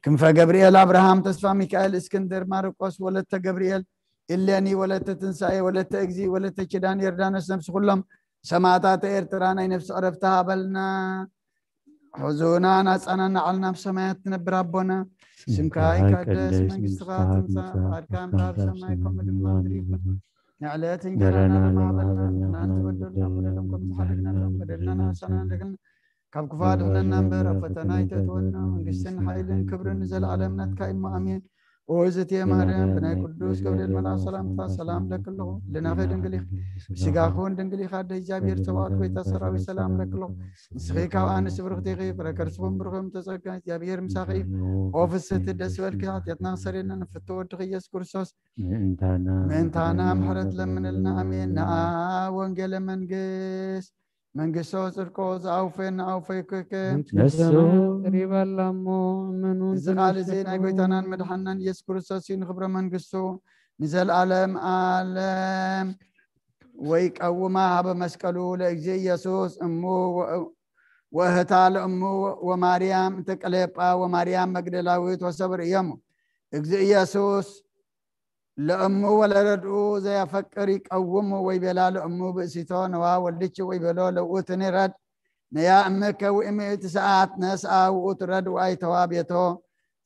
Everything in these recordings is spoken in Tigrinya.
ክንፈ ገብርኤል ኣብርሃም፣ ተስፋ ሚካኤል እስክንድር፣ ማርቆስ፣ ወለተ ገብርኤል፣ ኢሌኒ፣ ወለተ ትንሳኤ፣ ወለተ እግዚእ፣ ወለተ ኪዳን፣ ዮርዳኖስ፣ ነብሲ ኩሎም ሰማእታት ኤርትራ፣ ናይ ነብሲ ዕረፍቲ ሃበልና። ሕዙናን ኣጸናንዓልና፣ ኣብ ሰማያት ትነብር ኣቦና፣ ስምካ ይቀደስ፣ መንግስትኻ ትምጻእ፣ ፍቓድካ ከም ኣብ ሰማይ ከምኡ ድማ ምድሪ ይኹን። ንዕለት እንጀራና ለማበልና ንሕና ንበደልና፣ በደልና ከም ትሓልልና፣ በደልና ንሕና ንበደልና፣ ካብ ክፉ ኣድሕነና እምበር፣ ኣብ ፈተና ኣይተእትወና፣ መንግስትን ሓይልን ክብርን ንዘለዓለም ናትካ እዩ እሞ፣ ኣሜን። ኦዝቴ ማርያም፣ ብናይ ቅዱስ ገብርኤል መልኣክ ሰላምታ ሰላም ለኪ ኣለኹ። ልናኺ ድንግል ኢኺ፣ ብስጋኺ እውን ድንግል ኢኻ። ኣደ እግዚኣብሔር ጸባኦት፣ ጎይታ ሰራዊት፣ ሰላም ለኪ ኣለኹ። ንስኺ ካብ ኣንስቲ ብርኽቲ ኢኺ፣ ፍረ ከርስኹም ብሩኽ እዩ፣ ተጸጋ እግዚኣብሔር ምሳኺ እዩ። ኦ ፍስሕቲ ደስ ይበልኪ፣ ሓጢኣትና ክሰርየልና ንፍቶ ወድኺ ኢየሱስ ክርስቶስ ምእንታና ምእንታና ምሕረት ለምንልና። ኣሜን። ነኣ ወንጌለ መንግስት መንግስቶ ጽድቆ ዝኣውፈየና ኣውፈይኩከ። ንሱ ይበላ እሞ እመኑ። እዚ ቃል እዚ ናይ ጎይታናን መድሓንናን ኢየሱስ ክርስቶስ እዩ። ንኽብረ መንግስቱ ንዘለኣለም ኣለም ወይ ቀውማ ሃበ መስቀሉ ለእግዚእ ኢየሱስ እሙ ወ-፣ ወእህታ ለእሙ ወማርያም እንተ ቀሌጳ ወማርያም መግደላዊት ወሰብ ርእዮሙ። እግዚእ ኢየሱስ ለእሙ ወለረድኡ ዘየፈቅር ይቀውሙ ወይ ቤላ ለእሙ ብእሲቶ ነዋ ወልድች ወይ ቤሎ ለውእትኒ ረድ ነያ እምከ ውእምእቲ ሰዓት ነስኣ ውእቱ ረድ ወኣይተዋ ቤቶ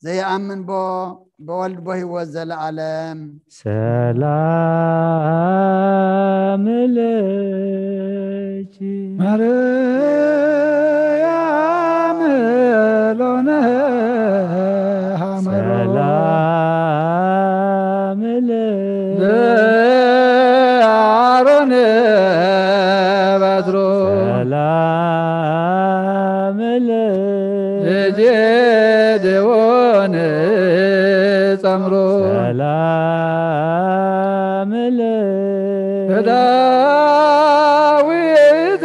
ዘየኣምን ቦ በወልድ ቦ ህይወት ዘለዓለም። ሰላም ለኪ ማርያም ሎነ ሐመሮ ሰላም ለኪ ለአሮን በትሮ ሰላም ለኪ ልጄ ድዮን ጸምሮ ሰላም ለኪ ለዳዊት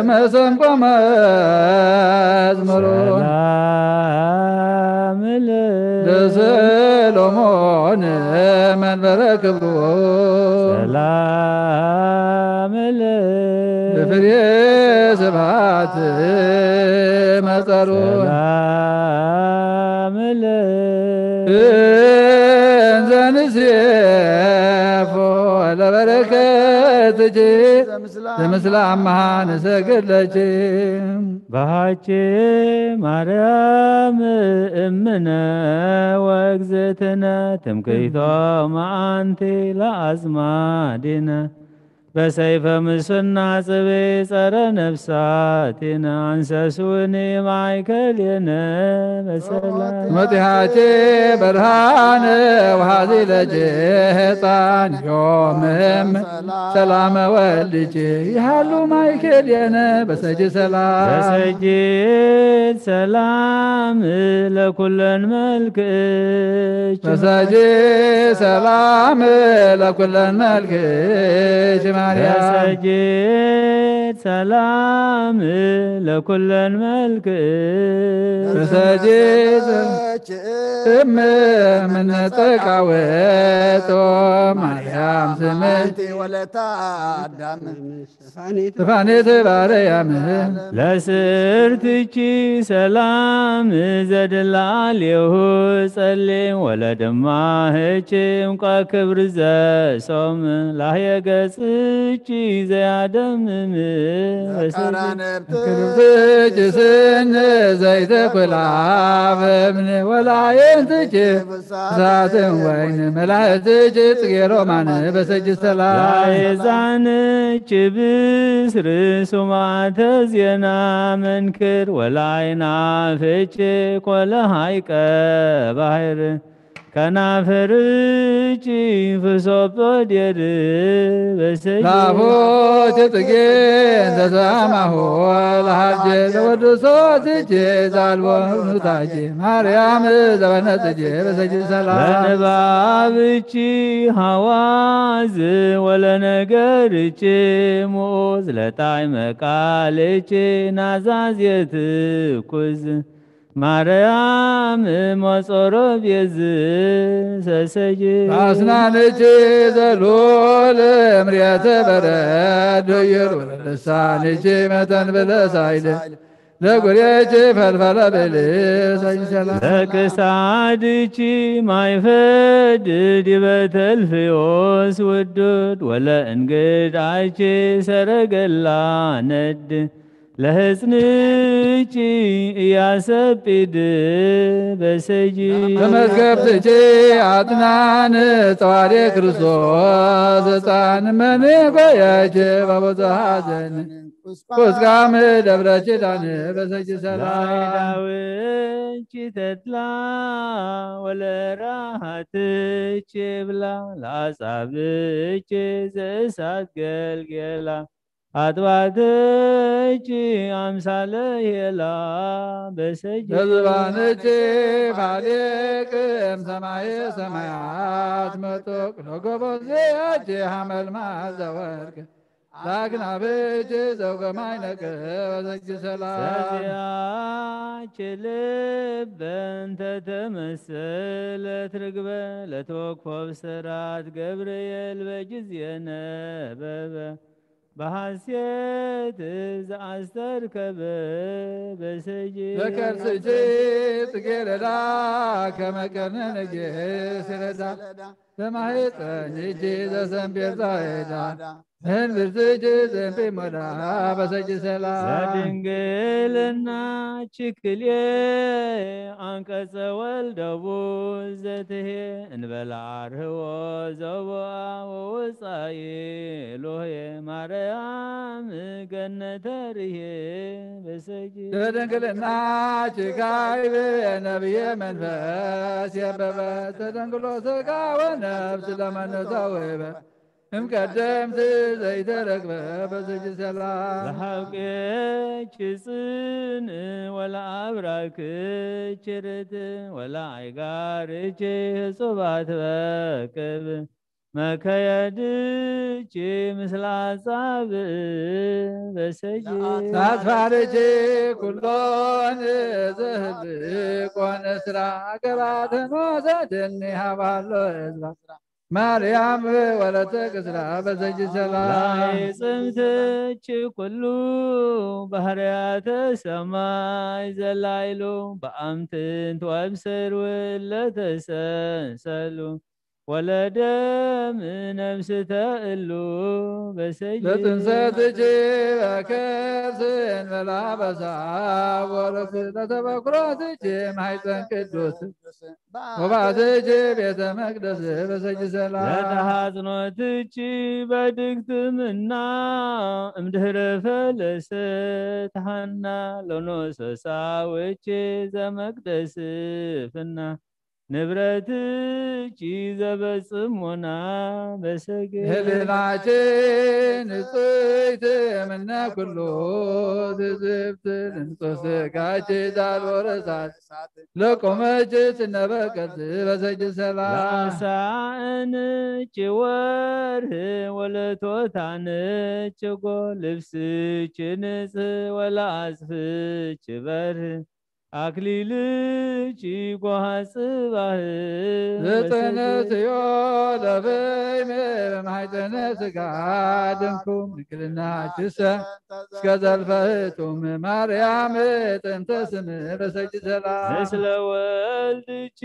መሰንቆ መዝሙሮ ሰላም ለኪ ለሰሎሞን መንበረ ክብሮ ሰላም ለኪ ለፍሬ ስብሐት መጸሩ ሰላም ለኪ እንዘ ንሴፎ ለበረከትኪ ዘምስለ አምሃ ንሰግድ ለኪ። በሃቼ ማርያም እምነ ወእግዝእትነ ትምክሕቶም አንቲ ለአዝማዲነ በሰይፈ ምስና ጽቤ ጸረ ነፍሳቲነ አንሰስውኒ ማእከሌነ በሰላም መጢሃቼ በርሃነ ወሃዚ ለኬ ሕፃን ዮም ሰላመ ወልድኪ ይሃሉ ማእከሌነ በሰጂ ሰላም በሰጅድ ሰላም ለኩለን መልክእኪ በሰጂ ሰላም ለኩለን መልክእኪ ማርያም በሰጅድ ሰላም ለኩለን መልክእኪ በሰጂ እም ምነጠቃወጦ ማርያም ስምንቲ ወለታ አዳም ተፋኔተ ባረያም ለስእርትኪ ሰላም ዘድላሌሁ ጸሊም ወለድማህኪ እምቋ ክብሪ ዘሶም ላህየ ገጽኪ ዘያደምም ለቃራንብቲ ክብርትኪ ስን ዘይተኩላ በምኒ ወላየንትኪ እሳትን ወይን መላእትኪ ጽጌ ሮማን በሰጅ ሰላም ላይዛንኪ ብስሪ ሱማተ ዜና መንክር ወላይናፍኪ ኮለ ሃይቀ ባሕር ከናፍርኪ ፍሶጦ ዴር በሰጅ ላፎት ጽጌ እንተ ሰማሁ ለሃጀ ለወድሶትኪ ዛልቦ ኑታኪ ማርያም ዘበነ ጽጌ በሰጅ ሰላም ለንባብኪ ሃዋዝ ወለነገርኪ ሙዝ ለጣዕመ ቃልኪ ናዛዝ የትኩዝ ማርያም ሞጾሮ ቤዝ ሰሰጅ በአስናንኪ ዘሉል እምርየተ በረድ ህይር ወለልሳንኪ መተን ብለሳይል ለጉሬኪ ፈልፈለ ብልሰኝ ሰላም። ለክሳድኪ ማይፈድ ዲበ ተልፍዮስ ውዱድ ወለ እንግዳኪ ሰረገላ ነድ ለህጽንኪ እያሰጲድ በሰጂ። በመዝገብትኪ አጥናን ጸዋሪ ክርስቶስ ሕፃን መን ጎየኪ በብዙ ሐዘን ቁስቋም ደብረ ኪዳን በሰጂ ሰላም። ዳዊት ተድላ ወለራሃትች ብላ ለአጻብእች ዘእሳት ገልጌላ አጥባትች አምሳለ ሄላ በሰጂ። ለዝባንች ፋሌቅ እምሰማየ ሰማያት መጦቅ ለጎቦ ዘያች ሐመልማል ዘወርቅ ላግናብች ዘውገማይ ነቅ በሰጂ ሰላም። ሰዚያች ልብ እንተ ተመሰለት ርግበ ለተወኮብ ስራት ገብርኤል በጊዜ ነበበ በሐሴት ዘአስተርከበ በሰጂ። ለከርስች ጽጌረዳ ከመቀርነ ነጌ ስረዳ ለማህፀንች ዘሰንፔር ዛይዳ እንብርትች ዘንፔ ሞዳ በሰጂ ሰላም። ዘድንግልና ችክልየ አንቀጸ ወልደቡ ዘትሄ እንበላ አርህዎ ዘቦአ ወወፃኢ ሎሄ ማርያም ገነተ ርሄ በሰጂ። ለድንግልና ችካይብ ነብየ መንፈስ የበበ ተደንግሎ ስጋ ወነፍስ ለመነተውበ እምቀደምት ዘይተረግበ በዝጅ ሰላም። ለሐውቄች ጽን ወለአብራክች ርት ወለአይጋርች ህጹባት በክብ መከየድች ምስለ አጻብዕ በሰጅ። ታስፋርች ኩሎን ዘህልቆን ስራ ገባተኖ ዘደኒ ሃባሎ እዝራ ማርያም ወለተ ቅስራ በሰጅ ሰላም። ላይጽምትች ኩሉ ባህርያተ ሰማይ ዘላይሉ በአምትንት ወብስር ውለተሰንሰሉ ወለደም ነፍስ ተእሉ በሰጅ። ለጥንሰትች በከርስ እንበላ በሳ ወረስ ለተበኩራትች ማይፀን ቅዱስ ወባትች ቤተ መቅደስ በሰጅ ሰላም። ለተሐጽኖትች በድግትምና እምድህረ ፈለሰት ሐና ለኖሰሳውች ዘመቅደስ ፍና ንብረትች ዘበጽሞና በሰገ። ህሊናችን ንጽሕት ምነ ኩሉ ትዝብት ንጹሕ ስጋች ዛልወረሳት ለቆመች ስነበቀት በሰጅ ሰላም። ለአሳእንች ወርህ ወለቶታንች ጎ ልብስች ንጽህ ወለአጽፍች በርህ አክሊልኪ ጓሃ ጽባህ ዘተነስዮ ለበይነ በማሕፀነ ስጋ ድንኩም ድንግልናችሰ እስከ ዘልፈህቱም ማርያም ጥንተ ስም በሰጅ ሰላም። ምስለ ወልድኪ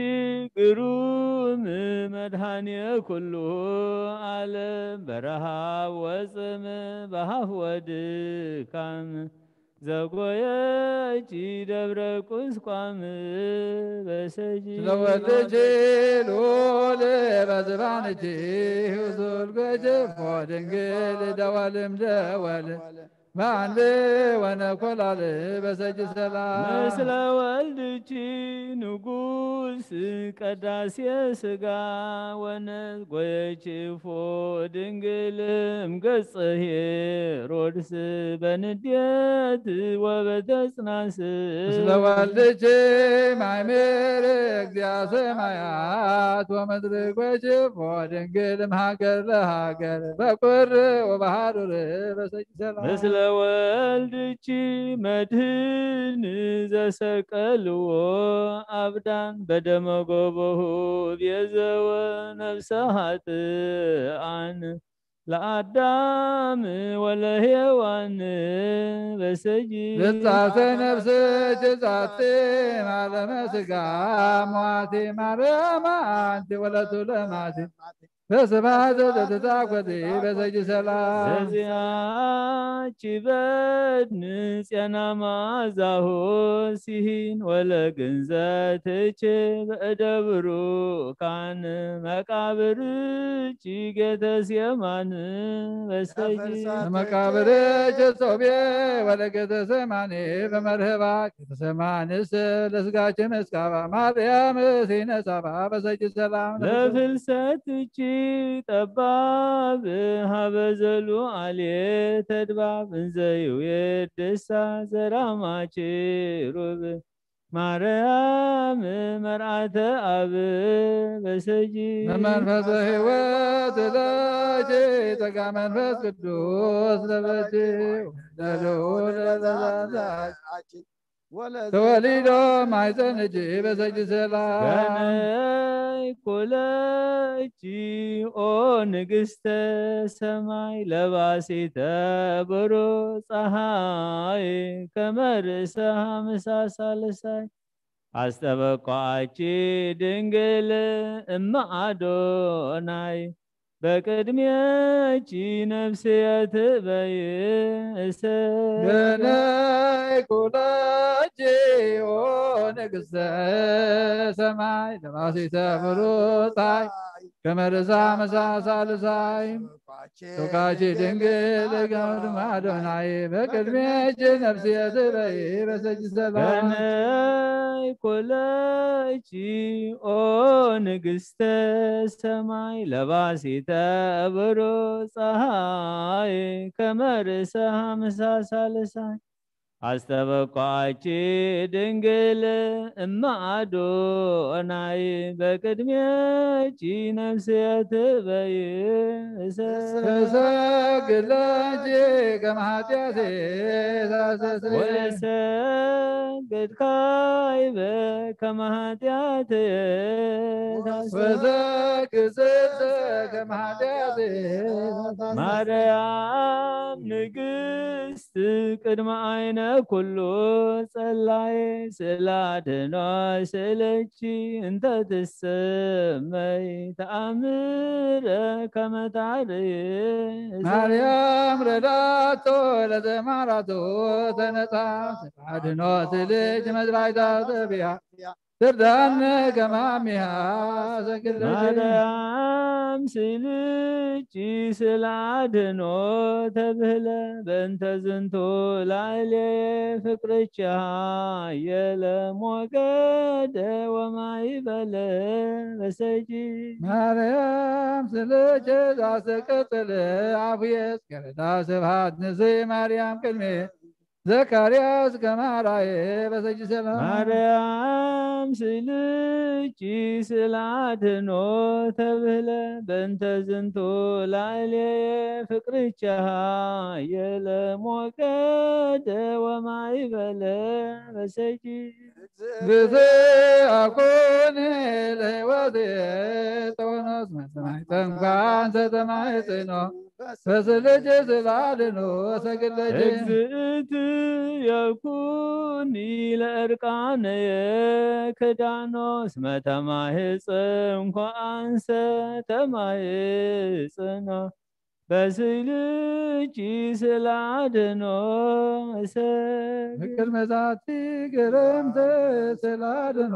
ግሩም መድኃኔ ኩሉ ዓለም በረሃብ ወጽም በሃፍ ወድካም ዘጎየኪ ደብረ ቁስቋም በሰጂ። ስለወልድኪ ልዑል በዝባንኪ ህዙል ጎጀፎ ድንግል ደወልም ደወል በአንድ ወነኮላል በሰጂ ሰላም። ምስለ ወልድኪ ንጉስ ቀዳሴ ስጋ ወነስ ጎየችፎ ድንግል እምገጸ ሄሮድስ በንዴት ወበተጽናስ። ምስለ ወልድኪ ማይምር እግዚአ ሰማያት ወምድር ጎችፎ ድንግል እምሃገር ለሃገር በቁር ወበሃሩር በሰጅ ሰላም። ምስለ ወልድኪ መድህን ዘሰቀልዎ አብዳን በደመ ጎቦሁ ቤዘወ ነፍሰ ኃጥኣን ለአዳም ወለሔዋን በሰጂ። ንጻተ ነፍስ ጅጻት ማለመ ስጋ ሟቲ ማርያም አንቲ ወለቱ ለማቲ በስብሐት ዘተትጻጎቲ በሰጂ ሰላም። በዚያች በድን ጼና ማዛሆ ሲሂን ወለግንዘትች በእደ ብሩካን መቃብር ጌተሴማን በሰጂ። መቃብር ጀሶቤ ወለጌተሴማኒ በመርህባ ጌተሴማንስ ለስጋችን እስካባ ማርያም ሲነሳባ በሰጂ ሰላም። ለፍልሰት እቺ ጠባብ ሀበዘሉ አሌ ተድባብ እንዘዩ የደሳ ዘራማች ሩብ ማርያም መርዓተ አብ በሰጂ። መመንፈሰ ሕይወት ለኪ ጸጋ መንፈስ ቅዱስ ለበኪ ለልዑል ለዘዛዛች ተወሊዶ ማይፀንኪ በሰጂ ሰላም። ገነይ ኩለኪ ኦ ንግስተ ሰማይ ለባሲተ ብሩህ ፀሃይ ከመ ርእሰ ሐምሳ ሳልሳይ አስተበቋኪ ድንግል እመ አዶናይ በቅድሜኪ ነፍስየ ትበይሰ ገነይ ኩለኪ ኦ ንግስተ ሰማይ ለባሲተ ብሩህ ፀሃይ ከመ ርእሰ ሐምሳ ሳልሳይ ቶካቺ ድንግል ገምድም አዶናይ በቅድሜኪ ነፍስየ ትበይ በሰጂ ሰላም። ገነይ ኩለኪ ኦ ንግስተ ሰማይ ለባሲተ ብሩህ ፀሃይ ከመ ርእሰ ሐምሳ ሳልሳይ አስተበቋኪ ድንግል እመ አዶናይ በቅድሜኪ ነፍስየ ትበይሰ እሰግድ ለኪ ከመ ኃጢአቴ ታስተስርይ ወእሰግድ ካይበ ከመ ኃጢአትየ ወሰግድ ስእልተ ከመ ኃጢአቴ ታስተስርይ ማርያም ንግስት ቅድመ አይነ ኩሉ ጸላይ ስእለ አድህኖ ስእለኪ እንተ ትሰመይ ተአምረ ከመ ታርይ ማርያም ረዳቶ ለዘማራቶ ተነጻ ስእለ አድህኖ ስእልኪ መዝራይታ ተቢያ ትርዳነ ከመ አሚሃ ሰግድ ለኪ ማርያም ስልኪ ስለ አድኖ ተብህለ በእንተ ዝንቱ ላዕሌ ፍቅርኪ ኃየለ ሞገደ ወማይበለ በሰጂ ማርያም ስልኪ ዛሰቀጥል አፉየስ ገረዳ ስብሐት ንስይ ማርያም ቅድሜ ዘካርያስ ከመ አርአየ በሰጂ ሰላም ማርያም ስልኪ ስለ አድኖ ተብህለ በእንተ ዝንቱ ላዕሌ ፍቅርኪ ኃየለ ሞገደ ወማይበለ በሰጂ ግዝእ አኮነ ለሕይወት ተወኖስ መሰማይ ተንኳን ዘተማይጽኖ በስልጅ ስላድኖ ሰግለጅ እግዝእት የኩኒ ለእርቃነየ ክዳኖ እስመ ተማህጽንኮ አንሰ ተማህጽኖ በስልኪ ስላድኖ እሰግ ምክር መዛቲ ግርምት ስላድኖ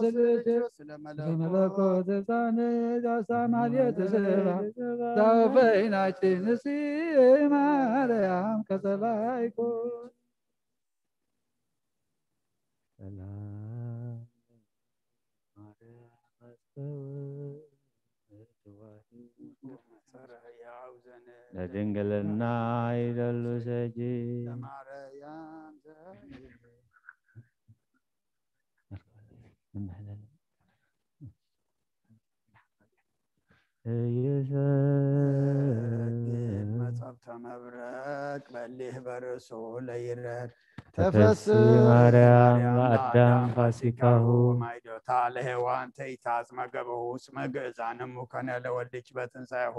ስልጅ ለመለኮት ህፃን ዳሳ ማልየት ስባ ዛወፈይናችን ሲ ማርያም ከሰላይኮ ሰላም ለድንግልና ይደሉ ሰጂ መጸብተ መብረቅ በሊህ በርእሱ ለይረድ ተፈስ ማርያም ለአዳም ፋሲካሁ ማይዶታ ለሔዋን ተይታጽመ ገበሁ እስመ ግእዛን እሙ ከነ ለወልድች በትንሣኤሁ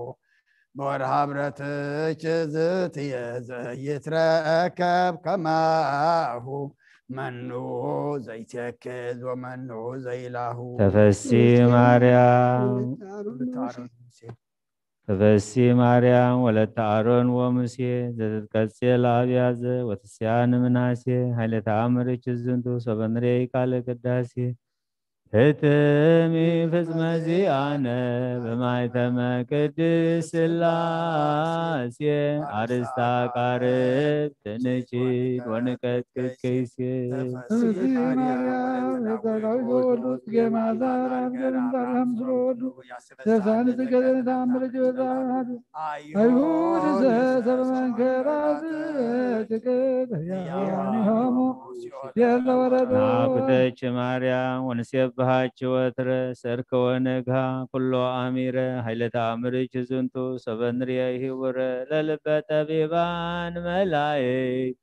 ብወርሃ ብረትች ዝትየ ዘይትረከብ ከማሁ መኑ ዘይትየክዝ ወመኑ ዘይላሁ። ተፈሲ ማርያም። ተፈሲ ማርያም ወለተ አሮን ወሙሴ ዘተትቀጽል አብያዘ ወትስያን ምናሴ ኃይለ ተአምርች ዝንቱ ሶበንሬ ቃለ ቅዳሴ ህትሚ ፍጽመ ዚአነ በማይተመ ቅድስት ስላሴ አርስታ ቃርብ ትንችድ ወንቀት ቅቅይሴ። ተፈሲ ማርያም ለጸጋዊ ዘወሉ ጽጌ ማዛ ራብ ገርንዛር ምስለ ወሉ ዘሳን ጽጌ ዘንታምር ጅበዛት አይሁድ ዘሰበ መንከራት ትቅት ያሆሙ የለ ወረዶ። ናኩተች ማርያም ወንሴብሃች ወትረ ሰርክ ወነግሃ ኩሎ አሚረ ኃይለ ተአምርች ዝንቱ ሶበንርየ ሂውረ ለልበ ጠቢባን መላእክት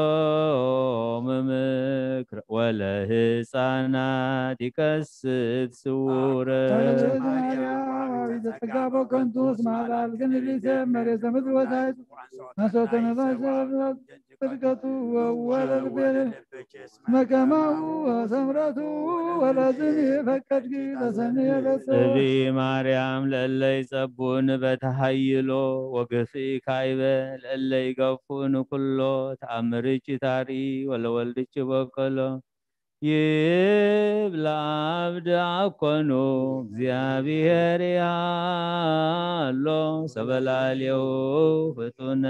ዘያረሶም ምክር ወለ ህፃናት ይከስት ስውረ። ተጸጋቦ ከንቱ ስማላል ግን ሊሴ መሬተ ምድር ወታይት አንሶተ ነፋስ ጽድቀቱ ወወረድ ቤለ መከማሁ ሰምረቱ ወለዝን ፈቀድኪ ለሰኒ ለሰ። እቢ ማርያም ለእለይ ጸቡን በተሃይሎ ወግፍኢ ካይበ ለእለይ ገፉን ኩሎ ተአምርች ታርኢ ወለወልድች በቀሎ ይብል አብ ደአኮኑ እግዚአብሔር ያሎ ሰበላሌው ፍጡነ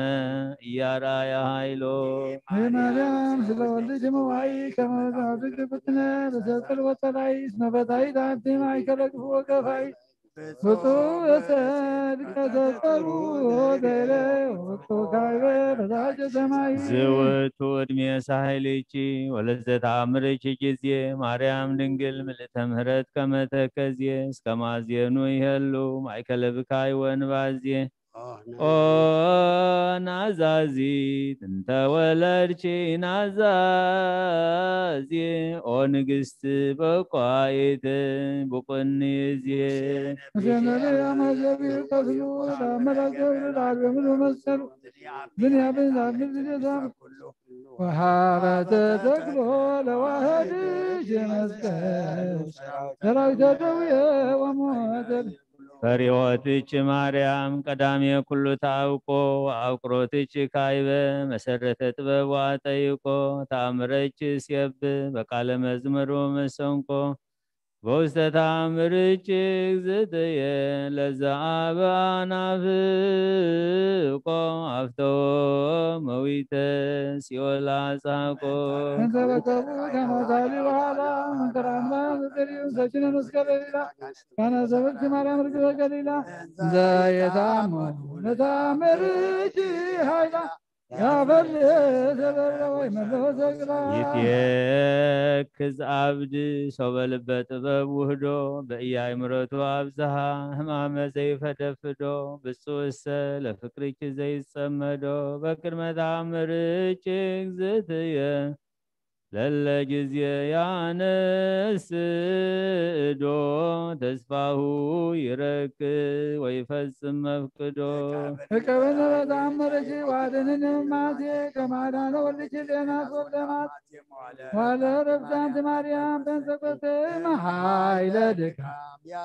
እያራያ ኃይሎ። ማርያም ስለ ወልድኪ ምዋይ ከመ ዛብግ ብትነ ለሰቅል ወጠላይ እስመ በታይ ዳንቲ ማእከለ ግፍ ወገፋይ ፍጹም እሰድ ከተጸሩ ዘይለ ወቅቱ ካይበ በታች ሰማይ። ዝውቱ ዕድሜ ሳህልኪ ወለዘተአምርኪ ጊዜ ማርያም ድንግል ምልእተ ምህረት ከመተከዜ እስከ ማዜኑ ይሄሉ ማእከለ ብካይ ወንባዜ። ኦ ናዛዚት እንተ ወለድኪ ናዛዜ ኦ ንግስት በቋይት ብቁኒ እዜ። ምስለ አማዘቢ ቀስሉ ለአመላ ገብር ለአርበ ምሉ መሰሉ ብንያምን ዛግብ ዝገዛም ወሃበተ ተክሎ ለዋህድሽ መስቀል ሰራዊተ ደውየ ወሞተል። ፈሪሆትች ማርያም ቀዳሜ ኩሉ ታውቆ አብቅሮትች ካይበ መሰረተ ጥበብ ዋጠይቆ ተአምረች ሲየብ በቃለ መዝሙር ወመሰንቆ በውስተ ተአምርች እግዝእትየ ለዛ አበ አናፍቆ አፍተዎ መዊተ ሲኦል አጻቆ። እንተ ረከቡ ከመሳሊ በኋላ እንተ ራምላ ዘጠሪው ሰጅነ መስቀል ሌላ ካነ ሰብእቲ ማርያም ርግበ ገሊላ ዘይታሙ ለታምርኪ ኃይላ ያፈል ዘበረ ወይ መለወ ዘግላ። ይትየክዝ አብድ ሶበ ልበ ጥበብ ውህዶ በእያእምረቱ አብዝሃ ህማመ ዘይፈደፍዶ ብፁዕሰ ለፍቅርኪ ዘይጸመዶ በቅድመ ተአምርኪ እግዝእትየ ለለ ጊዜ ያነስእዶ ተስፋሁ ይረክብ ወይፈጽም መፍቅዶ። እቀበነ በተአምርኪ ዋድንን ማቴ ከማዳነ ወልድኪ ሌናስ ወልደ ማት ዋለ ረብሳንቲ ማርያም ጴንጠቆስቴ መኃይለ ድካ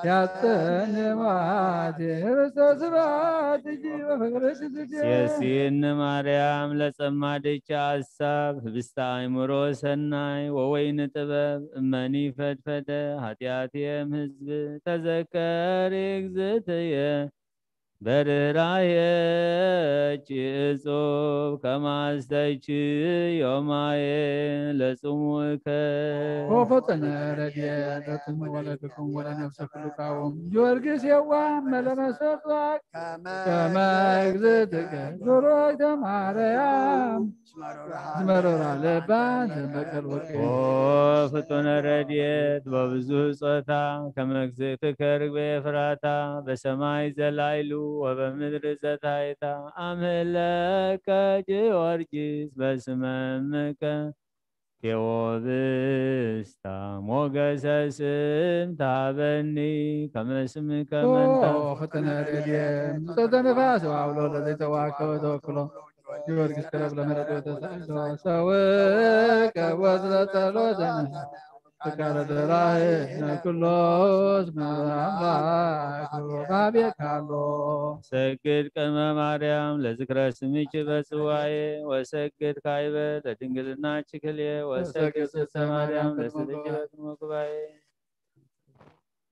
ያጸንዋት የህብስተ ስብሐት እጅ ወፍቅር ስስቴ። ሴሲን ማርያም ለጸማደች ሐሳብ ህብስተ አእምሮ ሰናይ ወወይን ጥበብ እመኒ ፈድፈደ ኃጢአትየም ህዝብ ተዘከሪ እግዝእትየ በርህራሄኪ እጹብ ከማስተኪ ዮማዬ ለጽሙከ። ወፈጠነ ረድኤት ለክሙ ወለድክሙ ወለነፍሰ ኩልካውም። ጊዮርጊስ የዋህ መለመሰጥዋክ ከመ እግዝእትከ ዞሮተ ማርያም። አስመሮራ ለባን ዘንበቀል ወርቅ። ኦ ፍጡነ ረድኤት በብዙ ጾታ ከመ እግዝእትከ ርግበ ኤፍራታ በሰማይ ዘላይሉ ወበምድር ዘታይታ አምህለከ ጊዮርጊስ በስመ እምከ ቴዎብስታ ሞገሰ ስም ታበኒ ከመ ስምከ መንታ። ኦ፣ ፈተነ ሬድየ፣ ምጸተ ነፋስ ወአውሎ ለዘይተዋከበ ተወክሎ። ጊዮርጊስ ክረብ ለመረዶ ተሳእሎ። ሰውከ ወዝረ ጸሎተ ትካለ ደራህነ ኩሎ እስመ አምላክ በሀቤከ አሎ። ሰግድ ቅድመ ማርያም ለዝክረ ስምኪ በጽዋዬ፣ ወሰግድ ካይበ ለድንግልናኪ ክልኤ፣ ወሰግድ ስብሐተ ማርያም ለስብኪ በቅድመ ጉባኤ።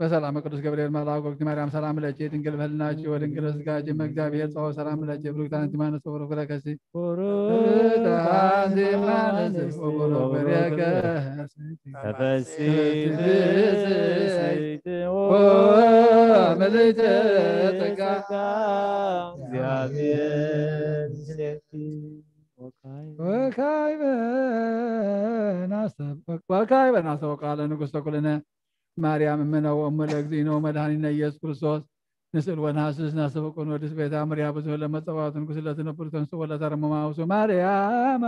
በሰላም ቅዱስ ገብርኤል መልአክ ወግዝእቲ ማርያም ሰላም ለኪ ድንግል በህልናኪ ወድንግል በስጋኪ እመ እግዚአብሔር ጸባኦት ሰላም ለኪ ብሩክት አንቲ እማንስ ወብሩክ ፍሬ ከርሥኪ። ብሩክት አንቲ እማንስ ወብሩክ ፍሬ ከርሥኪ። ተፈሲ ብስይት ኦ ምልዕተ ጸጋ እግዚአብሔር ምስሌኪ። ወካዕበ ናስተብቅ ወካዕበ ናስተብቅ ቃለ ንጉሥ ተኩልነ ማርያም እምነ ወእሙ ለእግዚእነ ወመድኃኒነ ኢየሱስ ክርስቶስ። ንስእል ወንሃስስ ናስተብቅ ወንወድስ ቤታ ምርያ ብዙህ ለመጸባዖት ንጉሥ ለትነብር ተንሥእ ወለተረምም አውሱ ማርያም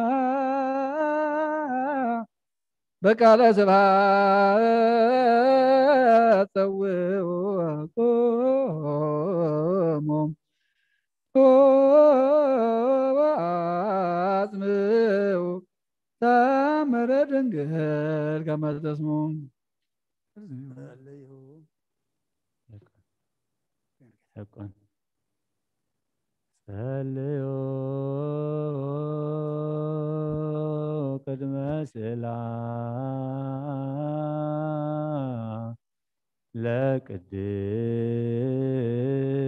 በቃለ ስብሐት ጸውዕዎ ቁሙ ወአጽምዑ ተአምረ ድንግል ከመ ተስምዑ። ጸልዩ ቅድመ ስእላ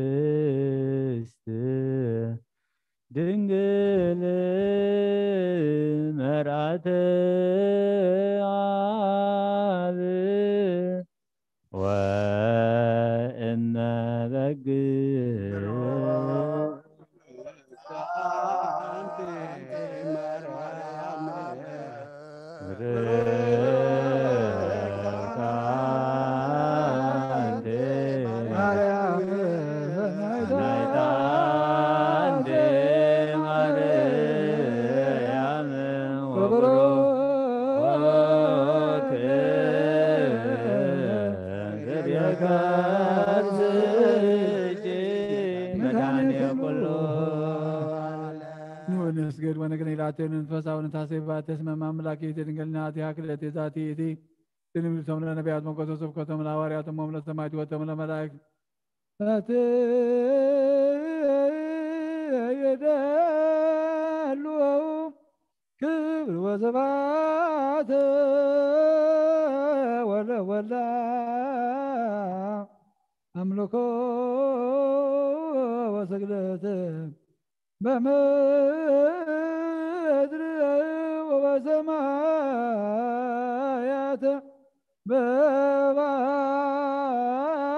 ለቅድስት ድንግል መርዓተ አብ ወእመ በግ ንስገድ ወነግነ ኢላቴ ንንፈሳ ወንታሴ ባቴ ስመ ማምላክ ይእቲ ድንግልና ኣቲሃ ክልኤቲ ዛቲ ይእቲ ትልምድቶም ለነቢያት መጎቶ ስብከቶም ለሐዋርያት እሞም ለሰማዕት ወቶም ለመላእክት። ዛቲ ይደሉ ክብር ወስብሐት ወለ ወላ አምልኮ ወስግደት በምድር ወበሰማያት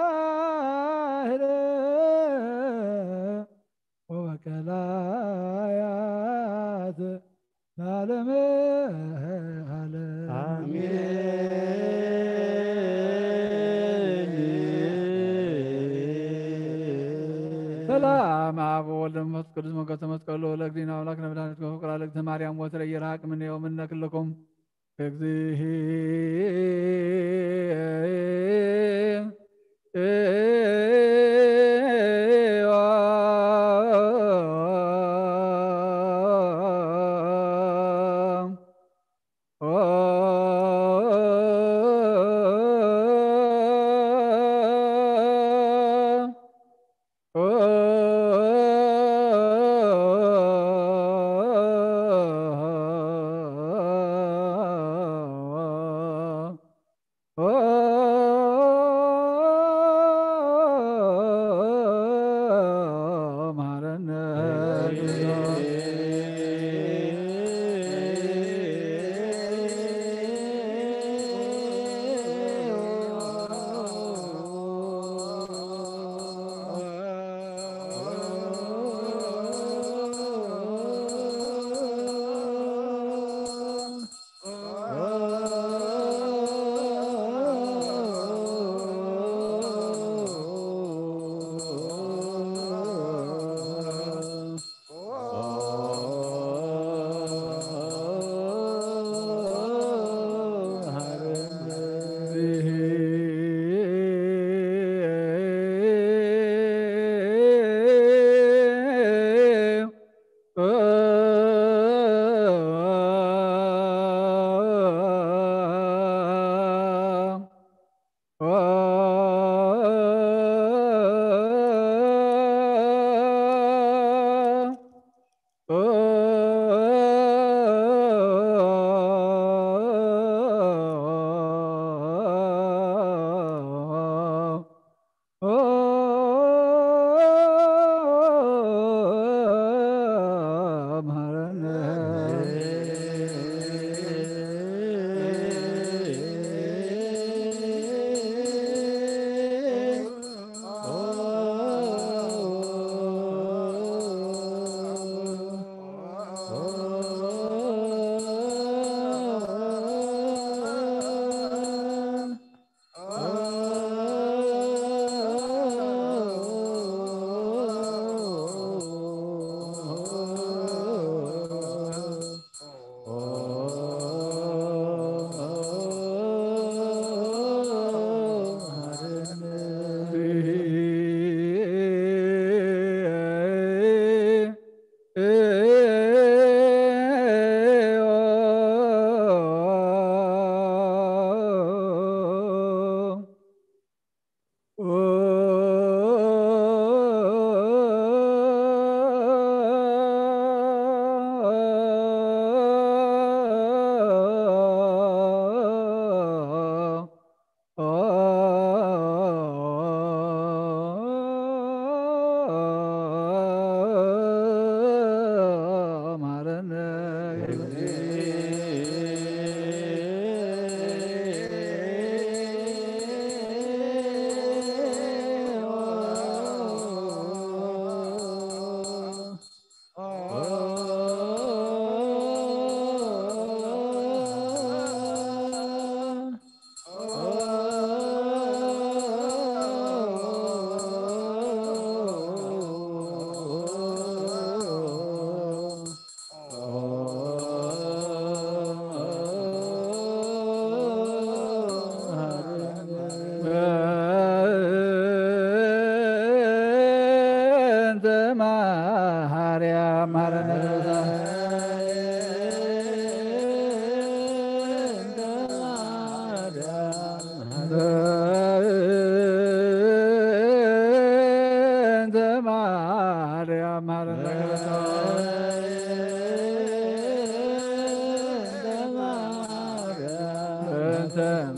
በባህር ወበቀላያት ለዓለመ ዓለም። አሜን። ሰላም አብ ወወልድ ወመንፈስ ቅዱስ። ሞገሰ መስቀሉ ለእግዚእነ አምላክነ መድኃኒትነ ፍቁር ለእግዝእትነ ማርያም ወትረ ይርሃቅ እምኔ ወእምነ ኩልኩም። እግዚእ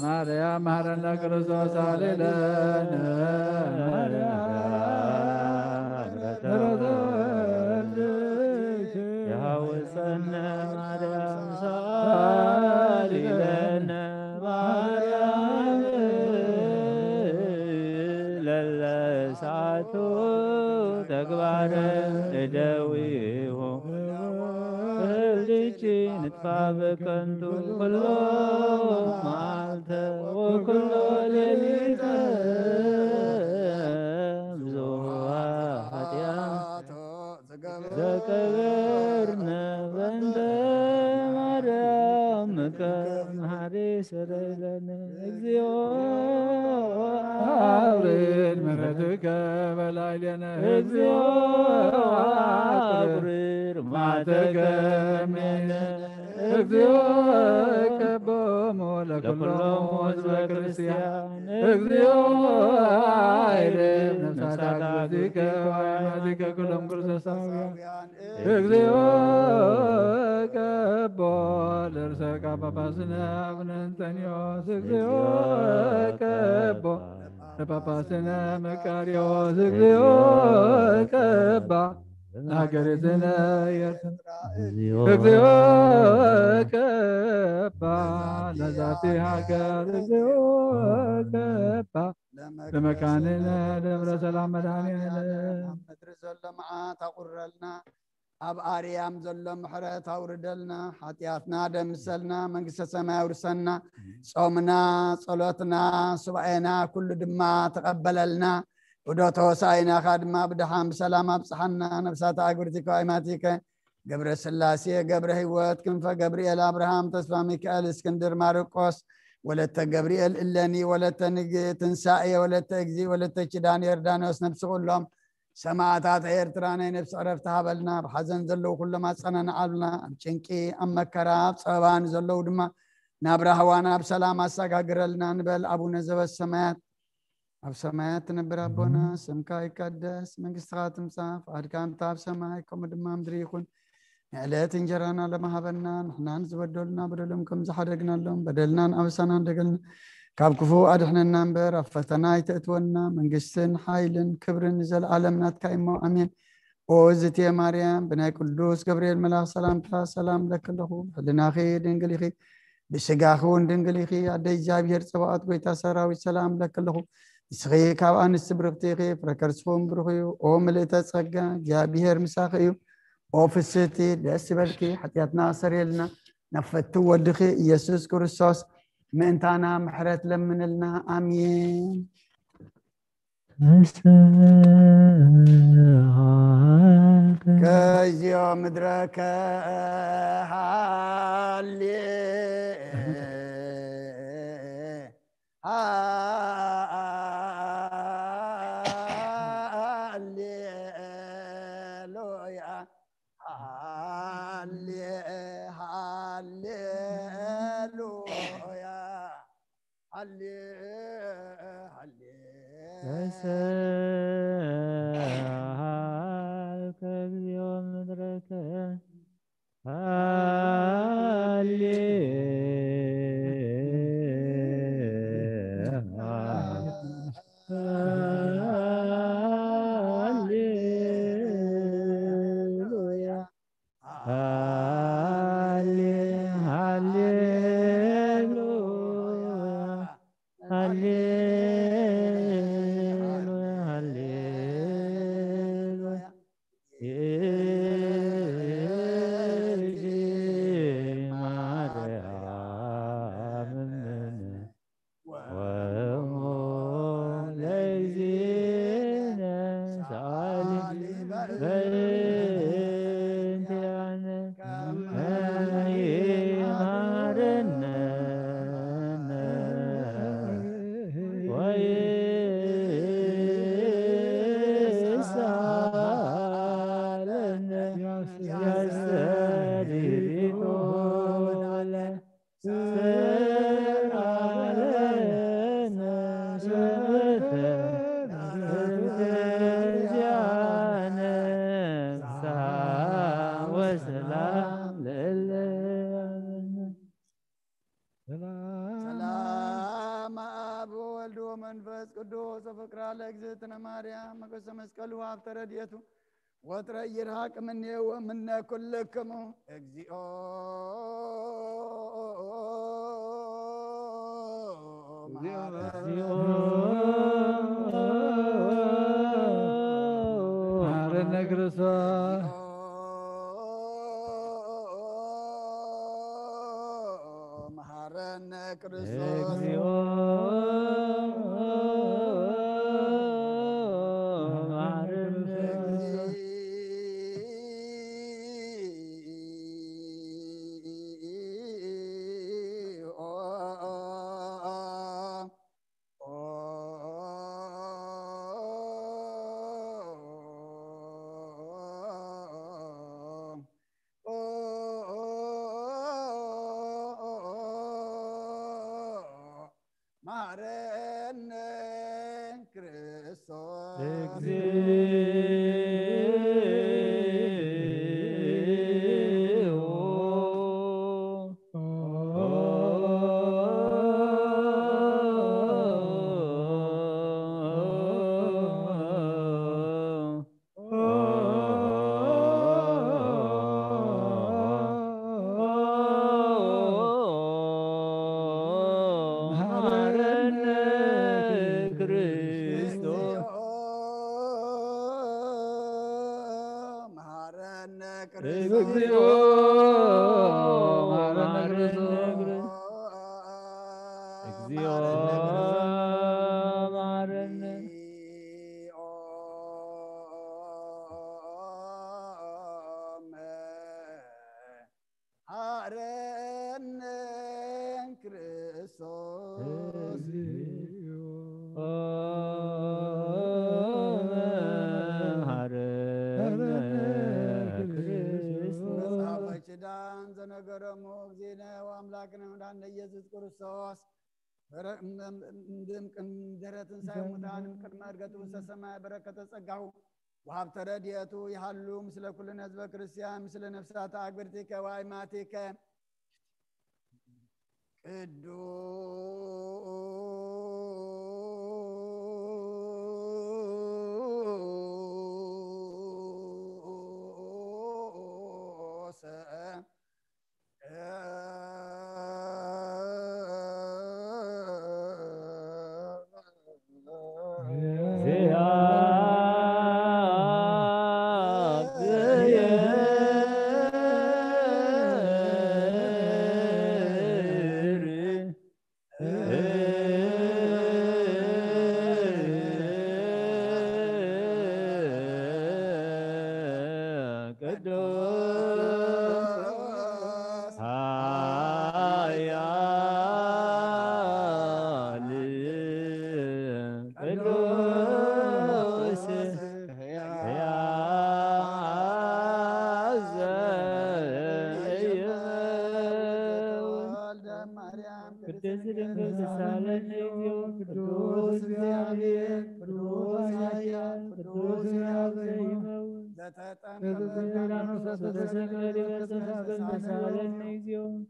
ማርያም መሐረነ ክርስቶስ አሌለነ። የሐውሰነ ማርያም ሳሊለነ ማርያም ለለ ሰዓቱ ተግባረ እደዊሁ እልኪ ንጥፋ በከንቱ ኩሎ መዓልተ ወኩሎ ሌሊተ ብዙሃ ኃጢአት ዘከበርነ በእንተ ማርያም ምከ መሐሪ ሰረይለነ። እግዚኦ አብርድ ምሕረትከ በላዕሌነ። እግዚኦ አብርድ መዓተከ እምኔነ። እግዚኦ እቀቦሙ ለኩሎሙ ህዝበ ክርስቲያን። እግዚኦ አይርብ ነፍሳት አግብርቲከ ወአይማቲከ ኩሎም ክርስቶሳውያን። እግዚኦ ቀቦ ለርእሰ ሊቃነ ጳጳስነ አቡነ እንጠንዮስ። እግዚኦ ቀቦ ለጳጳስነ መቃርዮስ። እግዚኦ ቀባ ለሀገሪትነ ኤርትራ። እግዚኦ ቀባ ለዛቲ ሀገር። እግዚኦ ቀባ ለመካንነ ደብረ ሰላም መድኃኔ ዓለም። ኣብ ምድሪ ዘሎ መዓት ኣቑርረልና፣ ኣብ ኣርያም ዘሎ ምሕረት ኣውርደልና፣ ሓጢኣትና ደምሰልና፣ መንግስተ ሰማይ ኣውርሰና። ጾምና፣ ጸሎትና፣ ሱባኤና ኩሉ ድማ ተቐበለልና። ዑደተ ሆሳዕናኻ ድማ ብደሓን ብሰላም ኣብጽሓና። ነፍሳት ኣግብርቲከ ወአይማቲከ ገብረ ስላሴ፣ ገብረ ህይወት፣ ክንፈ ገብርኤል፣ ኣብርሃም፣ ተስፋ ሚካኤል፣ እስክንድር፣ ማርቆስ፣ ወለተ ገብርኤል፣ እለኒ፣ ወለተ ንግ-፣ ትንሳኤ፣ ወለተ እግዚ፣ ወለተ ኪዳን፣ ዮርዳኖስ፣ ነፍሲ ኩሎም ሰማዕታት ኤርትራ ናይ ነፍሲ ዕረፍቲ ሃበልና። ኣብ ሓዘን ዘለዉ ኩሎም ኣጸናንዓልና። ኣብ ጭንቂ፣ ኣብ መከራ፣ ኣብ ጸበባ ንዘለዉ ድማ ናብ ራህዋና ብሰላም ኣሰጋግረልና ንበል። ኣቡነ ዘበሰማያት፣ ኣብ ሰማያት ትነብር ኣቦና፣ ስምካ ይቀደስ፣ መንግስትኻ ትምጻእ፣ ፍቓድካ ከምታ ኣብ ሰማይ ከምኡ ድማ ምድሪ ይኹን። ንዕለት እንጀራና ለማሃበና፣ ንሕናን ዝበደሉና በደሎም ከም ዝሓደግናሎም በደልናን ኣበሳናን ደገልና፣ ካብ ክፉ ኣድሕነና እምበር ኣብ ፈተና ኣይተእትወና። መንግስትን ሓይልን ክብርን ንዘለኣለም ናትካ እሞ ኣሜን። ኦ ዝትየ ማርያም፣ ብናይ ቅዱስ ገብርኤል መልኣኽ ሰላምታ ሰላም ለኪ ኣለኹ። ብሕልናኺ ድንግል ኢኺ፣ ብስጋኺ እውን ድንግል ኢኺ። ኣደ እግዚኣብሔር ጸባኦት፣ ጎይታ ሰራዊት፣ ሰላም ለኪ ኣለኹ። ንስኺ ካብ ኣንስቲ ብርኽቲ ኢኺ፣ ፍረ ከርስኹም ብሩኽ እዩ። ኦ ምልእተ ጸጋ፣ እግዚኣብሔር ምሳኺ እዩ። ኦ ፍስህቲ፣ ደስ ይበልኪ፣ ሓጢኣትና ኣሰርየልና፣ ናብ ፈቱ ወድኺ ኢየሱስ ክርስቶስ ምእንታና ምሕረት ለምንልና። ኣሜን። ንስሓልከ ከዚኦ ምድረከ ሃሌ ሃሌሉያ ሃሌ ሃሌሉያ ሃሌ ሃሌ ተሰሃልከ እግዚኦ ምድረከ ሃሌ ሃሌሉያ ሃሌ ሃሌሉያ ሃሌሉያ ሃሌሉያ። ይእቲ ማርያም እምነ ወእሙ ለእግዚእነ ሰአሊ በእንቲአነ ከመ ይምሃረነ ወይስአለነ ያስተድሪኮ ሰላም አብ ወወልድ ወመንፈስ ቅዱስ ወፍቅራ ለእግዝእትነ ማርያም መገሰ መስቀሉ ሀብተ ረድኤቱ ወትረ ይርሃቅ እምኔሁ ወእምነ ኩልክሙ። እግዚኦ መሐረነ። እግዚኦ መሐረነ ክርስቶስ። መሐረነ ክርስቶስ። እግዚኦ መሐረነ ክርስቶስ። መሐረነ ክርስቶስ። እግዚኦ። መሐረነ ክርስቶስ። መሐረነ ክርስቶስ። እግዚኦ መሐረነ ክርስቶስ። እግዚኦ መሐረነ። መሐረነ ክርስቶስ። መሐረነ ክርስቶስ። ኢየሱስ ክርስቶስ ድሕረ ትንሳኤ ሙታን ቅድመ ዕርገቱ ውስተ ሰማይ በረከተ ጸጋሁ ወሃብተ ረድኤቱ ይሃሉ ምስለ ኩልነ ህዝበ ክርስቲያን ምስለ ነፍሳተ አግብርቲከ ወአይማቲከ። ቅዱስ ቅዱስ ኃያል ቅዱስ ሕያው ዘኢይመውት ቅድስት ድንግል ተሳለኒ። ቅዱስ እግዚአብሔር ቅዱስ ኃያል ቅዱስ ሕያው ዘኢይመውት ዘተጠምቀ በዮርዳኖስ ዘተሰቅለ ዲበ ዕፀ መስቀል ተሳለኒ።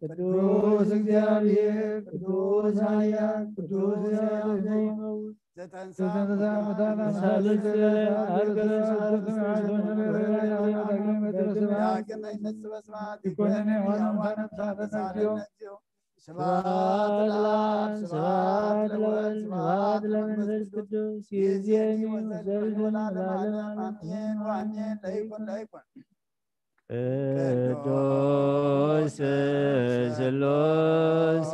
ቅዱስ እግዚአብሔር ቅዱስ ኃያል ቅዱስ ሕያው ዘኢይመውት ዘተንሥአ እሙታን አምሳለ ዳግመ ይመጽእ በስብሐት ይኮነነ የዋለ ሙታነ ተሳለነ እግዚኦ። ስብሐት ለአብ ስብሐት ለወልድ ስብሐት ለመንፈስ ቅዱስ ይእዜኒ ወዘልፈኒ ወለዓለመ ዓለም አሜን ወአሜን። ለይኩን ለይኩን ቅዱስ ስሉስ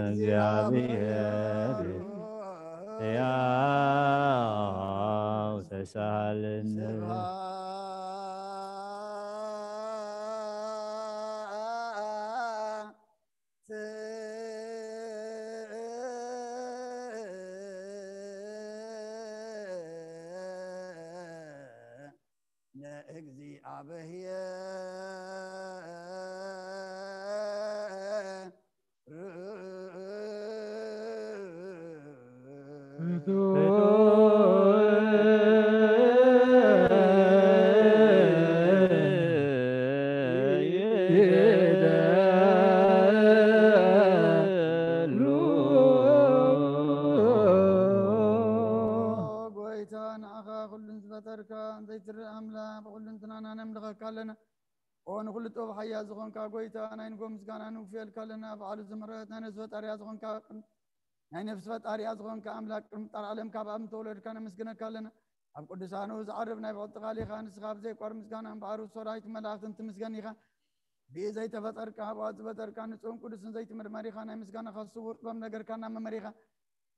እግዚአብሔር ሕያው ተሳሃልን ለእግዚአብሔር ጎይታ ንዓኻ ኩሉን ዝፈጠርካ ዘይትርኢ ኣምላኽ ብኩልንትናና ነምልኸካ ኣለና። ኦ ንኹሉ ጥበብ ሓያል ዝኾንካ ጎይታ ናይ ንጎ ምስጋና ንውፍየልካ ኣለና። በዓሉ ዝምረት ናይ ነፍሲ ፈጣሪያ ዝኾንካ ናይ ነፍሲ ፈጣሪያ ዝኾንካ ኣምላክ ቅድሚ ጣር ዓለም ካብ ኣብ ምተወለድካ ነመስግነካ ኣለና። ኣብ ቅዱሳኑ ዝዓርብ ናይ ብዕቲ ቃል ኢኻ። ንስኻ ብዘይቋር ምስጋና እምበኣር ውሶ ዳዊት መላእክትን ትምስገን ኢኻ። ብዘይተፈጠርካ ብኣት ዝፈጠርካ ንጹህን ቅዱስን ዘይትምርመር ኢኻ። ናይ ምስጋናኻ ስውር ጥበብ ነገርካና መመሪኻ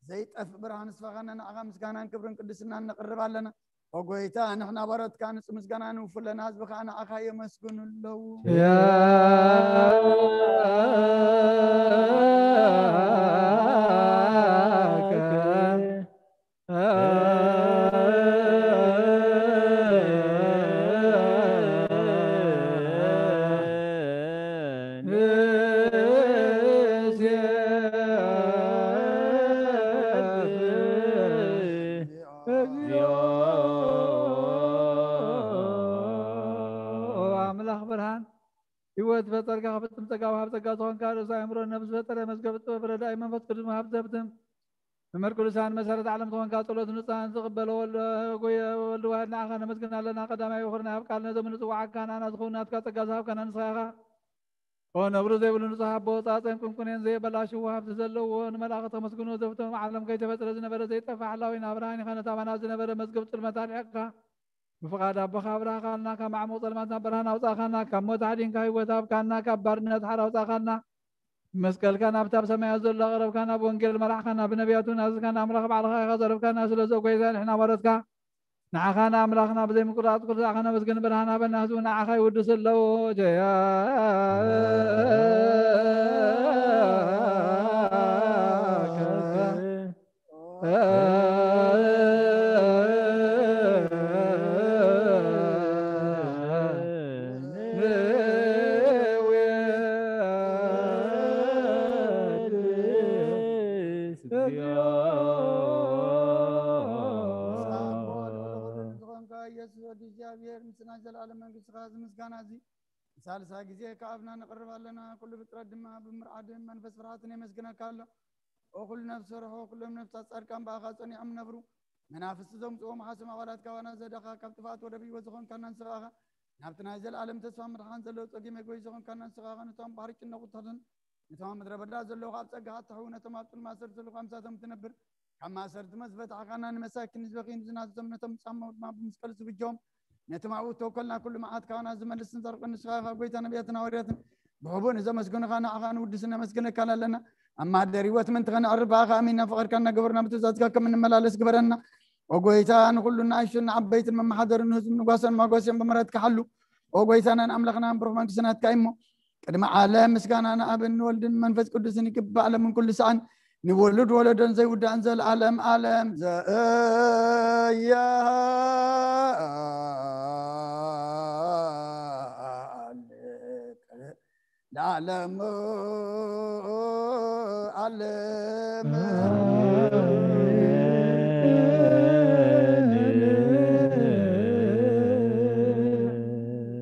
ዘይጠፍእ ብርሃን ንስፋኻና ንዓኻ ምስጋናን ክብርን ቅድስናን ነቕርብ ኣለና። ኦ ጎይታ ንሕና ባሮትካ ንጹህ ምስጋና ንውፉለና ህዝቢ ከዓ ንዓኻ የመስግኑ ኣለዉ። እግዚኦ። ኣምላኽ ብርሃን ህይወት ፈጠርካ ክፍጽም ጸጋ ወሃብ ጸጋ ዝኾንካ ርእሰ ኣእምሮ ነብስ ፈጠረ መዝገብ ጥበብ ረዳኢ መንፈስ ቅዱስ መሃብ ዘብትም መምህር ቅዱሳን መሰረት ዓለም ዝኾንካ ጸሎት ንጹሃን ዝቕበሎ ወልድ ዋሕድ ንዓኻ ነመስግን ኣለና። ቀዳማይ ወኽርና ኣብ ቃል ነዞም ንጽዋዓካ ንዓና ዝኸውን ናትካ ጸጋ ዝሃብካና ንስኻ ኢኻ። ኦ ነብሩ ዘይብሉ ንጹህ ኣቦ ጻጸን ቁንቁኔን ዘየበላሽው ሃብቲ ዘለዎ ንመላእኽት ተመስግኖ ዘብቶም ዓለም ከይተፈጥረ ዝነበረ ዘይጠፍእ ሓላዊና ብርሃን ኢኻ። ነታ ባና ዝነበረ መዝገብ ጽልመት ኣልዒቕካ ብፍቓድ ኣቦኻ ኣብራኻልና ካብ ማዕሙቕ ጸልማትና ብርሃን ኣውጻኻና ካብ ሞት ኣድንካ ህይወት ሃብካና ካብ ባርነት ሓራ ኣውጻኻና መስቀልካ ናብታ ኣብ ሰማያት ዘሎ ኣቕረብካና ብወንጌል መራሕካና ብነቢያቱ ናዝካና ኣምላኽ ባዕልኻ ኢኻ ዘረብካና። ስለዚ ኦ ጎይታ ንሕና ባሮትካ ንዓኻ ንኣምላኽና ብዘይ ምቁራጽ ኩሉ ንዓኻ ነመስግን። ብርሃን ሃበና ህዝቡ ንዓኻ ይውድስ ኣለዎ። ጀያ እግዚኦ። ዝኾንካ ኢየሱስ ወዲ እግዚኣብሔር፣ ምስ ናይ ዘላለም መንግስትኻ እዚ ምስጋና እዚ ንሳልሳይ ግዜ ከኣብና ነቕርብ ኣለና። ኩሉ ፍጥረት ድማ ብምርዓድን መንፈስ ፍርሃትን የመስግነካ ኣሎ። ኦ ኩሉ ነፍሲ ርሖ፣ ኩሎም ነፍሳት ጻድቃን ብኣኻ ጸኒዖም ነብሩ። መናፍስቲ ዘምጽኦም ሓሶም ኣባላት ካባና ዘዳኻ፣ ካብ ጥፍኣት ወደብ ህይወት ዝኾንካና ንስኻ ኢኻ። ናብቲ ናይ ዘለኣለም ተስፋ ምድሓን ዘለዎ ጸጊ መግበይ ዝኾንካና ንስኻ ኢኻ። ነቶም ባሕሪ ጭነቑ ትሕትን፣ ነቶም ኣብ ምድረ በዳ ዘለዉ ካብ ጸጋኻ ትሕዉ፣ ነቶም ኣብ ጽልማት ሰልፍ ዘለዉ ካብ ምሳቶም ትነብር። ካብ ማእሰርቲ መዝበታዕኻና ንመሳኪን ህዝበኺ ንዝናዘዞም ነቶም ዝጻመሙ ድማ ብመስቀል ዝብጆም። ነቶም ኣብኡ ተወከልና ኩሉ መዓት ካባና ዝመልስን ዘርቅን ንስኻ ኢኻ። ጎይታ ነቢያትን ሃዋርያትን ብሕቡእ ንዘመስግኑኻ ንዓኻ ንውድስን ነመስግነካን ኣለና። ኣብ ማህደር ህይወት ምእንቲ ኸነዕርፍ ብኣኻ ኣሚንና ፍቐድካ እናገበርና ብትእዛዝካ ከም እንመላለስ ግበረና። ኦ ጎይታ፣ ንኹሉ ንኣሽቱን ንዓበይትን መመሓደርን ንህዝብ ንጓሶን ማጓስዮን ብምሕረትካ ሓሉ። ኦ ጎይታናን ኣምላኽናን ብሩኽ መንግስቲ ናትካ እዩ እሞ፣ ቅድሚ ዓለም ምስጋና ንኣብን ንወልድን መንፈስ ቅዱስን ይግባእ፣ ሎምን ኩሉ ሰዓን ንወሉድ ወለዶን ዘይውዳእን ዘለዓለም ዓለም ዘያሃልቅ ለዓለሙ ዓለም።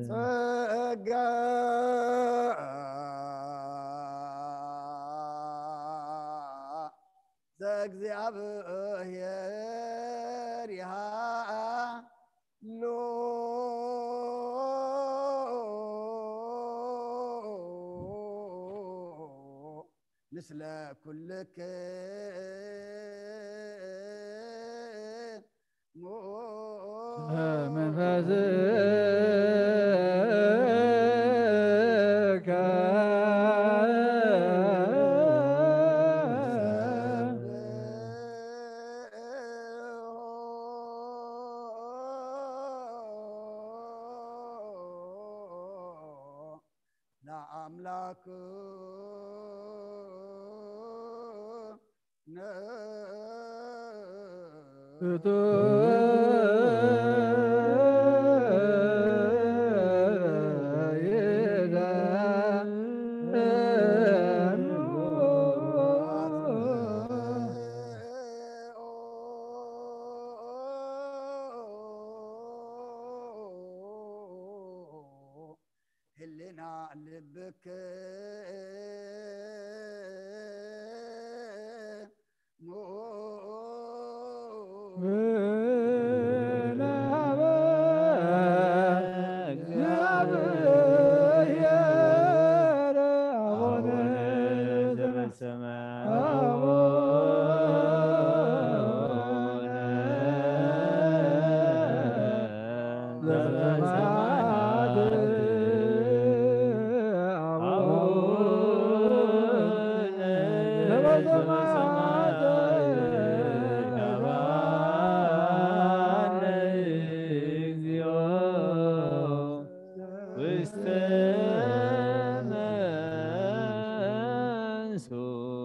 ጸጋ ዘእግዚኣብሔር ይሃሉ ምስለ ኩልክሙ። መንፈስከ ለአምላክ ህልና ልብክ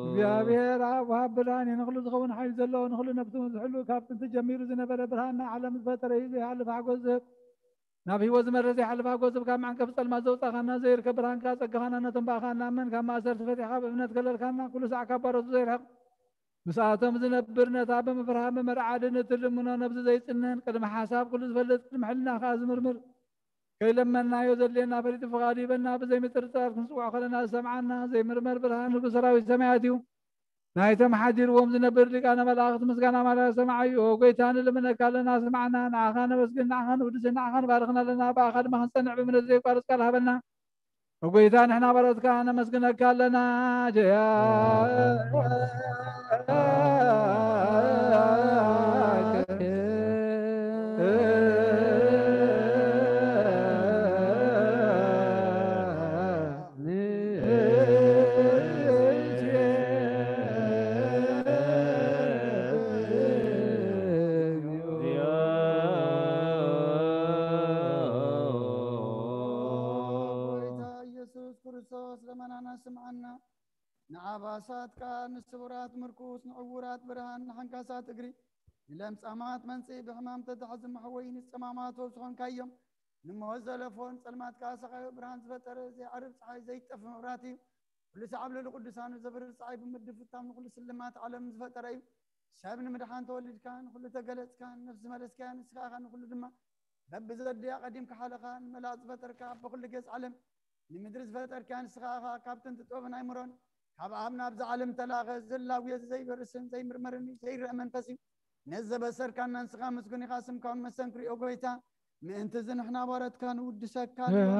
እግዚኣብሔር ኣብ ወሃብ ብርሃን እዩ። ንኹሉ ዝኸውን ሓይሊ ዘለዎ፣ ንኹሉ ነፍሱ ዝሕሉ፣ ካብ ጥንቲ ጀሚሩ ዝነበረ፣ ብርሃን ናይ ዓለም ዝፈጠረ እዩ። ዘይሓልፍ ሓጎስ ዝህብ፣ ናብ ህይወት ዝመርሕ ዘይሓልፍ ሓጎስ ዝህብ፣ ካብ መዓንቀፊ ጸልማት ዘውጻኻና፣ ዘይርከብ ብርሃንካ ጸጋኻና፣ ነቶም ብኣኻ እናመን ካብ ማእሰርቲ ፈቲሕካ ብእምነት ከለልካና፣ ኩሉ ሳዕ ካብ ባሮቱ ዘይርሕቕ ምስኣቶም ዝነብር፣ ነታ ብምፍርሃ ብመርዓድን እትልምኖ ነብሲ ዘይጽንህን ቅድሚ ሓሳብ ኩሉ ዝፈልጥ ቅድሚ ሕልና ከኣ ዝምርምር ከይለመናዮ ዘድልየና ፈሊጡ ፍቓዱ ይበና። ብዘይ ምጥርጣር ክንጽውዖ ከለና ዝሰምዓና ዘይምርመር ብርሃን ንጉስ ሰራዊት ሰማያት እዩ። ናይቶም ሓዲርዎም ዝነብር ሊቃነ መላእኽት ምስጋና ማርያ ሰማዓዮ። ጎይታ ንልምነካ ኣለና ስምዓና። ንዓኻ ነመስግን፣ ንዓኻ ንውድስን፣ ንዓኻ ንባርኽን ኣለና። ብኣኻ ድማ ክንጸንዕ ብእምነት ዘይቋርጽ ቃል ሃበና። ጎይታ ንሕና ባሮትካ ነመስግነካ ኣለና። ጀያ ጎይታ ኢየሱስ ክርስቶስ ለመናና ስምዓና። ንዓባሳት ቃል፣ ንስውራት ምርኩስ፣ ንዕውራት ብርሃን፣ ንሓንካሳት እግሪ፣ ንለምጻማት መንጽኢ፣ ብሕማም ተታሕዚ መሕወይ፣ ንጸማማት ፈውሲ ኾንካዮም። ንሞት ዘለፎን ጸልማት ከኣ ሰኻዮ ብርሃን ዝፈጠረ ዘይዓርብ ጸሓይ ዘይጠፍ መብራት እዩ። ኩሉ ሰዓብ ልዕሊ ቅዱሳኑ ዘብርህ ጸሓይ ብምድፍታም ንኹሉ ስልማት ዓለም ዝፈጠረ እዩ። ሰብ ንምድሓን ተወሊድካ፣ ንኹሉ ተገለጽካ፣ ነፍሲ ዝመለስካያ ንስኻ ኢኻ፣ ንኹሉ ድማ በብዘድልያ ቀዲምካ ሓለኻ። ንመላእ ዝፈጠርካ፣ ኣቦ ኩሉ ገጽ ዓለም ንምድሪ ዝፈጠርካ ንስኻ ኢኻ። ካብ ጥንቲ ጥበብን ኣይምሮን ካብ ኣብ ናብዛ ዓለም ተላኸ፣ ዝላውየ ዘይበርስን ዘይምርመርን ዘይረአ መንፈስ እዩ። ነዚ ዘበሰርካና ንስኻ ምስጉን ኢኻ፣ ስምካ እውን መሰንክር እዩ። ኦ ጎይታ፣ ምእንቲ እዚ ንሕና ባረትካ ንውድሰካ ኣለና።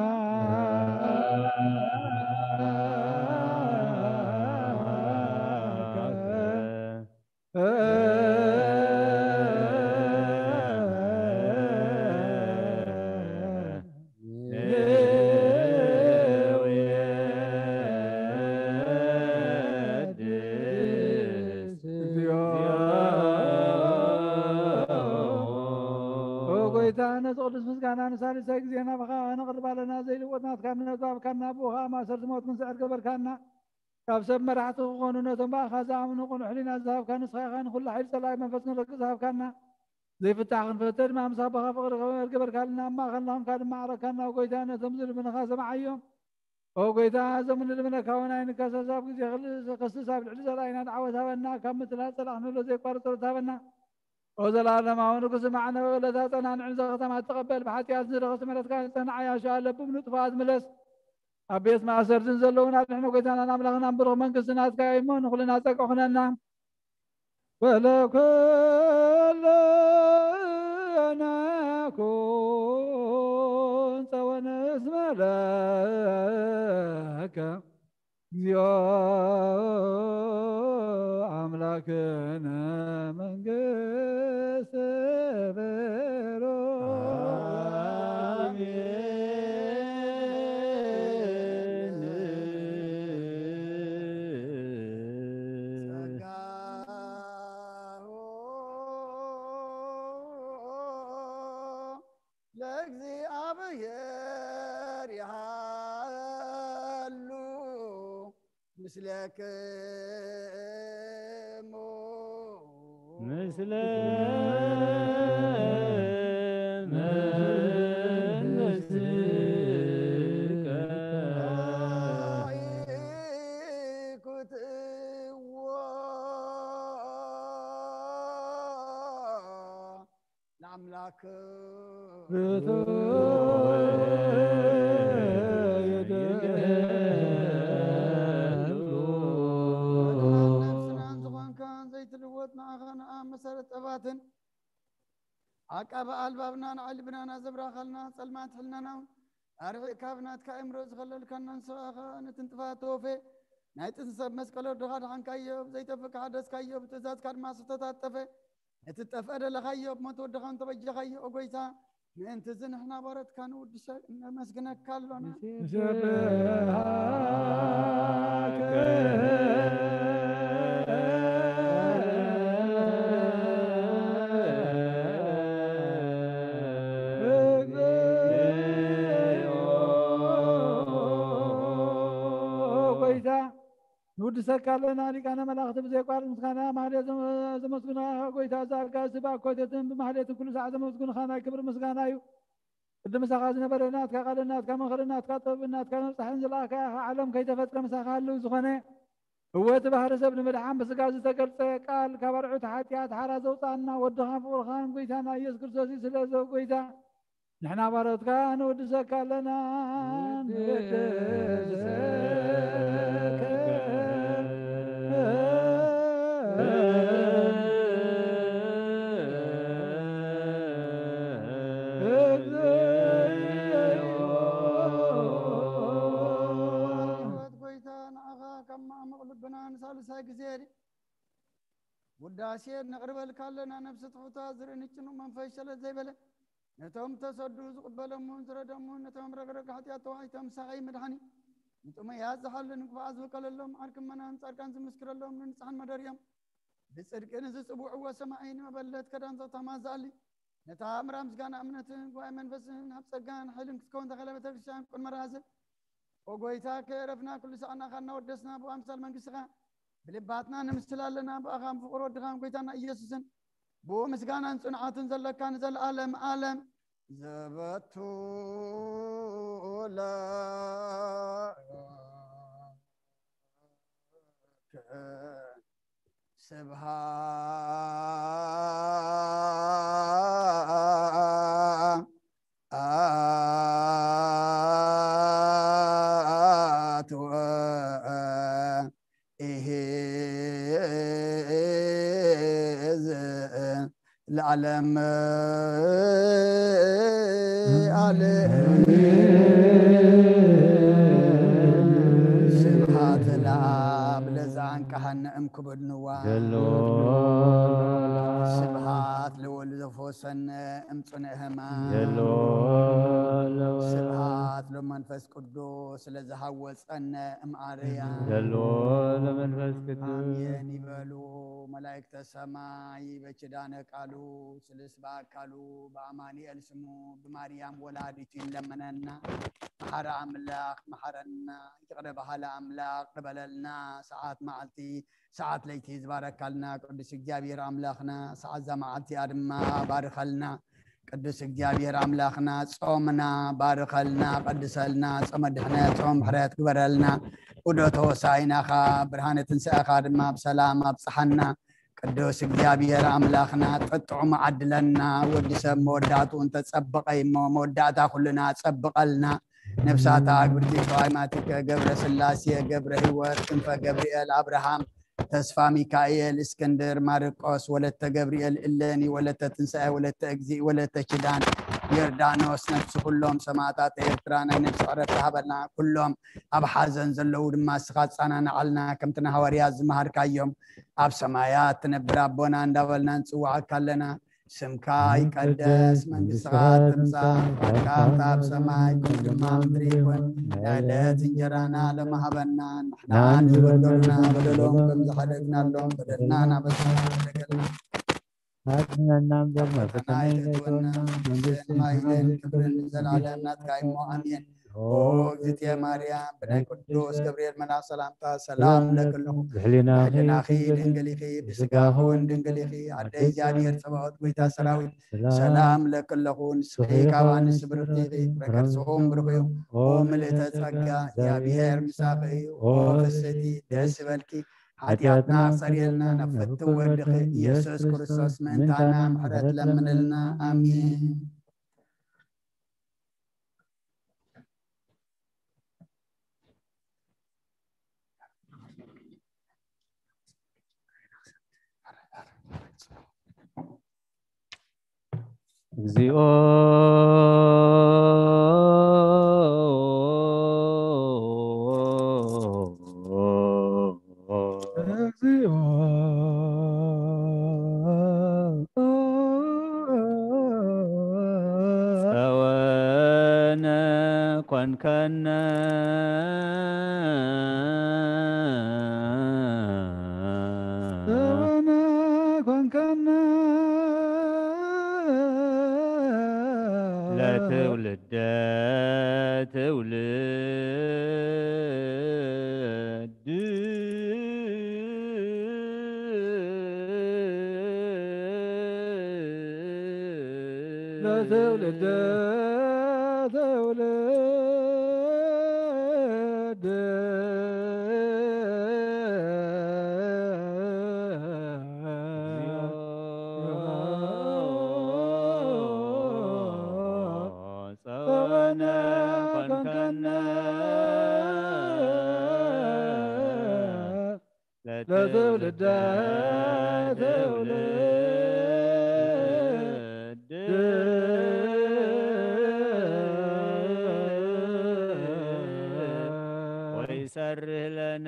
ኦ ጎይታ፣ ነዚ ቅዱስ ምስጋና ንሳልሳይ ግዜ ናባኻ ነቕርብ ኣለና። ዘይልወጥ ናትካ እምነት ዝሃብካና፣ ብኡ ኸኣ ማእሰርቲ ሞት ክንስዕር ገበርካና። ካብ ሰብ መራሕቲ ክኾኑ ነቶም ብኣኻ ዝኣምኑ ቅኑዕ ሕሊና ዝሃብካ ንስኻ ኢኻ። ንኹሉ ሓይሊ ጸላኢ መንፈስ ክንረግጽ ዝሃብካና፣ ዘይፍታሕ ክንፈተ ድማ ምስ ኣቦኻ ፍቕሪ ክበርካልና፣ ኣብ ማእኸልና ኾንካ ድማ ዓረካና። ኦ ጎይታ፣ ነቶም ዝልምኑኻ ሰምዓዮም። ኦ ጎይታ፣ እዞም ንልምነካ እውን ኣይንከሰስ። ኣብ ግዜ ክል-፣ ክስስ ኣብ ልዕሊ ጸላኢና ድዓወት ሃበና። ካብ ምትላል ጸላእ ክንብሎ ዘይቋርጽ ጸሎት ሃበና። ኦ ዘላለማዊ ንጉስ፣ ስማዕ፣ ነበበለታ ጸናንዕን ዘኸተማ ተቐበል። ብሓጢኣት ዝረኸስ ምሕረትካ ንጸናዕ ያሻ ለብም ንጥፋት ምለስ። ኣብ ቤት ማእሰርትን ዘለውን ኣድሕነ ጎይታናን ኣምላኽናን ብሩኽ መንግስቲ ናትካ እሞ ንኹልና ጸጋ ኩነና። ወለኩለነ ኩን ጸወን እስመ ለከ እግዚኦ ኣምላክነ መንግስት ብሩክ። ጸጋሁ ለእግዚኣብሔር ይሃሉ ምስለክሙ። ምስለ መንፈስከ። ኩትዎ ለኣምላክ። ነፍስናን ዝኾንካን ዘይትልወጥ ንዓኻ ንኣ መሰረት ጠባትን ዓቃቢ ኣልባብና ንዓይ ልብናና ዘብራኸልና ጸልማት ሕልናና እውን ኣርሒቕካ ብናትካ ኣእምሮ ዝኸለልካና ንስኻ ኢኻ። ነቲ ንጥፋት ተወፌ ናይ ጥንቲ ሰብ መስቀል ወድኻ ድሓንካዮ፣ ብዘይጠፍእ ክሓደስካዮ፣ ብትእዛዝካ ድማ ዝተታጠፈ ነቲ ዝጠፍአ ደለኻዮ፣ ብሞት ወድኻ እንተበጀኻዮ። ኦ ጎይታ፣ ምእንቲ እዚ ንሕና ባሮትካ ንውድሰ-፣ ነመስግነካ ኣሎና። ንሰብሐከ ጎይታ፣ ንውድሰካ ኣለና። ሊቃነ መላእኽቲ ብዘይቋርጽ ምስጋና ማህሌት ዘመ-፣ ዘመስግኑኻ፣ ጎይታ፣ እዚ ኣጋእዝቲ ብኣኮቴትን ብማህሌትን ኩሉ ሰዓት ዘመስግኑኻ ናይ ክብሪ ምስጋና እዩ። ቅድሚ ምሳኻ ዝነበረ ናትካ ቃልን ናትካ ምኽርን ናትካ ጥበብን ናትካ ምብጻሕን ዝለኣኻ ኢኻ። ዓለም ከይተፈጥረ ምሳኻ ህልው ዝኾነ፣ እወ፣ እቲ ባህሪ ሰብ ንምድሓን ብስጋ ዝተገልጸ ቃል፣ ካብ ኣርዑት ሓጢኣት ሓራ ዘውጻኣና ወድኻን ፍቕርኻን ጎይታና ኢየሱስ ክርስቶስ እዩ። ስለዚ ጎይታ፣ ንሕና ባሮትካ ንውድሰካ ኣለና። ንውድሰከ። ህይወት ጎይታ፣ ንዓኻ ካብ ማዕሙቕ ልብና ንሳልሳይ ግዜ ውዳሴ ነቕርበልካ ኣለና። ነፍሲ ትሑታ ዝርኢ ንጭኑቕ መንፈስ ሸለል ዘይበለ፣ ነቶም ተሰዱ ዝቕበሎምን ዝረዶምን፣ ነቶም ረግረግ ሓጢኣት ተዋሒጦም ሳቐይ መድሓኒ፣ ንጥሙያት ዝሓሊ ንግፉዓት ዝውከለሎም፣ ዓርኪ እመናን ጻድቃን ዝምስክረሎም፣ ንንጹሓን መደርዮም፣ ብጽድቂ ንዝጽውዕዎ ሰማዒ፣ ንመበለት ከዳን ዘተማ ዝኣሊ፣ ነታ እምራ ምስጋና እምነትን ጉባኤ መንፈስን ኣብ ጸጋን ሓይልን ክትከውን ተኸለ ቤተክርስትያን ቅድመ ራእሲ። ኦ ጎይታ፣ ከየረፍና ኩሉ ሰዓት ንዓኻ እናወደስና ብኣምሳል መንግስትኻ ብልባትና ንምስል ኣለና። ብኣኻን ፍቕሪ ወድኻን ጎይታና ኢየሱስን ብኡ ምስጋናን ጽንዓትን ዘለካ ንዘለኣለም ኣለም ዘበቱ ለ ስብሃት ወ- ኢሂ ለዓለም ዓለም። ስብሐት ለአብ ለዘአንቀሐነ እምክቡድ ንዋ። ዘሎ ስብሐት ለወልድ ዘፈወሰነ እምጽኑዕ ሕማም። ዘሎ ስብሐት ለመንፈስ ቅዱስ ለዘሃወጸነ እምአርያ። ዘሎ ለመንፈስ ቅዱስ። አሜን ይበሉ መላእክተ ሰማይ በኪዳነ ቃሉ ስልስ በአካሉ በአማኑኤል ስሙ ብማርያም ወላዲቱ ይለመነና። መሐሪ አምላኽ መሐረና፣ ይቅረ በሃሊ አምላኽ ቅበለልና። ሰዓት መዓልቲ ሰዓት ለይቲ ዝባረካልና ቅዱስ እግዚኣብሔር አምላኽና ሰዓት እዛ መዓልቲ እያ ድማ ባርከልና። ቅዱስ እግዚኣብሔር አምላኽና ጾምና ባርከልና፣ ቀድሰልና፣ ጾመ ድሕነት፣ ጾመ ምሕረት ግበረልና። ዑደተ ሆሳዕናኻ ብርሃነ ትንሳኤኻ ድማ ብሰላም ኣብጽሓና። ቅዱስ እግዚኣብሔር አምላኽና ጥጥዑም ዓድለና። ወዲ ሰብ መወዳእትኡ እንተጸበቐ እሞ መወዳእታ ኩልና ጸብቐልና። ነፍሳታ ግብርቲ ተዋይማቲከ ገብረ ስላሴ ገብረ ህይወት ክንፈ ገብርኤል አብርሃም ተስፋ ሚካኤል እስክንድር ማርቆስ ወለተ ገብርኤል እሌኒ ወለተ ትንሳኤ ወለተ እግዚእ ወለተ ኪዳን ዮርዳኖስ ነፍሲ ኩሎም ሰማዕታት ኤርትራ ናይ ነፍሲ ዕረፍቲ ሃበልና። ኩሎም ኣብ ሓዘን ዘለዉ ድማ እስኻ ኣጸናንዓልና። ከምቲ ንሃዋርያት ዝመሃርካዮም ኣብ ሰማያት ትነብር ኣቦና እንዳበልና ንጽውዓካ ኣለና። ስምካ ይቀደስ፣ መንግስትኻ ትምጻእ፣ ፈቃድካ ኣብ ሰማይ ከም ድማ ምድሪ ይኹን። ናይ ዕለት እንጀራና ሎሚ ሃበና፣ ንሕና ንበደሉና በደሎም ከም ዝሓደግናሎም በደልና ናበስና ሓደገልና። ኣድሕነና እምበር ፈተና ኣይተእትወና፣ መንግስትን ሓይልን ክብርን ዘለዓለም ናትካ እሞ ኣሜን። ኦ እግዝእትየ ማርያም፣ ብናይ ቅዱስ ገብርኤል መልኣክ ሰላምታ ሰላም እብለኪ ኣለኹ። ብሕሊናኺ ድንግል ኢኺ፣ ብስጋኺ እውን ድንግል ኢኺ። ኣደ እግዚኣብሔር ጸባኦት ጎይታ ሰራዊት ሰላም እብለኪ ኣለኹ። ንስኺ ካብ ኣንስቲ ብርኽቲ ኢኺ፣ ፍረ ከርስኺ እውን ብሩኽ እዩ። ኦ ምልእተ ጸጋ፣ እግዚኣብሔር ምሳኺ እዩ። ኦ ፍስሕቲ ደስ ይበልኪ፣ ሓጢኣትና ኣስተሰርየልና፣ ናብ ፍትው ወድኺ ኢየሱስ ክርስቶስ ምእንታና ምሕረት ለምንልና። ኣሜን። እግዚኦ እግዚኦ ጸወነ ኮንከነ ጸወነ ኮንከነ ለትውልደ ትውልድ ለትውልደ ትውልድ ጸወነ ኮንከነ ለትውልደ ትውልድ ወይሰርህ ለነ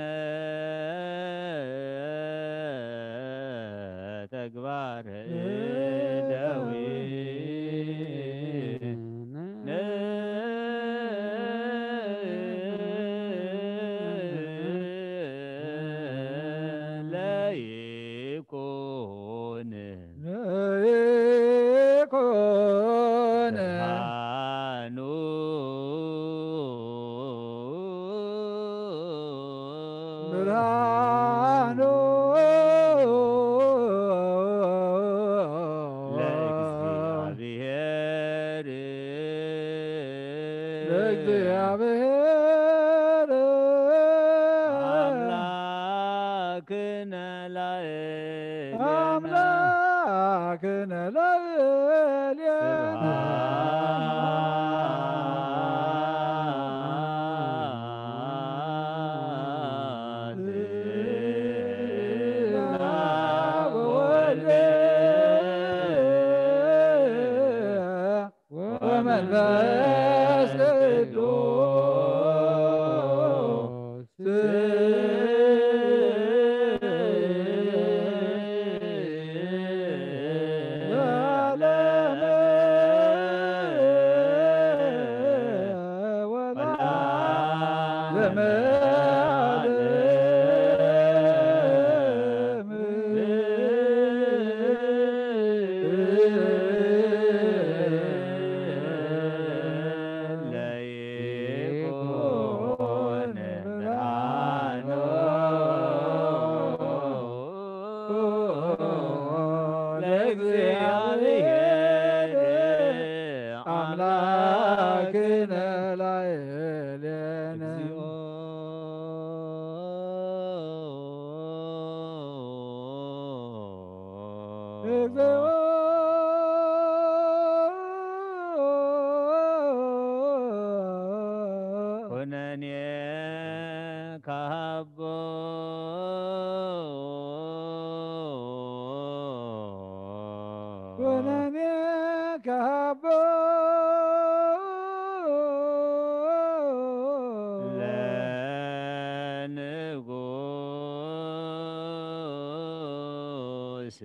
ተግባር እደዊነ ለይኩን ለይኩን ብርሃኑ ብርሃኑ ለእግዚአብሔር ለእግዚአብሔር አምላክ አምላክነ ለእሌነ ስብሐት ለወልድ ወመንፈስ ቅዱስ ለዓለመ ወለዓለመ። ለይኩን ብርሃኑ ለእግዚአብሔር አምላክነ ላዕሌነ። እግዚኦ። እግዚኦ። ኩነኔ ካቦ። ኩነኔ ካቦ። ለንጉስ።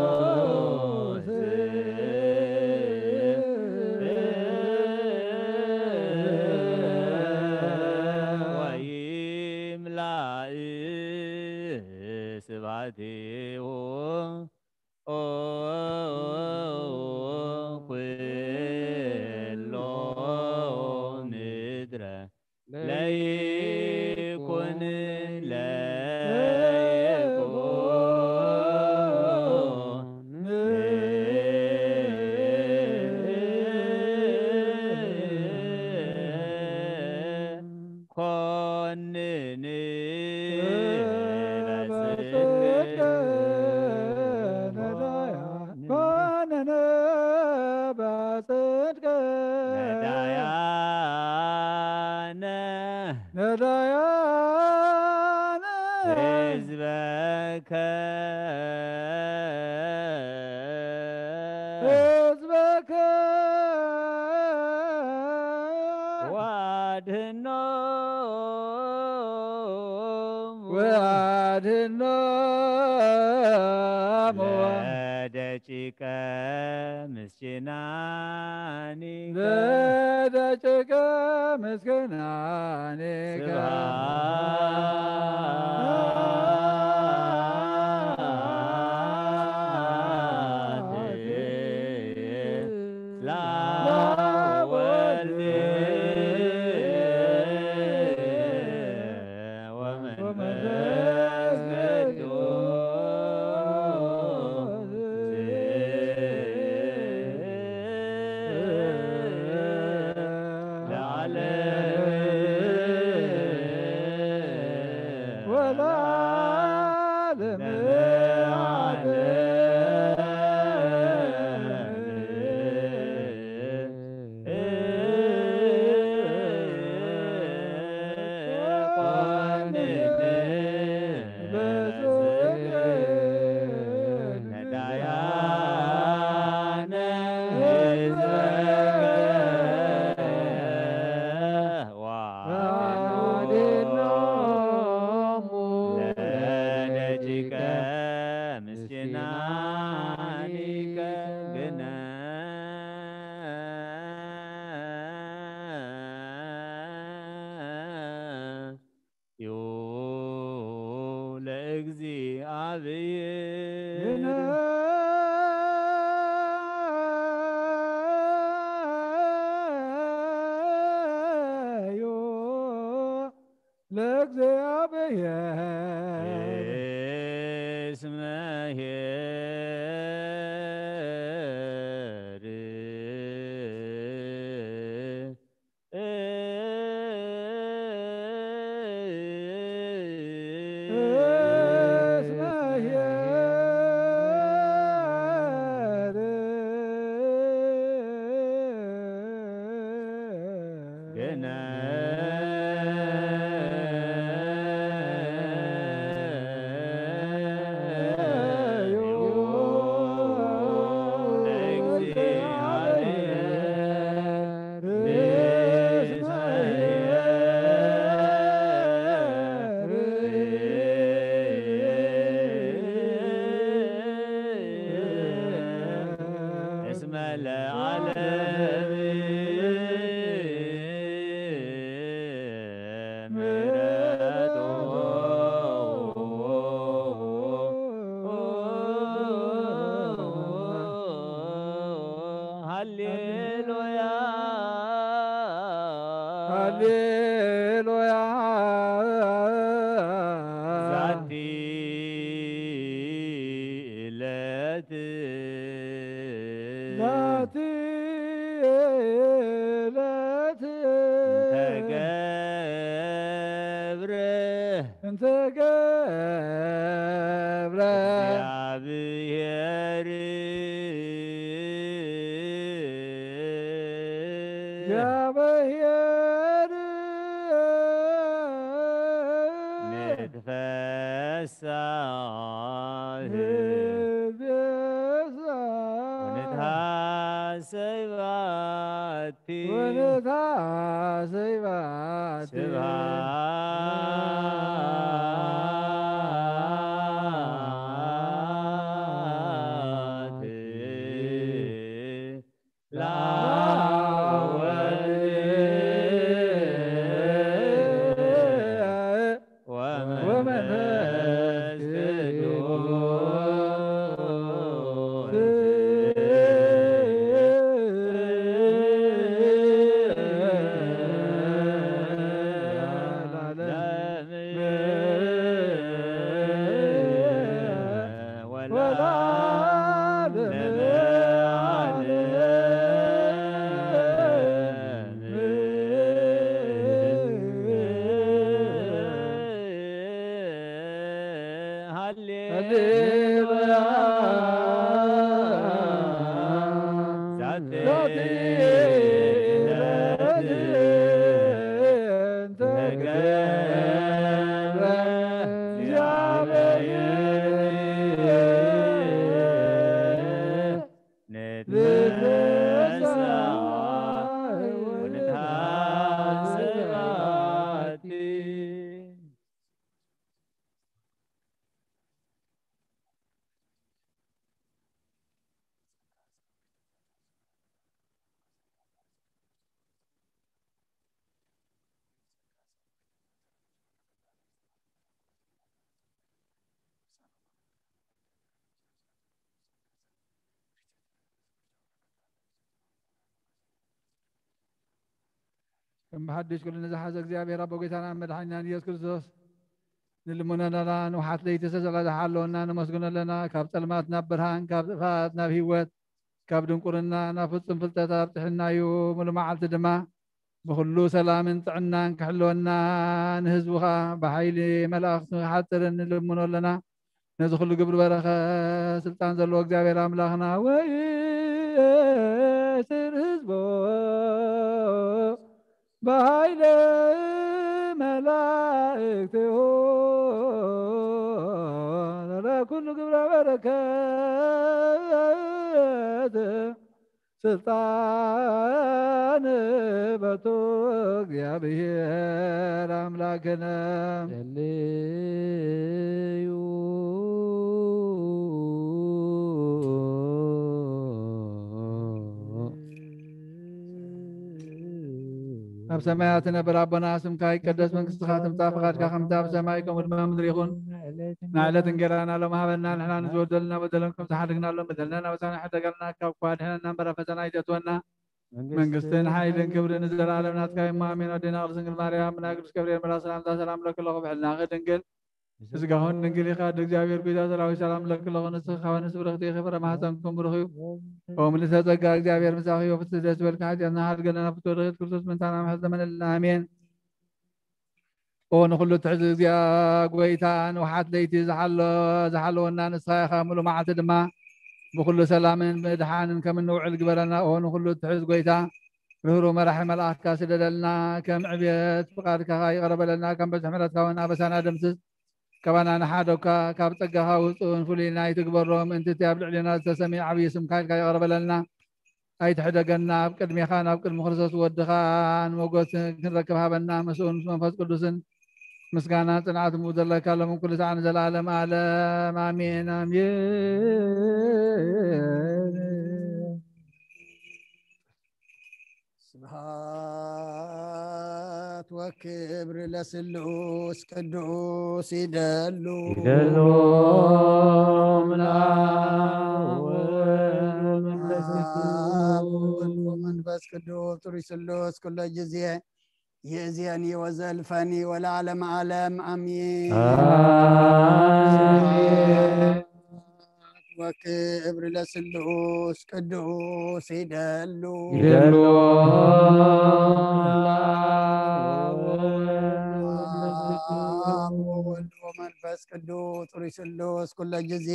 ለንጉስ። ወይምላእ ስብሐቲሁ ኩሎ ምድረ ለይኩን ለይኩን ኮንን በጽድቅ ኮንን በጽድቅ ነዳያነ ነዳያነ ህዝበከ ህዝበከ ወአድኅኖሙ ወአድኅኖሙ ለደቂቀ ምስኪናኒከ ለደቂቀ ምስኪናኒከ ስብሐት ለወልድ ወመንፈስ ቅዱስ ለዓለም ለእግዚኣብሔር። ግነዩ ለእግዚኣብሔር። እስመ ኄር። እስመ ኄር። ግነ እስመ ለዓለም ምሕረቱ። ሃሌሉያ። ሃሌሉያ። ዛቲ ዕለት። ዛቲ ዕለት። እንተ ገብረ። እንተ ገብረ። እግዚኣብሔር። እግዚኣብሔር። ንትፈሳህ። ንትፈሳህ። ወንትሃሰይ ባቲ። ወንትሃሰይ ባቲ። ስብሐት ለአብ ወልድ ወመንፈስ ቅዱስ። ሃሌሉያ። ዛቲ ዕለት ተገብረ እግዚአብሔር። ንትፈሳህ ወንትሃሰይ ባቲ። ከም ብሓድሽ ኩሉ ንዝሓዘ እግዚኣብሔር ኣቦ ጎይታናን መድሓኒናን ኢየሱስ ክርስቶስ ንልምኖ ኣለና። ንውሓት ለይቲ ስለ ዝሓለወና ነመስግኖ ኣለና። ካብ ጸልማት ናብ ብርሃን፣ ካብ ጥፍኣት ናብ ህይወት፣ ካብ ድንቁርና ናብ ፍጹም ፍልጠት ኣብጽሕና እዩ። ሙሉ መዓልቲ ድማ ብኹሉ ሰላምን ጥዕናን ክሕልወና፣ ንህዝቡ ኸኣ ብሓይሊ መላእኽቱ ክሓጽርን ንልምኖ ኣለና። ነዚ ኹሉ ግብሪ በረኸ ስልጣን ዘለዎ እግዚኣብሔር ኣምላኽና ወይ ስር ህዝቦ ብሓይለ መላእክቲሁ ለኩሉ ግብረ በረከት ስልጣን በቱ እግዚኣብሔር ኣምላክነ። ጸልዩ። ኣብ ሰማያት ትነብር ኣቦና፣ ስምካ ይቀደስ፣ መንግስትኻ ትምጻእ፣ ፍቓድካ ከምታ ኣብ ሰማይ ከምኡ ድማ ኣብ ምድሪ ይኹን። ንዕለት እንጌራና ሎም ሃበና፣ ንሕና ንዝበደሉና በደሎም ከም ዝሓደግናሎም በደልናን ኣበሳና ይሕደገልና፣ ካብ ክፉእ ኣድሕነና እምበር ኣብ ፈተና ኣይተእትወና። መንግስትን ሓይልን ክብርን ንዘለኣለም ናትካ እዩ፣ ኣሜን። ኣዴና ቅድስት ድንግል ማርያም፣ ብናይ ቅዱስ ገብርኤል መልኣክ ሰላምታ ሰላም ለኪ ኣለኹ፣ ብሕልናኺ ድንግል፣ ብስጋኹን ድንግል ኢኻ፣ ኣደ እግዚኣብሔር ጎይታ ሰራዊት ሰላም ለኪ ኣለኹ፣ ንስኺ ካብ ኣንስቲ ብርኽቲ ኢኺ፣ ፍረ ማህፀንኩም ብሩኽ እዩ። ኦ ምልዕተ ጸጋ፣ እግዚኣብሔር ምሳኺ እዩ፣ ፍስህ ደስ በልኪ፣ ሓጢኣትና ሓድገለና፣ ፍትወ ርኽት ክርስቶስ ምንታና ምሕረት ዘመነልና፣ ኣሜን። ኦ ንኹሉ ትሕዚ እግዚኣብሔር ጎይታ፣ ንውሓት ለይቲ ዝሓሎ-፣ ዝሓለወና ንስኻ ኢኻ፣ ምሉእ መዓልቲ ድማ ብኹሉ ሰላምን ምድሓንን ከም እንውዕል ግበረና። ኦ ንኹሉ ትሕዝ ጎይታ፣ ርህሩህ መራሒ መልኣኽካ ስደደልና፣ ከም ዕብየት ፍቓድካ ይቕረ በለልና፣ ከም በዝሒ ምሕረትካ እውን ኣበሳና ደምስስ። ካባና ንሓደካ፣ ካብ ጸጋኻ ውጹእን ፍሉይን ኣይትግበሮ፣ ምእንቲ እቲ ኣብ ልዕሌና ዝተሰምየ ዓብዪ ስምካ ኢልካ ይቕረ በለልና። ኣይትሕደገና፣ ኣብ ቅድሜኻን ኣብ ቅድሚ ክርስቶስ ወድኻ ንሞገስ ክንረክብ ሃበና። ምስኡን ምስ መንፈስ ቅዱስን ምስጋና ጽንዓት ምኡ ዘለካ ሎም ኩሉ ሰዓት ንዘለኣለም ኣለም ኣሜን፣ ኣሜን። ስብሐት ወክብር ለስሉስ ቅዱስ ይደሉ። ይደሉ። አብ ወወልድ ወመንፈስ ቅዱስ። አብ ወወልድ ወመንፈስ ቅዱስ ጥሩይ ስሉስ ኩሎ ጊዜ ይእዜኒ ወዘልፈኒ ወለዓለመ ዓለም አሜን። አሜን። ወክብር ለስሉስ ቅዱስ ይደሉ። ይደሉ። አብ ወወልድ ወመንፈስ ቅዱስ ጥሩይ ስሉስ ኩሎ ጊዜ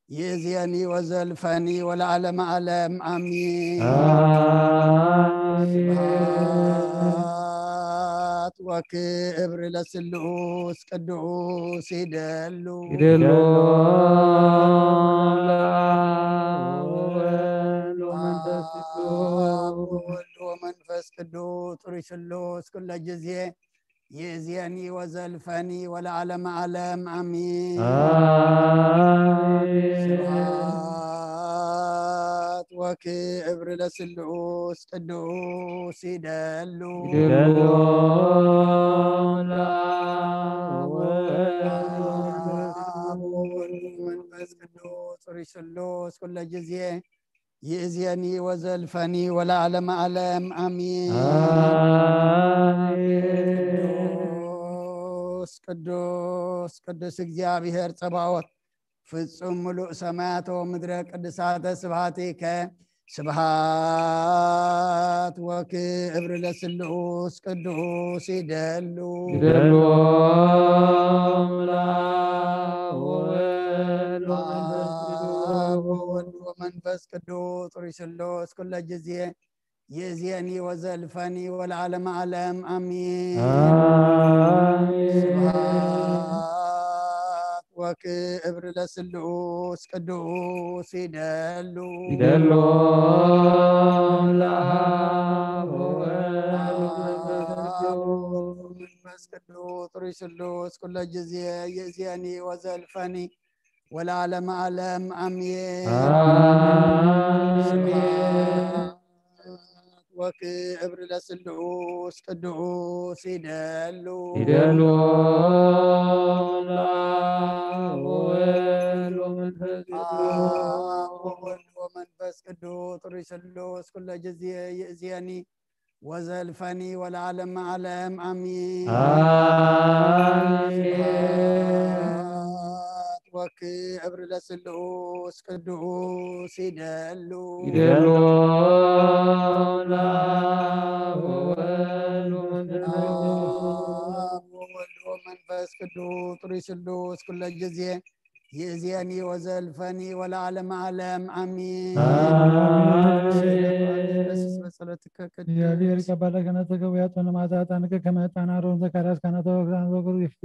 ይእዜኒ ወዘልፈኒ ወለዓለመ ዓለም አሜን። አሜን። ስብሐት ወክብር ለስሉስ ቅዱስ ይደሉ። ይደሉ። አብ ወወልድ ወመንፈስ ቅዱስ። አብ ወወልድ ወመንፈስ ቅዱስ ጥሩይ ስሉስ ኩሎ ጊዜ ይእዜኒ ወዘልፈኒ ወለዓለመ ዓለም አሜን። አሜን። ስብሐት ወክብር ለስሉስ ቅዱስ ይደሉ። ይደሉ። አብ ወወልድ ወመንፈስ ቅዱስ ጥሩይ ስሉስ ኩሎ ጊዜ ይእዜኒ ወዘልፈኒ ወለዓለመ ዓለም አሜን። አሜን። ቅዱስ ቅዱስ ቅዱስ እግዚኣብሔር ጸባኦት ፍጹም ምሉእ ሰማያት ወምድረ ቅድሳተ ስብሐቲከ ስብሐት ወክብር ለስሉስ ቅዱስ ይደሉ። ይደሉ። አብ ወወልድ ወመንፈስ ቅዱስ። አብ ወወልድ ወመንፈስ ቅዱስ ጥሩይ ስሉስ ኩሎ ጊዜ ይእዜኒ ወዘልፈኒ ወለዓለመ ዓለም አሜን። አሜን። ስብሐት ወክብር ለስሉስ ቅዱስ ይደሉ። ይደሉ። ለአብ ወወልድ ወመንፈስ ቅዱስ። መንፈስ ቅዱስ ጥሩይ ስሉስ ኩሎ ጊዜ ይእዜኒ ወዘልፈኒ ወለዓለመ ዓለም አሜን። አሜን። ስብሐት ወክብር ለስሉስ ቅዱስ ይደሉ። ይደሉ። ለአብ ወወልድ ወመንፈስ ቅዱስ። አብ ወወልድ ወመንፈስ ቅዱስ ጥሩይ ስሉስ ኩሎ ጊዜ ይእዜኒ ወዘልፈኒ ወለዓለመ ዓለም አሜን። አሜን። ስብሐት ወክብር ለስሉስ ቅዱስ ይደሉ። ይደሉ። ለአብ ወወልድ ወመንፈስ ቅዱስ። አብ ወወልድ ወመንፈስ ቅዱስ ጥሩይ ስሉስ ኩሎ ጊዜ ይእዜኒ ወዘልፈኒ ወለዓለመ ዓለም አሜን። አሜን። በጸሎትከ ቅዱስ። እግዚአብሔር ይቀበለ ክህነትከ ወያጽነ ማታ ዕጣንከ ከመ ዕጣን አሮን ዘካርያስ ካህናተ ወክርያን ዘክሩ ይፍቴ።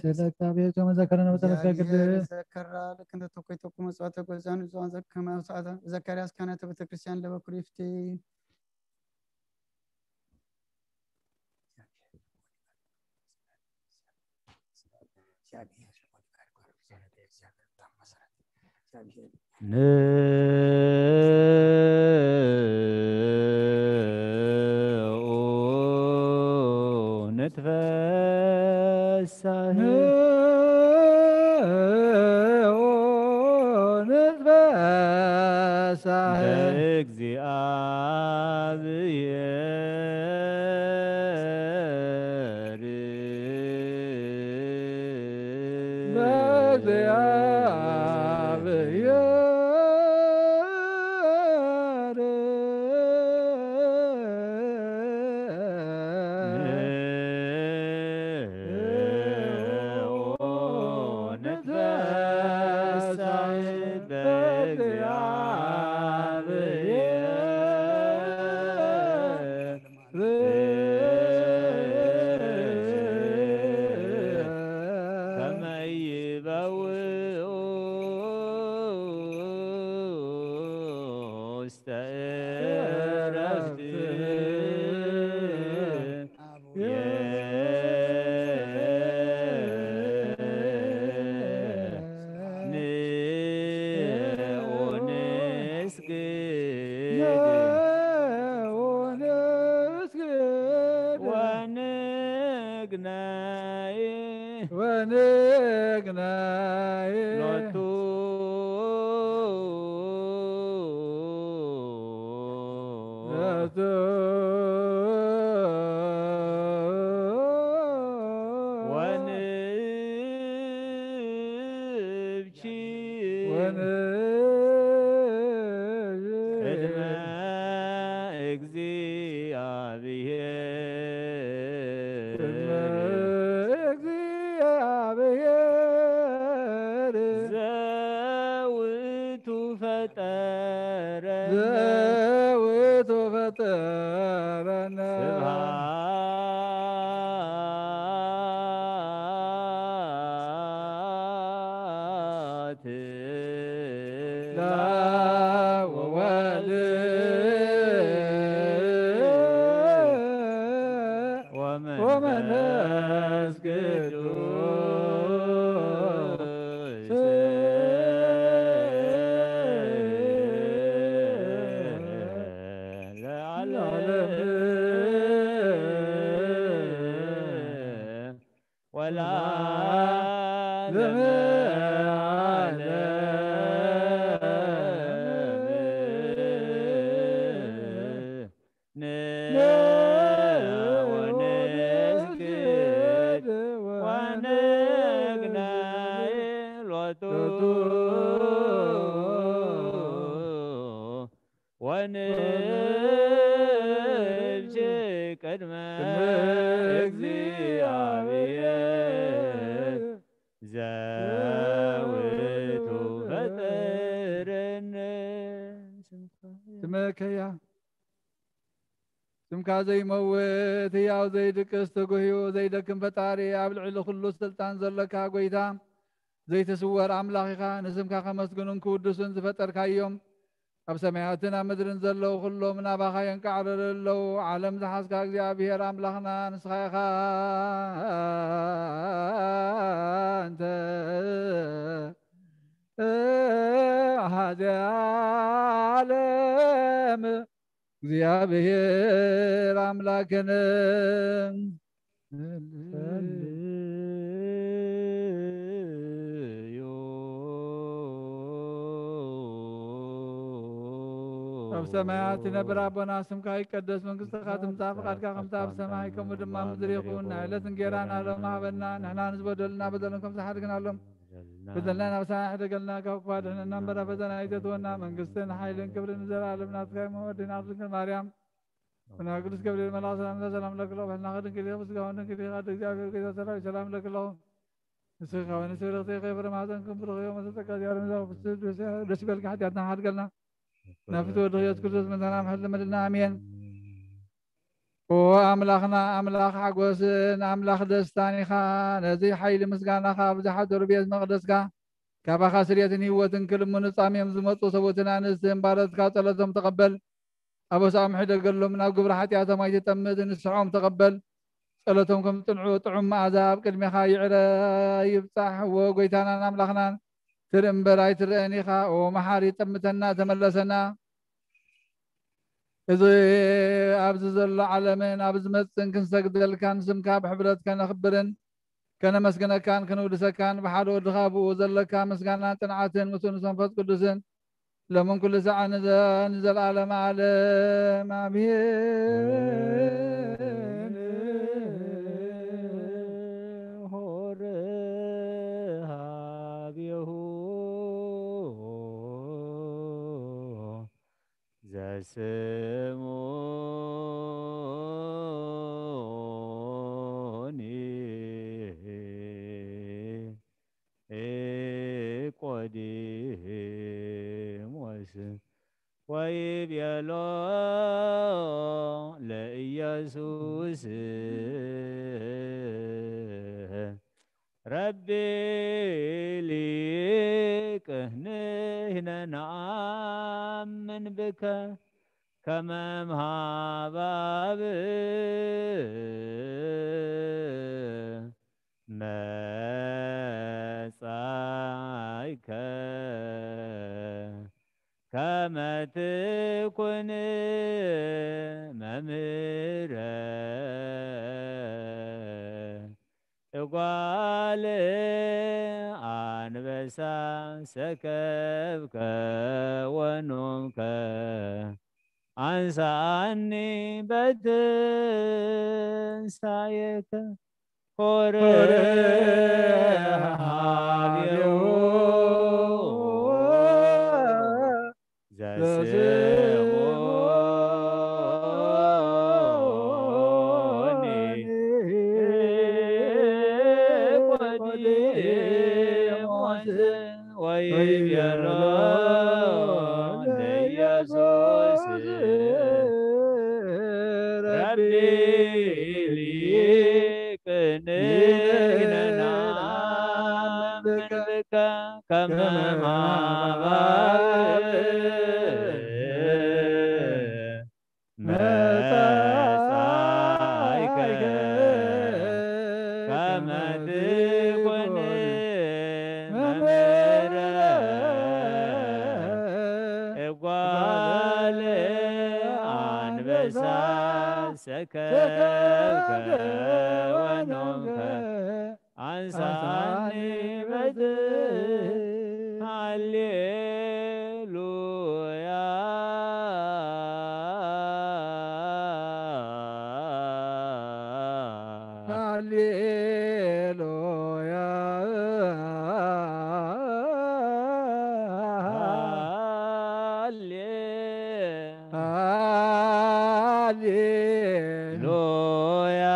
ስለ እግዚአብሔር ጾመ ዘከረነ በጸሎትከ እግዚአብሔር ቅዱስ። ይዘከራ ለክንደ ተኮይ ተኩ መጽዋተ ጎዛን ንጹሃን ዘከመ ሰዓተ ዘካርያስ ካህናተ ቤተክርስቲያን ለበኩር ይፍቴ። ንትፈሳህ ንትፈሳህ በእግዚአብሔር በእግዚአብሔር ወንግናይ ወንግናይ ሎቱ ሎቱ ወንብኪ ወንብኪ ቅድመ እግዚአብሔር ቅድመ እግዚአብሔር ዘውቱ ፈጠረነ ዘውቱ ፈጠረነ ስብሐት ለአብ ወወልድ ወመንፈስ ቅዱስ ለዓለም ወለዓለመ ዓለም። ንወንስግድ ወንግናይ ሎቱ ወንብኪ ቅድመ እግዚአብሔር ዘውቱ ፈጠረነ። ስምከ ያ ስምካ ዘይመውት፣ ህያው ዘይድቅስ፣ ትጉህ እዩ ዘይደክም ፈጣሪ፣ ኣብ ልዕሊ ኩሉ ስልጣን ዘለካ ጎይታ፣ ዘይትስወር ኣምላኽ ኢኻ። ንስምካ ከመስግኑን ክውድሱን ዝፈጠርካዮም፣ ኣብ ሰማያትን ኣብ ምድርን ዘለዉ ኩሎም ናባኻ የንቃዕረሩ ኣለዉ። ዓለም ዝሓዝካ እግዚኣብሔር ኣምላኽና ንስኻ ኢኻ። ኣንተ ኣሃዜ ዓለም እግዚኣብሔር ኣምላክን ፈልዩ። ኣብ ሰማያት ትነብር ኣቦና፣ ስምካ ይቀደስ፣ መንግስትኻ ትምጻእ፣ ፍቓድካ ከምቲ ኣብ ሰማይ ከምኡ ድማ ኣብ ምድሪ ይኹን። ናይ ዕለት እንጌራና ሎሚ ሃበና፣ ንሕና ንዝበደሉና በደሎም ከም ዝሓድግናሎም በደልና ናብ ሰማይ ሕደገልና፣ ካብ ክፉእ ኣድሕነና እምበር፣ ኣብ ፈተና ኣይተእትወና። መንግስትን ሓይልን ክብርን ንዘለኣለም ናትካ እዩ። እመ ወድና ድንግል ማርያም፣ ወና ቅዱስ ገብርኤል መልኣኽ ሰላምታ ሰላም ለክሎ፣ ብሕልናኺ ድንግል ኢኺ፣ ብስጋኺ ድንግል ኢኺ፣ ኣደ እግዚኣብሔር ጎይታ ሰራዊት ሰላም ለክሎ። ንስኺ ከወኒ ስብርኽቲ ኢኺ፣ ፍረ ማህፀንኪ ብሩኽ እዩ። መሰል ጸጋ እግዚኣብሔር ምሳኺ፣ ፍስህ ደስ ይበልኪ፣ ሓጢኣትና ሓድገልና፣ ናብ ፍትወ ወዲ ኢየሱስ ክርስቶስ መድኃኒና ምሕረት ለመድልና፣ ኣሜን። ኦ ኣምላኽና፣ ኣምላኽ ሓጎስን ኣምላኽ ደስታን ኢኻ። ነዚ ሓይሊ ምስጋናኻ ኣብ ዝሓደሩ ቤት መቕደስካ ካባኻ ስርየትን ህይወትን ክልምኑ ጻምዮም ዝመጹ ሰብኡትን ኣንስትን ባሮትካ ጸሎቶም ተቐበል። ኣበሳኦም ሕደገሎም፣ ናብ ግብሪ ሓጢኣቶም ኣይትጠምት፣ ንስሖም ተቐበል። ጸሎቶም ከም ጽንዑ ጥዑም መኣዛ ኣብ ቅድሜኻ ይዕረ ይብጻሕ። ዎ ጎይታናን ኣምላኽናን፣ ትርኢ እምበር ኣይትረአን ኢኻ። ኦ መሓሪ፣ ጠምተና፣ ተመለሰና። እዚ ኣብዚ ዘሎ ዓለምን ኣብ ዝመጽእን ክንሰግደልካን ስምካ ብሕብረት ከነኽብርን ከነመስግነካን ክንውድሰካን ብሓደ ወድኻ ብኡ ዘለካ ምስጋናን ጽንዓትን ምስኡ ምስ መንፈስ ቅዱስን ሎምን ኩሉ ሳዕ ንዘ-፣ ንዘለዓለመ ዓለም ኣሜን። ሆረ ሃቤሁ ዘስሙኒ ኒቆዲሞስ ወይቤሎ ለኢየሱስ ረቢ ሊቅ ንሕነ ነኣምን ብከ ከመ እምሃበ አብ መጻእከ ከመ ትኩን መምህረ እጓለ ኣንበሳ ሰከብከ ወኖምከ አንሳኒ በትንሳኤከ ሆረ ሃቤሁ ዘስሙኒ ኒቆዲሞስ ወይቤሎ ለኢየሱስ ረቢ ሊቅ ንሕነ ነአምን ብከ ከመ እምሃበ አብ መጻእከ ከመ ትኩን መምህረ እጓለ አንበሳ ሰከብከ ወኖምከ አንሳኒ በትንሳኤከ ሃሌሉያ ሃሌሉያ ሃሌ ሃሌሉያ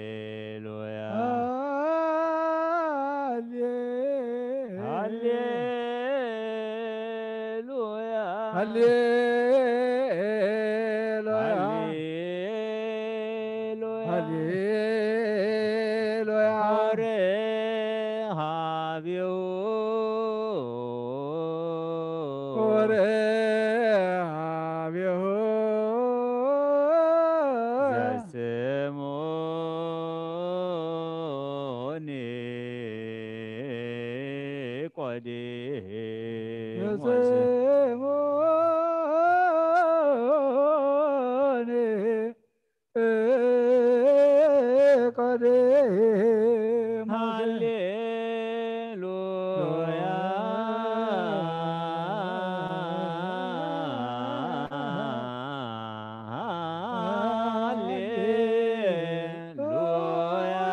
ሃሌሉያ ሃሌ ሃሌሉያ ሃሌሉያ ሃሌሉያ ሆረ ሃቤሁ ሆረ ሃቤሁ ዘስሙኒ ኒቆዲሞስ ዘስሙኒ ኒቆዲሞስ ሃሌሉያ ሃሌሉያ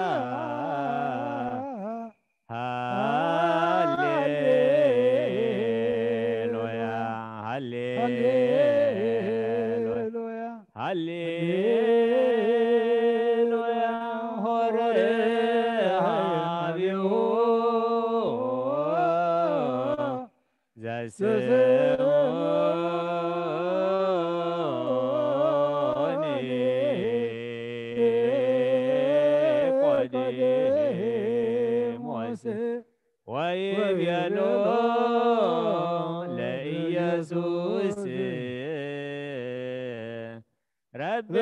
ሃሌሉያ ሃሌሉያ ሃሌሉያ ሃሌሉያ ሆረ ሃቤሁ ዘስሙኒ ኒቆዲሞስ ወይቤሎ ለኢየሱስ ረቢ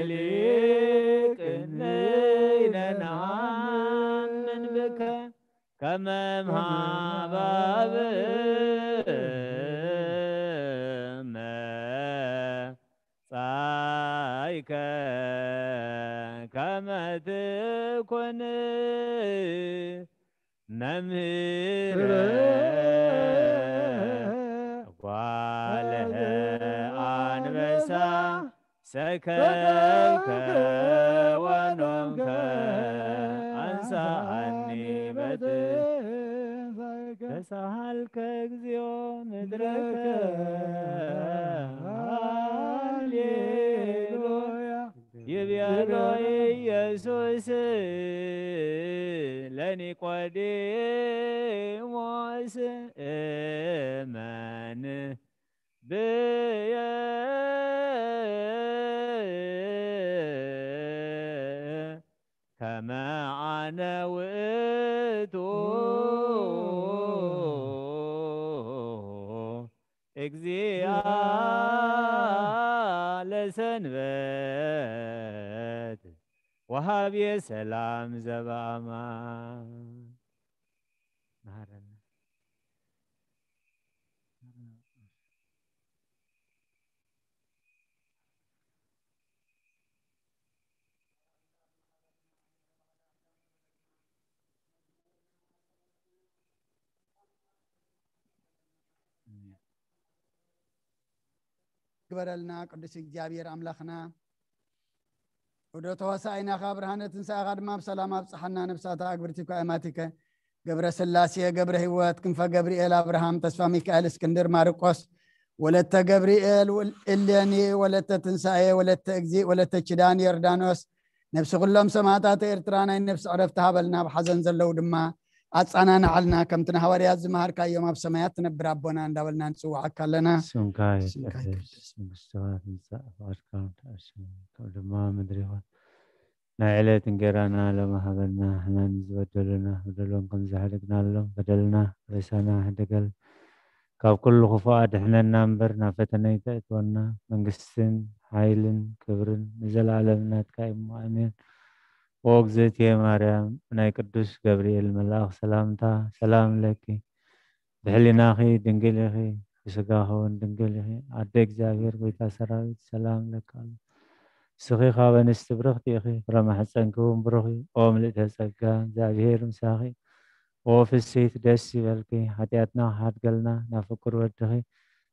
ሊቅ ንሕነ ነአምን ብከ ከመ እምሃበ አብ ኮነ መምህረ ጓለ ኣንበሳ ሰከብከ ወኖምከ ኣንሳኣኒ በትንሳኤከ። ተሳሃልከ እግዚኦ ምድረከ። ሃሌሉያ። ይቤሎ ኢየሱስ ለኒቆዲሞስ እመን ብየ ከመ ኣነ ውእቱ እግዚኣ ለሰንበት ወሃብየ ሰላም ዘበኣማን። መሃረና። ግበረልና ቅዱስ እግዚኣብሔር ኣምላኽና። ወደ ተዋሳኢናኻ ብርሃነ ትንሳኤኻ ድማ ብሰላም ኣብጽሓና። ነብሳታ ኣግብርቲኳ ኤማቲከ ገብረ ስላሴ ገብረ ህይወት ክንፈ ገብርኤል ኣብርሃም ተስፋ ሚካኤል እስክንድር ማርቆስ ወለተ ገብርኤል ውል- እሌኒ ወለተ ትንሳኤ ወለተ እግዚእ ወለተ ኪዳን ዮርዳኖስ ነብሲ ኩሎም ሰማዕታት ኤርትራ ናይ ነብሲ ዕረፍቲ ሃበልና። ኣብ ሓዘን ዘለዉ ድማ ኣጻናንዓልና። ከምቲ ንሃዋርያት ዝመሃርካዮም ኣብ ሰማያት ትነብር ኣቦና እንዳበልና ንጽውዓካ ኣለና። ስምካ ስምካ ይቀደስ፣ ይቀደስ። መንግስትኻ ትምጻእ፣ ፍቓድካ ትኣስም፣ ከም ድማ ምድሪ ይኹን። ናይ ዕለት እንጌራና ሎሚ ሃበና፣ ንሕናን ዝበደሉና በደሎም ከም ዝሕደግናሎም በደልና ሬሳና ሕደገል፣ ካብ ኩሉ ክፉእ ኣድሕነና እምበር ናብ ፈተነ ኣይተእትወና። መንግስትን ሓይልን ክብርን ንዘለኣለም ናትካ እዩ እሞ፣ ኣሜን። ኦ እግዝእትየ ማርያም፣ ብናይ ቅዱስ ገብርኤል መልኣኽ ሰላምታ ሰላም ለኪ፣ ብሕሊናኺ ድንግል ኢኺ፣ ብስጋኺ እውን ድንግል ኢኺ። ኣደ እግዚኣብሔር፣ ጎይታ ሰራዊት፣ ሰላም ለኪ ኣሎ። ንስኺ ካብ ኣንስቲ ብርኽቲ ኢኺ፣ ፍረ ማሕፀንኪ እውን ብሩኽ እዩ። ኦ ምልእተ ጸጋ፣ እግዚኣብሔር ምሳኺ። ኦ ፍስሂት፣ ደስ ይበልኪ፣ ሓጢኣትና ክሓድገልና ናብ ፍቁር ወድኺ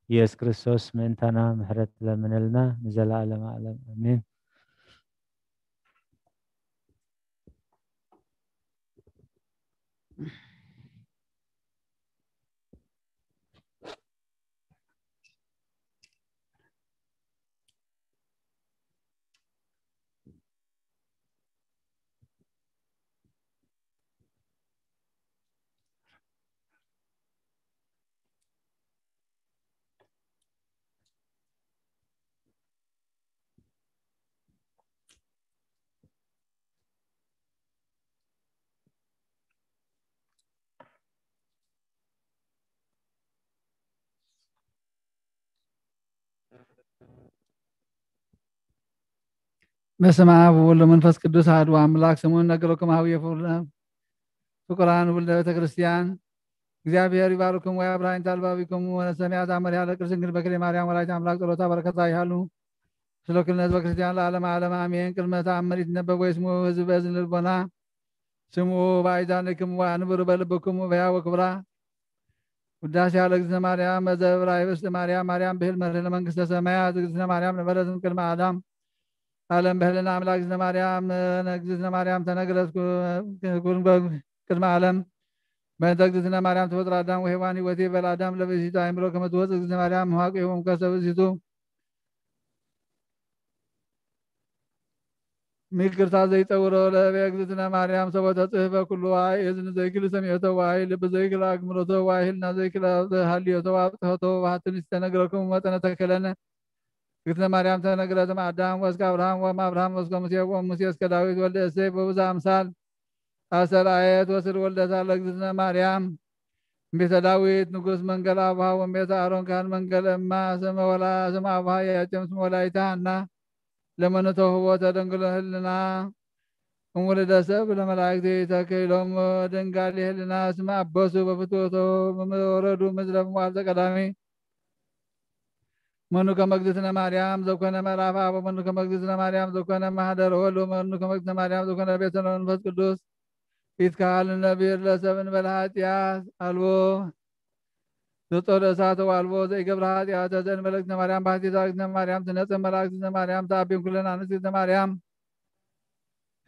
ኢየሱስ ክርስቶስ ምእንታና ምሕረት ለምነልና ንዘለኣለም ኣለም ኣሜን። በስመ አብ ወወልድ ወመንፈስ ቅዱስ አሐዱ አምላክ። ሰሙን ነገረኩም ሀብየ ፍቁራን ውልደ ቤተ ክርስቲያን። እግዚአብሔር ይባርኩም ወያብርሃ ይንተ አልባቢኩም ወነሰሚያ ታምር ያለ ቅድስት ድንግል በክሌ ማርያም ወላዲተ አምላክ ጸሎታ በረከታ ይሃሉ። ስለ ኩልነ ህዝበ ክርስቲያን ለዓለመ ዓለም አሜን። ቅድመ ተአምር ይትነበብ ወይስሙ ህዝብ በእዝን ልቦና ስምዑ በአይዛንክሙ ወአንብሩ በልብክሙ በያ ወክብራ። ውዳሴ ያለ እግዝእትነ ማርያም በዘብራ ይብስት ማርያም ማርያም ብህል መርህ ለመንግስተ ሰማያት እግዝእትነ ማርያም ነበረት ቅድመ አዳም ዓለም በህልና አምላክ እግዝእትነ ማርያም እግዝእትነ ማርያም ተነግረት ኩ- ኩን በ- ቅድመ ዓለም በእንተ እግዝእትነ ማርያም ተፈጥሮ አዳም ወሔዋን ህይወቴ በል አዳም ለብእሲቱ አይምሮ ከመትወፅ እግዝእትነ ማርያም ምህዋቅ ይሁም ከሰብ እሲቱ ሚቅርታ ዘይጠውሮ ለእበ እግዝእትነ ማርያም ሰቦተ ጽህፈ ኩሉ ዋይ እዝን ዘይክል ሰሚዖተ ዋይ ልብ ዘይክል አግምሮተ ዋይ ህልና ዘይክል ሃልዮተ ዋብጽሖተ ወባህትን ዝተነግረኩም መጠነ ተከለነ እግዝእትነ ማርያም ተነግረት እም አዳም ወእስከ አብርሃም ወእም አብርሃም ወእስከ ሙሴ ወእም ሙሴ እስከ ዳዊት ወልደ እሴይ በብዛ አምሳል አሰር አየት ወስር ወልደታ ለእግዝእትነ ማርያም እምቤተ ዳዊት ንጉስ መንገል አቡሃ ወእምቤተ አሮን ካህን መንገል እማ ስመ ወላ ስመ አቡሃ ያጨም ስመ ወላይታ ሃና ለመነ ተውህቦ ተደንግሎ ህልና እምውልደ ሰብ ለመላእክት ተከይሎም ደንጋል ህልና ስመ አበሱ በፍትወቶ በመወረዱ ምድረ መዋዕል ዘቀዳሚ መኑ ከመ እግዝእትነ ማርያም ዘኮነ መልአከ አብ፣ ወመኑ ከመ እግዝእትነ ማርያም ዘኮነ ማህደረ ወልድ፣ ወመኑ ከመ እግዝእትነ ማርያም ዘኮነ ቤተ መንፈስ ቅዱስ። ይትካል ነቢር ለሰብ እንበለ ኃጢአት አልቦ ዘጾረ እሳት ወአልቦ ዘይገብረ ኃጢአት። ዘእንበለ እግዝእትነ ማርያም ባሕቲታ እግዝእትነ ማርያም ትነጽህ፣ መላእክት እግዝእትነ ማርያም ተአቤን ኩለን አንስት እግዝእትነ ማርያም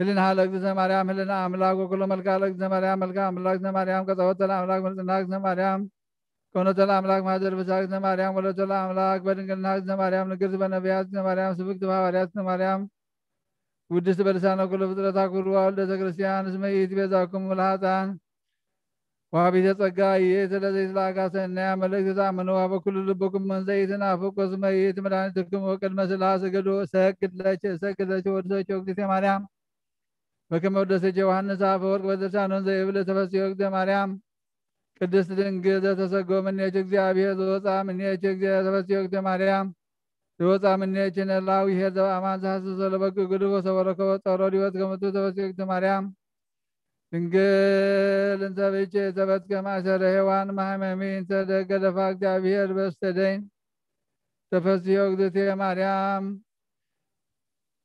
ህልና ለእግዝእትነ ማርያም ህልና አምላክ ወኩሎ መልክዓ ለእግዝእትነ ማርያም መልክዓ አምላክ እግዝእትነ ማርያም ቀጸወተ ለአምላክ ምርጽና እግዝእትነ ማርያም ከውነተ ለአምላክ ማህደር ፍስሐ እግዝእትነ ማርያም ወለተ ለአምላክ በድንግልና እግዝእትነ ማርያም ንግርት በነቢያት እግዝእትነ ማርያም ስብክት በሐዋርያት እግዝእትነ ማርያም ውድስት በልሳነ ኩሉ ፍጥረታ ኩሉ ወልደተ ክርስቲያን እስመ ይእቲ ቤዛኩም ለኃጥኣን ወሀቢተ ጸጋ ይእቲ ለዘይትለአካ ሰናያ መልእክት ተአምኑ ወበኩሉ ልብኩም እንዘ ኢትናፍቁ እስመ ይእቲ መድኃኒትኩም ወቅድመ ስላ ሰገዱ እሰግድ ለኪ እሰግድ ለኪ ወድሰኪ ወግዲተ ማርያም በከመ ወደሰኪ ዮሐንስ አፈወርቅ በዘልሳኖን ዘይብል ተፈስዮ እግዝእተ ማርያም ቅድስት ድንግል ዘተሰጎ ምኔኪ እግዚአብሔር ዘወፃ ምኔኪ እግዚአብሔር ተፈስዮ እግዝእተ ማርያም ዘወፃ ምኔኪ ነላዊ ኄር ዘበአማን ዘሐስሶ ለበግ ግዱፍ ወሰወረከ ወጠሮ ዲወት ከመቱ ተፈስዮ እግዝእተ ማርያም ድንግል እንተ ብእኪ ተበትከ ማእሰረ ሔዋን ማህመሚ እንተ ደገደፋ እግዚአብሔር በስተደይን ተፈስዮ እግዝእትየ ማርያም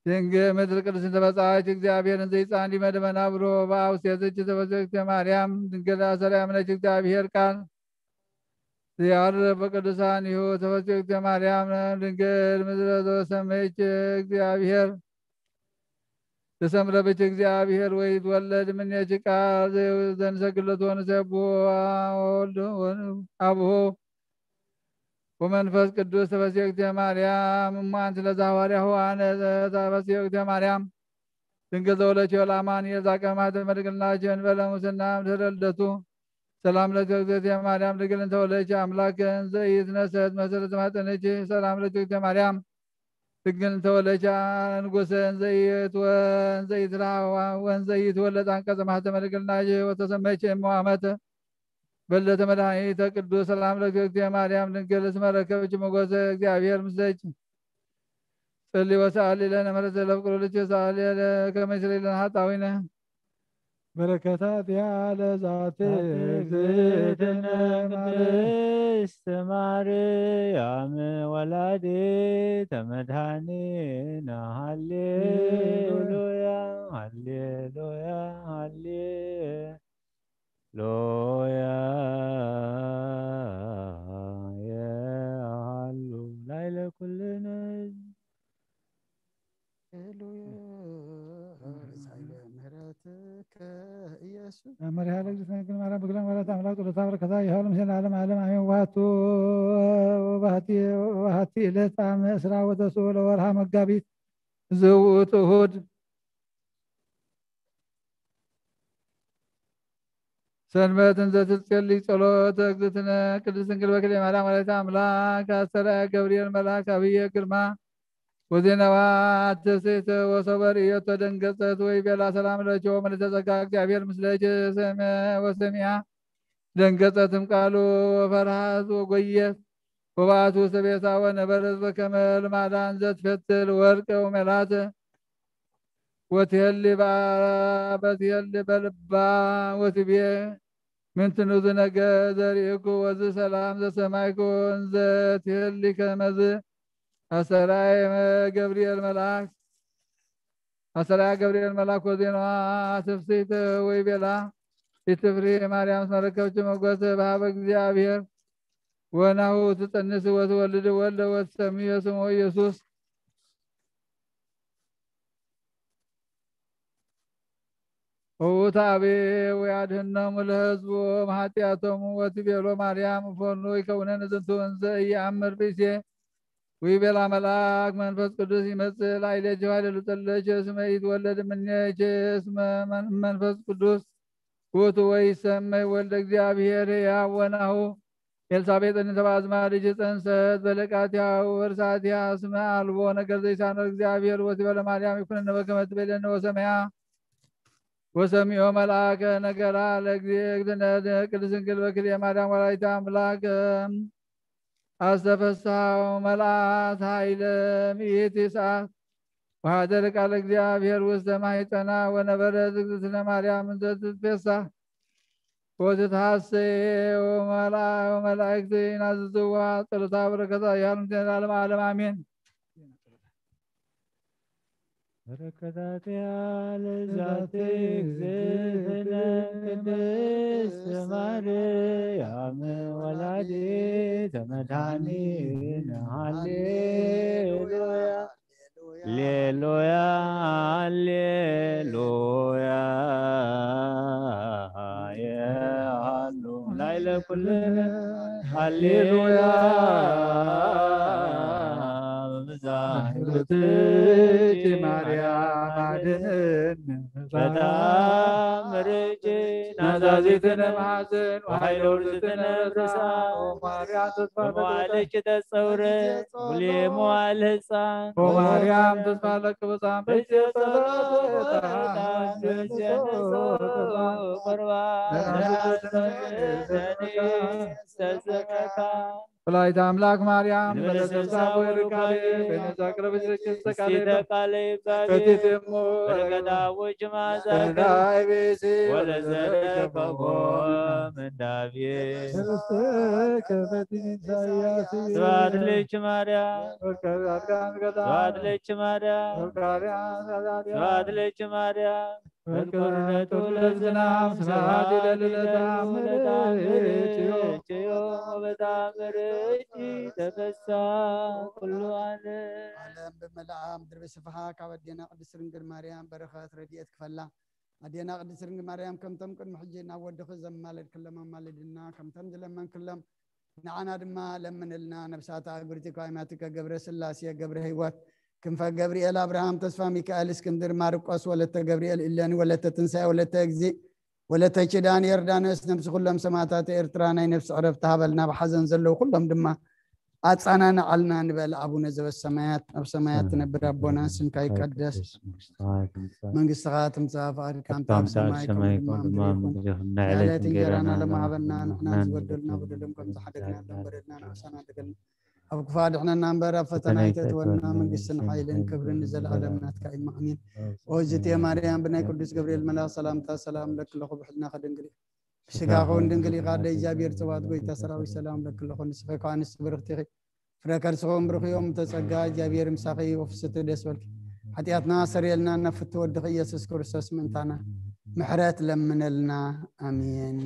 ድንግል ምድር ቅድስት እንተ በጻች እግዚአብሔር እንዘ ይጻን ዲመ ደመና ብሎ በአውስቴትኪ ተፈስዮ እግዝእትየ ማርያም ድንግል አሰረ ያምነች እግዚአብሔር ቃል ዘያርፍ በቅዱሳን ይሁ ተፈስዮ እግዝእትየ ማርያም ድንግል ምድረ ዘወሰመች እግዚአብሔር ተሰምረ ብኪ እግዚአብሔር ወይ ይትወለድ ምኔኪ ቃል ዘንሰግድ ለቶ ንሴብሖ ወወልድ አብሆ ወመንፈስ ቅዱስ ተፈስዮ እግዝእትየ ማርያም እሞ አንቲ ለዘ ሐዋርያሁ አነ ተፈስዮ እግዝእትየ ማርያም ድንግል ዘወለድኪ ለአማኑኤል ዛቀማት መድግልናኪ እንበለ ሙስና ድህረ ልደቱ ሰላም ለኪ እግዝእትየ ማርያም ድንግል እንተ ወለድኪ አምላክ እንዘ ኢትነሰት መሰረተ ማኅፀንኪ ሰላም ለኪ እግዝእትየ ማርያም ድንግል እንተ ወለድኪ ንጉሰ እንዘ ኢትወ- እንዘ ኢትረሃዋ ወእንዘ ኢትወለድ አንቀጸ ማኅተመ ድንግልናኪ ወተሰመይኪ እመ አመተ በለተ መድኃኒተ ቅዱስ ሰላም ለኪ እግዝእትየ ማርያም ድንግል እስመ ረከብኪ ሞገሰ እግዚአብሔር ምስለኪ ጸሊ ወሰአሊ ለነ ምሕረተ ለፍቅሩ ልኪ ሰአሊ ከመ ይስረይ ለነ ኃጣዊነ በረከታት ያለ ዛቲ እግዝእትነ ቅድስት ማርያም ወላዲተ መድኃኒነ ሃሌሉያ ሃሌሉያ ሃሌ ሎያ የሃሉ ላይለ ኩልነ ሃሌሉያ። ሳይለ ምህረትከ ኢየሱስ። መሪሃ ለእግዝእትነ ድንግል ማርያም ብግለን ወላዲተ አምላክ ጸሎታ በረከታ ይሃሉ ምስለ ዓለም ዓለም አሜን። ዋቱ ወባህቲ ወባህቲ ዕለት አመ እስራ ወተስዑ ለወርሃ መጋቢት ዝውቱ እሁድ ሰንበት እንዘ ትጼሊ ጸሎተ እግዝእትነ ቅድስት ድንግል በክልኤ ማርያም ወላዲተ አምላክ አስተርአያ ገብርኤል መልአክ አብየ ግርማ ወዜናዋ አትሴተ ወሶበ ርእየቶ ደንገጸት ወይቤላ ሰላም ለኪ ምልዕተ ጸጋ እግዚአብሔር ምስለኪ ሰመ ወሰሚያ ደንገጸትም ቃሉ ወፈርሃት ወጎየት ወባቱ ውስተ ቤታ ወነበረት በከመ ልማዳ እንዘ ትፈትል ወርቀ ወሜላተ ወትሄሊ በትሄሊ በልባ ወትቤ ምንትኑ ዝነገ ዘርእኩ ወዚ ሰላም ዘሰማይኩ እንዘ ትሄሊ ከመዝ አሰራየ ገብርኤል መልአክ አሰራ ገብርኤል መልአክ ወዜናዋ ትፍስሕት ወይ ቤላ ኢትፍሪ ማርያም እስመ ረከብኪ ሞገሰ በሀበ እግዚአብሔር ወናሁ ትጸንስ ወትወልድ ወልደ ወትሰምዮ ስሞ ኢየሱስ። ውእቱ አቤ ወያድህኖሙ ለሕዝቡ እምኃጢአቶሙ ወትቤሎ ማርያም እፎኑ ይከውነን ዝንቱ እንዘ ኢየአምር ብእሴ ወይቤላ መልአክ መንፈስ ቅዱስ ይመጽእ ላዕሌኪ ኃይለ ልጸለኪ እስመ ይትወለድ እምኔኪ እስመ መን- መንፈስ ቅዱስ ውእቱ ወይሰመይ ወልደ እግዚአብሔር ሕያው ወናሁ ኤልሳቤጥን ተባዝማድኪ ጸንሰት በለቃቲያ ወርሳቲያ እስመ አልቦ ነገር ዘይሳነው እግዚአብሔር ወትቤለ ማርያም ይኩንነ በከመ ትቤለነ ወሰማያ ወሰሚዖ መልአከ ነገራ ለእግዚእትነ ቅድስት ድንግል በክልኤ ማርያም ወላዲተ አምላክ አስተፈስሐው መልአት ኃይለ ምእቲ ሰዓት ወሐደረ ቃለ እግዚአብሔር ውስተ ማሕፀና ወነበረት እግዝእትነ ማርያም እንዘ ትትፌሳህ ወትትሐሰየ ወመላ-፣ ወመላእክት ይናዝዝዋ። ጸሎታ በረከታ ያሉ ለዓለመ ዓለም አሜን። በረከታትያ ለዛቲ እግዝእትነ ቅድስት ማርያም ወላዲተ መድኃኒነ ሃሌሉያ። ሌሉያ፣ ሌሉያ፣ የሃሉ ላይለ ኩልነ፣ ሃሌሉያ። ብዛ ሕይወትኪ ማርያም አድነን። በታምርኪ ናዛዚትነ ማሕፀን ወኃይለ ውርዝትነ ርእሳ፣ ማርያም ተስፋ መዋዕልኪ ተጸውረ፣ ሙሌ መዋዕል ህፃን። ኦ ማርያም ተስፋ ለኪ በጻም በእጀ ጸሎት ቁርባን። ተዘከታ። ወላዲተ አምላክ ማርያም እንበለ በለሰብሳ ሰብሳ ወይርካቤ ወይርካቤ በነዛ ቅረበች ረጅም ተቃሌ እስቲ ተቃሌ ባቤ በፊት እሞ በረከታ ውጭ ማዛገ ተናይ ቤሴ ወለዘረከቦ ምንዳቤ። ስብሐት ለኪ ማርያም። ስብሐት ለኪ ማርያም። ስብሐት ለኪ ማርያም። በልቆርደቱ ለዝናም ስብሐት ለልደታ ለልደታ ምልእትዮ። ምልእትዮ። በታምርኪ ተፈሳ ኩሉ ዓለም። ዓለም ብምልኣ ምድሪ ብስፍሓ ካብ ኣዴና ቅድስት ድንግል ማርያም በረኸት ረድኤት ክፈላ። ኣዴና ቅድስት ድንግል ማርያም ከምቶም ቅድሚ ሕጂ ናብ ወድኺ ዘማለድክሎም ኣማልድና፣ ከምቶም ዝለመንክሎም ንዓና ድማ ለምንልና። ነብሳት ኣእጉርቲ እኳ ኣእማትከ ገብረ ስላሴ ገብረ ህይወት ክንፈ ገብርኤል አብርሃም ተስፋ ሚካኤል እስክንድር ማርቆስ ወለተ ገብርኤል እሌኒ ወለተ ትንሳኤ ወለተ እግዚእ ወለተ ኪዳን ዮርዳኖስ ነብሲ ኩሎም ሰማዕታት ኤርትራ ናይ ነፍሲ ዕረፍቲ ሃበልና። ብሓዘን ዘለዉ ኩሎም ድማ ኣጻናንዓልና ንበል። ኣቡነ ዘበሰማያት፣ ኣብ ሰማያት ትነብር ኣቦና፣ ስምካ ይቀደስ፣ መንግስትኻ ትምጻእ፣ ፍቓድካ ከምቲ ኣብ ሰማይ ከምኡ ድማ ኣብ ምድሪ ይኹን። ንዕለት እንጀራና ለማሃበና፣ ንሕና ዝበደሉና በደሎም ከም ዝሓደግና፣ በደልና ንዓና ኣይትሓድገና፣ ኣብ ክፉእ ኣድሕነና እምበር ኣብ ፈተና ኣይተእትወና። መንግስትን ሓይልን ክብርን ንዘለኣለም ናትካ እዩ። ኣሜን። ኦ እግዝእትየ ማርያም፣ ብናይ ቅዱስ ገብርኤል መልኣኽ ሰላምታ ሰላም እብለኪ ኣለኹ፣ ብሕልናኺ ድንግል ኢኺ፣ ብስጋኺ እውን ድንግል ኢኻ። ኣደ እግዚኣብሔር ጸባኦት ጎይታ ሰራዊት ሰላም እብለኪ ኣለኹ። ንስኺ ከኣ ኣንስቲ ብርኽቲ ኢኺ፣ ፍረ ከርስኺ እውን ብሩኽ እዩ። እም ተጸጋ እግዚኣብሔር ምሳኺ እዩ። ፍስሕቲ ደስ በልኪ፣ ሓጢኣትና ኣስተሰርየልና፣ ነፍቲ ወድኺ ኢየሱስ ክርስቶስ ምእንታና ምሕረት ለምነልና። ኣሜን።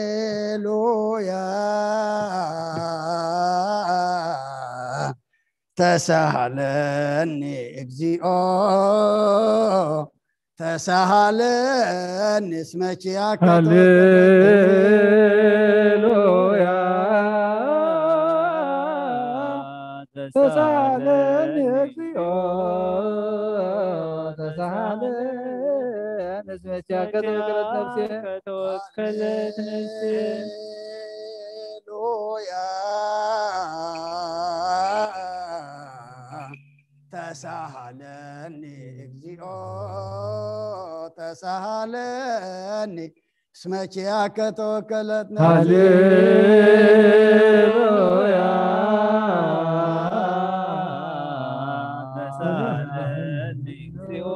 ሃሌሉያ ተሳሃለኒ እግዚኦ ተሳሃለኒ እስመ ኪያከ ሃሌሉያ ተሳሃለኒ እግዚኦ ተሳሃለኒ እስመ ኪያከ ተወከለት ነፍሴ ተወከለት ነፍሴ ሃሌሉያ ተሳሃለኒ እግዚኦ ተሳሃለኒ እስመ ኪያከ ተወከለት ነፍሴ ሃሌሉያ ተሳሃለኒ እግዚኦ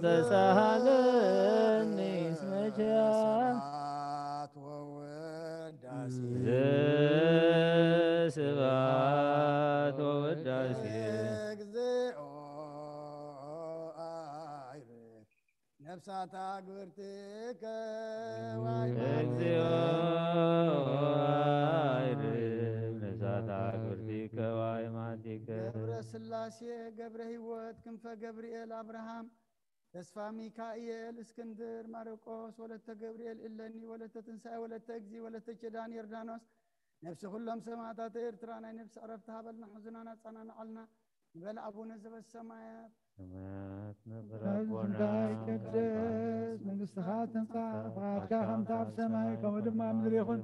ተሳሃለኒ እስመ ኪያከ ስብሐት ወወልድ ነፍሳታ ግብርቲከ ዋይ እግዚኦ አይርም ነፍሳታ ግብርቲከ ዋይ ማቲከ ገብረ ስላሴ ገብረ ህይወት ክንፈ ገብርኤል አብርሃም ተስፋ ሚካኤል እስክንድር ማርቆስ ወለተ ገብርኤል እለኒ ወለተ ትንሳኤ ወለተ እግዚ ወለተ ኪዳን ዮርዳኖስ ነፍሲ ኩሎም ሰማዕታት ኤርትራ ናይ ነፍሲ ዕረፍቲ ሃበልና ሕዙናና ጸናንዓልና ንበል ኣቡነ ዘበሰማያት ሰማያት ነበር ኣቦና ስምካ ይቀደስ መንግስትኻ ትምጻእ ፍቃድካ ከምታ ኣብ ሰማይ ከምኡ ድማ ኣብ ምድሪ ይኹን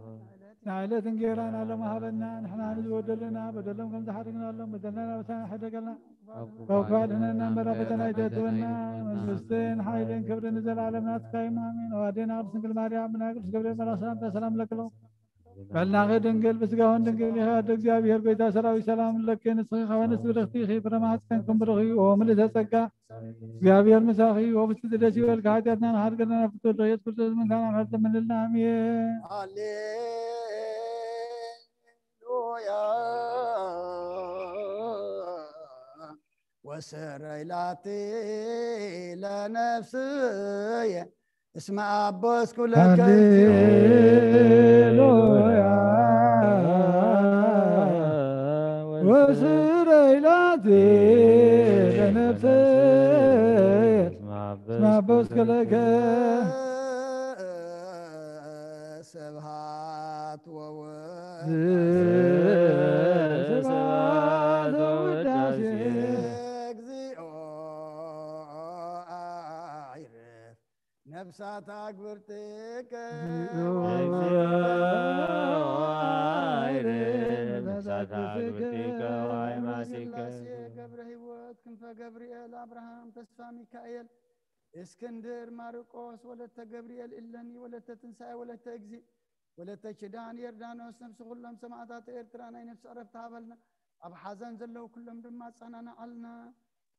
ንዕለት እንጌራና ሎም ሃበና ንሕና ንዝበደሉና በደሎም ከም ዝሓደግናሎም በደልና ናብታ ሕደገልና ካብ ክፉእ ኣድሕነና እምበር ኣብ ፈተና ኣይተእትወና መንግስትን ሓይልን ክብርን ንዘለኣለም ናትካ እዩ ኣሜን ኣዋዴና ቅዱስ ድንግል ማርያም ብናይ ቅዱስ ገብርኤል መልኣኽ ሰላምታ ሰላም ለክሎ በልናኺ ድንግል ብስጋውን ድንግል ኢኺ ኣደ እግዚኣብሔር ጎይታ ሰራዊት ሰላም ለኪ ንስኺ ከበንስ ብርኽቲ ኢኺ ፍረ ማሕፀንኩም ብሩኽ እዩ ኦ ምልእተ ጸጋ እግዚኣብሔር ምሳኺ እዩ ኦ ብስቲ ደስ ይበልካ ሓጢኣትና ንሓድገና ናብ ፍትወልዶ ኢየሱስ ክርስቶስ ምንታና ምሕረት ለምንልና ኣሜን ሃሌሉያ ወሰረይላቲ ለነፍስየ እስመ አቦስኩ ለከ ሃሌሉያ ወስረይላቲ ለነፍስየ እስመ አቦስኩ ለከ ስብሃት ወወ ስብሐት ወውዳሴ እግዚኦ አይርፍ ነፍሳት አግብርትከ እግዚኦ አይርፍ ነፍሳት አግብርቲከ ወአይማቲከ ስላሴ ገብረ ህይወት ክንፈ ገብርኤል አብርሃም ተስፋ ሚካኤል እስክንድር ማርቆስ ወለተ ገብርኤል እለኒ ወለተ ትንሳኤ ወለተ እግዚ ወለተ ኪዳን ዮርዳኖስ ነፍሲ ኩሎም ሰማዕታት ኤርትራ ናይ ነፍሲ ዕረፍቲ ሃበልና ኣብ ሓዘን ዘለዉ ኩሎም ድማ ኣጸናንዓልና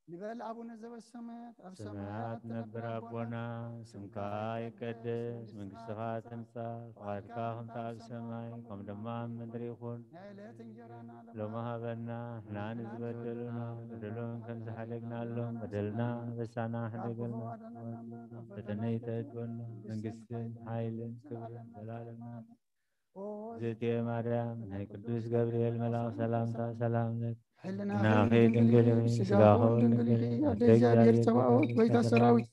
ንበል ኣቡነ ዘበሰማያት ኣብ ሰማያት ነብር ኣቦና ስምካ ይቀደስ መንግስትኻ ትምጻእ ፍቓድካ ከምታ ኣብ ሰማይ ከም ድማ ኣብ ምድሪ ይኹን ናይ ዕለት እንጀራና ሎሚ ሃበና ንሕና ንዝበደሉና በደሎም ከም ዝሓደግናሎም በደልና በሳና ሕደገልና ፈተነ ይተእትወና መንግስትን ሓይልን ክብርን ዘላለምና ዝእትየ ማርያም ናይ ቅዱስ ገብርኤል መልኣኽ ሰላምታ ሰላም ለኪ ናኺ ድንግል ኢኺ ስጋኹ ድንግል ኢኺ ኣደ እግዚኣብሔር ጸባኦት ጎይታ ሰራዊት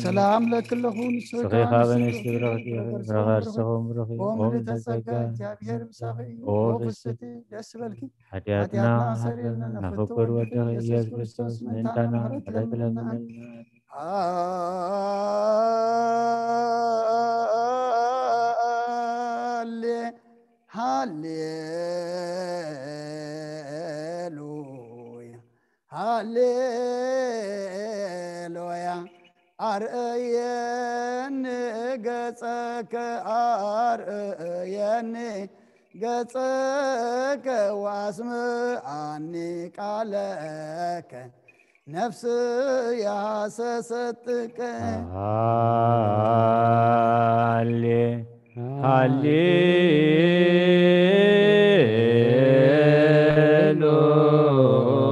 ሰላም ለኪ ኣለኹ ንስኺ ካብ ኣንስቲ ብሩኽቲ ኢኺ ፍረ ከርስኹ ብሩኽ እዩ ኦም ተጸጋ እግዚኣብሔር ምሳኺ እዩ ኦ ፍስቲ ደስ በልኪ ሓጢኣትና ሓጢኣትና ሓጥእና ሰሪልና ናብ ፍቅር ወደኺ ኢየሱስ ክርስቶስ ምእንታና ምሕረት ለምንና ሃሌ ሃሌሉያ ሃሌሉያ ኣርእየኒ ገጸከ ኣርእየኒ ገጸከ ወኣስምዓኒ ቃለከ ነፍስያ ሰሰጥቀ ሃሌ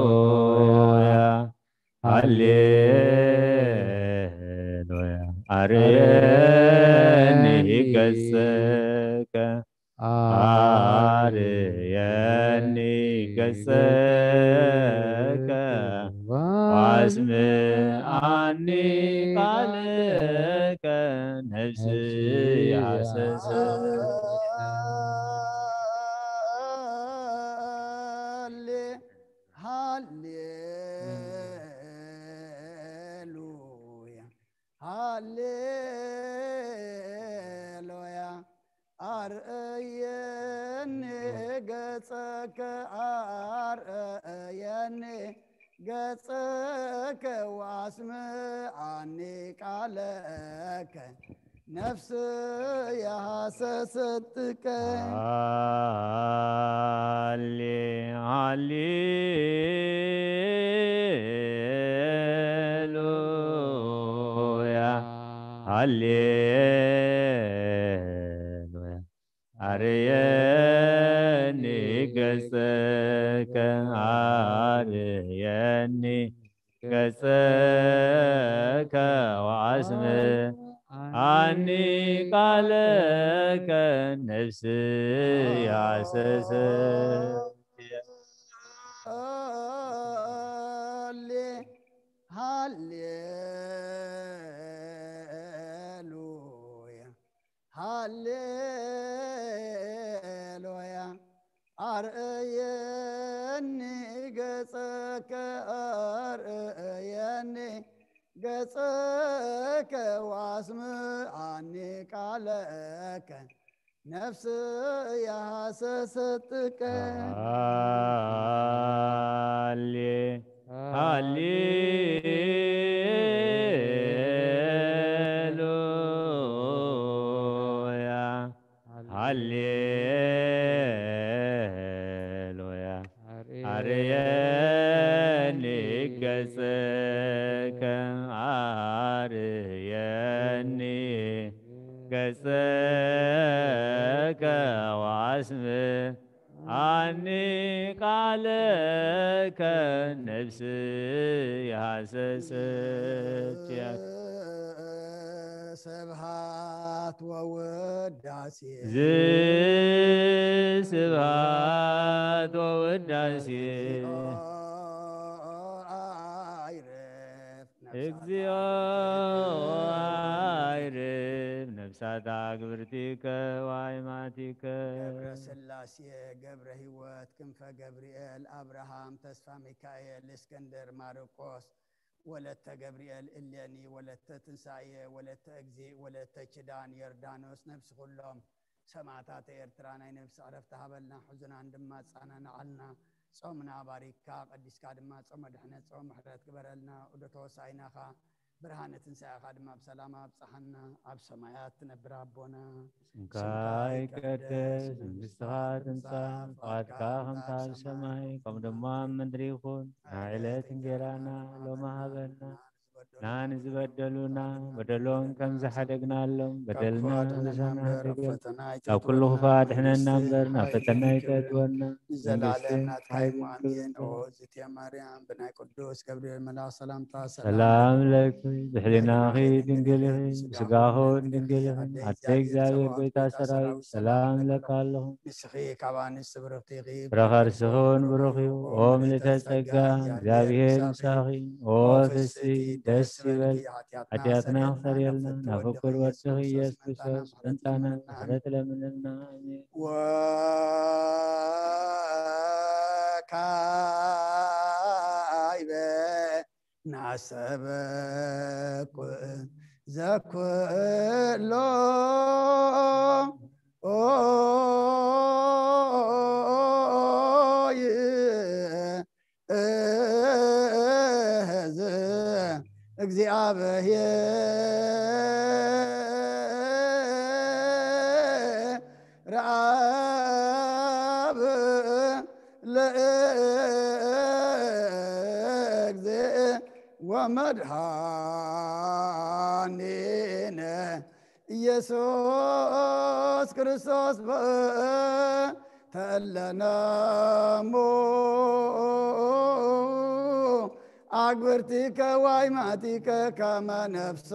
ሃሌሉያ ሃሌሉያ ኣርየኒ ገጽከ ኣርየኒ ገጽከ ኣስምዓኒ ቃልከ ነፍስያ ሰሰ ሃሌሉያ ሃሌሉያ ኣርእየኒ ገጸከ ኣርእየኒ ገጸከ ወኣስምዓኒ ቃለከ ነፍስያ ሰሰጥቀ ሃሌ ሃሌሉያ ሃሌሉያ ኣርየኒ ገጸከ ኣርየኒ ገጸከ ወአስምዓኒ ቃለከ ነፍስያ ሰሰትያ። ሃሌሉያ፣ ሃሌሉያ። አርእየኒ ገጸከ፣ አርእየኒ ገጸከ፣ ወአስምዓኒ ቃለከ፣ ነፍስያ ሰሰትከ። ሃሌ፣ ሃሌሉያ፣ ሃሌሉያ። አርእየኒ ገጸከ፣ አርእየኒ ገጸከ፣ ወአስምዓኒ ቃለከ፣ ነፍስያ ሰሰትያ። ስብሐት ወውዳሴ፣ ስብሐት ወውዳሴ። አይረፍ ነፍሳታ እግዚኦ፣ አይረፍ ነፍሳታ ግብርቲከ ወአይማቲከ። ገብረ ሥላሴ ገብረ ሕይወት ክንፈ ገብርኤል አብርሃም ተስፋ ሚካኤል እስክንድር ማርቆስ ወለተ ገብርኤል እሌኒ ወለተ ትንሳኤ ወለተ እግዚእ ወለተ ኪዳን ዮርዳኖስ ነፍሲ ኩሎም ሰማዕታተ ኤርትራ ናይ ነፍሲ ዕረፍቲ ሃበልና፣ ሕዙናን ድማ ኣጸናንዓልና። ጾምና ባሪካ ቀዲስካ ድማ ጾመ ድሕነት ጾመ ምሕረት ግበረልና። ዑደተ ሆሳዕናኻ ብርሃነ ትንሳኤኻ ድማ ብሰላም ኣብጽሓና። ኣብ ሰማያት ትነብር ኣቦና፣ ስምካ ይቀደስ፣ መንግስትኻ ትምጻእ፣ ፍቓድካ ከምታ ኣብ ሰማይ ከምኡ ድማ ኣብ ምድሪ ይኹን። ናይ ዕለት እንጀራና ሎሚ ሃበና፣ ንዝበደሉና በደሎም ከም ዝሓደግናሎም በደልና ንዘናደገ፣ ካብ ኩሉ ክፋ ድሕነና እምበር ናብ ፈተና ይተእትወና። ንዘላለም ናትካ እዩ። ኣሜን። ኦ እግዝእትየ ማርያም፣ ብናይ ቅዱስ ገብርኤል መልኣክ ሰላምታ ሰላም ለኪ፣ ብሕሊናኺ ድንግል ኢኺ፣ ብስጋኺ እውን ድንግል ኢኺ። ኣደ እግዚኣብሔር ጎይታ ሰራዊት፣ ሰላም እብለኪ ኣለኹ። ንስኺ ካብ ኣንስቲ ብርኽቲ ኢኺ፣ ፍረ ከርስኺ እውን ብሩኽ እዩ። ኦ ምልእተ ጸጋ፣ እግዚኣብሔር ምሳኺ። ኦ ፍስቲ፣ ደስ ይበል፣ ሓጢኣትና ክሰርየልና ናብ ፍቁር ወድኺ ኢየሱስ ክርስቶስ ምሕረትን ምሕረት ለምንልና። ኣሜን። ወካይበ ናሰበኩ ዘኩሎ ኦይ እዝ እግዚአብሔር አብ ለእግዝእ ወመድኃኒነ ኢየሱስ ክርስቶስ ተለነሙ አግብርቲከ ዋይማቲከ ከመ ነፍሶ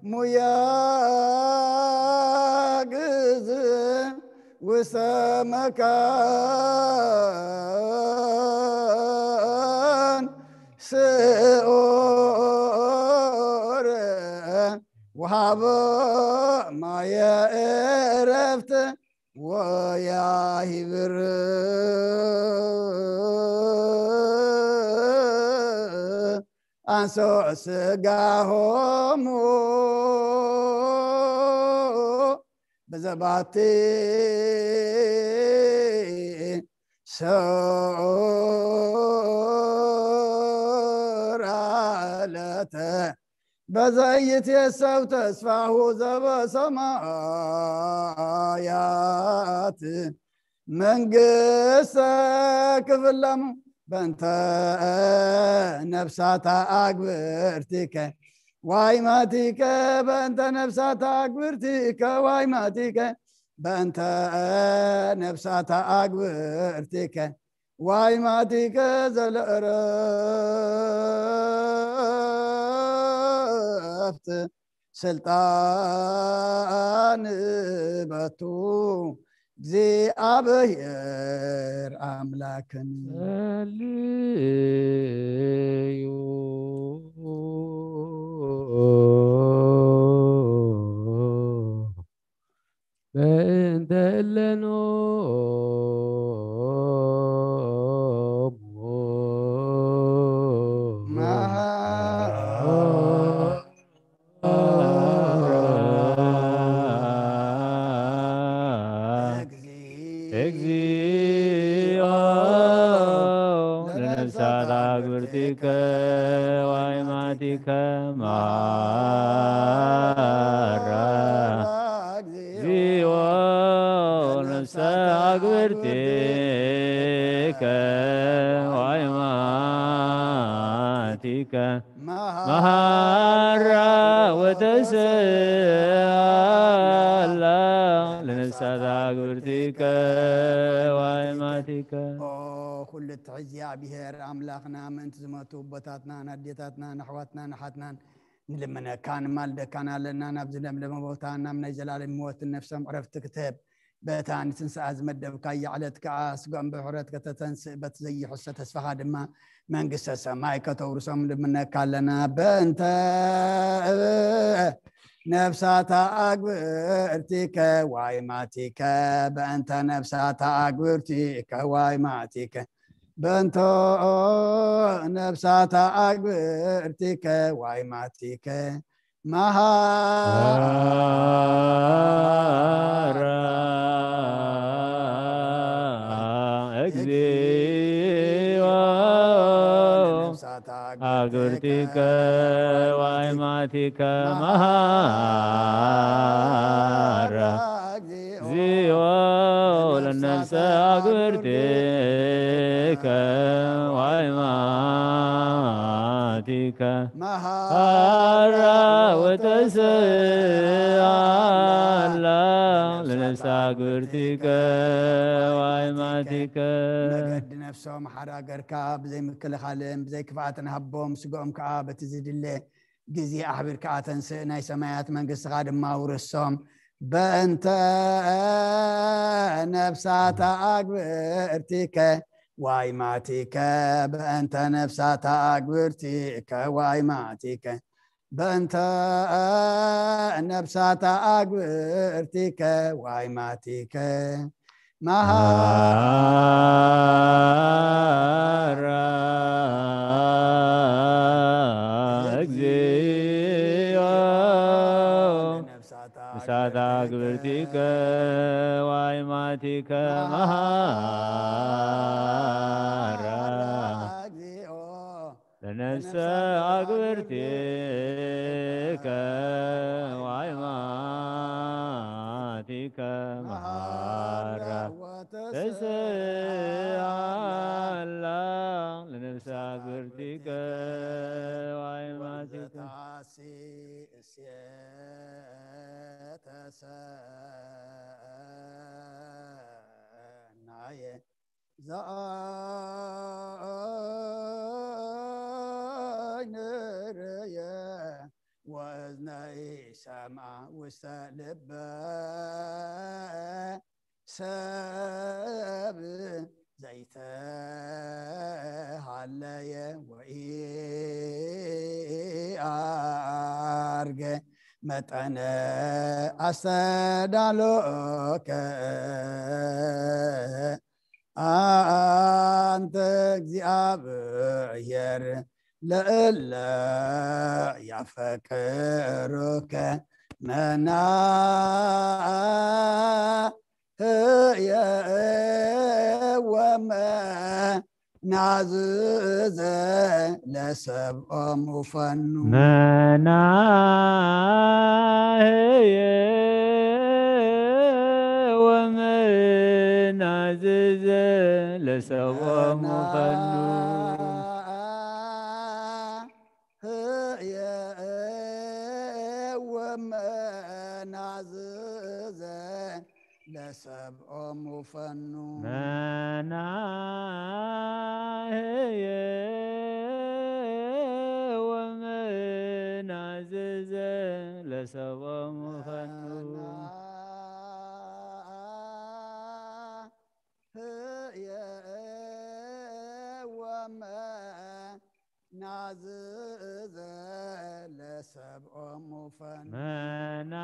ሙያ ግዝ ውስተ መካን ስዑር ወሃቦ ማየ ዕረፍት ወያሂብር አንሶ ስጋሆሙ በዘባቲ ሰውራለተ በዘይትየሰው ተስፋሁ ዘበሰማያት መንግስተ ክፍለሙ በእንተ ነፍሳታ አግብርቲከ ዋይማቲከ በእንተ ነፍሳታ አግብርቲከ ዋይማቲከ በእንተ ነፍሳታ አግብርቲከ ዋይ ማቲከ ዘለእረፍት ስልጣን በቱ እግዚኣብሔር ኣምላክን ጸልዩ በእንተ እለኖ እግዚኦ ለነፍሳት አግብርቲከ ዋይማቲከ ማራ እግዚኦ ነፍሳት አግብርቲከ ዋይማቲከ መሃራ ወተሰአላ ለነፍሳት አግብርቲከ ዋይማቲከ። ኦ፣ ኩሉ ትሕዚ እግዚኣብሔር ኣምላኽና ምእንቲ ዝመቱ ኣቦታትናን ኣዴታትናን ኣሕዋትናን ኣሓትናን ንልምነካ ንማልደካን ኣለና። ናብዚ ለምለመ ቦታ ናብ ናይ ዘላለም ህይወትን ነፍሶም ዕረፍቲ ክትህብ በታ ንትንስኣ ዝመደብካያ ዕለት ከኣ ስጋኦም ብሕረት ከተተንስእ በቲ ዘይሕሰ ተስፋኻ ድማ መንግስተ ሰማይ ከተውርሶም ልምነካ ኣለና። በእንተ ነፍሳታ አግብርቲከ ዋይ ማቲከ በእንተ ነፍሳታ አግብርቲከ ዋይ ማቲከ በእንተ ነፍሳታ አግብርቲከ ዋይ ማቲከ መሃራ እግዚኦ አግብርቲከ ዋይ ማቲከ መሃራ እግዚኦ ለነፍሰ አግብርቲከ ዋይ ማቲከ መሃራ ወተሰአላ ለነፍሰ አግብርቲከ ዋይ ማቲከ። መገዲ ነፍሶም ሓራ ገርካ ብዘይ ምክልኻልን ብዘይ ክፍኣትን ሃቦም፣ ስግኦም ከኣ በቲ ዝድለ ግዜ ኣሕቢርካ ኣተንስእ፣ ናይ ሰማያት መንግስትኻ ድማ ውርሶም። በእንተ ነፍሳታ አግብርቲከ ዋይ ማቲከ በእንተ ነፍሳታ አግብርቲከ ዋይ ማቲከ በእንተ ነፍሳታ አግብርቲከ ዋይ ማቲከ መሃራ እግዚኦ ነፍሳታ ግብርቲከ ዋይ ማቲከ መሃራ ለነፍሰ አግብርቲከ ዋይ ማቲከ መሃራ ተሰአላ ለነፍሰ አግብርቲከ ዋይ ማቲከ ሰናየ ዘአይን ርእየ ወእዝነይ ሰምዐ ውስተ ልበ ሰብ ዘይተሃለየ ወኢአርገ መጠነ አስተዳሎከ አንተ እግዚአብሔር ለእለ ያፈቅሩከ መናህየ ወመናዝዘ ለሰብኦም ውፈኑ መናህየ ወመናዝዘ ለሰብኦም ውፈኑ ህየ ወመናዝዘ ለሰብኦም ውፈኑ መና አዝዘ ለሰብኦሙ ፈኑ። መናህየ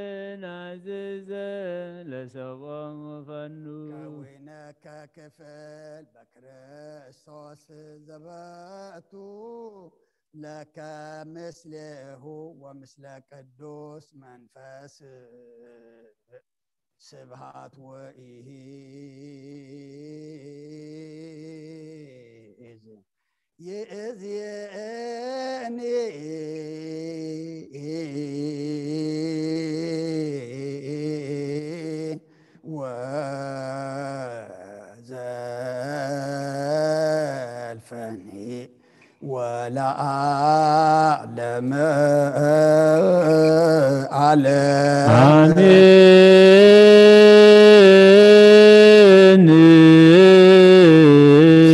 ወመናዝዘ ለሰብኦሙ ፈኑ። ከዊነከ ክፍል በክርስቶስ ዘበቱ ለከ ምስሌሁ ወምስለ ቅዱስ መንፈስ ስብሃት ወኢሂ ይእዝየኒ ወዘልፈኒ ወለዓለመ ዓለም። አሜን።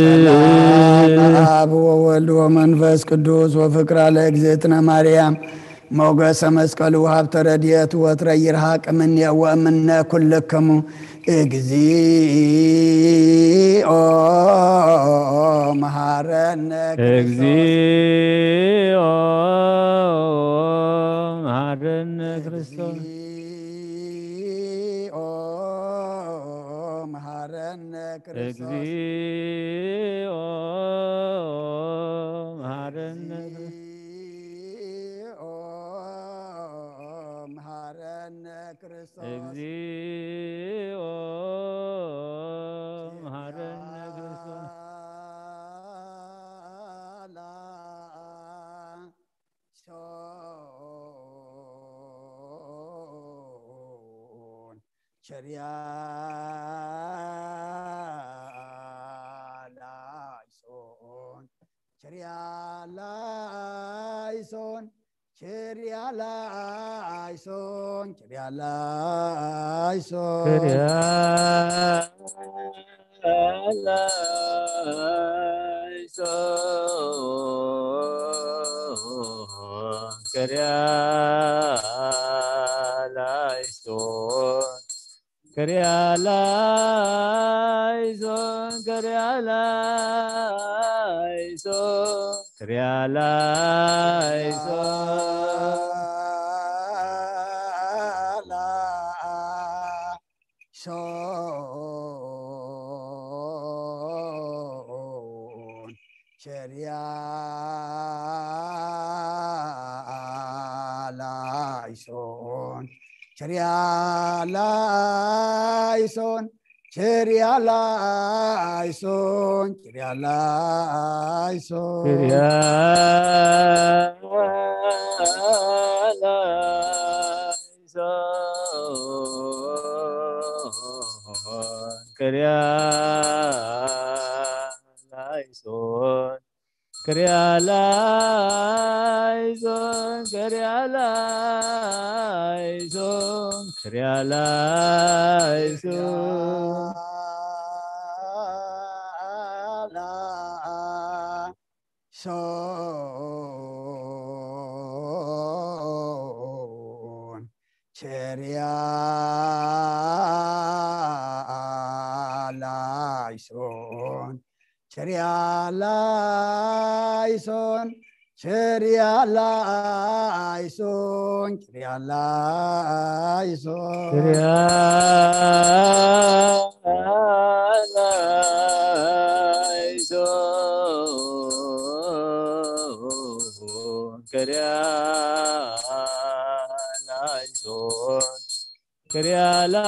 ሰላም አብ ወወልድ ወመንፈስ ቅዱስ ወፍቅራ ለእግዝእትነ ማርያም ሞገሰ መስቀሉ ሀብተ ረድኤት ወትረ ይርሃቅ እምኔ ወእምነ ኩልክሙ። እግዚኦ መሐረነ ክርስቶስ። እግዚኦ መሐረነ ክርስቶስ። እግዚኦ መሐረነ ክርስቶስ። እግዚኦ መሐረነ ክርስቶስ። እግዚኦ መሐረነ ክርስቶስ። እግዚኦ መሐረነ ክርስቶስ። ሶን ቸርያ ላይሶን ቸርያ ላይሶን ቸርያ ላይሶን ቸርያ ላይሶን ክርያ ላይሶን ክርያ ላይሶን ክርያ ላይሶን ክርያ ላይሶን ክርያ ላይሶን ሶን ቸርያ ላይሶን ቸርያ ላይሶን ቸርያ ላይሶን ቸርያ ላይሶን ክርያ ላይሶን ክርያ ላይሶን ክርያ ላይሶን ክርያ ላይሶን ክርያ ላይሶን ሶን ቸርያ ላይሶን ቸርያ ላይሶን ቸርያ ላይሶን ቸርያ ላይሶን ክርያ ላይሶን ክርያ ላይሶን ክርያ ላይሶን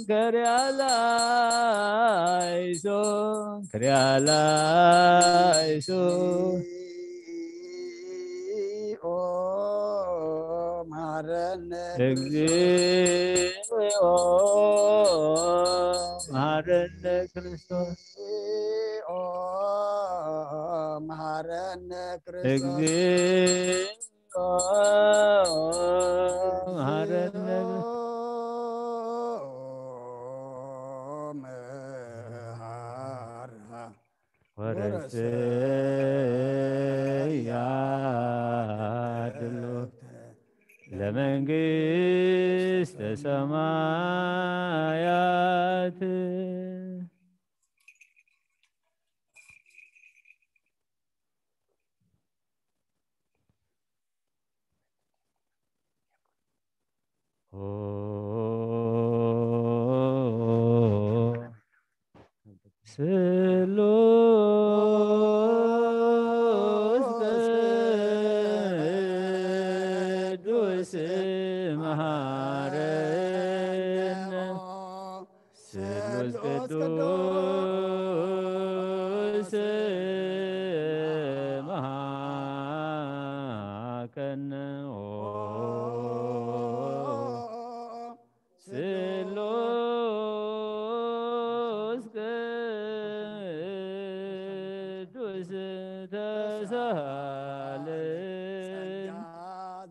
ክርያ ላይሶን ክርያ ላይሶን ኦ ማረነ እግዚኦ መሐረነ ክርስቶስ ኦ ማረነ ክርስቶስ እግዚኦ መሐረነ መሐራ ወረሰያ ድሎ ለመንግስተ ሰማያት። ስሉስ ቅዱስ መሐረነ። ስሉስ ቅዱስ መሐረነ። ስሉስ ቅዱስ ተሳሃለነ። ጸጋ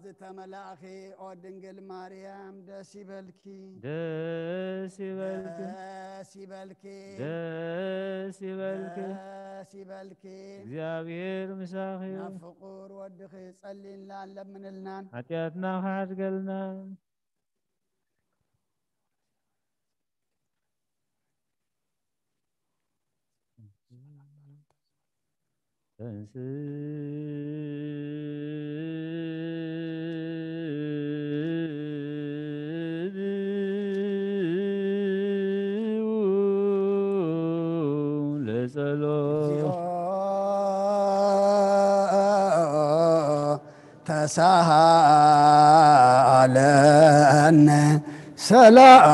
ዝተመላእኺ ኦ ድንግል ማርያም ደስ ይበልኪ። ደስ ይበልኪ። ደስ ይበልኪ። ደስ ይበልኪ። ደስ ይበልኪ። እግዚኣብሔር ምሳኺ እዩ። ናብ ፍቁር ወድኺ ጸልይልናን ለምንልናን። ሓጢኣትና ክሓድገልና። ተንሥኡ ለጸሎት። ተሳሃለነ ሰላም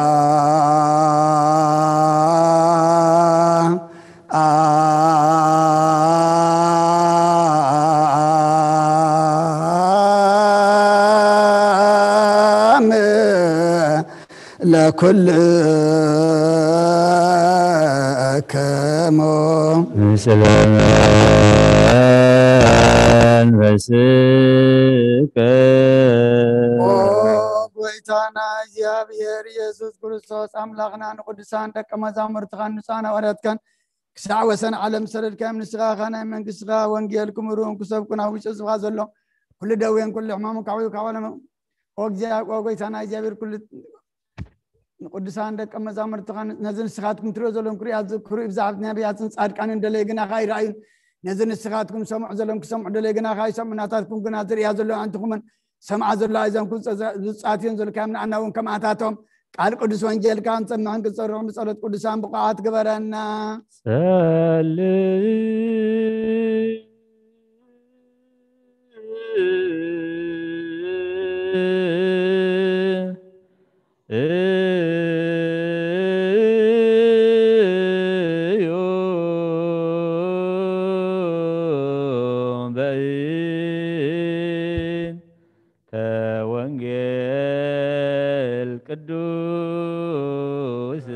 ለኩልክሙ። ምስለ መንፈስከ። ኦ ጎይታና እግዚኣብሔር ኢየሱስ ክርስቶስ ኣምላኽና ንቅዱሳን ደቀ መዛሙርትኻን ንጹሓን ሃዋርያትካን ክሳዕ ወሰን ዓለም ዝሰደድካዮም ንስኻ ኸኣ ናይ መንግስትኻ ወንጌል ክምህሩን ክሰብኩን ኣብ ውሽጢ ህዝብኻ ዘሎ ኩሉ ደዌን ኩሉ ሕማምን ካዕብዩ ካብ ዓለም ኦ እግዚኣብ-፣ ኦ ጎይታና እግዚኣብሔር ኩሉ ንቅዱሳን ደቀ መዛሙርትኻ ነዚ ንስኻትኩም ትሪኦ ዘለኹም ክሪኣ ዝክሩ ብዛዕባ ነቢያትን ጻድቃንን ደለየ ግናኻ ኣይረኣዩን። ነዚ ንስኻትኩም ሰምዑ ዘለኹም ክሰምዑ ደለየ ግናኻ ኣይሰምዑ። ናታትኩም ግና ዝርእያ ዘለዋ ኣንትኹምን ሰምዓ ዘለዋ እዘንኩም ዝጻትዩን ዘልካዮም ንኣና እውን ከምኣታቶም ቃል ቅዱስ ወንጌልካ ክንሰምዕን ክንጸርሑን ብጸሎት ቅዱሳን ብቑዓት ግበረና። ጸልዩ በይን ተወንጌል ቅዱስ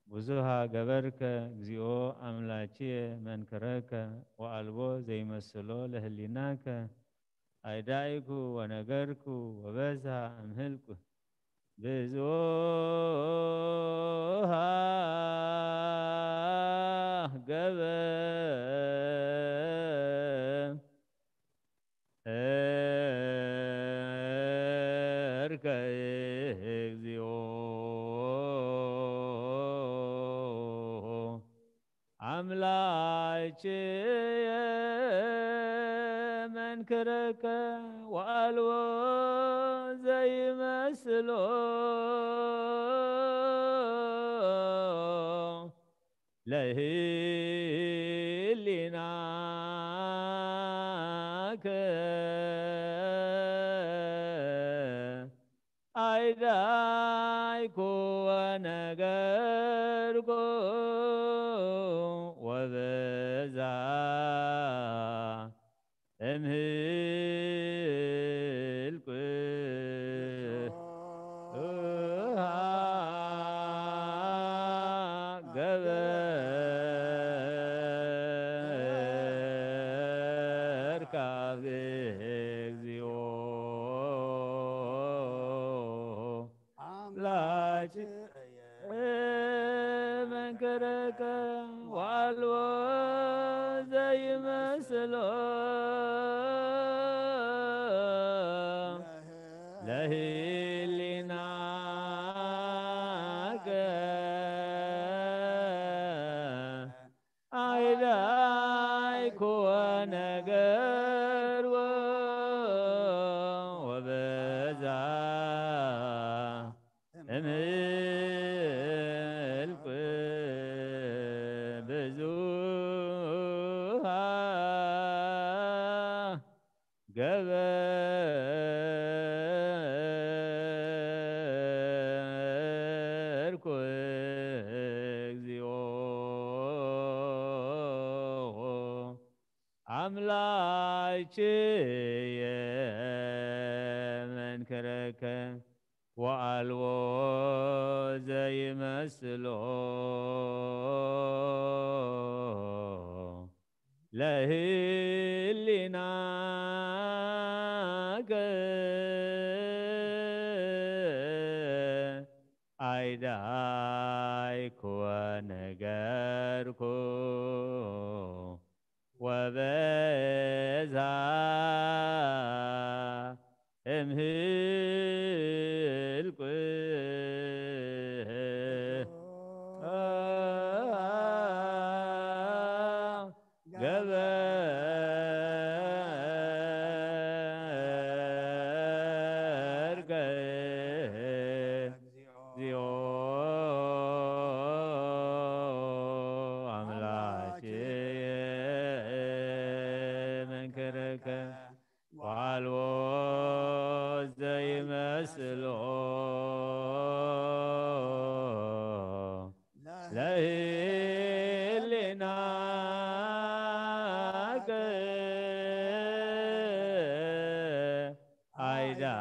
ብዙሃ ገበርከ እግዚኦ ኣምላኬየ መንክረከ ወኣልቦ ዘይመስሎ ለህሊናከ ኣይዳይኩ ወነገርኩ ወበዝሃ እምህልኩ ብዙሃ ገበርከ እግዚኦ ኣምላኬየ መንክረከ ወኣልቦ ዘይመስሎ ለህሊናከ ኣይዳይኩ ወነገርኩ ወበዛ እምህልኩ ገበ እግዚኦ አምላክ መንከረከ ዋልዎ ዘይመስሎ ለህሊናከ ኣይዳይኮ ነገርዎ ወበዛ እምልኩ ብዙሃ ገበርኩ እግዚኦ አምላክየ መንክረከ ወአልቦ ዘይመስሎ ለህሊናከ ኣይዳይኩ ወነገርኩ ወበዛ እምህልኩ ገበርከ እግዚኦ አምላኬ መንክርከ ዋልዎ ዘይመስሎ ለህሊናከ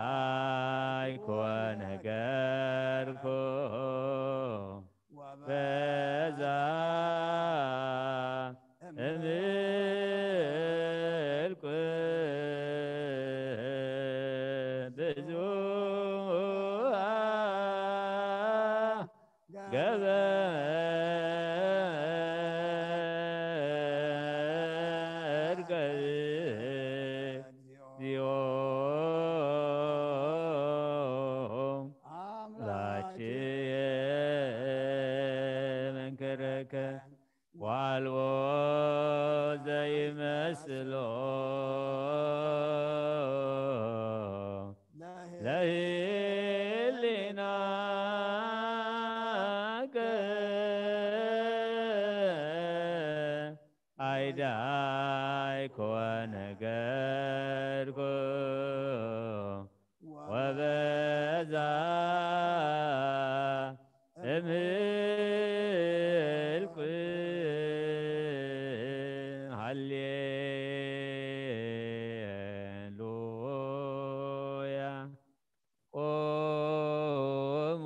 ኣይዳይኮ ነገርኩ በዛ እምልኩ ብዙሃ ገበርከ እግዚኦ አምላኬ መንክርከ ዋልዎ ዘይመስሎ ለህሊናከ ኣይዳይኮ ነገርኩ ወበዛ እምልኩ ሃሌሉያ። ቆሙ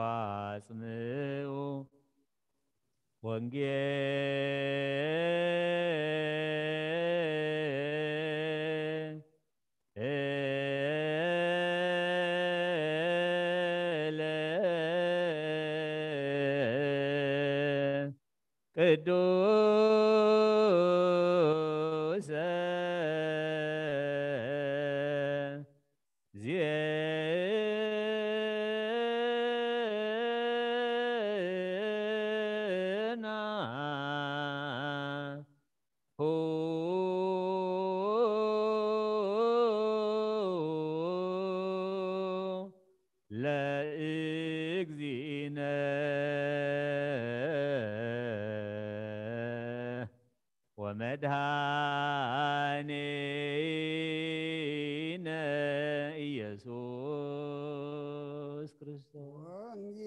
አጽምኡ ወንጌል ቅዱሰ ዜና ሁ ለእግዚእነ ወመድኃኒነ ኢየሱስ ክርስቶስ።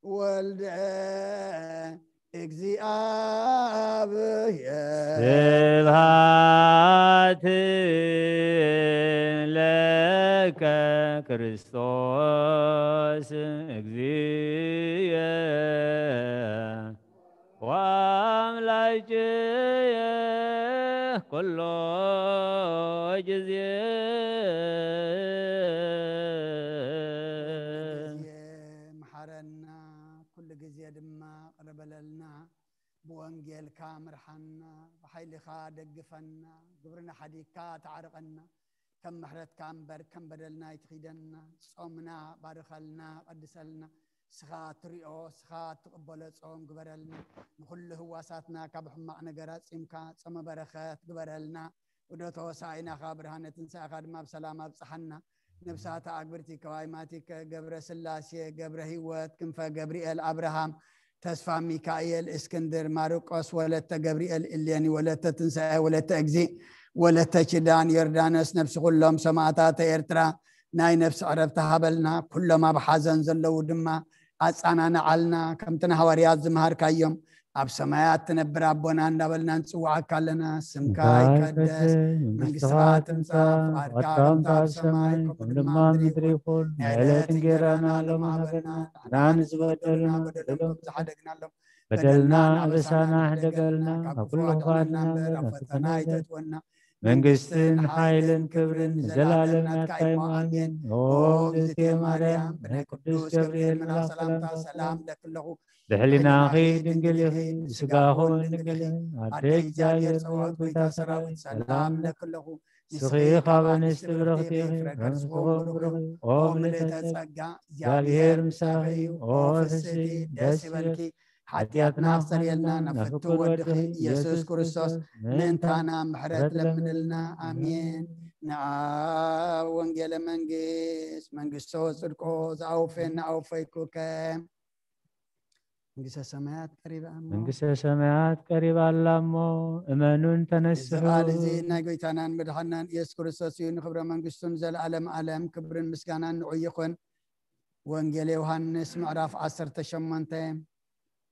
ወልደ እግዚኣብሔር። ስብሐት ለከ ክርስቶስ እግዚእ ወአምላኬየ ኩሎ ጊዜ። ግዜ መሓረና፣ ኩሉ ግዜ ድማ ቅርበለልና። ብወንጌልካ ምርሓና፣ ብሓይልኻ ደግፈና፣ ግብርና ሓዲግካ ተዓርቐና። ከም ምሕረትካ እምበር ከም በደልና ኣይትኺደና። ጾምና ባርኸልና፣ ቀድሰልና። ስኻ ትሪኦ፣ ስኻ ትቕበሎ ጾም ግበረልና። ንኹሉ ህዋሳትና ካብ ሕማቕ ነገር ኣጺምካ ጾመ በረኸት ግበረልና። ወደ ተወሳኢናኻ ብርሃነ ትንሳኤኻ ድማ ብሰላም ኣብጽሓና። ነብሳተ ኣግብርቲ ከዋይማቲከ ገብረ ስላሴ፣ ገብረ ህይወት፣ ክንፈ ገብርኤል፣ ኣብርሃም፣ ተስፋ ሚካኤል፣ እስክንድር፣ ማርቆስ፣ ወለተ ገብርኤል፣ እሌኒ፣ ወለተ ትንሳኤ፣ ወለተ እግዚእ፣ ወለተ ኪዳን፣ ዮርዳኖስ፣ ነብሲ ኩሎም ሰማእታተ ኤርትራ ናይ ነፍሲ ዕረፍቲ ሃበልና። ኩሎም ኣብ ሓዘን ዘለዉ ድማ ኣጻናንዓልና። ከምቲ ንሃዋርያት ዝመሃርካዮም ኣብ ሰማያት ትነብር ኣቦና እንዳበልና ንጽውዓካ ኣለና። ስምካ ይቀደስ፣ መንግስትኻ ትምጻእ፣ ፍቓድካ ከምቲ ኣብ ሰማይ ከምኡ ድማ ኣብ ምድሪ ይኹን። ናይ ዕለት እንጌራና ሎም ሃበና፣ ንሕና ንዝበደሉና በደሎም ከም ዝሓደግናሎም በደልና ኣበሳና ሕደገልና፣ ካብ ኩሉ ኣድሕነና እምበር ኣብ ፈተና ኣይተእትወና። መንግስትን ሓይልን ክብርን ንዘለኣለም ናትካ እዩ። ኣሜን። ኦ እግዝእትየ ማርያም፣ ብናይ ቅዱስ ገብርኤል መልኣኽ ሰላምታ ሰላም እብለኪ ኣለኹ። ብሕሊናኺ ድንግል ኢኺ፣ ብስጋኹ እውን ድንግል ኢኺ። ኣደ እግዚኣብሔር ጸባኦት፣ ጎይታ ሰራዊት፣ ሰላም እብለኪ ኣለኹ። ንስኺ ካብ ኣንስቲ ብርኽቲ ኢኺ፣ ፍረ ከርስኺ እውን ብሩኽ እዩ። ኦ ምልእተ ጸጋ፣ እግዚኣብሔር ምሳኺ እዩ። ኦ ፍስሕቲ፣ ደስ ይበልኪ፣ ሓጢኣትና ክሰርየልና ናብ ፍቱው ወድኺ ኢየሱስ ክርስቶስ ምእንታና ምሕረት ለምንልና። ኣሜን። ንኣብ ወንጌለ መንግስት መንግስቶ ጽድቆ ዝኣውፌን ንኣውፈይኩከ። መንግስተ ሰማያት ቀሪባ እሞ። መንግስተ ሰማያት ቀሪባ ኣላ እሞ እመኑን እዚ ተነስሑ። ቃል እዚ ናይ ጎይታናን መድሓናን ኢየሱስ ክርስቶስ እዩ። ንክብረ መንግስቱን ዘለዓለም ዓለም ክብርን ምስጋናን ንዑ ይኹን። ወንጌል ዮሃንስ ምዕራፍ ዓሰርተ ሸሞንተ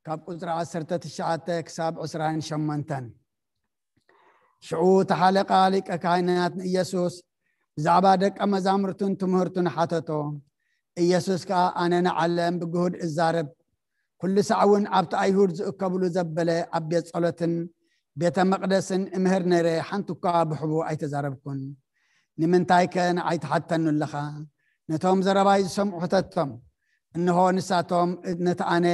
ካብ ቁጽሪ ዓሰርተ ትሽዓተ ክሳብ ዕስራን ሸሞንተን። ሽዑ እቲ ሓለቃ ሊቀ ካህናት ንኢየሱስ ብዛዕባ ደቀ መዛሙርቱን ትምህርቱን ሓተቶ። ኢየሱስ ከኣ፣ ኣነ ንዓለም ብግሁድ እዛረብ፣ ኩሉ ሳዕ እውን ኣብቲ ኣይሁድ ዝእከብሉ ዘበለ ኣብ ቤት ጸሎትን ቤተ መቕደስን እምህር ነይረ፣ ሓንቲ እኳ ብሕቡእ ኣይተዛረብኩን። ንምንታይከ ንዓይ ትሓተኒ ኣለኻ? ነቶም ዘረባይ ዝሰምዑ ሕተቶም። እንሆ ንሳቶም ነቲ ኣነ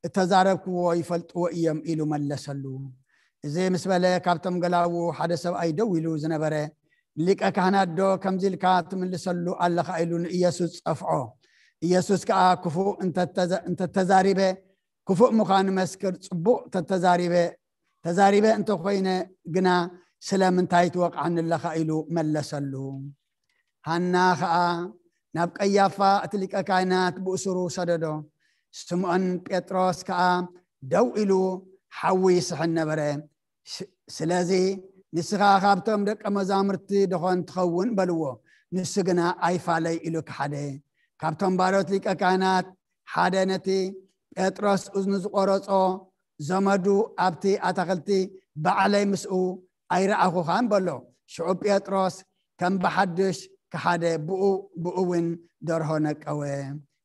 እተዛረብክዎ ይፈልጥዎ እዮም ኢሉ መለሰሉ። እዚ ምስ በለ ካብቶም ገላዉ ሓደ ሰብኣይ ደው ኢሉ ዝነበረ ንሊቀ ካህናት ዶ ከምዚ ኢልካ ትምልሰሉ ኣለኻ ኢሉ ንኢየሱስ ጸፍዖ። ኢየሱስ ከኣ ክፉእ እንተተዘ- እንተተዛሪበ ክፉእ ምዃኑ መስክር፣ ጽቡቕ ተተዛሪበ ተዛሪበ እንተኾይነ ግና ስለምንታይ ትወቕዓኒ ኣለኻ ኢሉ መለሰሉ። ሃና ኸኣ ናብ ቀያፋ እቲ ሊቀ ካህናት ብእሱሩ ሰደዶ። ስምዖን ጴጥሮስ ከኣ ደው ኢሉ ሓዊ ይስሕን ነበረ። ስ- ስለዚ ንስኻ ካብቶም ደቀ መዛሙርቲ ደኾን ትኸውን በልዎ። ንሱ ግና ኣይፋለይ ኢሉ ከሓደ። ካብቶም ባሮት ሊቀ ካህናት ሓደ ነቲ ጴጥሮስ እዝኑ ዝቖረጾ ዘመዱ ኣብቲ ኣታኽልቲ ባዕለይ ምስኡ ኣይረኣኹኻን በሎ። ሽዑ ጴጥሮስ ከም ብሓድሽ ከሓደ፣ ብኡ ብኡ እውን ደርሆ ነቀወ።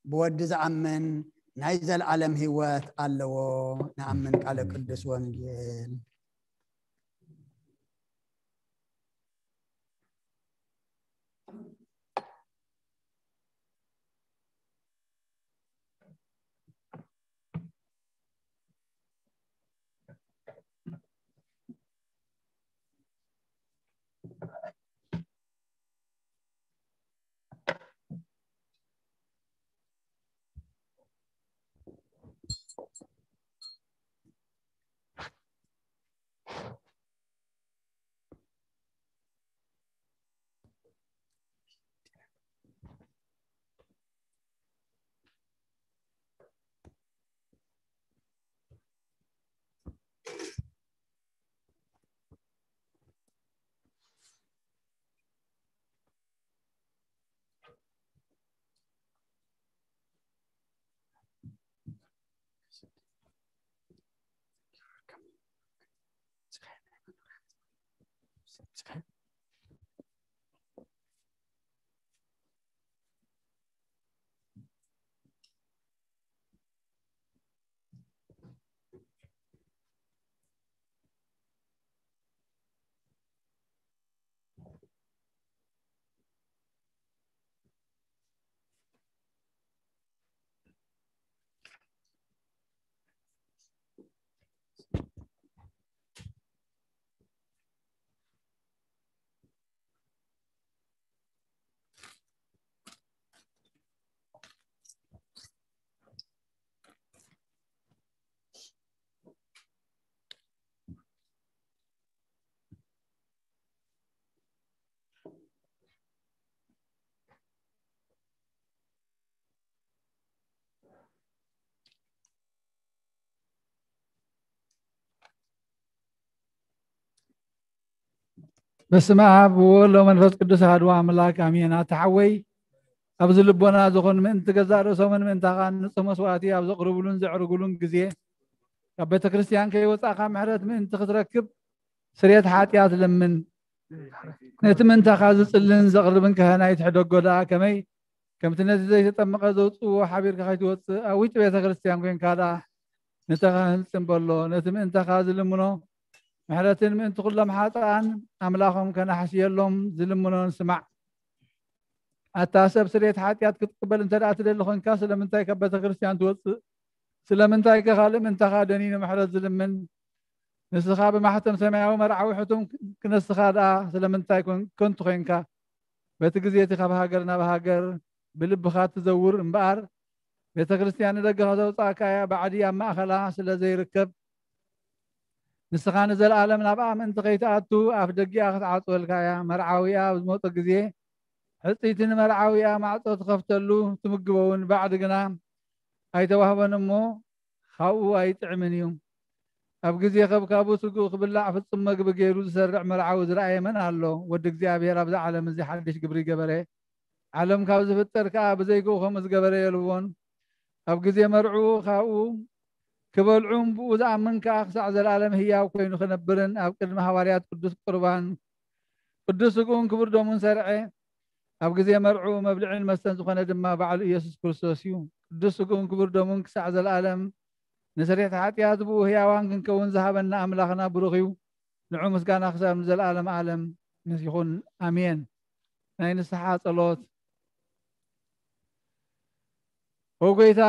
ብወዲ ዝኣምን ናይ ዘለኣለም ህይወት ኣለዎ። ንኣምን ቃለ ቅዱስ ወንጌል። በስመ ኣብ ወወልድ ወመንፈስ ቅዱስ ኣሐዱ ኣምላክ ኣሜን። ኣታ ሓወይ፣ ኣብዚ ልቦና ዝኾን ምእንቲ ገዛእ ርእሶምን ምእንታኻን ንጹህ መስዋእቲ ኣብ ዘቕርብሉን ዘዕርጉሉን ግዜ፣ ካብ ቤተ ክርስቲያን ከይወጻእካ ምሕረት ምእንቲ ክትረክብ ስርየት ሓጢኣት ለምን። ነቲ ምእንታኻ ዝጽልን ዘቕርብን ካህን ኣይትሕደጎ ደኣ ከመይ? ከምቲ ነቲ ዘይተጠምቐ ዘውጽእዎ ሓቢርካ ከይትወጽእ ኣብ ውጭ ቤተ ክርስቲያን ኮይንካ ደኣ ነቲ ካህን ጽን በሎ። ነቲ ምእንታኻ ዝልምኖ ምሕረትን ምእንቲ ኩሎም ሓጥኣን ኣምላኾም ከነሕስየሎም ዝልምኖን ስማዕ። ኣታ ሰብ ስርየት ሓጢኣት ክትቅበል እንተ ደኣ ትደሊ ኮይንካ ስለምንታይ ካብ ቤተ ክርስቲያን ትወጽእ? ስለምንታይ ከ ካልእ ምእንታኻ ደኒኑ ምሕረት ዝልምን? ንስኻ ብማሕተም ሰማያዊ መርዓዊ ሕቱም ክነስኻ ደኣ ስለምንታይ ኮን-፣ ከንቱ ኮይንካ? በቲ ግዜ እቲ ካብ ሃገር ናብ ሃገር ብልብኻ ትዘውር እምበኣር፣ ቤተ ክርስቲያን ንደገ ከተውጽኣካ እያ፣ ባዕዲ ኣብ ማእከላ ስለ ዘይርከብ። ንስኻ ንዘለኣለም ናብኣ ምእንቲ ከይትኣቱ ኣፍ ደጊኣ ክትዓጽወልካ እያ። መርዓዊኣ ኣብ ዝመጾ ግዜ፣ ሕጽይቲ ንመርዓዊኣ ማዕጾ ትኸፍተሉ፣ ትምግቦ እውን፣ ባዕዲ ግና ኣይተዋህቦን እሞ፣ ካብኡ ኣይጥዕምን እዩ። ኣብ ግዜ ከብካቡ ስግኡ ክብላዕ ፍጹም መግቢ ገይሩ ዝሰርዕ መርዓዊ ዝረኣየ መን ኣሎ? ወዲ እግዚኣብሔር ኣብዚ ዓለም እዚ ሓድሽ ግብሪ ገበረ። ዓለም ካብ ዝፍጠር ከኣ ብዘይግኡ ከምኡ ዝገበረ የልቦን። ኣብ ግዜ መርዕኡ ካብኡ ክበልዑን ብኡ ዝኣምን ከኣ ክሳዕ ዘለኣለም ህያው ኮይኑ ክነብርን ኣብ ቅድሚ ሃዋርያት ቅዱስ ቁርባን ቅዱስ ስግኡን ክቡር ደሙን ሰርዐ። ኣብ ግዜ መርዕኡ መብልዕን መስተን ዝኾነ ድማ ባዕሉ ኢየሱስ ክርስቶስ እዩ። ቅዱስ ስግኡን ክቡር ደሙን ክሳዕ ዘለኣለም ንስርየት ሓጢኣት ብኡ ህያዋን ክንከውን ዝሃበና ኣምላኽና ብሩኽ እዩ። ንዑ ምስጋና ክሳብ ንዘለኣለም ዓለም ምስ ይኹን። ኣሜን። ናይ ንስሓ ጸሎት። ኦ ጎይታ፣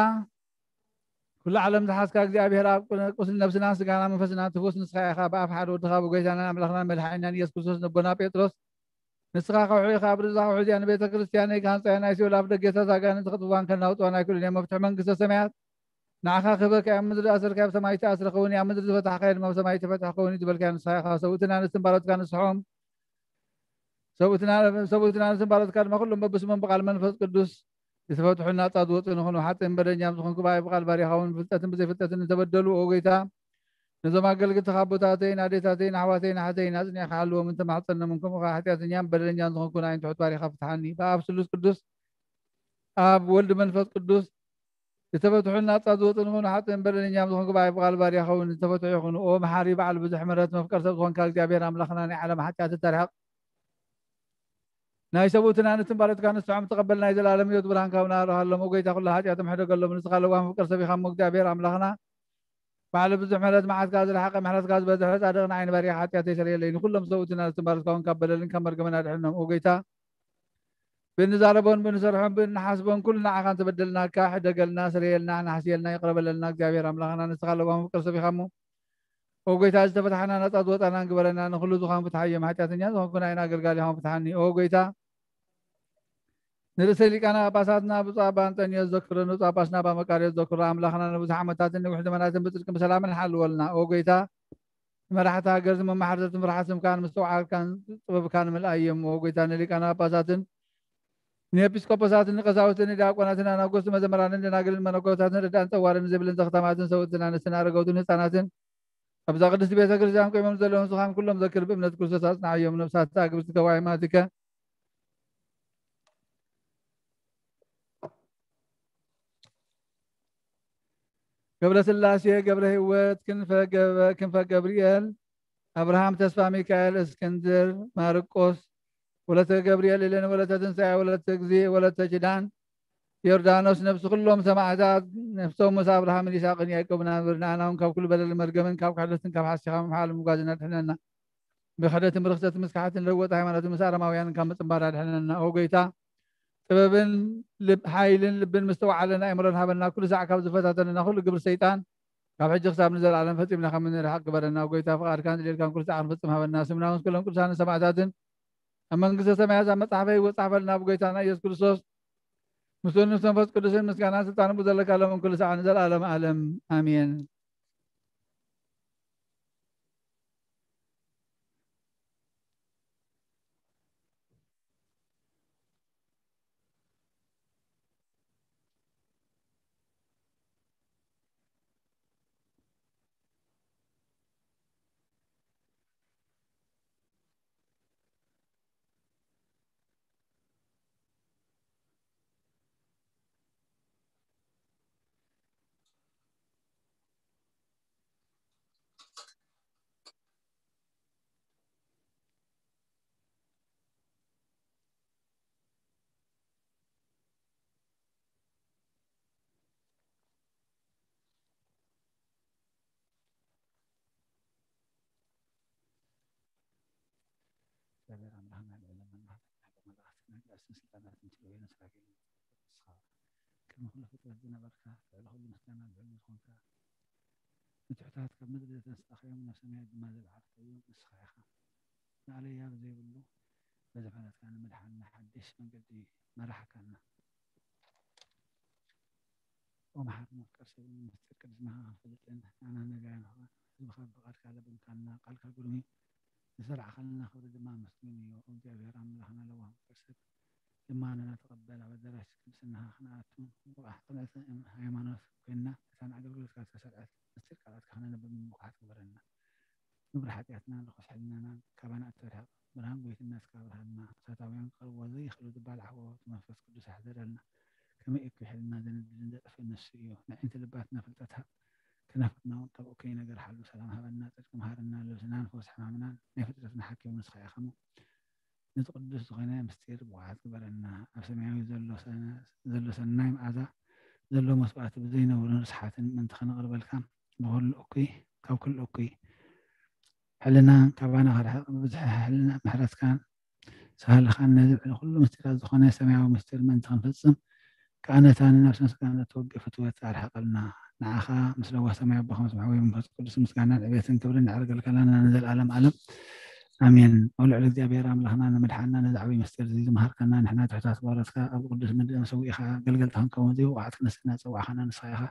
ኩሉ ዓለም ዝሓዝካ እግዚኣብሔር ኣብ፣ ቁስሊ ነብስና፣ ስጋና፣ መንፈስና ትፉስ ንስኻ ኢኻ። ብኣፍ ሓደ ወድኻ ብጎይታናን ኣምላኽናን መድሓኒናን ኢየሱስ ክርስቶስ ነቦና ጴጥሮስ፣ ንስኻ ከውሒ ኢኻ፣ ኣብ ርእስኻ ከውሒ እዚኣ ንቤተ ክርስቲያነይ ክሃንጻ እየ፣ ናይ ሲኦል ኣፍ ደገታት ኣጋንንቲ ከጥፍዋን ከናውጥዋን ኣይክእሉን እዮም። መፍትሒ መንግስተ ሰማያት ንዓኻ ክህበካ እያ። ኣብ ምድሪ ዝኣሰርካዮ ኣብ ሰማይ ዝተኣስረ ክኸውን እዩ፣ ኣብ ምድሪ ዝፈታሕካዮ ድማ ኣብ ሰማይ ዝተፈትሐ ክኸውን እዩ ዝበልካዮ ንስኻ ኢኻ። ሰብኡትን ኣንስትን ባሮትካ ንስሖም፣ ሰብኡትና፣ ሰብኡትና ኣንስትን ባሮትካ ድማ ኩሎም በብስሞም ብቃል መንፈስ ቅዱስ ዝተፈትሑ ናጻ ዝወጹ ንኹኑ። ሓጥእን በደኛም ዝኾንኩ ብኣይ ብቃል ባሪኻ እውን ብፍልጠትን ብዘይፍልጠትን ዝተበደሉ፣ ኦ ጎይታ፣ ነዞም ኣገልግልትኻ ኣቦታተይን ኣዴታተይን ኣሕዋተይን ኣሕተይን ኣጽኒዕካ ሓልዎም እንተማሕጸኖምን፣ ከምኡ ከኣ ሓጢኣተኛን በደለኛን ዝኾንኩ ንኣይን ትሑት ባሪኻ ፍትሓኒ። ብኣብ ስሉስ ቅዱስ፣ ኣብ ወልድ መንፈስ ቅዱስ ዝተፈትሑ ናጻ ዝወጹ ንኹኑ። ሓጥእን በደለኛም ዝኾንኩ ብኣይ ብቃል ባሪኻ እውን ዝተፈትሑ ይኹኑ። ኦ መሓሪ በዓል ብዙሕ ምሕረት መፍቀር ሰብ ዝኾንካ እግዚኣብሔር ኣምላኽና ናይ ዓለም ሓጢኣት እተርሕቕ ናይ ሰብኡትን ኣንስትን ባሮትካ ንስሖም ተቐበል ናይ ዘላለም ህይወት ብርሃንካ እውን ኣብርሃሎም። ኦ ጎይታ ኩሉ ሓጢኣቶም ሕደገሎም። ንስኻ ለዋህ መፍቀር ሰብ ኢኻ እሞ እግዚኣብሔር ኣምላኽና ባዕሉ ብዙሕ ምሕረት መዓትካ ዝረሓቐ ምሕረትካ ዝበዝሐ ጻድቕ ንዓይ ንባሪኻ ሓጢኣተይ ሰርየለይ። ንኹሎም ሰብኡትን ኣንስትን ባሮትካ እውን ካብ በደልን ካብ መርገምን ኣድሕኖም። ኦ ጎይታ ብእንዛረቦን ብእንሰርሖን ብእንሓስቦን ኩሉ ንዓኻ እንተበደልናካ ሕደገልና፣ ስረየልና፣ ናሕስየልና፣ ይቕረ በለልና። እግዚኣብሔር ኣምላኽና ንስኻ ለዋህ መፍቀር ሰብ ኢኻ እሞ ኦ ጎይታ ዝተፈታሕና ናጻ ዝወጣና ግበረና። ንኹሉ ዝኾን ፍትሓዮም ሓጢኣተኛ ዝኾንኩ ንኣይን ኣገልጋሊኻን ፍትሓኒ። ኦ ጎይታ ንርእሰ ሊቃነ ጳጳሳትና ብፁዕ ኣባ ኣንጠንዮስ ዘክሮ፣ ንብፁዕ ኣባ ሽናባ መቃርዮስ ዘክሮ። ኣምላኽና ንብዙሕ ዓመታትን ንውሕ ዘመናትን ብጽድቅን ብሰላምን ሓልወልና። ኦ ጎይታ ንመራሕቲ ሃገር ዝመማሓር ዘትምርሓ ስምካን ምስትውዓልካን ጥበብካን ምልኣዮም። ኦ ጎይታ ንሊቃነ ጳጳሳትን ንኤጲስቆጶሳትን ንቀሳውስትን ንዲያቆናትን ኣናጎስቲ መዘምራንን ደናግልን መነኮሳትን ረዳእን ጸዋርን ዘይብልን ዘኽታማትን ሰውእትን ኣንስትን ኣረገውትን ህጻናትን ኣብዛ ቅድስቲ ቤተ ክርስቲያን ቆይሞም ዘለዉ ንስኻም ኩሎም ዘክር ብእምነት ክርስቶስ ኣጽንዓዮም። ነፍሳት ኣግብርቲ ከዋይማቲከ ገብረ ስላሴ፣ ገብረ ህይወት፣ ክንፈ ገበ-፣ ክንፈ ገብርኤል፣ ኣብርሃም ተስፋ ሚካኤል፣ እስክንድር፣ ማርቆስ፣ ወለተ ገብርኤል፣ ኢለን ወለተ ትንሳኤ፣ ወለተ ግዜ፣ ወለተ ኪዳን፣ ዮርዳኖስ፣ ነፍሲ ኩሎም ሰማዕታት፣ ነፍሶም ምስ ኣብርሃምን ይስሐቅን ያዕቆብን ኣንብር። ንኣና እውን ካብ ኩሉ በደልን መርገምን ካብ ክሕደትን ካብ ሓሲኻ ምምሓል ምጓዝን ኣድሕነና። ብክሕደትን ብርክሰትን ምስ ክሓትን ለወጥ ሃይማኖትን ምስ ኣረማውያንን ካብ ምጽንባር ኣድሕነና። ኦ ጎይታ፣ ጥበብን ልብ-፣ ሓይልን ልብን ምስተዋዓለን ኣእምሮን ሃበና። ኩሉ ሳዕ ካብ ዝፈታተነና ኩሉ ግብሪ ሰይጣን ካብ ሕጂ ክሳብ ንዘለኣለም ፈጺምና ከም እንርሕቕ ግበረና። ኦ ጎይታ፣ ፍቓድካን ድሌትካን ኩሉ ሳዕ ክንፍጽም ሃበና። ስምና ምስ ኩሎም ቅዱሳንን ሰማዕታትን ኣብ መንግስተ ሰማያት ኣብ መጽሓፈ ህይወት ጻሕፈልና። ብጎይታና ኢየሱስ ክርስቶስ ምስኡን ምስ መንፈስ ቅዱስን ምስጋናን ስልጣንን ብዘለካ ሎምን ኩሉ ሳዕ ንዘለኣለም ዓለም። ኣሜን። እግዚኣብሔር ኣምላኽና ልዑል መናፍስትን ሓይሊ መላእኽትን ኣጋእዝትን ስልጣናትን ትርእዮ ንስኻ ግን ንስኻ ቅድሚ ኩሉ ፍጥረት ዝነበርካ፣ ልዕሊ ኩሉ ምስጋና ልዑል ዝኾንካ፣ ንትሑታት ካብ ምድሪ ዘተንሳእኻዮም፣ ናብ ሰማያት ድማ ዘብዓልካዮም ንስኻ ኢኻ። ማእለያ ብዘይብሉ በዚ ምሕረትካ ንምድሓንና ሓድሽ መንገዲ መራሕካና። ኦ መሓሪ መፍቀር ሰብ፣ ምስጢር ቅድስናኻ ክንፈልጥን ንዓና ነጋይን ኾና ህዝብኻ ብፍቓድካ ለበምካና። ቃልካ ግሩም እዩ፣ ንዘርኣኻልና ክብሪ ድማ መስግን እዩ። ኦ እግዚኣብሔር ኣምላኽና ለዋህ መፍቀር ሰብ፣ ልማናና ተቐበል። ኣብ ኣዳራሽ ቅድስናኻ ክንኣቱ ብቑዓት ቅንዕቲ ሃይማኖት ኮይንና፣ እታ ንኣገልግሎትካ ዝተሰርዐት ምስጢር ቃላትካ ክነንብብ ብቑዓት ግበረና። ግብሪ ሓጢኣትናን ርኹስ ሕልናናን ካባና እተርሕቕ ብርሃን ጎይትነትካ ኣብርሃልና። እሳታውያን ክቐርብዎ ዘይኽእሉ ዝባልዓዎ እቲ መንፈስ ቅዱስ ኣሕድረልና። ከመይ እኩይ ሕልና ዘንድድን ዘጥፍእን ንሱ እዩ። ንዕንቲ ልባትና ፍልጠት ሃብ፣ ከናፍርና እውን ካብ እኩይ ነገር ሓሉ። ሰላም ሃበና፣ ጽድቂ መሃረና፣ ልብስናን ፈውሲ ሕማምናን ናይ ፍጥረትና ሓኪም ንስኻ ኢኻ እሞ፣ ነቲ ቅዱስ ዝኾነ ምስጢር ብቑዓት ግበረና። ኣብ ሰማያዊ ዘሎ ሰ-፣ ዘሎ ሰናይ መዓዛ ዘሎ መስዋዕቲ ብዘይነውርን ርስሓትን ምእንቲ ከነቕርበልካ፣ ብኹሉ እኩይ፣ ካብ ኩሉ እኩይ ሕልና ካባና ክርሕቕ፣ ብብዝሒ ሕልና ምሕረትካን ሳህልኻን ነዚ ልዕሊ ኩሉ ምስጢራት ዝኾነ ሰማያዊ ምስጢር ምእንቲ ክንፍጽም፣ ከኣ ነታ ንነፍስን ስጋን እተወግእ ፍትወት ኣርሕቐልና። ንዓኻ ምስ ለዋህ ሰማይ ኣቦኻ ምስ መሕወይ መንፈስ ቅዱስ ምስጋናን ዕቤትን ክብርን ነዕርገልካ ኣለና ንዘለኣለም ዓለም። ኣሜን። ኦ ልዑል እግዚኣብሔር ኣምላኽና፣ ንምድሓንና ነዚ ዓብዪ ምስጢር እዚ ዝመሃርካና፣ ንሕና ትሑታት ባሮትካ ኣብ ቅዱስ ምድሪ ሰዊእኻ ኣገልገልቲ ክንከውን ዘይብቑዓት ክነስእና ዝጸዋዕኻና ንስኻ ኢኻ።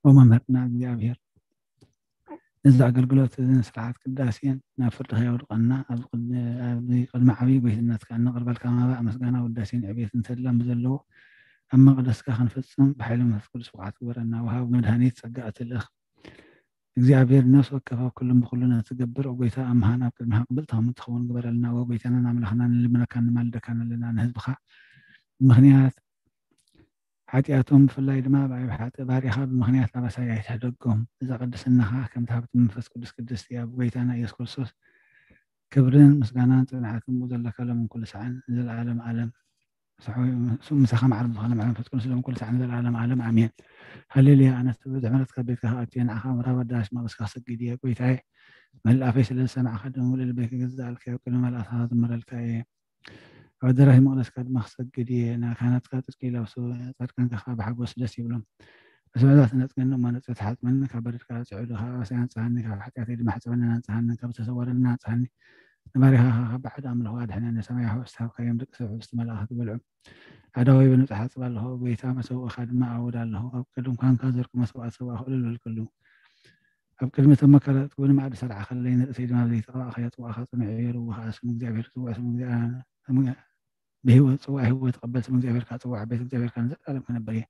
ኦ መምህርና እግዚኣብሔር፣ ነዚ ኣገልግሎት እዚ ንስርዓት ቅዳሴን ናብ ፍርድኻ የውድቐና። ኣብዚ ቅድ-፣ ኣብዚ ቅድሚ ዓብዪ ጎይትነትካ እነቕርበልካ መባእ ምስጋና ውዳሴን ዕቤትን ተድላን ብዘለዎ ኣብ መቕደስካ ክንፍጽም ብሓይሊ መንፈስ ቅዱስ ብቕዓት ግበረና። ወሃቢ መድሃኒት ጸጋ እትልእኽ እግዚኣብሔር፣ ነፍሲ ወከፍ ኣብ ኩሉን ብኹሉን እትገብር፣ ኦ ጎይታ፣ ኣብ ምሃን ኣብ ቅድሚኻ ቅብልቲ ከም እትኸውን ግበረልና። ኦ ጎይታናን ኣምላኽናን፣ ንልምነካን ንማልደካን ኣለና። ንህዝብኻ ብምኽንያት ሓጢኣቶም፣ ብፍላይ ድማ ብዓቢ ሓጢ ባሪኻ ብምኽንያት ኣበሳይ ኣይትሕደጎም። እዛ ቅድስናኻ ከምቲ ሃብቲ መንፈስ ቅዱስ ቅድስቲ እያ። ብጎይታና ኢየሱስ ክርስቶስ ክብርን ምስጋናን ጽንዓትን ብኡ ዘለካ ሎምን ኩሉ ሰዓን ንዘለኣለም ዓለም። ስሑ-፣ ስሙ ምሳኻ ማዕረ ዝኾነ ምዕረ መንፈስ ቅዱስ ሎም ኩሉ ሰዓት ንዘለኣለም ዓለም ኣሜን። ሃሌሉያ። ኣነስ ብብዝሒ ምሕረትካ ቤትካ ክኣቱ እየ፣ ንዓኻ ምዕራብ ኣዳራሽ መቕደስካ ክሰግድ እየ። ጎይታዬ፣ መላእ ኣፈይ ስለ ዝሰማዕካ፣ ድማ ምሉእ ልበይ ክገዝኣልካ፣ ኣብ ቅድሚ መላእኽትኻ ክዝምረልካ እየ። ኣብ ኣዳራሽ መቕደስካ ድማ ክሰግድ እየ። ንካህናትካ ጽድቂ ይለብሱ፣ ጻድቃንካ ከኣ ብሓጎስ ደስ ይብሎም። ብስብዕባ ትነጽገኒ እሞ ንጽህቲ ሓጽበኒ፣ ካብ በደል ከኣ ጽዕዱ፣ ካብ ኣበሳይ ኣንጽሃኒ፣ ካብ ሓጢኣተይ ድማ ሕጸበንን ኣንጽሃኒ፣ ካብ ዝተሰወረኒ ኣንጽሃኒ። ንባሪኻኻ ካብ ባዕዲ ኣምልኾ ኣድሕነኒ። ሰማያዊ ሕብስቲ ሃብካዮም፣ ደቂ ሰብ ሕብስቲ መላእኽቲ በልዑ። ኣእዳወይ ብንጹሕ ኣጽብ ኣለኹ፣ ጎይታ፣ መሰውእኻ ድማ ኣውድ ኣለኹ። ኣብ ድንኳንካ ዘርኩ መስዋእቲ ሰብኣኹ እልል በልኩሉ። ኣብ ቅድሚ እቶም መካላት እውን ማዕዲ ሰርዓኻለይ፣ ንርእሰይ ድማ ብዘይቲ ቀባእካዮ። ጽዋእካ ጽኑዕ እዩ፣ ርቡህ ከኣ ስም እግዚኣብሔር። ጽዋእ ስም እግዚኣብሔር፣ ስም ብህይወት፣ ጽዋእ ህይወት ትቐበል ስም እግዚኣብሔር ከኣ ጽዋእ ቤት እግዚኣብሔር ከኣ ንዘለኣለም ክነብር እየ።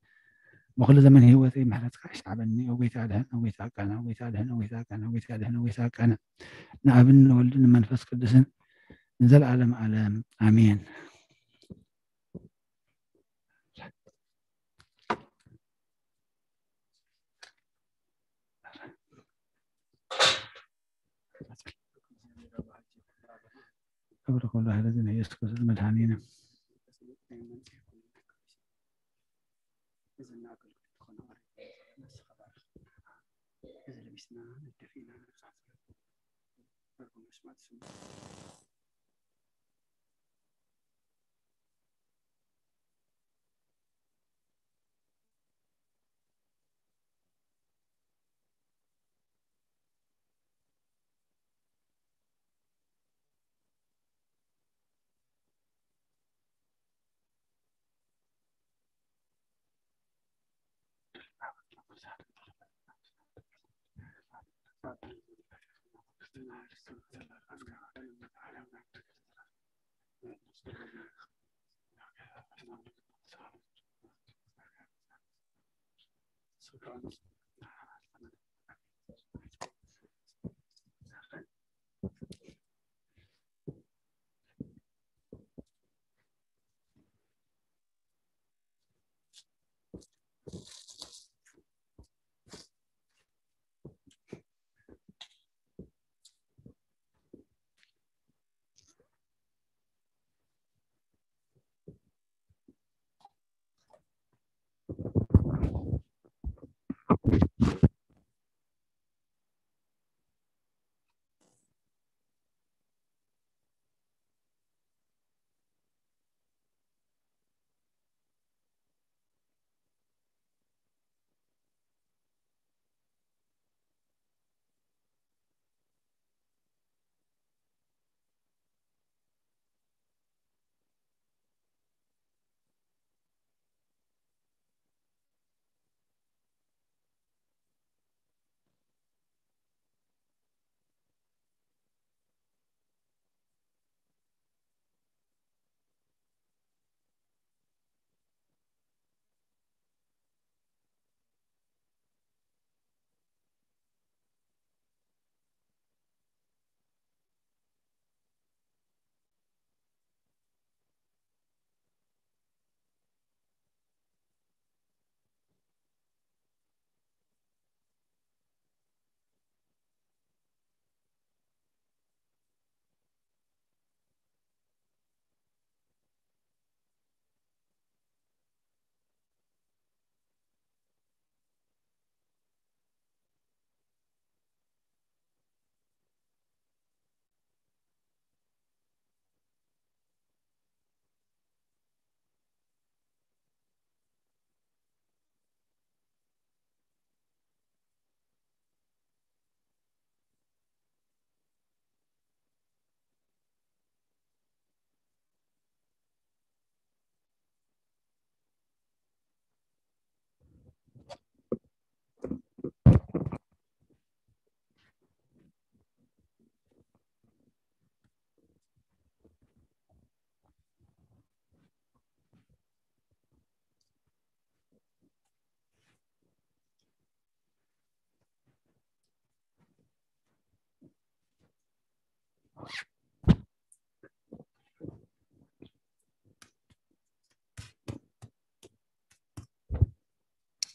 ብኹሉ ዘመን ህይወተይ ምሕረትካ ይስዓበኒ። ኦ ጎይታ ኣድሕን፣ ኦ ጎይታ ኣቃንዕ፣ ኦ ጎይታ ኣድሕን፣ ኦ ጎይታ ኣቃንዕ፣ ኦ ጎይታ ኣድሕን፣ ኦ ጎይታ ኣቃንዕ። ንኣብን ንወልድን ንመንፈስ ቅዱስን ንዘለኣለም ዓለም ኣሜን። ክብሪ ኩሉ ኣህለ ዝነ ኢየሱስ ክርስቶስ መድኃኒነ። እዚ እናገልግል ዝኾነ ኦሪት ንስኻ ባርኽ። እዚ ለቢስና ንድፊና ንብጻሕ ትርጉም ምስማዕ ትስምዑ።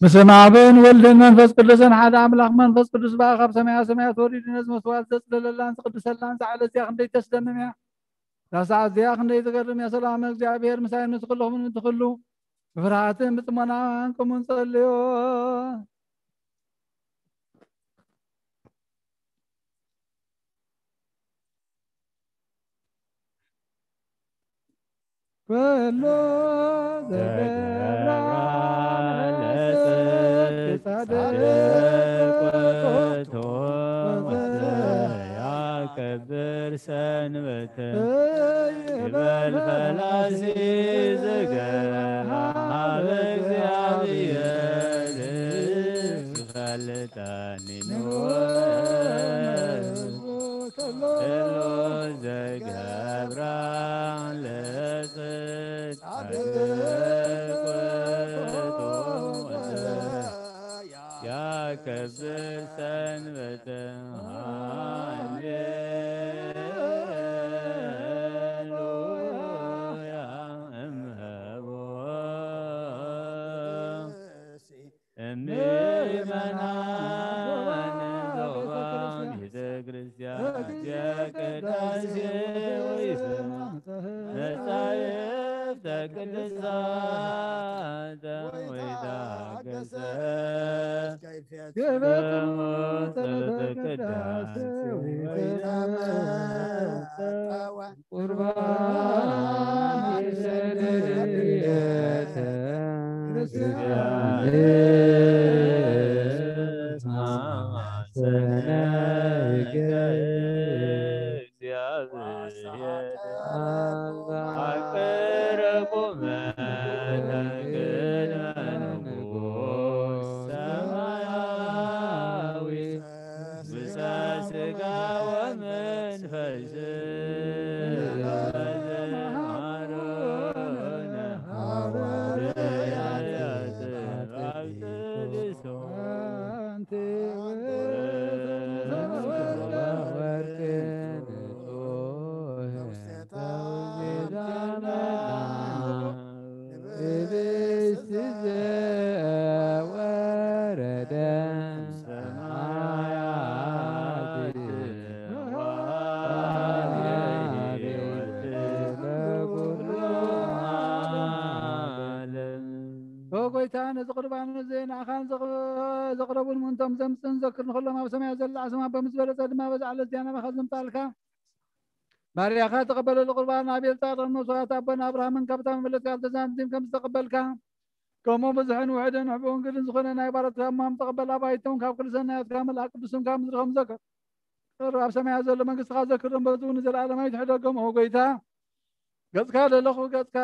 በስመ አብን ወልድን መንፈስ ቅዱስን ሓደ ኣምላኽ። መንፈስ ቅዱስ በኣ ካብ ሰማያ ሰማያት ወሪዱ ነዚ መስዋዕት ዘጽለለላን ዝቕድሰላን ጻዕለ እዚኣ ክንደይ ተስደምም እያ። እዛ ሰዓት እዚኣ ክንደይ ትገርም እያ። ሰላም እግዚኣብሔር ምሳይ፣ ምስ ኩልኹም እንትኽሉ ብፍርሃትን ብጽሞናን ቁሙ ንጸልዮ። ኩሉ ዘገብራ ለጽድቅ ጻድቅ ውእቱ ወዘያከብር ሰንበት ይበል ፈላሲ ዘገብራ ሀበ እግዚአብሔር ይፈልጠኒ ንወ ኩሉ ዘገብራ ለጽድቅ ያከብር ሰንበት። ሃሌሉያ እምሃቦ እምእመናን ዘውባን ቤተ ክርስቲያን ቅዳሴ ወይስ ወይታ ገሰ ገበቱ ጸሎተ ቅዳሴ ወይታ መጸዋ ቁርባን ይሰግድ ኦ ጎይታ፣ ነዚ ቁርባን እዚ ንኣኻን ዘቕረቡን ምእንቶም ዘምጽእን ዘክር ንኹሎም ኣብ ሰማያት ዘላ ስማ በምዝበለጸ ድማ በዛ ዕለት እዚኣ ናባኻ ዘምጻልካ ባርያኻ ተቐበለሉ። ቁርባን ኣቤል ጻድቕ መስዋዕት ኣቦን ኣብርሃምን ካብታ መመለስ ጋር ተዛንቲም ከም ዝተቐበልካ፣ ከምኡ ብዙሕን ውሕድን ሕቡን ግድን ዝኾነ ናይ ባሮትካ እማም ተቐበል። ኣባይቶም ካብ ኩሉ ሰናያትካ መልኣ ቅዱስም ካብ ምድርኸም ዘክር። ኣብ ሰማያት ዘሎ መንግስትኻ ዘክር፣ በዚ እውን ንዘለኣለማዊት ሕደጎም። ኦ ጎይታ፣ ገጽካ ደለኹ፣ ገጽካ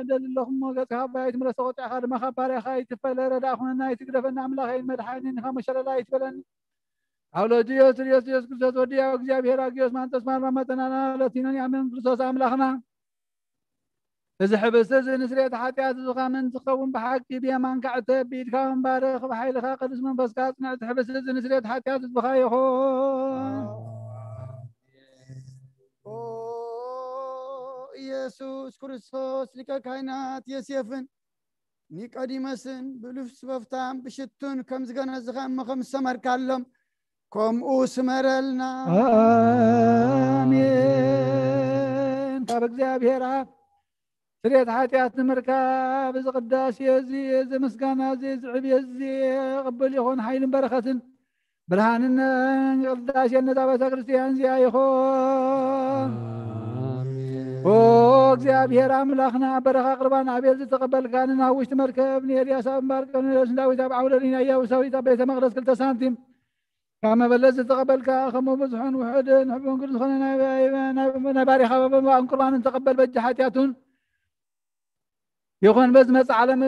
ደሊ ኣለኹ እሞ፣ ገጽካ ኣባይ ኣይትምለስ፣ ተቖጢዕካ ድማ ካብ ባርያኻ ኣይትፈለ። ረዳእ ኩነና፣ ኣይትግደፈና፣ ኣምላኸይን መድሓኒን ኢኻ፣ መሸለላ ኣይትበለኒ። ኣብ ለድዮስ ድዮስ ኢየሱስ ክርስቶስ ወዲ ያው እግዚኣብሔር ኣግዮስ ማንጦስ ማርማ መጠናና ለቲኖን ያመን ክርስቶስ ኣምላኽና። እዚ ሕብስቲ እዚ ንስርየት ሓጢኣት ህዝብኻ ምእንቲ ክኸውን ብሓቂ ብየማንካ ዕተብ፣ ብኢድካ እውን ባርኽ፣ ብሓይልኻ ቅዱስ መንፈስካ ኣጽንዕ። እቲ ሕብስቲ እዚ ንስርየት ሓጢኣት ህዝብኻ ይኹን። ኦ ኢየሱስ ክርስቶስ ሊቀ ካህናት ዮሴፍን ኒቆዲሞስን ብሉስ በፍታን ብሽቱን ከም ዝገነዝኻ እሞ ከም ዝሰመርካሎም ከምኡ ስመረልና። ኣሜን። ካብ እግዚኣብሔር ኣብ ስርየት ሓጢኣት ንምርካብ እዚ ቅዳሴ እዚ፣ እዚ ምስጋና እዚ፣ እዚ ዕብየት እዚ ቅብል ይኹን። ሓይልን በረኸትን ብርሃንን ቅዳሴን ነዛ ቤተ ክርስቲያን እዚኣ ይኹን። ኣሜን። ኦ እግዚኣብሔር ኣምላኽና፣ በረኻ ቁርባን ኣቤል ዝተቐበልካ፣ ንናብ ውሽጢ መርከብ ንኤልያስ ኣብ እምባር ቀርሜሎስ፣ ንዳዊት ኣብ ዓውደ ሊና ኢያቡሳዊት ኣብ ቤተ መቕደስ ክልተ ሳንቲም ካብ መበለት ዝተቐበልካ፣ ከምኡ ብዙሕን ውሑድን ሕቡን ግድ ዝኾነ ናይ፣ ናይ፣ ናይ ባሪኻ መባእን ቁርባንን ተቐበል። በጃ ሓጢኣቱን ይኹን በዝመጽእ ዓለም፣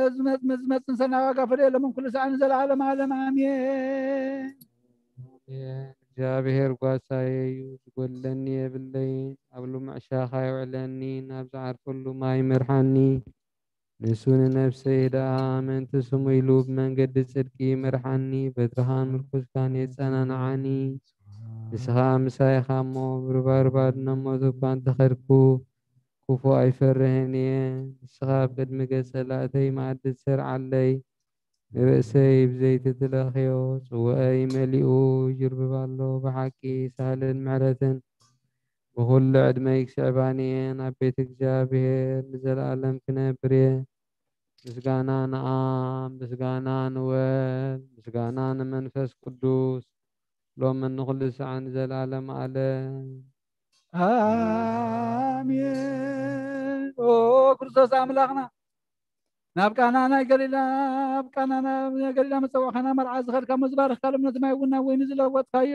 ዝመጽእ ንሰናይ ዋጋ ፈደየሎም ኩሉ ሰዓን ዘለዓለም ዓለም ኣሜን። እግዚኣብሔር ጓሳየ እዩ፣ ዝጎድለኒ የብለይን። ኣብ ልሙዕ ሻኻ የውዕለኒ፣ ናብ ዝዓርፈሉ ማይ ይመርሓኒ። ንሱ ንነፍሰይ ደኣ ምእንቲ ስሙ ኢሉ ብመንገዲ ጽድቂ ይመርሓኒ፣ በትርኻን ምርኩስካን የጸናንዓኒ። ንስኻ ምሳይ ኢኻ እሞ፣ ብሩባሩባ ድነ ሞት እኳ እንተኸድኩ፣ ክፉእ ኣይፈርህን እየ። ንስኻ ኣብ ቅድሚ ገጸ ላእተይ መኣዲ ትሰርዓለይ፣ ንርእሰይ ብዘይቲ ትለኽዮ፣ ጽዋኣይ መሊኡ ይጅርብብ ኣሎ። ብሓቂ ሳህልን ምሕረትን ብኹሉ ዕድመይ ክስዕባኒ እየን። ኣብ ቤት እግዚኣብሔር ንዘለኣለም ክነብር እየ። ምስጋና ንኣብ፣ ምስጋና ንወልድ፣ ምስጋና ንመንፈስ ቅዱስ፣ ሎምን ንኹሉ ሰዓን ንዘለኣለም ኣለም። ኣሜን። ኦ ክርስቶስ ኣምላኽና፣ ናብ ቃና ናይ ገሊላ፣ ኣብ ቃና ናይ ገሊላ መጸውዕኻና መርዓ ዝኸድካ፣ መዝባርኽካ ሎም ነቲ ማይ እውን ናብ ወይኒ ዝለወጥካዮ፣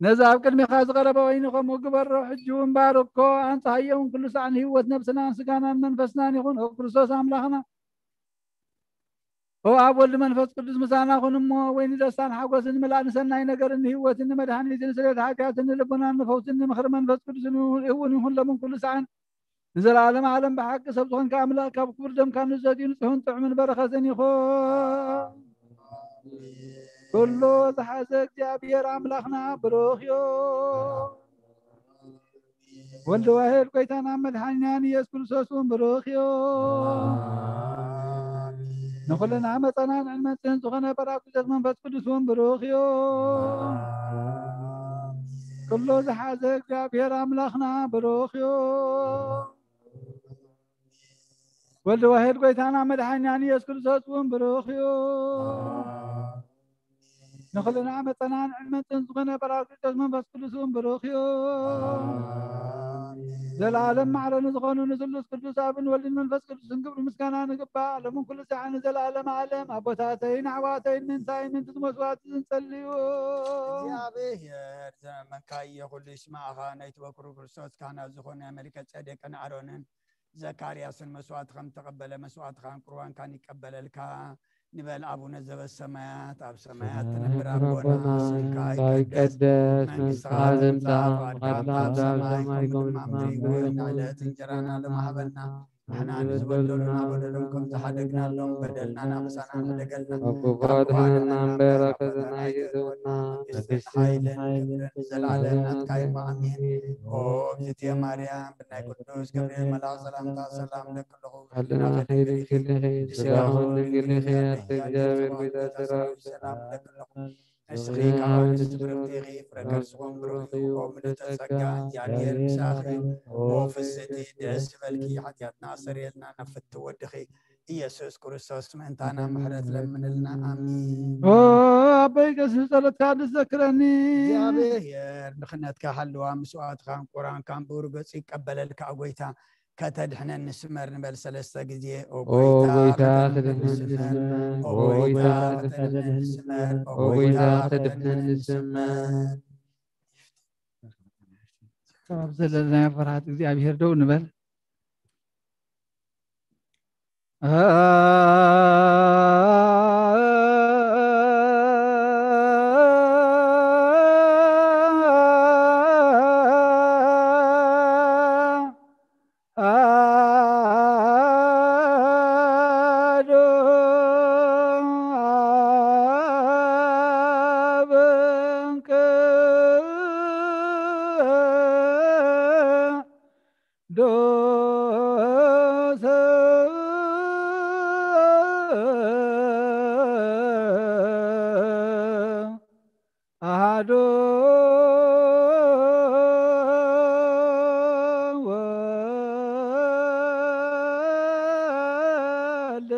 ነዚ ኣብ ቅድሚኻ ዝቐረበ ወይኒ ከምኡ ግበሮ። ሕጂ እውን ባርኮ፣ ኣንጽሃዮ እውን ኩሉ ሰዓን ህይወት ነብስናን ስጋናን መንፈስናን ይኹን። ኦ ክርስቶስ ኣምላኽና፣ ኦ ኣብ ወልድ መንፈስ ቅዱስ ምሳና ኩን እሞ፣ ወይኒ ደስታን ሓጎስን ምላእ ንሰናይ ነገርን ንህይወትን ንመድሃኒትን ንስርየት ሓጢኣትን ንልቡናን ንፈውስን ንምኽሪ መንፈስ ቅዱስን እውን ይኹን ሎምን ኩሉ ሰዓን ንዘለዓለም ዓለም። ብሓቂ ሰብ ዝኾንካ ኣምላኽ ካብ ክቡር ደምካ ንዘትዩ ንጹሕን ጥዑምን በረኸትን ይኹን። ኩሉ ዝሓዘ እግዚኣብሔር ኣምላኽና ብሩኽ እዩ። ወልድ ዋሕድ ጎይታና መድሓኒናን ኢየሱስ ክርስቶስ እውን ብሩኽ እዩ። ንኹልና መጸናንዕን መንጽህን ዝኾነ ጳራቅሊጦስ መንፈስ ቅዱስ እውን ብሩኽ እዩ። ኩሉ ዝሓዘ እግዚኣብሔር ኣምላኽና ብሩኽ እዩ። ወልድ ዋሕድ ጎይታና መድሓኒናን ኢየሱስ ክርስቶስ እውን ብሩኽ እዩ። ንኹልና መጠናን ዕልመትን ዝኾነ ጳራቅሊጦስ መንፈስ ቅዱስ እውን ብሩኽ እዩ። ዘለዓለም ማዕረ ንዝኾኑ ንስሉስ ቅዱስ ኣብን ወልድን መንፈስ ቅዱስን ክብሪ ምስጋና ንግባእ፣ ሎምን ኩሉ ሰዓት ንዘለዓለም ዓለም። ኣቦታተይን ኣሕዋተይን ምንታይ ምንትዝ መስዋዕቲ ዝንጸልዩ። እግዚኣብሔር ዘመንካ እየ ኩሉ ይስማዕኻ። ናይ ትበክሩ ክርስቶስ ካህናት ዝኾነ መልከ ጼዴቅን ኣሮንን ዘካርያስን መስዋዕቲ ከም ተቐበለ መስዋዕትኻን ቁርባንካን ይቀበለልካ። ንበል ኣቡነ ዘበሰማያት፣ ኣብ ሰማያት ትነብር ኣቦና፣ ስምካ ይቀደስ፣ መንግስትኻ ትምጻእ፣ ፍቓድካ ኣብ ሰማይ ከም ኣብ ምድሪ ይኹን። ንዕለት እንጀራና ሎሚ ሃበና፣ ንሕና ንዝበደሉና በደሎም ከም ዝሓደግናሎም በደልና ናብሳና ንሕደገልና፣ ካብ ክፉኣት ኣድሕነና እምበር፣ ኣፈተና ኣይተእትወና፣ መንግስትን ሓይልን ክብርን ንዘለዓለም ናትካ እዩ። ኣሜን። ኦ እግዝእትየ ማርያም፣ ብናይ ቅዱስ ገብርኤል መልኣኽ ሰላምታ ሰላም እለኪ ኣለኹ። ሕልናኺ ድንግል ኢኺ፣ ስጋኺ እውን ድንግል ኢኺ። ኣደ እግዚኣብሔር ጎይታ ሰራዊት ሰላም እለኪ ኣለኹ። ንስኺ ካብ ኣንስቲ ብርክቲ ኢኺ፣ ፍረ ከርስኺ እውን ብሩኽ እዩ። ኦ ምልዕተ ጸጋ፣ እግዚኣብሔር ምሳኺ እዩ። ኦ ፍስሕቲ ደስ ይበልኪ፣ ሓጢኣትና ኣስተሰርየልና፣ ናብ ፍትው ወድኺ ኢየሱስ ክርስቶስ ምእንታና ምሕረት ለምንልና። ኣሜን። ኦ ኣቦይ ቀሲስ ጸሎትካ እንድትዘክረኒ። እግዚኣብሔር ንኽነትካ ሃልዋ፣ ምስዋዕትኻን ቁርባንካን ብሩህ ገጹ ይቀበለልካ። ኦ ጎይታ ከተድሕነኒ ስመር ንበል ሰለስተ ግዜ። ኦ ኦ ጎይታ ጎይታ ከተድሕነኒ ከተድሕነኒ ስመር፣ ስመር። ኦ ኦ ጎይታ ጎይታ ከተድሕነኒ ከተድሕነኒ ስመር። ስመር። ካብ ዘለናዮ ፍርሃት እግዚኣብሔር ደው ንበል። ኣሃዱ ወወልድ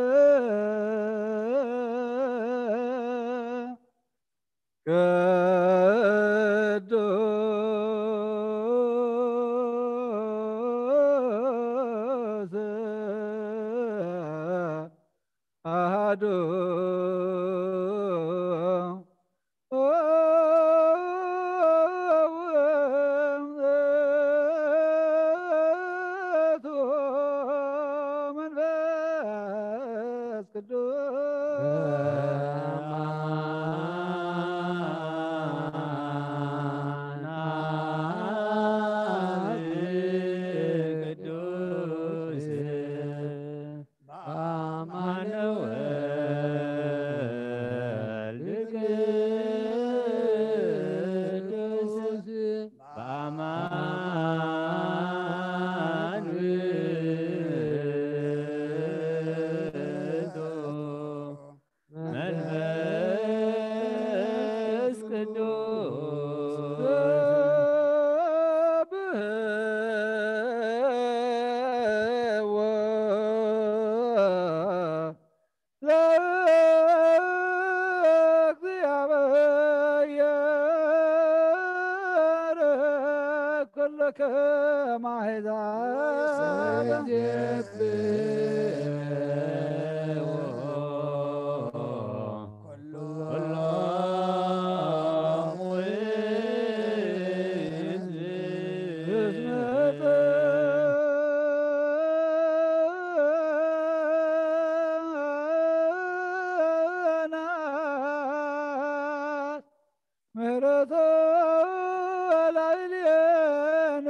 ቅዱስ ኣሃዱ መንፈስ ቅዱስ መንፈስ ቅዱስ ለእግዚአብሔር ኩልክም ኣሕዛብ ምህረቱ ላዕሌነ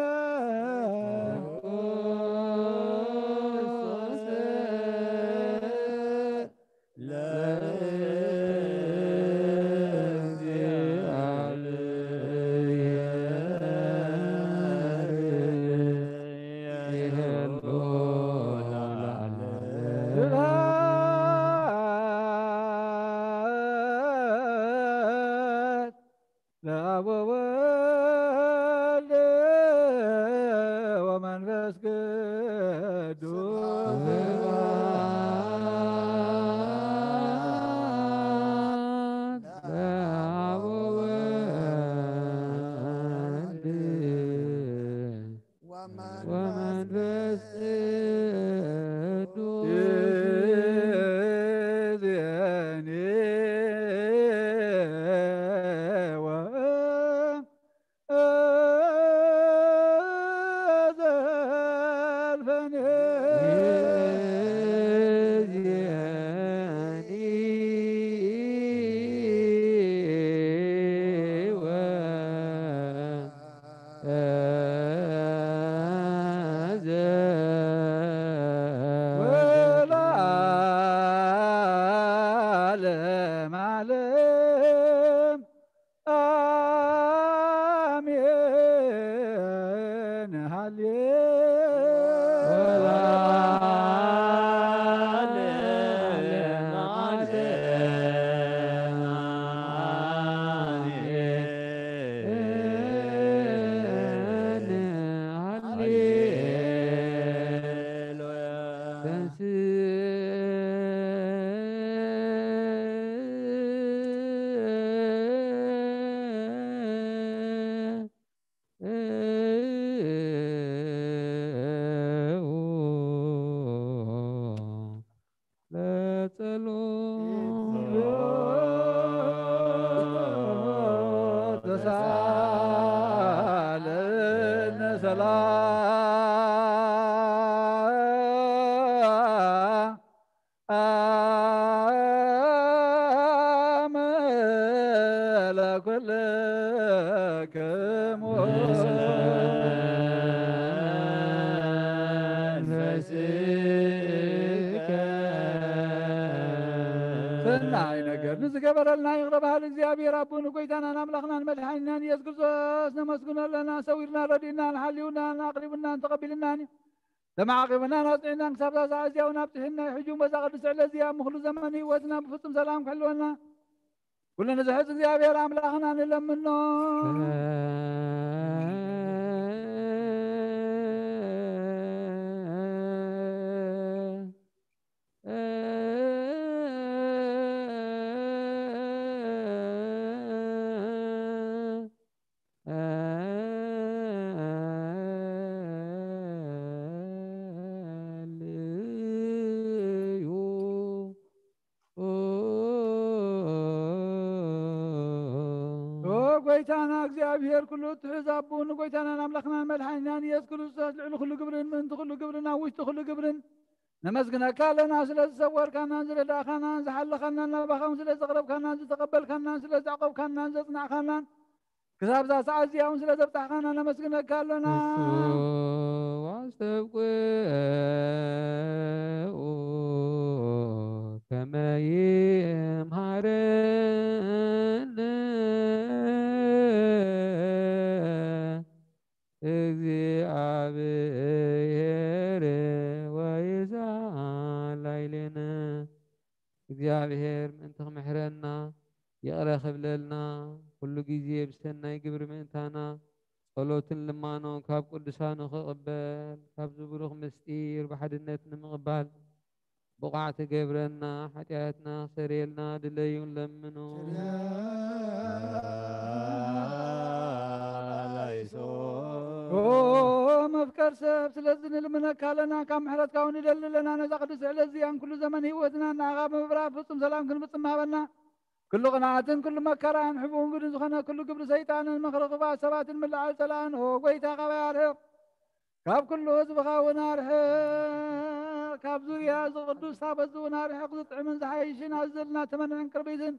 ለአብ ወወልድ ወመንፈስ ቅዱስ ተሳለነ ሰላም ለኩልክሙ። ሰናይ ነገር ንዝገበረልና ይቕረ በሃሊ እግዚኣብሔር ኣቦን ጎይታናን ኣምላኽናን መድሓኒናን ኢየሱስ ክርስቶስ ነመስግኖ ኣለና። ሰዊርና ረዲእናን ሓልዩናን ኣቕሪቡናን ተቐቢልናን እዩ። ተማዕቂብናን ኣጽኒዕናን ክሳብ እዛ ሰዓት እዚኣ እውን ኣብጽሕና እዩ። ሕጂ እውን በዛ ቅድስቲ ዕለት እዚኣ ኣብ ምኽሉ ዘመን ህይወትና ብፍጹም ሰላም ክሕልወና ኩሉ ንዝሕዝ እግዚኣብሔር ኣምላኽና ንለምኖ። ኦ ጎይታና እግዚኣብሔር ኩሉ እትሕዝ ኣቦ ንጎይታናን ኣምላኽናን መድሓኒናን ኢየሱስ ክርስቶስ ልዕሊ ኩሉ ግብርን ምእንቲ ኩሉ ግብርን ኣብ ውሽጢ ኩሉ ግብርን ነመስግነካ ኣለና። ስለ ዝሰወርካናን ዝረዳእካናን ዝሓለኻናን ናባኻውን ስለ ዘቕረብካናን ዝተቐበልካናን ስለ ዘዕቆብካናን ዘጽናዕካናን ክሳብ እዛ ሰዓት እዚኣ እውን ስለ ዘብጻሕካና ነመስግነካ ኣለና። ንሱ ኣስተብቅዑ ከመ ይምሃረነ እግዚኣብሔር ወይስዓል ላዕሌነ። እግዚኣብሔር ምእንቲ ክምሕረና ይቕረ ክብለልና ኩሉ ግዜ ብሰናይ ግብሪ ምእንታና ጸሎትን ልማኖን ካብ ቅዱሳኑ ክቕበል ካብዚ ብሩኽ ምስጢር ብሓድነት ንምቕባል ብቑዓት ገብረና ሓጢኣትና ክሰርየልና ድለዩን ለምኑ። ኦ መፍቀር ሰብ ስለዚ ንልምነካ ኣለና፣ ካብ ምሕረትካ እውን ንደሊ ኣለና። ነዛ ቅድስቲ ዕለት እዚኣን ኩሉ ዘመን ህይወትና ንዓኻ ብምብራር ፍጹም ሰላም ክንፍጽም ሃበና። ኩሉ ቅንዓትን ኩሉ መከራን ሕቡን ግድን ዝኾነ ኩሉ ግብሪ ሰይጣንን ምኽሪ ክፉኣት ሰባትን ምልዓል ጸላእን ኦ ጎይታ ካባይ ኣርሕቕ። ካብ ኩሉ ህዝብኻ እውን ኣርሕቕ። ካብ ዙርያ እዚ ቅዱስ ታቦት እዚ እውን ኣርሕቕ። ዝጥዕምን ዝሓይሽን ኣዘልና ተመንዕን ቅርቢትን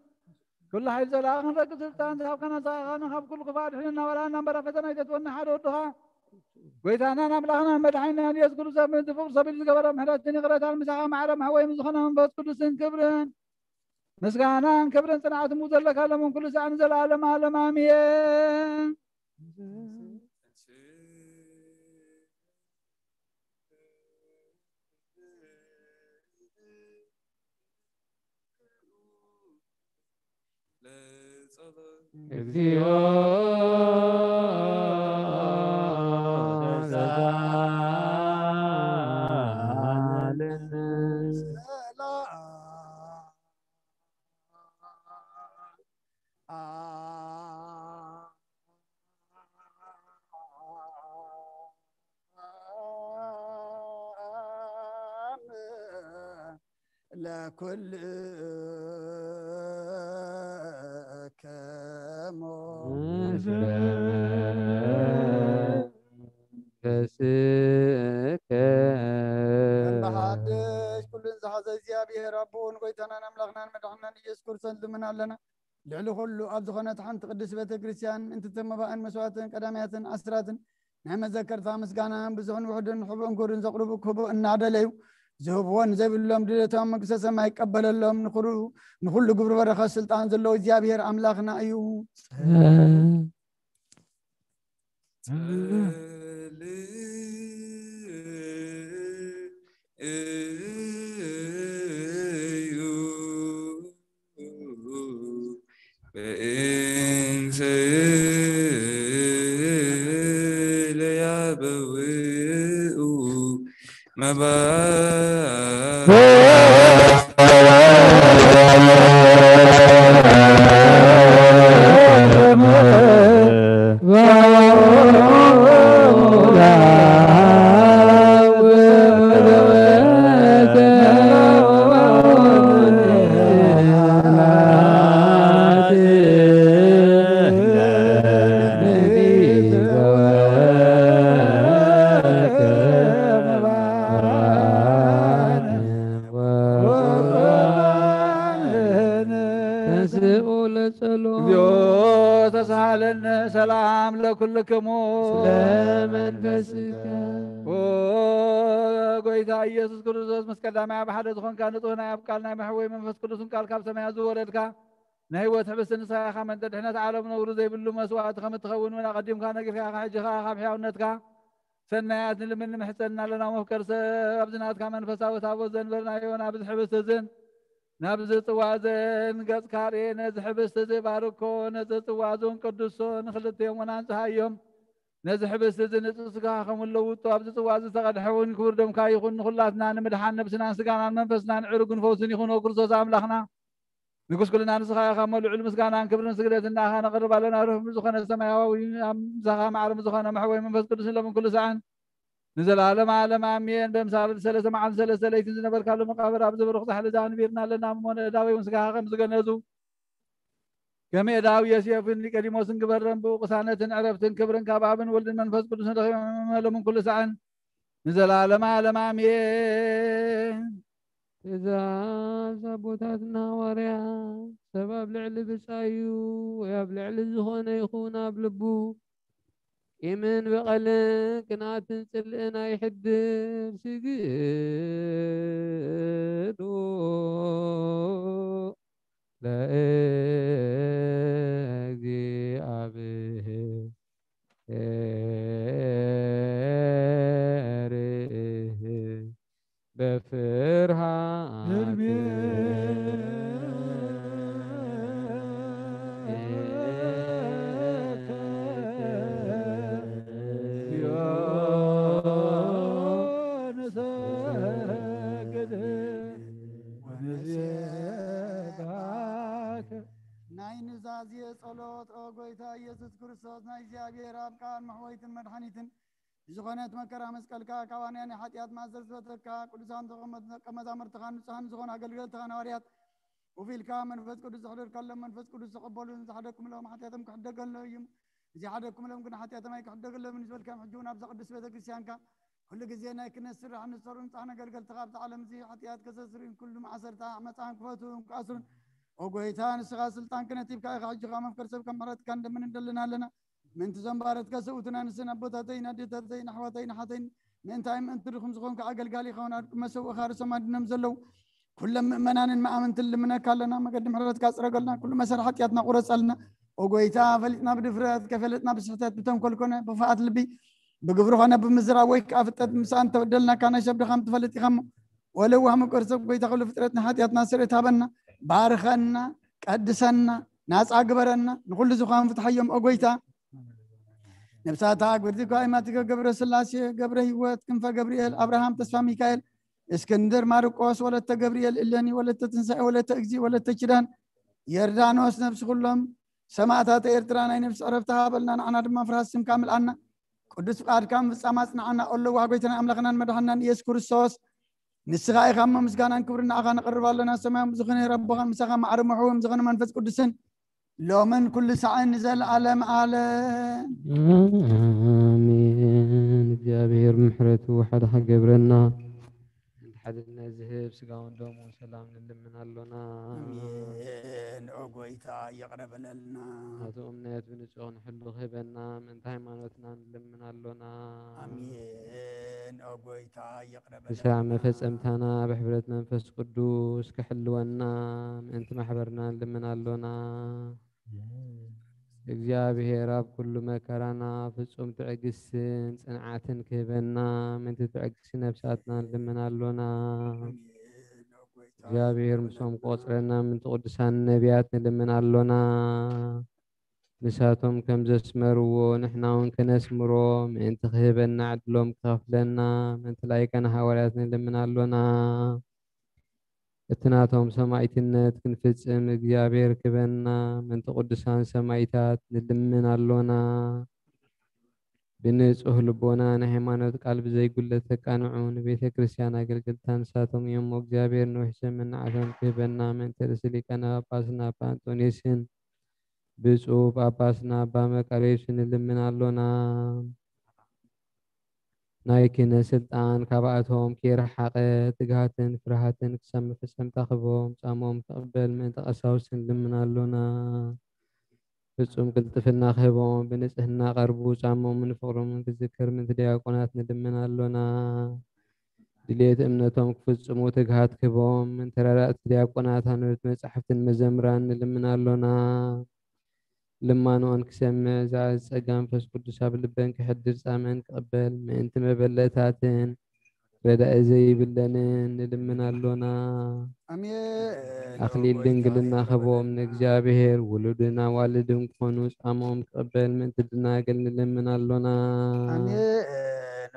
ኩሉ ሓይል ዘላእኽን ረቂ ስልጣን ዝሃብካና ንስኻ ኢኻ። ካብ ኩሉ ክፉእ ኣድሕነና። ወላ እናንበረ ፈተና ኣይተትወና ሓደ ወድኻ ጎይታናን ኣምላኽናን መድሓኒናን ኢየሱስ ክርስቶስ ምእንቲ ፍቕሪ ሰቢሉ ዝገበረ ምሕረትን ይቕረታን ምሳኻ ማዕረ መሕወይ ምስ ዝኾነ መንፈስ ቅዱስን ክብርን ምስጋናን ክብርን ጽንዓትን ዘለካ ለምን ኩሉ ሳዕ ንዘለዓለም ዓለም ኣሜን። እግዚኦ ተሳለነ። ለኩልክሙ በስከ። እምበሓድሽ ኩሉን ዝሓዘ እግዚኣብሔር ኣቦን ጎይታናን ኣምላኽናን መድሓናን ኢየሱስ ክርስቶስ ንልምን ኣለና። ልዕሊ ኩሉ ኣብ ዝኾነት ሓንቲ ቅድስት ቤተ ክርስቲያን ምእንቲ ተመባእን መስዋዕትን ቀዳማያትን ኣስራትን ናይ መዘከርታ ምስጋና ብዙሕን ውሑድን ሕቡእን ክቡርን ዘቕርቡ ክህቡ እናደለዩ ዝህብዎ ንዘይብሎም ድሌቶም መንግስተ ሰማይ ይቀበለሎም። ንኹሉ ንኹሉ ግብሪ በረኸት ስልጣን ዘለዎ እግዚኣብሔር ኣምላኽና እዩ። ጸልዩ በእንተ ለያበውኡ መባ ስኡ ለጸሎ እግዚኦ ተሳሃለነ ሰላም ለኩልክሙ ለመንፈስከ ኦ ጎይታ ኢየሱስ ክርስቶስ ምስ ቀዳማይ ኣብ ሓደ ዝኾንካ ንጹህ ናይ ኣብ ቃል ናይ መሕወይ መንፈስ ቅዱስን ቃል ካብ ሰማያት ዝወረድካ ናይ ህይወት ሕብስቲ ንስኻ ኢኻ። መንተ ድሕነት ዓለም ነውሪ ዘይብሉ መስዋዕቲ ከም እትኸውን እውን ኣቐዲምካ ነጊርካ ኢኻ። ሕጂ ኸዓ ካብ ሕያውነትካ ሰናያት ንልምን ንምሕጸን ኣለና። መፍቀር ሰብ ኣብዚ ናትካ መንፈሳዊ ታቦት ዘንበርናዮ ናብዚ ሕብስቲ እዝን ናብዚ ጽዋ እዝን ገጽካ ርኤ። ነዚ ሕብስቲ እዚ ባርኮ፣ ነዚ ጽዋ እዝን ቅዱሶ ንክልቲኦም እውን ኣንጽሃዮም። ነዚ ሕብስቲ እዚ ንጽስካ ከም ለውጦ ኣብዚ ጽዋ እዚ ዝተቐድሐ እውን ክቡር ደምካ ይኹን። ንኹላትና ንምድሓን ነብስናን ስጋናን መንፈስናን ዕሩግን ፈውስን ይኹን። ኦ ክርስቶስ ኣምላኽና ንጉስ ኩልና ንስኻ ኢኻ። እሞ ልዑል ምስጋናን ክብርን ስግደትን ንኣኻ ነቕርብ ኣለና። ርህም ዝኾነ ሰማያዊ ምሳኻ ማዕረ ዝኾነ መሕወይ መንፈስ ቅዱስ ንለምን ኩሉ ሰዓን ንዘለዓለም ዓለም ኣሜን። በምሳሌ ሰለስተ መዓልቲ ሰለስተ ለይትን ዝነበርካሉ መቃብር ኣብ ዘበርኹ ዛሕሊ ዛንቢርና ኣለና። እሞ ንእዳወይ እውን ስጋኻ ከም ዝገነዙ ከም ኤዳዊ ዮሴፍን ኒቆዲሞስን ግበረን። ብኡ ቅሳነትን ዕረፍትን ክብርን ካብ ኣብን ወልድን መንፈስ ቅዱስን ረኺቦም እሞ ለምን ኩሉ ሰዓን ንዘለዓለም ዓለም ኣሜን። ትእዛዝ ኣቦታትና ሃዋርያ ሰብ ኣብ ልዕሊ ብጻዩ ወይ ኣብ ልዕሊ ዝኾነ ይኹን ኣብ ልቡ ቂምን በቐልን ቅንኣትን ጽልእን ኣይሕድር። ስግዱ ለእግዚኣብሔር በፍርሃት ናይ ኑዛዜ ጸሎት። ኦ ጎይታ ኢየሱስ ክርስቶስ፣ ናይ እግዚኣብሔር ኣብ ቃል መሕወይትን መድሓኒትን ዝኾነት መከራ መስቀልካ፣ ካብ ኣንያ ናይ ሓጢኣት ማእሰር ዝፈተካ፣ ቅዱሳን ተቐመ-፣ ደቀ መዛሙርትኻን ንጹሃን ዝኾኑ ኣገልገልትኻን ሃዋርያት ኮፍ ኢልካ መንፈስ ቅዱስ ዘሕደርካሎም፣ መንፈስ ቅዱስ ተቐበሉን ዝሓደግኩምሎም ሓጢኣቶም ክሕደገሎም እዩ። እዚ ሓደግኩምሎም ግን ሓጢኣቶም ኣይክሕደገሎምን ዝበልካዮም፣ ሕጂ እውን ኣብዛ ቅድስት ቤተ ክርስቲያንካ ኩሉ ግዜ ናይ ክነት ስራሕ ንሰሩን ንጹሃን ኣገልገልትኻ ኣብዛ ዓለም እዚ ሓጢኣት ከሰስሩን ኩሉ ማእሰርታ ዓመጻን ክፈትውን ክኣስሩን። ኦ ጎይታ፣ ንስኻ ስልጣን ክነት ሂብካ ኢኻ። ሕጂ ኸኣ መፍቀር ሰብ ከም ምሕረትካ እንደምን እንደልን ኣለና። ምእንቲ ዘንባረትካ ሰብኡትና ንስን ኣቦታተይን ኣዴታተይን ኣሕዋተይን ኣሓተይን ምእንታይ ምእንቲ ድኹም ዝኾንካ ኣገልጋሊ ኸውን ኣብ ቅድመ ሰብኡኻ ርእሶም ኣድኖም ዘለዉ ኩሎም ምእመናንን መኣምንትን ልምነካ ኣለና። መገዲ ምሕረትካ ጽረገልና፣ ኩሉ መሰር ሓጢኣትና ቁረጸልና። ኦ ጎይታ፣ ፈሊጥና ብድፍረት፣ ከፈለጥና ብስሕተት፣ ብተንኮል ኮነ፣ ብኽፍኣት ልቢ፣ ብግብሪ ኾነ ብምዝራብ ወይ ከኣ ፍጠት ምሳን ተበደልናካ ናይ ሰብ ድኻም ትፈልጥ ኢኻ እሞ፣ ወለ ዋህ ምቅር ሰብ ጎይታ፣ ኩሉ ፍጥረት ንሓጢኣትና ስርየት ሃበና፣ ባርኸና፣ ቀድሰና፣ ናጻ ግበረና፣ ንኹሉ ዝኾን ፍትሓዮም ኦ ጎይታ። ነብሳታ ግብርቲ ጓይማትከ ገብረ ስላሴ፣ ገብረ ህይወት፣ ክንፈ ገብርኤል፣ ኣብርሃም፣ ተስፋ ሚካኤል፣ እስክንድር፣ ማርቆስ፣ ወለተ ገብርኤል፣ እለኒ፣ ወለተ ትንሳኤ፣ ወለተ እግዚእ፣ ወለተ ኪዳን፣ ዮርዳኖስ፣ ነብሲ ኩሎም ሰማእታት ኤርትራ ናይ ነብሲ ዕረፍቲ ሃበልና፣ ንዓና ድማ ፍርሃት ስምካ ምልኣና። ቅዱስ ፍቃድካ ምፍጻም ኣጽንዓና። ኦ ለዋህ ጎይታና ኣምላኽናን መድሓናን ኢየሱስ ክርስቶስ፣ ንስኻ ኢኻ እሞ ምስጋናን ክብርን ንዓኻ ነቕርብ ኣለና። ሰማያዊ ዝኾነ ኣቦኻን ምሳኻ ማዕረ መሕውም ዝኾነ መንፈስ ቅዱስን ሎምን ኩሉ ሳዕን ንዘለኣለም ዓለም። ኣሜን። እግዚኣብሔር ምሕረቱ ሓደ ክገብረና፣ ሓድነት ዝህብ ስጋውን ደሙን ሰላም ንልምን ኣሎና። ኣሜን። ኦ ጎይታ ይቕረ በለልና። ናቱ እምነት ብንጹህ ክንሕሉ ክህበና፣ ምእንቲ ሃይማኖትና ንልምን ኣሎና። ኣሜን። ኦ ጎይታ ይቕረ ብስራሕ በለልና። መፈጸምታና ብሕብረት መንፈስ ቅዱስ ክሕልወና፣ ምእንቲ ማሕበርና ንልምን ኣሎና። እግዚኣብሔር ኣብ ኩሉ መከራና ፍጹም ትዕግስትን ጽንዓትን ክህበና፣ ምእንቲ ትዕግስቲ ነፍሳትና ንልምን ኣሎና። ኣሜን። ኦ ጎይታ እግዚኣብሔር ይቕረ ምስኦም በለልና። ክቆጽረና ምእንቲ ቅዱሳን ነቢያት ንልምን ኣሎና። ንሳቶም ከም ዘስመርዎ ንሕና እውን ከነስምሮ ምእንቲ ክህበና ዕድሎም ክኸፍለና ምእንቲ ላይካን ሃዋርያት ንልምን ኣሎና። እቲ ናቶም ሰማዕትነት ክንፍጽም እግዚኣብሔር ክበና ምእንቲ ቅዱሳን ሰማዕታት ንልምን ኣሎና። ብንጹህ ልቦና ንሃይማኖት ቃል ብዘይጉለት ተቃንዑ ንቤተ ክርስቲያን ኣገልገልታ ንሳቶም እዮም። እግዚኣብሔር ነዊሕ ዘመን ንዓቶም ክህበና ምእንቲ ርእሲ ሊቃነ ጳጳስና ኣባ ኣንጦንዮስን ብፁዕ ጳጳስና ኣባ መቃርዮስን ንልምን ኣሎና። ናይ ክህነት ስልጣን ካብኣቶም ከይረሓቐ፣ ትግሃትን ፍርሃትን ክሳብ መፈጸምታ ክህቦም ጻምኦም ክቕበል ምእንቲ ቀሳውስቲ ንልምን ኣሎና። ፍጹም ቅልጥፍና ክህቦም፣ ብንጽህና ቀርቡ ጻምኦምን ፍቕሮምን ክዝከር ምእንቲ ዲያቆናት ንልምን ኣሎና። ድሌት እምነቶም ክፍጽሙ ትግሃት ክህቦም፣ ምእንቲ ረዳእቲ ዲያቆናት፣ ኣንበብቲ መጻሕፍትን መዘምራን ንልምን ኣሎና። ልማንኦን ክሰምዕ፣ ዝኣዝ ጸጋ መንፈስ ቅዱስ ኣብ ልበን ክሕድር ጻምእን ክቕበል፣ ምእንቲ መበለታትን ረዳኢ ዘይብለንን ንልምን ኣሎና። ኣሜን። ኣኽሊል ድንግልና ክህቦም ንእግዚኣብሔር፣ ውሉድን ኣዋልድን ክኾኑ ጻምኦም ክቕበል፣ ምእንቲ ድናግል ንልምን ኣሎና። ኣሜን።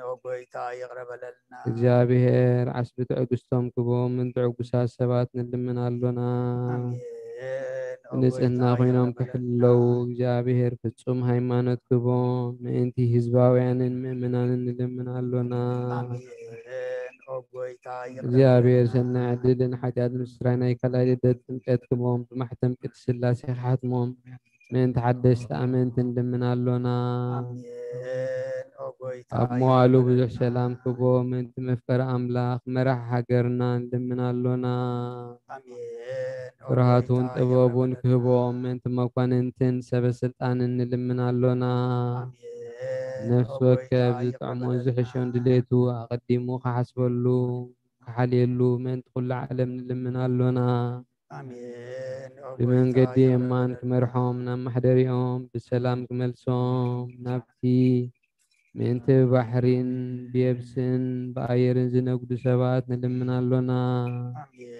ኦ ጎይታ፣ ይቕረ በለልና። እግዚኣብሔር ዓስቢ ትዕግስቶም ክህቦም፣ ምእንቲ ዕጉሳት ሰባት ንልምን ኣሎና። ኣሜን። ኦ ንጽህና ጎይታ፣ ኮይኖም ይቕረ በለልና። ክሕለዉ፣ እግዚኣብሔር ፍጹም ሃይማኖት ክህቦም፣ ምእንቲ ህዝባውያንን ምእመናንን ንልምን ኣሎና። ኣሜን። ኦ ጎይታ፣ ይቕረ እግዚኣብሔር በለልና። ሰናይ ዕድልን ሓጢኣት ምስራይ ናይ ካልኣይ ልደት ጥምቀት ክህቦም፣ ብማሕተም ቅድስት ሥላሴ ክሓትሞም፣ ምእንቲ ሓደስቲ ኣመንቲ ንልምን ኣሎና። ኣሜን። ኦ ጎይታ፣ ኣብ መዋሉ ይቕረ ብዙሕ በለልና። ሰላም ክህቦ፣ ምእንቲ መፍቀሪ ኣምላኽ መራሕ ሃገርና ንልምን ኣሎና። ኣሜን። ኦ ፍርሃቱን ጎይታ፣ ጥበቡን ይቕረ በለልና። ክህቦ፣ ምእንቲ መኳንንትን ሰበ ስልጣንን ንልምን ኣሎና። ኣሜን። ነፍሲ ኦ ጎይታ፣ ወከፍ ይቕረ ዝጥዕሞን በለልና። ዝሕሾን ድሌቱ ኣቐዲሙ ክሓስበሉ፣ ክሓልየሉ፣ ምእንቲ ኩሉ ዓለም ንልምን ኣሎና። ኣሜን። ኦ ጎይታ፣ ብመንገዲ ይቕረ የማን በለልና። ክመርሖም፣ ናብ ማሕደሪኦም ብሰላም ክመልሶም፣ ናብቲ ምእንቲ ብባሕሪን ብየብስን ብኣየርን ዝነግዱ ሰባት ንልምን ኣሎና። ኣሜን።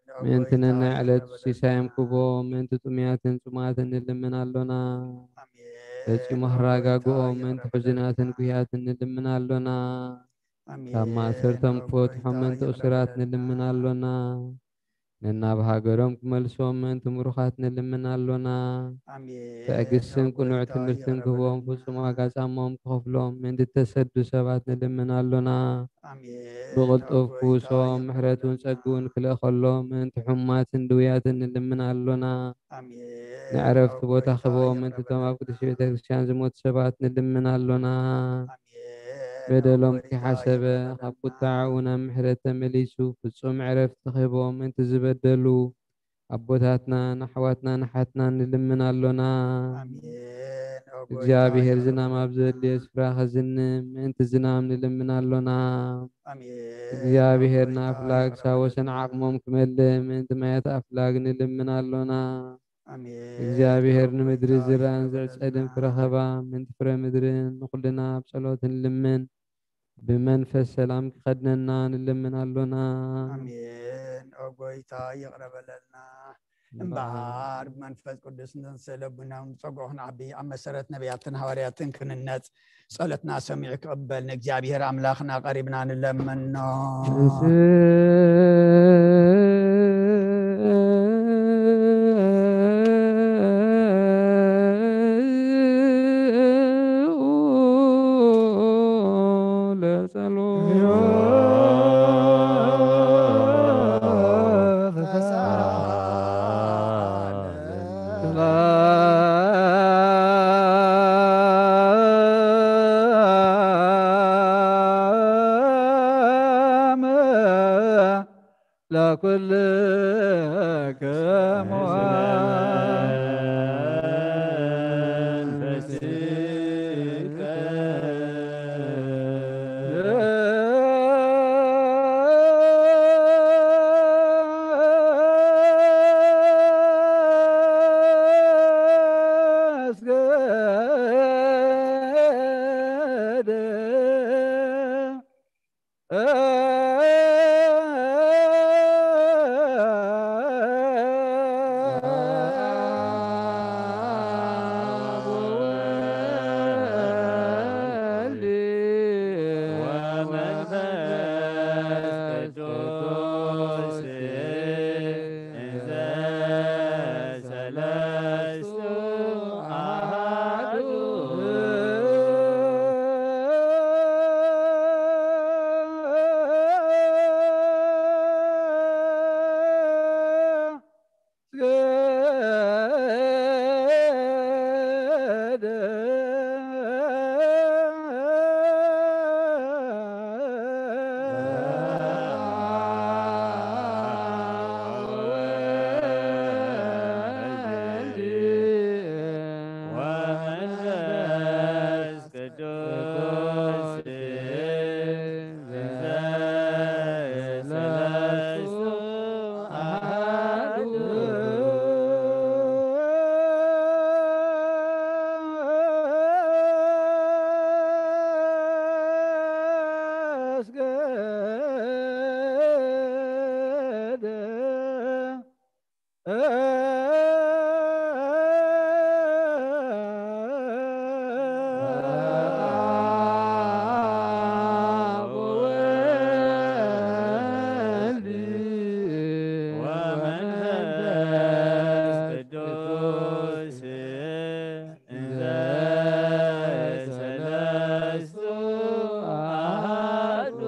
ኦ ምእንቲ ጎይታ፣ ነናይ ይቕረ ዕለት በለልና። ሲሳዮም ክቦ፣ ምእንቲ ጥሙያትን ጽሙኣትን ንልምን ኣሎና። ኣሜን። ፈጺሙ ኦ ክረጋግኦም፣ ጎይታ፣ ምእንቲ ይቕረ ሕዙናትን በለልና። ጉህያትን ንልምን ኣሎና። ኣሜን። ካብ ማእሰርቶም ኦ ክፈትሖም፣ ጎይታ፣ ምእንቲ ይቕረ እሱራት በለልና። ንልምን ኣሎና። ነናብ ሃገሮም ክመልሶም ምእንቲ ምሩኻት ንልምን ኣሎና። ኣሜን። ትዕግስትን ኦ ቅኑዕ ጎይታ ትምህርትን ይቕረ ክህቦም በለልና። ፍጹም ዋጋ ጻሞም ክኸፍሎም ምእንቲ ተሰዱ ሰባት ንልምን ኣሎና። ኣሜን። ብቕልጡፍ ኦ ጎይታ ክውሶም ይቕረ ምሕረቱን በለልና። ጸግኡን ክልእኸሎም ምእንቲ ሕሙማትን ድውያትን ንልምን ኣሎና። ኣሜን። ንዕረፍቲ ኦ ቦታ ጎይታ ክህቦም ይቕረ ምእንቲ እቶም ኣብ በለልና። ቅድስቲ ቤተ ክርስቲያን ዝሞቱ ሰባት ንልምን ኣሎና። ኣሜን። በደሎም ኦ ጎይታ ከይሓሰበ ይቕረ ካብ በለልና። ቁጣ ዓኡ ናብ ምሕረት ተመሊሱ ፍጹም ዕረፍቲ ክህቦም ምእንቲ ዝበደሉ ኣቦታትናን ኣሕዋትናን ኣሓትናን ንልምን ኣሎና። ኣሜን። ኦ ጎይታ እግዚኣብሔር ይቕረ ዝናም ኣብ በለልና። ዘድልዮ ስፍራ ከዝንም ምእንቲ ዝናም ንልምን ኣሎና። ኣሜን። እግዚኣብሔር ኦ ጎይታ ንኣፍላግ ይቕረ ሳወሰን በለልና። ዓቕሞም ክመልእ ምእንቲ ማያት ኣፍላግ ንልምን ኣሎና። ኣሜን። እግዚኣብሔር ኦ ንምድሪ ጎይታ ዝራእን ይቕረ ዝዕጸድን በለልና። ፍረ ኸባ ምእንቲ ፍረ ምድርን ንኹልና ኣብ ጸሎት ንልምን። ብመንፈስ ሰላም ክኸድነና ንልምን ኣሎና። ኣሜን። ኦ ጎይታ ይቕረ በለልና። እምበኣር ብመንፈስ ቅዱስ ንተንስእ ለቡና ጸግኡ ክንዓቢ ኣብ መሰረት ነቢያትን ሃዋርያትን ክንነጽ ጸሎትና ሰሚዑ ክቕበል ንእግዚኣብሔር ኣምላኽና ቀሪብና ንለምኖ። ለኩልክሙ አብ ወወልድ ወመንፈስ ቅዱስ እንዘ ሰለስቱ አሐዱ።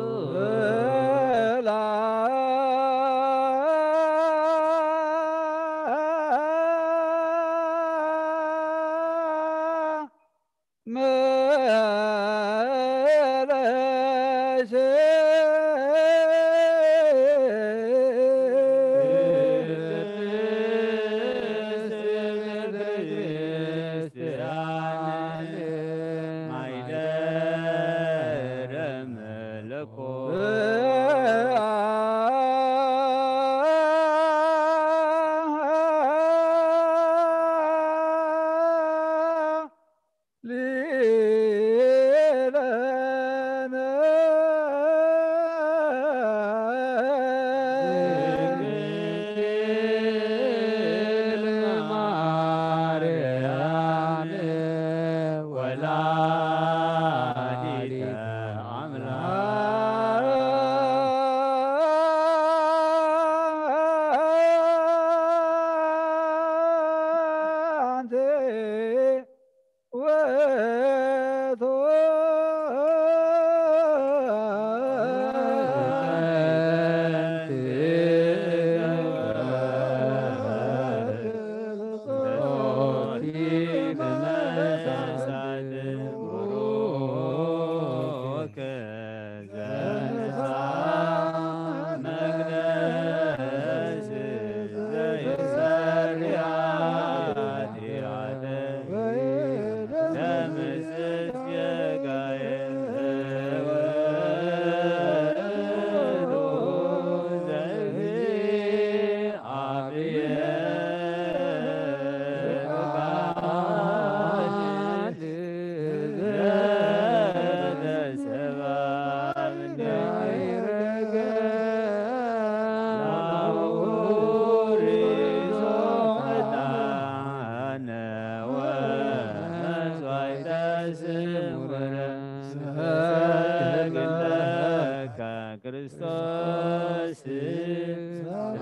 ክርስቶስ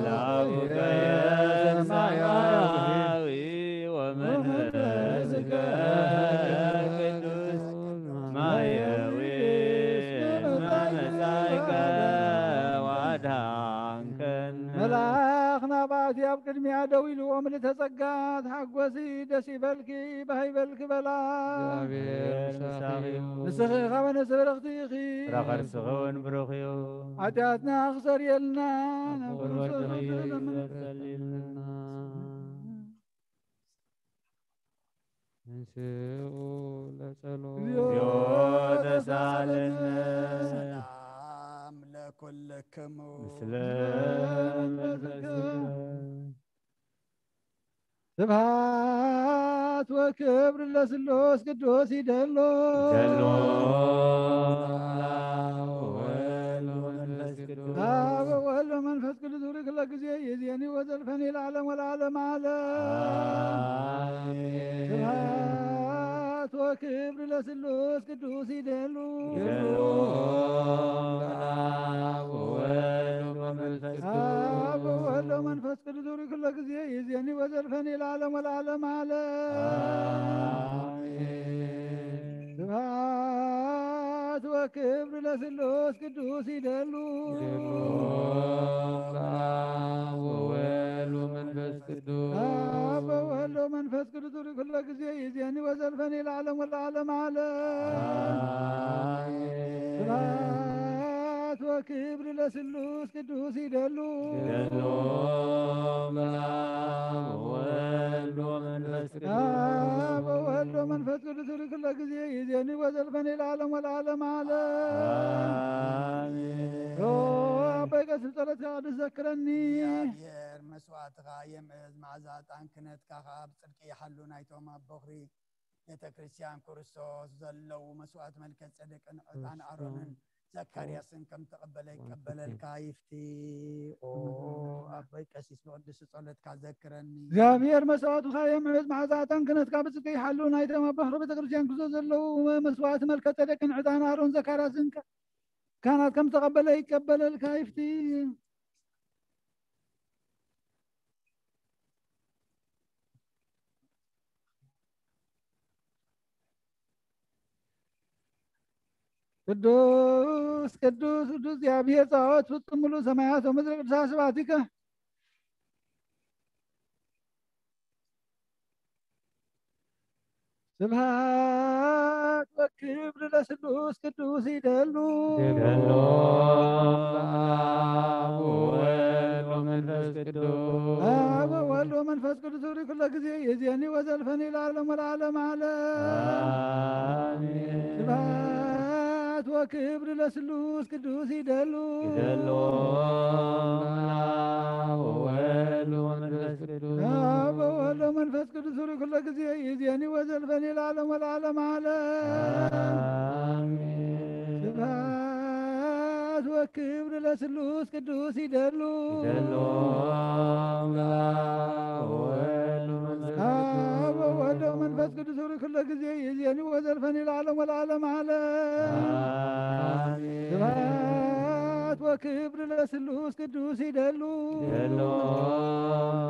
ላቡከ ሰማያዊ ወመንፈስከ ቅዱስ ማያዊ መመጻእከ ዋድሃንከን። መልኣኽ ናብኣቲ ኣብ ቅድሚኣ ደው ኢሉ፣ ምልእተ ጸጋ ተሓጎሲ፣ ደስ ይበልኪ፣ ባህ ይበልኪ በላ። እግዚኣብሔር ምሳኺ እዩ። ንስኺ ኸኣ በነፍሲ ብርኽቲ ኢኺ። ፍረ ከርስኺ እውን ብሩኽ እዩ። ሓጢኣትና ክሰርየልና ናብ ኣብ ክርስቶስ ቁርበትኺ ንለምን። ዘሰልልና። ንስኡ ለጸሎት። እግዚኦ ተሳለነ። ሰላም ለኩልክሙ። ምስለ መንፈስከ። ስብሐት ወክብር ለስሉስ ቅዱስ ይደሎ። ይደሎ። ወወልድ ወመንፈስ ቅዱስ። አብ ወወልድ ወመንፈስ ቅዱስ ዙሪ ክለ ጊዜ ይዜኒ ወዘልፈኒ ለዓለም ወለዓለም ዓለም። አሜን። ስብሐት ወክብር ለስሉስ ቅዱስ ይደሉ። ይደሉ። አብ ወወልድ ወመንፈስ ቅዱስ። አብ ወወልድ ወመንፈስ ቅዱስ ዙሪ ክለ ጊዜ ይዜኒ ወዘልፈኒ ለዓለም ወለዓለም ዓለም። አሜን። ስብሐት ወክብር ለስሉስ ቅዱስ ይደሉ። ይደሉ። አብ ወወልድ ወመንፈስ ቅዱስ። አብ ወወልድ ወመንፈስ ቅዱስ ዙሪ ክለ ጊዜ ይዜኒ ወዘልፈኒ ለዓለም ወለዓለም ዓለም። አሜን። ስብሐት ወክብር ለስሉስ ቅዱስ ይደሉ። ይደሉ። አብ ወወልድ ወመንፈስ ቅዱስ። አብ ወወልድ ወመንፈስ ቅዱስ ዙሪ ክለ ጊዜ ይዜኒ ወዘልፈኒ ለዓለም ወለዓለም ዓለም። አሜን። ኦ ኣቦይ ቀሲስ ጸሎትካ ቅዱስ ዘክረኒ። እግዚኣብሔር መስዋዕትኻ የምዕዝ፣ መዓዛ ዕጣን ክህነትካ ኸኣ ብጽድቂ ይሓሉ። ናይቶም ኣብ በኹሪ ቤተ ክርስቲያን ክርስቶስ ዘለዉ መስዋዕት መልከ ጸደቅን ዕጣን ኣሮንን ዘካርያስን ከም ተቐበለ ይቀበለልካ ይፍቲ። ኦ ኣቦይ ቀሲስ፣ ብቅዱስ ጸሎትካ ዘክረኒ። እግዚኣብሔር መስዋእትኻ የምዕድ፣ መዓዛታን ክነትካ ብጽድቂ ይሓሉ። ናይቶም ኣብ ባሕሪ ቤተክርስትያን ክዞ ዘለዉ መስዋእቲ መልከ ጸደቅን ዕጣን ኣሮን ዘካርያስን ከ-፣ ካህናት ከም ተቐበለ ይቀበለልካ ይፍቲ። ቅዱስ ቅዱስ ቅዱስ እግዚኣብሔር ጸባኦት፣ ፍጹም ምሉእ ሰማያት ወምድሪ ቅዱሳት ስብሐቲከ። ስብሐት ወክብር ለስሉስ ቅዱስ ይደሉ። ይደሉ። አብ ወወልድ ወመንፈስ ቅዱስ። አብ ወወልድ ወመንፈስ ቅዱስ ሪ ኩሎ ጊዜ ይዜኒ ወዘልፈኒ ለዓለም ወለዓለም ዓለም። አሜን። ስብሐት ወክብር ለስሉስ ቅዱስ ይደሉ። ይደሉ። አብ ወወልድ ወመንፈስ ቅዱስ። አብ ወወልድ ወመንፈስ ቅዱስ ሪ ኩሎ ጊዜ ይዜኒ ወዘልፈኒ ለዓለም ወለዓለም ዓለም። አሜን። ስብሐት ወክብር ለስሉስ ቅዱስ ይደሉ። ይደሉ። አብ ወወልድ ወመንፈስ ቅዱስ። አብ ወወልድ ወመንፈስ ቅዱስ ሪ ኩሎ ጊዜ ይዜኒ ወዘልፈኒ ለዓለም ወለዓለም ዓለም። አሜን። ስብሐት ወክብር ለስሉስ ቅዱስ ይደሉ። ይደሉ።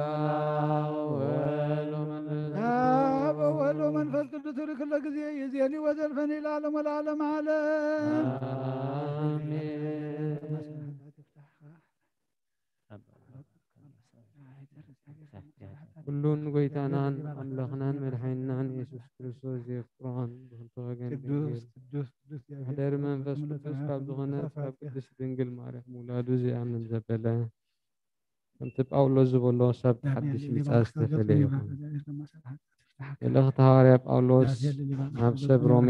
አብ ወወልድ ወመንፈስ ቅዱስ። አብ ወወልድ ወመንፈስ ቅዱስ ሪ ኩሎ ጊዜ ይዜኒ ወዘልፈኒ ለዓለም ወለዓለም ዓለም። አሜን። ኩሉን ጎይታናን ኣምላኽናን መድሓኒናን የሱስ ክርስቶስ ዘየፍቅሮን ብኽልተ ወገን ቅዱስ፣ ድንግል ቅዱስ፣ ቅዱስ እግዚኣብሔር፣ መሕደሪ መንፈስ ቅዱስ ካብ ዝኾነት ካብ ቅድስት ድንግል ማርያም ውላዱ ዝኣምን ዘበለ፣ ከምቲ ጳውሎስ ዝበሎ፣ ሰብ ሓድሽ ምጻእ ዝተፈልየ ይኹን። መልእኽቲ ሃዋርያ ጳውሎስ ናብ ሰብ ሮሜ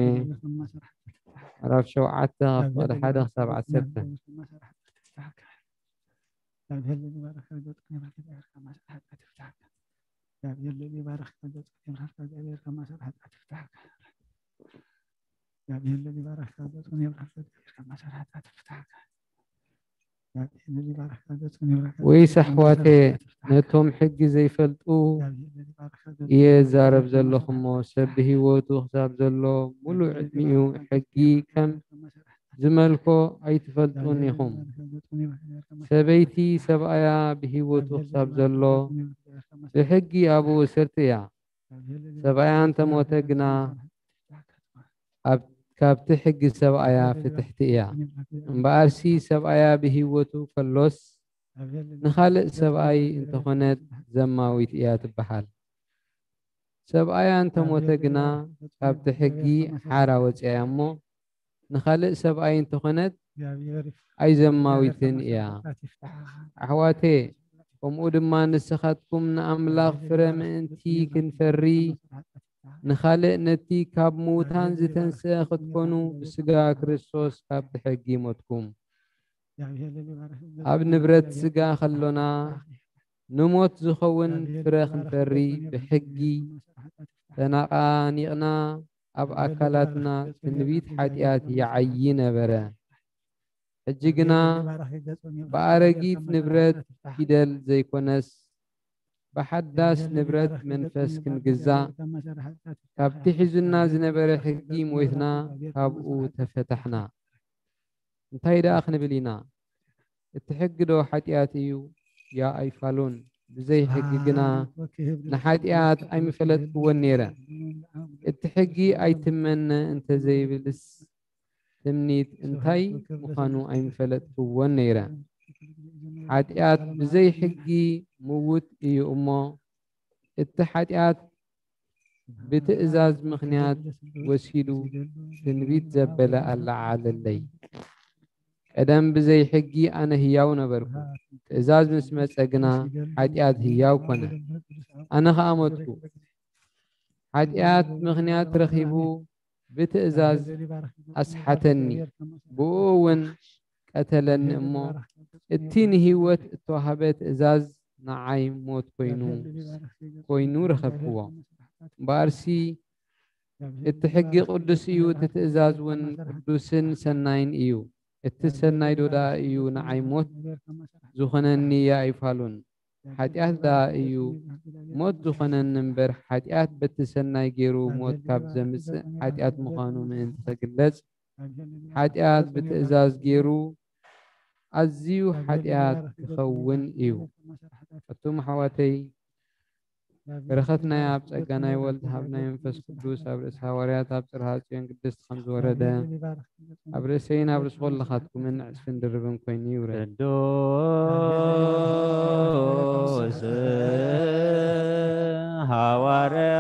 ምዕራፍ ሸውዓተ ካብ ፍቕዲ ሓደ ክሳብ ዓሰርተ። ወይስ ኣሕዋተየ፣ ነቶም ሕጊ ዘይፈልጡ እየ ዝዛረብ ዘለኹ እሞ፣ ሰብ ብህይወቱ ክሳብ ዘሎ፣ ሙሉእ ዕድሚኡ ሕጊ ከም ዝመልኮ ኣይትፈልጡን ኢኹም። ሰበይቲ ሰብኣያ ብህይወቱ ክሳብ ዘሎ፣ ብሕጊ ኣብኡ እስርቲ እያ። ሰብኣያ እንተሞተ ግና፣ ኣብ፣ ካብቲ ሕጊ ሰብኣያ ፍትሕቲ እያ። እምበኣርሲ ሰብኣያ ብህይወቱ ከሎስ፣ ንኻልእ ሰብኣይ እንተኾነት ዘማዊት እያ ትበሃል። ሰብኣያ እንተሞተ ግና፣ ካብቲ ሕጊ ሓራ ወፂኣ እያ እሞ፣ ንኻልእ ሰብኣይ እንተኾነት ኣይዘማዊትን እያ። ኣሕዋቴ፣ ከምኡ ድማ ንስኻትኩም ንኣምላኽ ፍረ ምእንቲ ክንፈሪ፣ ንኻልእ ነቲ ካብ ምዉታን ዝተንስአ ክትኮኑ፣ ብስጋ ክርስቶስ ካብቲ ሕጊ ሞትኩም። ኣብ ንብረት ስጋ ከሎና፣ ንሞት ዝኸውን ፍረ ክንፈሪ ብሕጊ ተናቓኒቕና፣ ኣብ ኣካላትና ትንቢት ሓጢኣት ይዓዪ ነበረ። ሕጂ ግና ብኣረጊት ንብረት ፊደል ዘይኮነስ፣ ብሓዳስ ንብረት መንፈስ ክንግዛእ፣ ካብቲ ሒዙና ዝነበረ ሕጊ ሞይትና፣ ካብኡ ተፈታሕና። እንታይ ደኣ ክንብል ኢና? እቲ ሕጊ ዶ ሓጢኣት እዩ? ያ ኣይፋሉን። ብዘይ ሕጊ ግና ንሓጢኣት ኣይምፈለጥክዎን ነይረ። እቲ ሕጊ ኣይትመነ እንተዘይብልስ፣ ትምኒት እንታይ ምዃኑ ኣይምፈለጥክዎን ነይረ። ሓጢኣት ብዘይ ሕጊ ምዉት እዩ እሞ፣ እቲ ሓጢኣት ብትእዛዝ ምኽንያት ወሲዱ ትንቢት ዘበለ ኣለዓለለይ። ቀደም ብዘይ ሕጊ ኣነ ህያው ነበርኩ፣ ትእዛዝ ምስ መጸ ግና ሓጢኣት ህያው ኮነ። ኣነ ኸኣ ሞትኩ። ሓጢኣት ምኽንያት ረኺቡ ብትእዛዝ ኣስሓተኒ፣ ብኡ እውን ቀተለኒ እሞ፣ እቲ ንህይወት እተዋህበ ትእዛዝ ንዓይ ሞት ኮይኑ፣ ኮይኑ ረኸብክዎ። እምበኣርሲ እቲ ሕጊ ቅዱስ እዩ፣ እቲ ትእዛዝ እውን ቅዱስን ሰናይን እዩ። እቲ ሰናይ ዶ ደኣ እዩ ንዓይ ሞት ዝኾነኒ? ኣይፋሉን። ሓጢኣት ደኣ እዩ ሞት ዝኾነኒ እምበር፣ ሓጢኣት በቲ ሰናይ ገይሩ ሞት ካብ ዘምጽእ ሓጢኣት ምዃኑ ምእንቲ ክግለጽ፣ ሓጢኣት ብትእዛዝ ገይሩ ኣዝዩ ሓጢኣት ክኸውን እዩ። ኣቱም ኣሕዋተይ፣ በረኸት ናይ ኣብ ጸጋ ናይ ወልድ፣ ሃብ ናይ መንፈስ ቅዱስ፣ ኣብ ርእሲ ሃዋርያት፣ ኣብ ጽርሃ ጽዮን ቅድስት ከም ዝወረደ፣ ኣብ ርእሰይን ኣብ ርእሲ ኩልኻትኩምን ዕጽፍን ድርብን ኮይኑ ይውረድ። ቅዱስ ሃዋርያ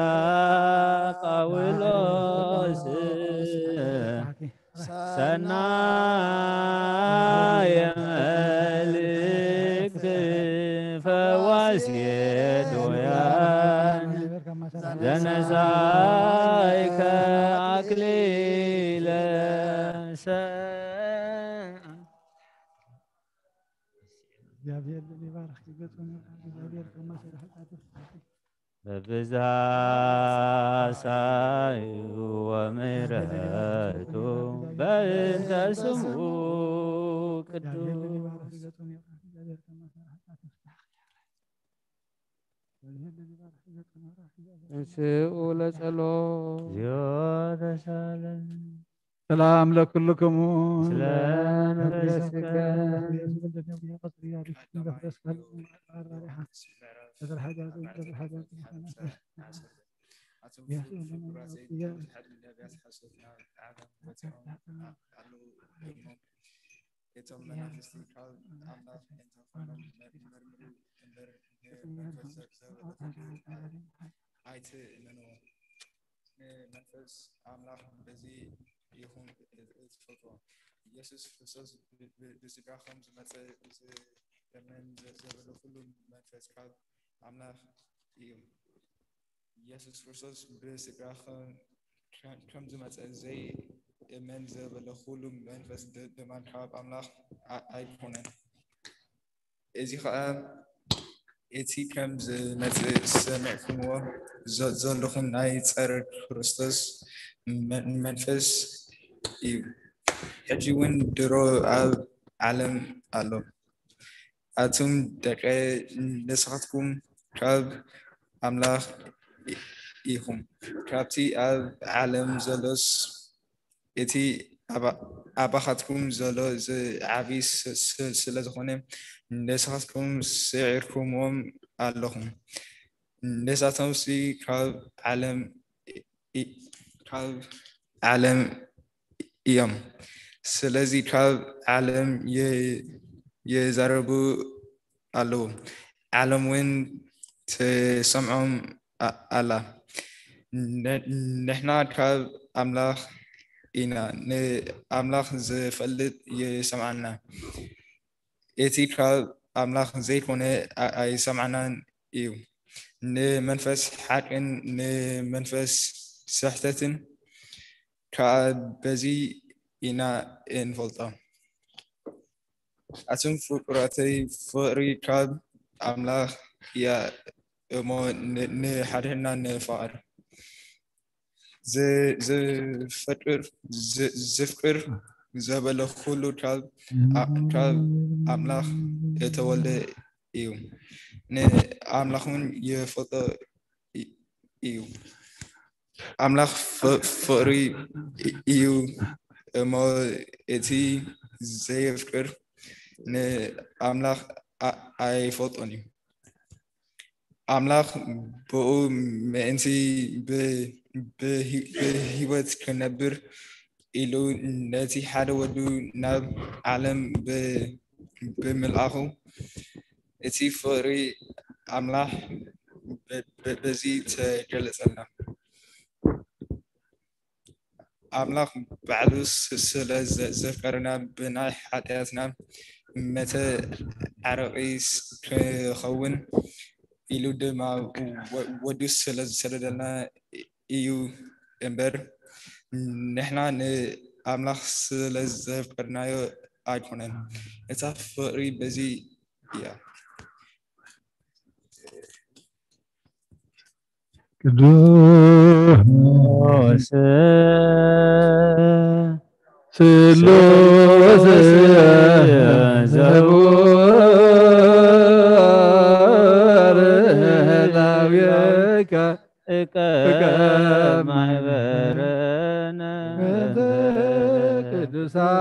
ጳውሎስ፣ ሰናየ መልእክት ፈዋሲ ዶያን፣ ዘነሳይከ ኣክሊለ ሰ- እግዚአብሔር ይባርክ። ገጹን ይባርክ። እግዚአብሔር ከማሰረ ኃጢአት በብዝሃ ሳዩ ወምህረቱ በእንተ ስሙ ቅዱስ። እንስኡ ለጸሎት። እግዚኦ ተሳለን። ሰላም ለኩልክሙ። ስለ መንፈስከ። እቶም መናፍስቲ ካብ ኣምላኽ እንተኾይኖም መርምሩ እምበር፣ ንመንፈስ ሰብ ዘበለ ኣይትእመንዎ። ንመንፈስ ኣምላኽ በዚ ኢኹም እትፈልጥዎ። ኢየሱስ ክርስቶስ ብ-፣ ብ-፣ ብስጋ ከም ዝመጸ ዝእመን ዘ-፣ ዘበለ ኩሉ መንፈስ ካብ ኣምላኽ እዩ። ኢየሱስ ክርስቶስ ብስጋ ከም፣ ከም፣ ከም ዝመጸ ዘይእመን ዘበለ ኩሉ መንፈስ ድ-፣ ድማ ካብ ኣምላኽ ኣ-፣ ኣይኮነን። እዚ ኸኣ እቲ ከም ዝመጽእ ሰሚዕኩምዎ ዘ-፣ ዘለኹም ናይ ጸረ ክርስቶስ መ-፣ መንፈስ እዩ። ሕጂ እውን ድሮ ኣብ ዓለም ኣሎ። ኣቱም ደቀ፣ ንስኻትኩም ካብ ኣምላኽ ኢ-፣ ኢኹም፣ ካብቲ ኣብ ዓለም ዘሎስ እቲ ኣባ-፣ ኣባኻትኩም ዘሎ ዝዓቢ ስ-፣ ስ-፣ ስለ ዝኾነ፣ ንስኻትኩም ስዒርኩምዎም ኣለኹም። ንሳቶምሲ ካብ ዓለም ኢ-፣ ኢ-፣ ካብ ዓለም እዮም። ስለዚ ካብ ዓለም የ-፣ የዛረቡ ኣለዉ። ዓለም እውን ትሰምዖም ኣ-፣ ኣላ። ን-፣ ንሕና ካብ ኣምላኽ ኢና። ንኣምላኽ ዝፈልጥ ይሰምዓና። እቲ ካብ ኣምላኽ ዘይኮነ ኣ-፣ ኣይሰምዓናን እዩ። ንመንፈስ ሓቅን ንመንፈስ ስሕተትን ከኣ በዚ ኢና እንፈልጦ። ኣቱም ፍቁራተይ፣ ፍቕሪ ካብ ኣምላኽ እያ እሞ ን-፣ ንሓድሕድና ንፋቐር። ዝ-፣ ዝፈቅር፣ ዝ-፣ ዝፍቅር ዘበለ ኩሉ ካብ ኣ-፣ ካብ ኣምላኽ እተወልደ እዩ። ንኣምላኽ እውን ይፈልጦ እ-፣ እዩ። ኣምላኽ ፍ-፣ ፍቕሪ እ-፣ እዩ እሞ እቲ ዘየፍቅር ንኣምላኽ ኣ-፣ ኣይፈልጦን እዩ። ኣምላኽ ብኡ ምእንቲ ብ-፣ ብሂ-፣ ብህይወት ክነብር ኢሉ ነቲ ሓደ ወዱ ናብ ዓለም ብ-፣ ብምልኣኹ፣ እቲ ፍቕሪ ኣምላኽ ብ-፣ ብ-፣ በዚ ተገለጸልና። ኣምላኽ ባዕሉ ስ-፣ ስለ ዘ-፣ ዘፍቀረና ብናይ ሓጢኣትና መተዓረቒ ስ-፣ ክኸውን ኢሉ ድማ ወ-፣ ወዱ ስለ ዝሰደደልና እዩ እምበር፣ ንሕና ንኣምላኽ ስለ ዘፍቀርናዮ ኣይኮነን። እታ ፍቕሪ በዚ እያ። ቅዱስ ስሉስ ዘቡር ላብየከ እቀ ማሕበረነ ቅዱሳን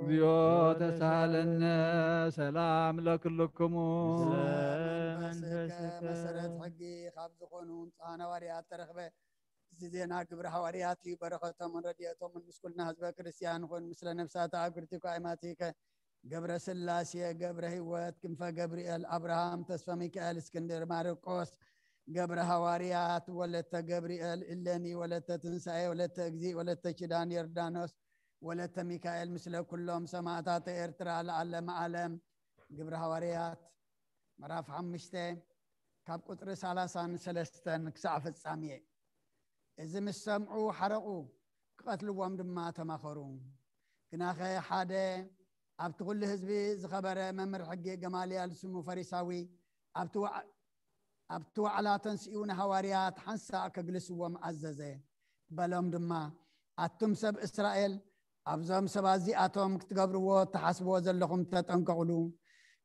እግዚኦ ተሳለነ ሰላም ለክልክሙ። መሰረት ሕጊ ካብ ዝኾኑ ንጹሓን ሃዋርያት ተረኽበ። እዚ ዜና ግብረ ሃዋርያት እዩ። በረኸቶምን ረድኤቶምን ምስ ኩልና ህዝበ ክርስቲያን ይኹን። ምስለ ነፍሳት ኣብ ግርቲኮ ኣይማቲከ ገብረ ስላሴ፣ ገብረ ህይወት፣ ክንፈ ገብርኤል፣ ኣብርሃም፣ ተስፈ ሚካኤል፣ እስክንድር፣ ማርቆስ፣ ገብረ ሃዋርያት፣ ወለተ ገብርኤል፣ እሌኒ፣ ወለተ ትንሳኤ፣ ወለተ እግዚእ፣ ወለተ ኪዳን ዮርዳኖስ፣ ወለተ ሚካኤል፣ ምስለ ኩሎም ሰማዕታት ኤርትራ ለዓለመ ዓለም። ግብረ ሃዋርያት ምዕራፍ ሓሙሽተ ካብ ቁጽሪ ሰላሳን ሰለስተን ክሳዕ ፍጻሜ። እዚ ምስ ሰምዑ ሓረቑ፣ ክቐትልዎም ድማ ተማኸሩ። ግናኸ ሓደ ኣብቲ ኩሉ ህዝቢ ዝኸበረ መምህር ሕጊ ገማልያል ስሙ ፈሪሳዊ ኣብቲ ዋዕ-፣ ኣብቲ ዋዕላ ተንሲኡ ንሃዋርያት ሓንሳእ ከግልስዎም ኣዘዘ። በሎም ድማ፣ ኣቱም ሰብ እስራኤል፣ ኣብዞም ሰባት እዚኣቶም ክትገብርዎ እትሓስብዎ ዘለኹም ተጠንቀቑሉ።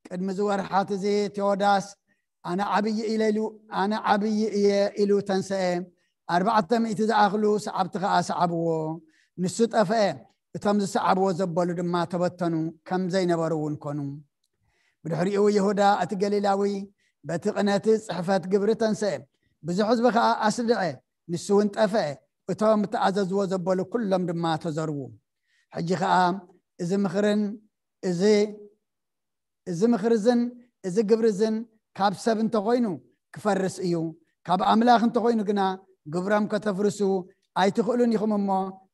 ቅድሚ እዚ ወርሓት እዚ ቴዎዳስ ኣነ ዓብዪ ኢለ ኢሉ፣ ኣነ ዓብዪ እየ ኢሉ ተንሰአ። ኣርባዕተ ሚእቲ ዝኣኽሉ ሰዓብቲ ኸዓ ሰዓብዎ። ንሱ ጠፍአ፣ እቶም ዝሰዓብዎ ዘበሉ ድማ ተበተኑ፣ ከም ዘይነበሩ እውን ኮኑ። ብድሕሪኡ ይሁዳ እቲ ገሊላዊ በቲ ቅነቲ ጽሕፈት ግብሪ ተንሰአ፣ ብዙሕ ህዝቢ ኸዓ ኣስድዐ፣ ንሱ እውን ጠፍአ፣ እቶም እተኣዘዝዎ ዘበሉ ኩሎም ድማ ተዘርዉ። ሕጂ ኸዓ እዚ ምኽርን እዚ እዚ ምኽሪ እዝን እዚ ግብሪ እዝን ካብ ሰብ እንተኾይኑ ክፈርስ እዩ፣ ካብ ኣምላኽ እንተኾይኑ ግና ግብሮም ከተፍርሱ ኣይትኽእሉን ኢኹም እሞ፣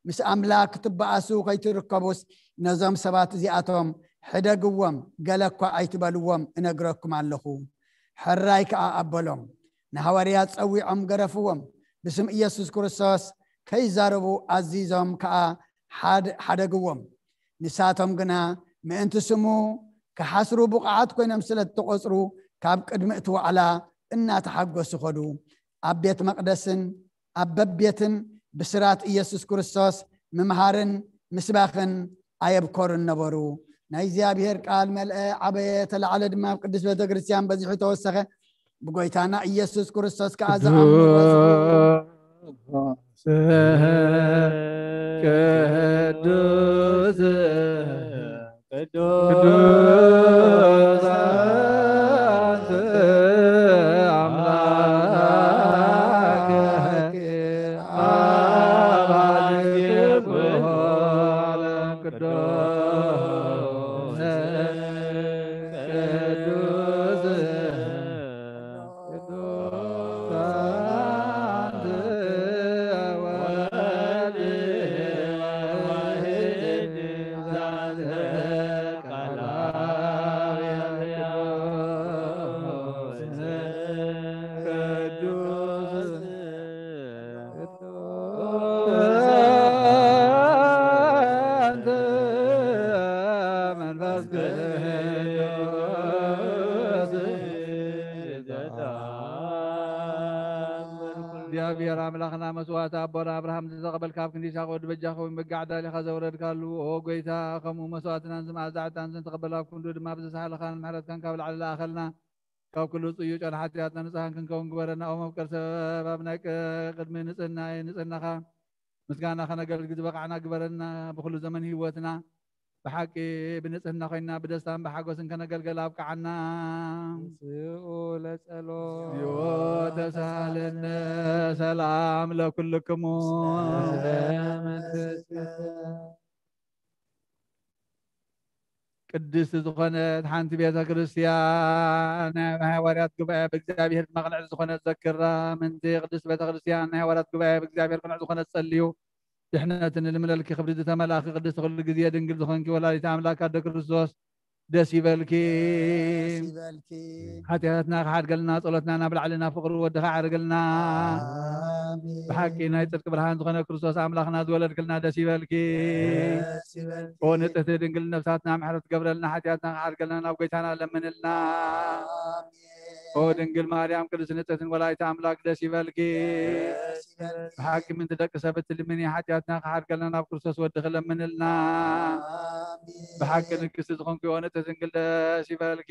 ምስ ኣምላኽ ክትበኣሱ ከይትርከቡስ ነዞም ሰባት እዚኣቶም ሕደግዎም፣ ገለ እኳ ኣይትበልዎም፣ እነግረኩም ኣለኹ። ሕራይ ከኣ ኣበሎም። ንሃዋርያት ጸዊዖም ገረፍዎም፣ ብስም ኢየሱስ ክርስቶስ ከይዛረቡ ኣዚዞም ከኣ ሓድ-፣ ሓደግዎም። ንሳቶም ግና ምእንቲ ስሙ ክሓስሩ ብቑዓት ኮይኖም ስለ እተቖጽሩ፣ ካብ ቅድሚ እቲ ዋዕላ እናተሓጎሱ ኸዱ። ኣብ ቤት መቕደስን ኣብ በቤትን ብስራት ኢየሱስ ክርስቶስ ምምሃርን ምስባኽን ኣየብኮሩን ነበሩ። ናይ እግዚኣብሔር ቃል መልአ፣ ዓበየ፣ ተላዕለ ድማ ኣብ ቅድስት ቤተ ክርስቲያን በዚሑ ተወሰኸ። ብጎይታና ኢየሱስ ክርስቶስ ከኣ ዝኣምኑ በዝሑ። ቅዱስ፣ ቅዱስ፣ ቅዱስ ኣንተ ኣምላክ ኣብ ኃይል ኩሉ ዓለም ቅዱስ፣ ቅዱስ፣ ቅዱስ ኣንተ ወልድ ዋሕድ ዛተ ቃል ቅዱስ፣ ቅዱስ እግዚኣብሔር ኣምላኽና መስዋዕቲ ኣቦና ኣብርሃም ዝተቐበልካ ኣብ ክንዲ ይስሐቅ ወዲ በጃ ከውን መጋዕ ዳሊኻ ዘውረድካሉ፣ ኦ ጎይታ፣ ከምኡ መስዋዕትናን ዝመኣዛ ዕጣን ዝተቐበል ኣብ ክንዱ ድማ ብዝሳህልኻን ምሕረትካን ካብ ላዕሊ ለኣኸልና። ካብ ኩሉ ጽዩቅ ጨና ሓጢኣትና ንጹሃን ክንከውን ግበረና። ኦ መፍቀር ሰብ፣ ኣብ ናይ ቅ-፣ ቅድሚ ንጽህና፣ ንጽህናኻ ምስጋና ከነገልግል ዝበቃዕና ግበረና። ብኩሉ ዘመን ህይወትና ብሓቂ ብንጽህና ኮይና ብደስታን ብሓጎስን ከነገልገል ኣብቃዓና። ስኡ ለጸሎት። እግዚኦ ተሳሃለነ። ሰላም ለኩልክሙ። ቅድስቲ ዝኾነት ሓንቲ ቤተ ክርስቲያን ናይ ሃዋርያት ጉባኤ ብእግዚኣብሔር መቕንዕ ዝኾነት ዘክራ። ምንቲ ቅድስት ቤተ ክርስቲያን ናይ ሃዋርያት ጉባኤ ብእግዚኣብሔር ቅኑዕ ዝኾነት ጸልዩ። ድሕነትን ልምለልኪ ክብሪ ዝተመላእኪ ቅድስቲ ኩሉ ግዜ ድንግል ዝኾንኪ ወላዲተ ኣምላክ ኣደ ክርስቶስ ደስ ይበልኪ። ደስ ይበልኪ። ሓጢኣትና ክሓድገልና ጸሎትና ናብ ላዕልና ፍቕሪ ወድኻ ዓርግልና። ብሓቂ ናይ ጽድቂ ብርሃን ዝኾነ ክርስቶስ ኣምላኽና ዝወለድክልና ደስ ይበልኪ። ደስ ይበልኪ። ኦ ንጽሕቲ ድንግል ነፍሳትና ምሕረት ትገብረልና ሓጢኣትና ክሓድገልና ናብ ጎይታና ለምንልና። ኣሜን። ኦ ድንግል ማርያም ቅድስት ንጽሕትን ወላዲተ ኣምላክ ደስ ይበልኪ። ደስ ይበልኪ። ብሓቂ ምንቲ ደቂ ሰብ እትልምኒ ሓጢኣትና ክሓድገልና ናብ ክርስቶስ ወድኺ ለምንልና። ኣሜን። ብሓቂ ንግስቲ ዝኾንኪ ኦ ንጽሕቲ ድንግል ደስ ይበልኪ።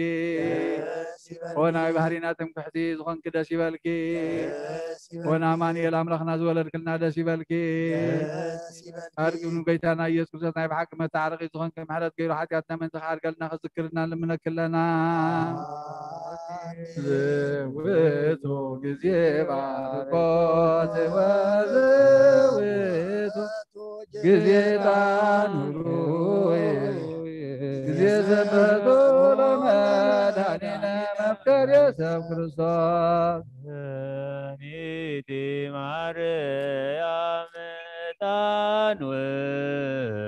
ደስ ይበልኪ። ኦ ናይ ባህሪና ትምክሕቲ ዝኾንኪ ደስ ይበልኪ። ደስ ይበልኪ። ኦ ንኣማኑኤል ኣምላኽና ዝወለድክልና ደስ ይበልኪ። ደስ ይበልኪ። ኣድግም ጎይታና ኢየሱስ ክርስቶስ ናይ ብሓቂ መታዓረቂ ዝኾንኪ ምሕረት ገይሩ ሓጢኣትና ምንቲ ክሓድገልና ክዝክርልና ንልምነኪ ኣለና። ዝውቱ ግዜ ባርኮት ወዝውቱ ግዜ ጣኑሉ ግዜ ዘበቱ ለመድኃኒነ መፍቀሬ ሰብ ክርስቶስ። ኒቲ ማርያም ዕጣን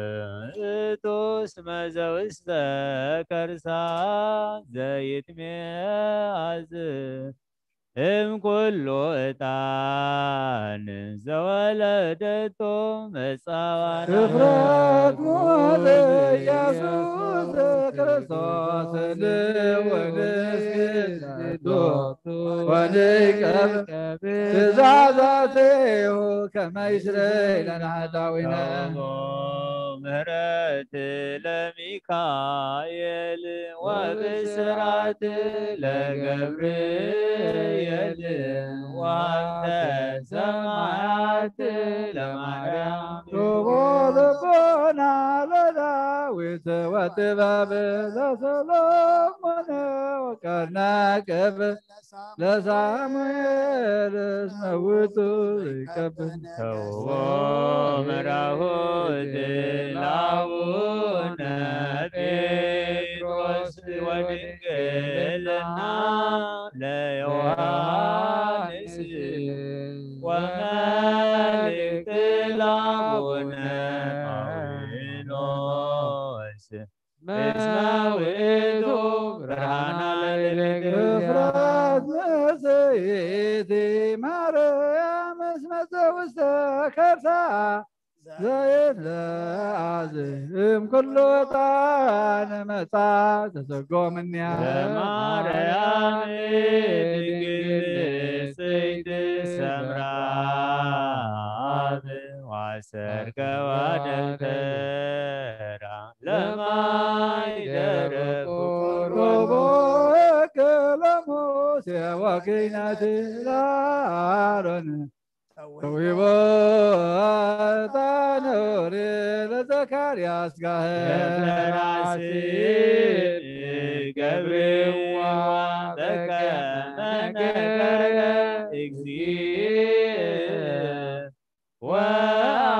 ውእቱ እስመ ዘውስተ ከርሳ ዘይትሜአዝ እምኩሉ ዕጣን ዘወለደቶ መጻዋት ክፍረት ሞተ ኢየሱስ ክርስቶስ ንወንስክቶ ወንቀብ ትእዛዛትሁ ከመ ይስረይ ለነ ኃጣውኢነ። ምህረት ለሚካኤል ወብስራት ለገብርኤል ወሃብተ ሰማያት ለማርያም። ሮቦ ልቦና ለዳዊት ወጥበብ ለሰሎሞን ወቀርነ ቅብ ለሳሙኤል እስመ ውእቱ ይቀብል። ተውቦ መራሁት ለአቡነ ጴጥሮስ ወድንግልና ለዮሐንስ ወመልእክት ለአቡነ ጳውሎስ። እስመ ውእቱ ብርሃና ለልክፍራት ምስይቲ ማርያም እስመ ዘውስተ ከርሳ ዘይትለአዝ እምኩሉ ዕጣን መጻ ተሰጎምንያ። ለማርያም ድንግል ንጽሕት ሰምራ አብ ዋሰርገዋ ደብተራ ለማይ ደረቁ ሮቦ ለሙሴ ወክህነት ለአሮን። ተውቦ ዕጣን ኦሪት ለዘካርያስ ካህን። ደብተራ ስም ገብርዋ በከመ ነገረ እግዚእ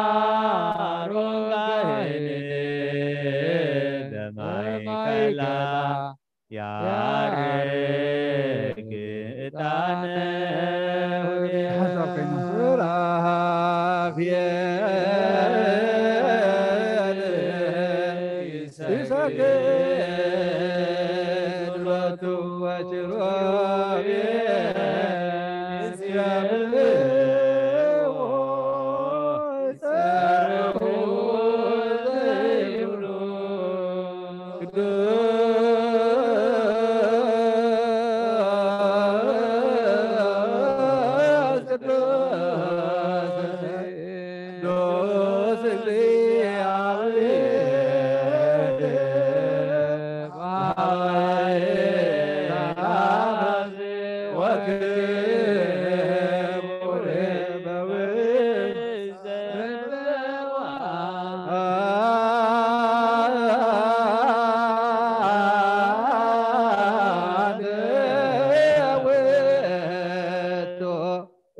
ወአሮን ካህን በማእከላ ያርግ ዕጣነ። ሓሳብ ኮይኑ ሱራፌል ይሰግድ ሎቱ ወኪሩቤል ይስየብዎ ይጸርሁ ዘይብሉ። ቅዱስ ቅዱስ ቅዱስ እግዚአብሔር በኃይል ወክብር በውስተ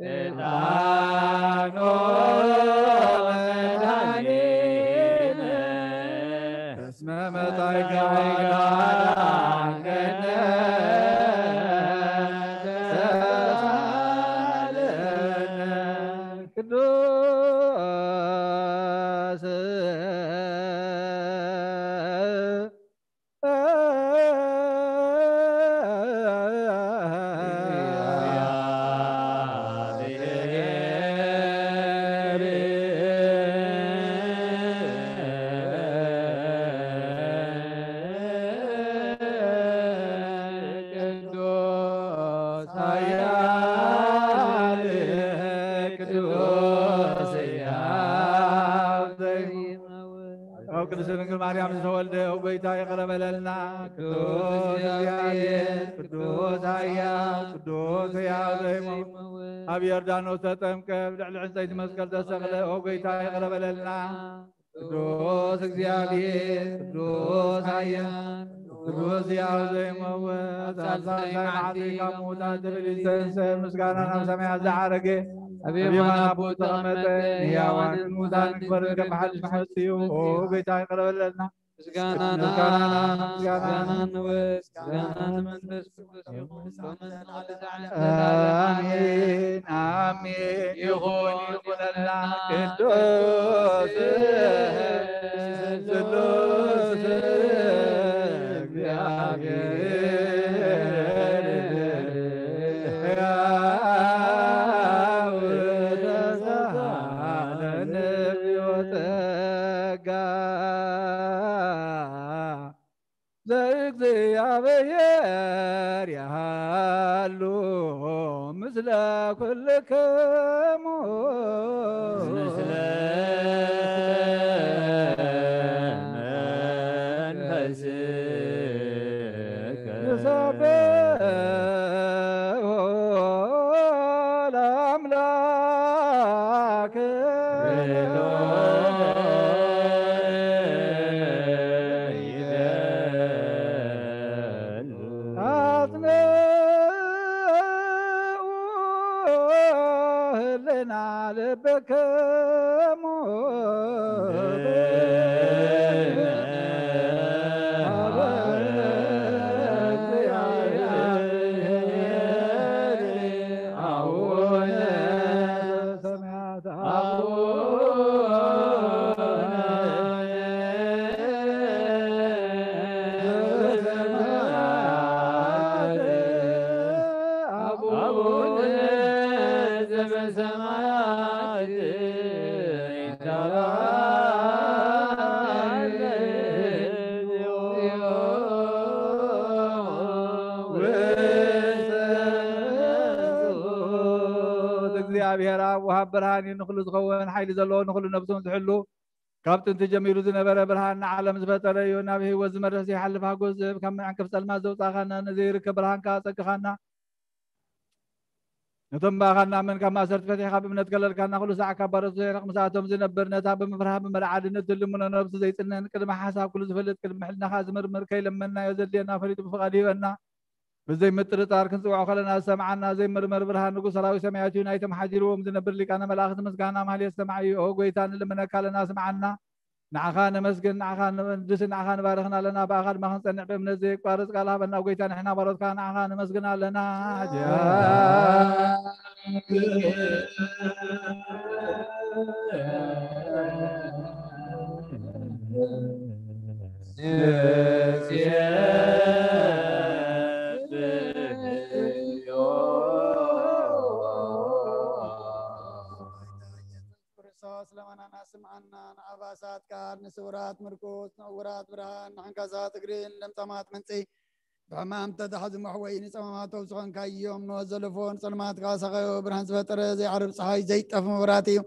ዕጣኖ መድኃኒነ እስመ መጻእከ ኃይለ አዳንከነ ኃያል ቅዱስ ሕያው ዘይመውት። ኣብ ቅድስት ድንግል ማርያም ዝተወልደ ኦ ጎይታ ይቕረ በለልና። ቅዱስ እግዚኣብሔር፣ ቅዱስ ኃያል፣ ቅዱስ ሕያው ዘይመውት፣ ኣብ ዮርዳኖስ ተጠምቀ፣ ኣብ ልዕሊ ዕንጸይቲ መስቀል ተሰቕለ። ኦ ጎይታ ይቕረ በለልና። ቅዱስ እግዚኣብሔር፣ ቅዱስ ኃያል፣ ቅዱስ ሕያው ዘይመውት፣ ኣብ ሳልሳይ መዓልቲ ካብ ምዉታት ተፈልዩ ዝተንስአ፣ ምስጋና ናብ ሰማያት ዝዓረገ፣ ኣብ የማን ኣቦ ዝተቐመጠ፣ ንሕያዋንን ምዉታንን ክፈርድ ከም ሓድሽ መጺኡ፣ ኦ ጎይታ ይቕረ በለልና። ምስጋና ምስጋና ንኣብ፣ ምስጋና ንወልድ፣ ምስጋና ንመንፈስ ቅዱስ ይኹን፣ ሎምን ንዓለምን ዘላለምን። ኣሜን፣ ኣሜን። ይኹን፣ ይኹነልና። ቅዱስ ስሉስ እግዚኣብሔር ሕያው ተሳሃለነ ብዮ ጸጋ ዘእግዚኣብሔር ያሃሉ ምስለ ኩልክሙ። ምስለ መንፈስከ። ንሰብሖ ለኣምላክ። አጽንዑ ህልና ልብክሙ። አቡነ ዘበሰማያት። አቡነ ዘበሰማያት። እግዚኣብሔር ኣብ ወሃብ ብርሃን እዩ፣ ንኹሉ ዝኸውን ሓይሊ ዘለዎ፣ ንኹሉ ነብሱን ዝሕሉ፣ ካብ ጥንቲ ጀሚሩ ዝነበረ፣ ብርሃን ንዓለም ዝፈጠረ እዩ። ናብ ህይወት ዝመርሕ ዘይሓልፍ ሓጎስ ዝህብ፣ ካብ መዕንቀፍ ጸልማት ዘውጻእኻና፣ ንዘይርከብ ብርሃን ከኣ ጸግኻና። ነቶም ብኣኻ እናመን ካብ ማእሰርቲ ፈቲሕካ ብእምነት ከለልካና፣ ኩሉ ሳዕ ካብ ባሮት ዘይርሕቕ ምሳቶም ዝነብር፣ ነታ ብምፍርሃ ብመልዓልነት ትልምኖ ነብሲ ዘይጽነን፣ ቅድሚ ሓሳብ ኩሉ ዝፈልጥ፣ ቅድሚ ሕልናኻ ዝምርምር፣ ከይለመንናዮ ዘድልየና ፈሊጡ ብፍቓዱ ይህበና። ብዘይ ምጥርጣር ክንጽውዖ ከለና ዝሰምዓና ዘይምርመር ብርሃን ንጉስ ሰራዊት ሰማያት እዩ። ናይቶም ሓዲርዎም ዝነብር ሊቃነ መላእኽቲ ምስጋና ማህሌት ሰማዒ እዩ። ኦ ጎይታ፣ ንልምነካ ኣለና፣ ስምዓና። ንዓኻ ነመስግን፣ ንዓኻ ንወድስ፣ ንዓኻ ንባርኽን ኣለና። ብኣኻ ድማ ክንጸንዕ ብእምነት ዘየቋርጽ ቃል ሃበና። ጎይታ፣ ንሕና ባሮትካ ንዓኻ ነመስግን ኣለና። ክርስቶስ ለመናና ስምዓና፣ ንዓባሳት ቃል፣ ንስውራት ምርኩስ፣ ንዕውራት ብርሃን፣ ንዕንካሳት እግሪ፣ ንለምጻማት መንጽሂ፣ ብሕማም ተታሕዙ መሕወዪ፣ ንጸማማት ፈውሲ ኾንካዮም። ንወት ዘለፎ ንጸልማት ከኣ ሰኸዮ። ብርሃን ዝፈጠረ ዘይዓርብ ጸሓይ፣ ዘይጠፍ መብራህቲ እዩ።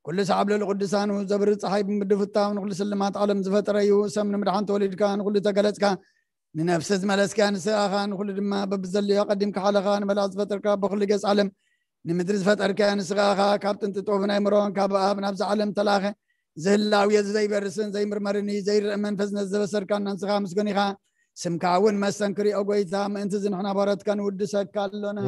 ኩሉ ሰዓብ ልዕሊ ቅዱሳኑ ዘብርህ ጸሓይ ብምድፍታው ንኹሉ ስልማት ዓለም ዝፈጠረ እዩ። ሰብ ንምድሓን ተወሊድካ፣ ንኹሉ ተገለጽካ፣ ንነፍሲ ዝመለስካ ንስኻ ኢኻ። ንኹሉ ድማ በብዘለዮ ኣቐዲምካ ሓለኻ። ንመላእኽት ዝፈጠርካ፣ በኹሉ ገጽ ዓለም ንምድሪ ዝፈጠርካያ ንስኻ ኢኻ። ካብ ጥንቲ ጥበብን ኣእምሮን ካብ ኣብ ናብዛ ዓለም ተላኸ። ዝህላው እዩ፣ እዚ ዘይበርስን ዘይምርመርን እዩ። ዘይረአ መንፈስ ነዚ ዘበሰርካና ንስኻ ምስጉን ኢኻ። ስምካ እውን መስተንክር እዩ፣ ኦ ጎይታ። ምእንቲ እዚ ንሕና ባሮትካ ንውድሰካ ኣሎና።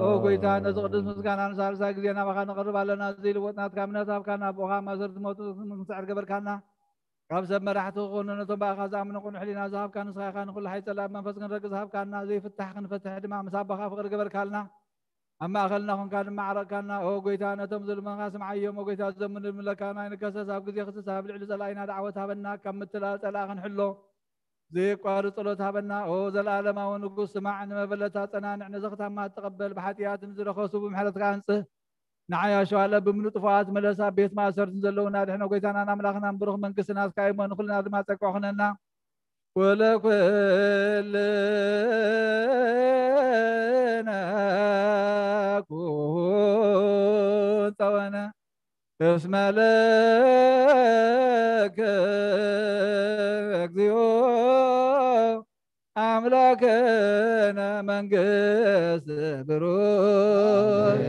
ኦ ጎይታ፣ ነዚ ቅዱስ ምስጋና ንሳልሳይ ግዜ ናባኻ ነቕርብ ኣለና። እዚ ልወጥ ናትካ እምነት ሃብካና፣ ብኡኻ ማእሰርቲ ዝሞቱ ክንስዕር ገበርካና። ካብ ሰብ መራሕቲ ክኾኑ ነቶም ብኣኻ ዝኣምኑ ቅኑዕ ሕሊና ዝሃብካ ንስኻ ኢኻ። ንኹሉ ሓይሊ ጸላኢ መንፈስ ክንረግጽ ሃብካና። ዘይፍታሕ ክንፈትሕ ድማ ምስ ኣቦኻ ፍቕሪ ገበርካልና። ኣብ ማእኸልና ኮንካ ድማ ዓረቕካና። ኦ ጎይታ፣ ነቶም ዝልምንኻ ስምዓዮም። ኦ ጎይታ፣ ዘምንምለካ ናይ ንከሰስ ኣብ ግዜ ክስስ ኣብ ልዕሊ ጸላኢና ደዓወት ሃበና። ካብ ምትላል ጸላኢ ክንሕሎ፣ ዘየቋርጽ ጸሎት ሃበና። ኦ ዘለዓለማዊ ንጉስ፣ ስማዕ፣ ንመበለታ ጸናንዕ፣ ነዘኽታማ ተቐበል፣ ብሓጢኣት ንዝረኸሱ ብምሕረትካ ኣንጽህ። ንዓይ ኣሸዋ ለብም ንጥፉኣት መለሳ፣ ቤት ማእሰርትን ዘለውና ድሕኖ ጎይታናን ኣምላኽናን ብሩኽ መንግስቲ ናትካ እሞ ንኹልና ድማ ጸግዒ ኩነና። ወለኩልነ ኩን ጸወነ እስመ ለከ እግዚኦ ኣምላከነ መንግስት ብሩክ።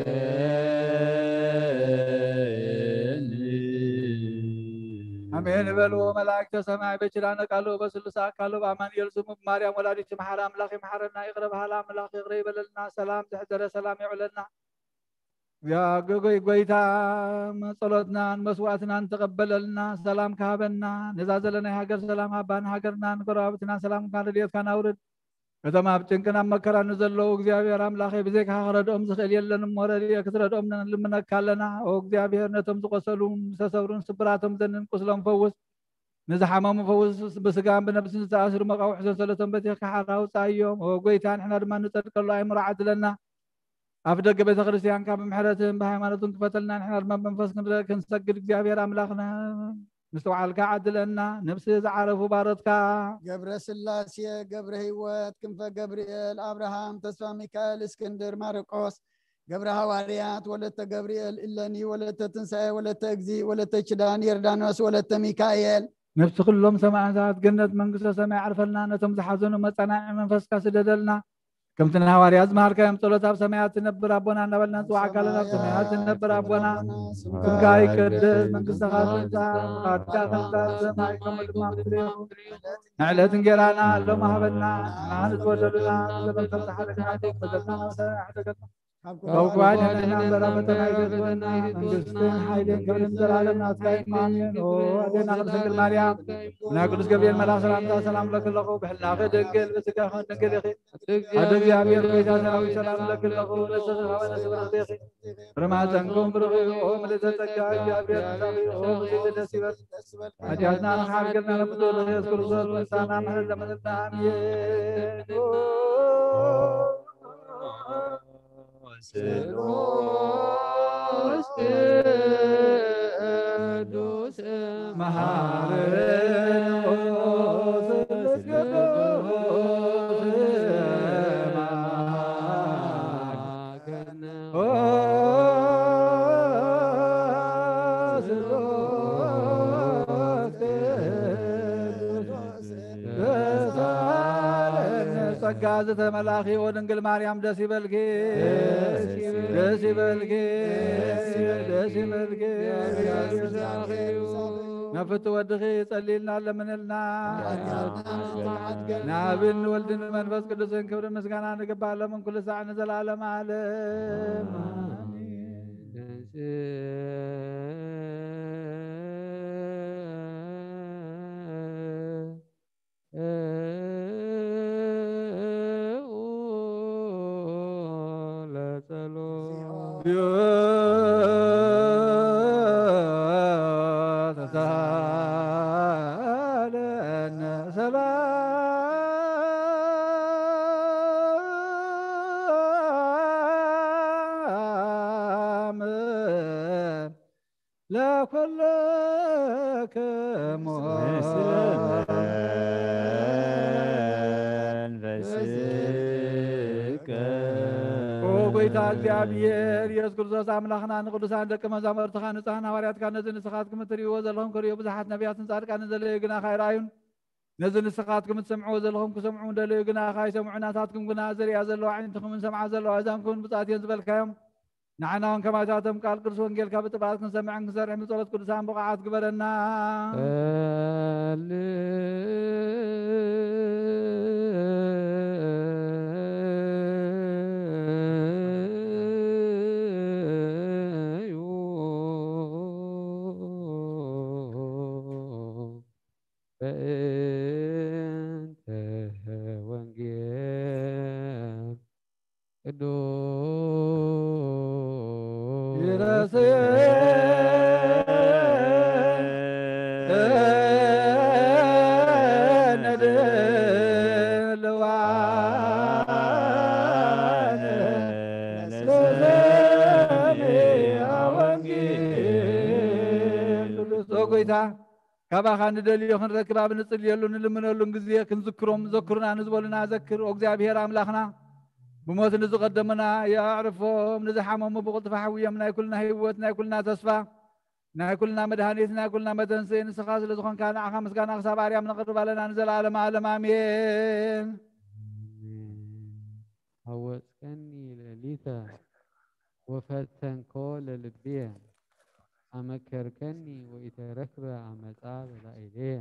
ኣሜን በሉ። መላእክተ ሰማይ በኪዳነ ቃሉ በስሉስ ኣካሉ በአማኑኤል ስሙ በማርያም ወላዲት መሐረ አምላክ ይምሐረና። ይቅረ በሃላ አምላክ ይቅረ ይበለልና። ሰላም ዘሕደረ ሰላም ይውዕለልና። እግዚኦ ጎይ-፣ ጎይታ ጸሎትናን መስዋዕትናን ተቐበለልና፣ ሰላም ክሃበና፣ ነዛ ዘለናይ ሃገር ሰላም ሃባ፣ ንሃገርናን ንጎረባብትናን ሰላምካን ረድኤትካን ኣውርድ። እቶም ኣብ ጭንቅን ኣብ መከራን ንዘለዉ እግዚኣብሔር ኣምላኸይ፣ ብዘይካኻ ክረድኦም ዝኽእል የለን እሞ፣ ረድኤ ክትረድኦም ንልምነካ ኣለና። ኦ እግዚኣብሔር፣ ነቶም ዝቆሰሉን ዝተሰብሩን ስብራቶም ዘንን ቁስሎም ፈውስ፣ ንዝሓመሙ ፈውስ፣ ብስጋን ብነብስን ዝተኣስሩ መቃውሒ ሰንሰለቶም በቲኽካ ሓራ ኣውፅኣዮም። ኦ ጎይታ፣ ንሕና ድማ ንጸድቀሉ ኣእምሮ ዓድለና። ኣፍ ደገ ቤተ ክርስቲያንካ ብምሕረትን ብሃይማኖትን ክፈተልና፣ ንሕና ድማ ብመንፈስ ክንረ-፣ ክንሰግድ እግዚኣብሔር ኣምላኽና ምስትውዓልካ ዓድለና። ነብሲ ዝዓረፉ ባሮትካ ገብረ ስላሴ፣ ገብረ ህይወት፣ ክንፈ ገብርኤል፣ ኣብርሃም፣ ተስፋ ሚካኤል፣ እስክንድር፣ ማርቆስ፣ ገብረ ሃዋርያት፣ ወለተ ገብርኤል፣ እለኒ፣ ወለተ ትንሳኤ፣ ወለተ እግዚ፣ ወለተ ኪዳን፣ ዮርዳኖስ፣ ወለተ ሚካኤል። ነብሲ ኩሎም ሰማዕታት ገነት መንግስተ ሰማይ ዓርፈልና፣ ነቶም ዝሓዘኑ መጸናንዒ መንፈስካ ስደደልና። ከምቲ ንሃዋርያት ዝመሃርካዮም ጸሎት ኣብ ሰማያት ትነብር ኣቦና እናበልና ንጽዋዕካ ኣለና። ኣብ ሰማያት ትነብር ኣቦና፣ ስምካ ይቀደስ፣ መንግስትኻ ትምጻእ፣ ፍቓድካ ከምቲ ኣብ ሰማይ ከምኡ ድማ ኣብ ምድሪ ይኹን። ንዕለት እንጌራና ሎሚ ሃበና፣ ንዓና ንዝበደሉና፣ ንበደልና፣ ንበደልና፣ ካብ ክፉ ኣድሕነና እምበር፣ ኣብ ፈተና ኣይተእትወና፣ መንግስትን ሓይልን ክብርን ዘላለማት ናትካ እዩ። ኣሜን። ኦ ኣዴና ቅድስት ድንግል ማርያም፣ ናይ ቅዱስ ገብርኤል መልኣኽ ሰላምታ ሰላም እብለኪ ኣለኹ። ብሕልናኺ ድንግል፣ ብስጋኺ ድንግል ኢኺ። ኣደ እግዚኣብሔር፣ ጎይታ ሰራዊት፣ ሰላም እብለኪ ኣለኹ። ንስኺ ከበደ ስብርት ኢኺ። ፍረ ማህፀንኩም ብሩኽ እዩ። ኦ ምልዕተ ጸጋ፣ እግዚኣብሔር ምሳኺ እዩ። ኦ ምልዕተ ደስ ይበል። ሓጢኣትና ንኽሓርገልና ንፍትወ ኢየሱስ ክርስቶስ፣ ምሳና ምሕረት ለመንና። ኣሜን። ስሉስ ቅዱስ መሐሪ ቅዱስ መሐሪ ጸጋ ዝተመላኺ ኦ ድንግል ማርያም ደስ ይበልኪ፣ ደስ ይበልኪ፣ ደስ ይበልኪ። ነፍቲ ወድኺ ጸልይልና ለምንልና። ንኣብን ወልድን መንፈስ ቅዱስን ክብሪ ምስጋና ንግባእ ለምን ኩሉ ሳዕ ንዘለዓለም ዓለም። ለኩልክሙ። ኦ ጎይታ እግዚኣብሔር ኢየሱስ ክርስቶስ ኣምላኽና፣ ንቅዱሳን ደቂ መዛሙርትኻ ንጹሓን ሃዋርያትካ ነዚ ንስኻትኩም እትርእይዎ ዘለኹም ክርእዩ ብዙሓት ነቢያትን ጻድቃንን ዘለዩ ግና ካይረኣዩን ነዚ ንስኻትኩም እትሰምዕዎ ዘለኹም ክሰምዑ እንደለዩ ግና ካይሰምዑ ናታትኩም ግና ዝርእያ ዘለዋ ኣዒንትኹምን ዝሰምዓ ዘለዋ ኣእዛንኩምን ብፅኣት እየን ዝበልካዮም ንዓና እውን ከማይታቶም ቃል ቅዱስ ወንጌልካ ብጥብዓት ክንሰምዕን ክንሰርሕን ብጸሎት ቅዱሳን ብቑዓት ግበረና። በእንተ ወንጌል ቅዱስ ይረስየነ ካባኻ ንደልዮ ክንረክብ ኣብ ንጽልየሉ ንልምነሉን ግዜ ክንዝክሮም ዘክሩና ንዝበሉና ዘክር። ኦ እግዚኣብሔር ኣምላኽና፣ ብሞት ንዝቐደሙና የዕርፎም፣ ንዝሓመሙ ብቕልጥፍ ሓውዮም። ናይ ኩልና ህይወት፣ ናይ ኩልና ተስፋ፣ ናይ ኩልና መድሃኒት፣ ናይ ኩልና መተንስኢ ንስኻ ስለ ዝኾንካ ንዓኻ ምስጋና ክሳብ ኣርያም ነቕርብ ኣለና ንዘለኣለም ዓለም ኣሜን። ኣወጽከኒ ሌሊተ ወፈተንኮ ለልብየ፣ ኣመከርከኒ ወኢተረክበ ኣመጻ በላኢለየ።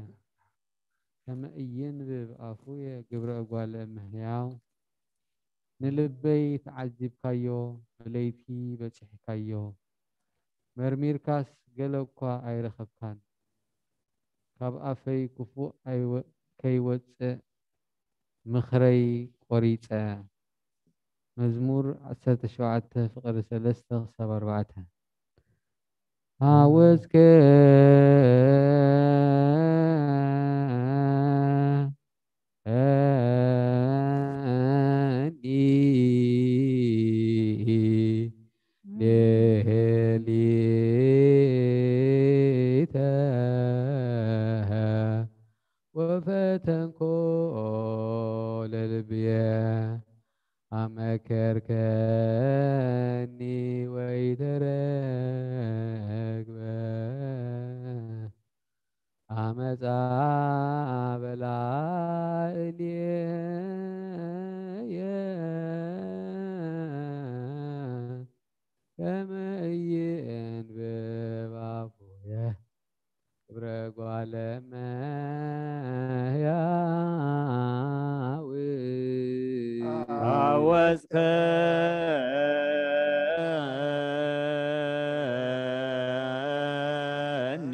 ከመ ኢይንብብ ኣፉየ ግብረ እጓለ እመሕያው፣ ንልበይ ተዓዚብካዮ ብለይቲ በጺሕካዮ፣ መርሚርካስ ገለ እኳ ኣይረኸብካን። ካብ ኣፈይ ክፉእ ኣይወ- ከይወጽእ ምኽረይ ቆሪጸ። መዝሙር ዓሰርተ ሸውዓተ ፍቕሪ ሰለስተ ክሳብ ኣርባዕተ። ኣወጽከኒ ሌሊተ ወፈተንኮ ለልብየ ኣመከርከኒ ወይተረክበ ኣመጻ በላእልየ ከመ ኢይንብብ ኣፉየ ግብረ ጓለ እመሕያው። ኣወጽከኒ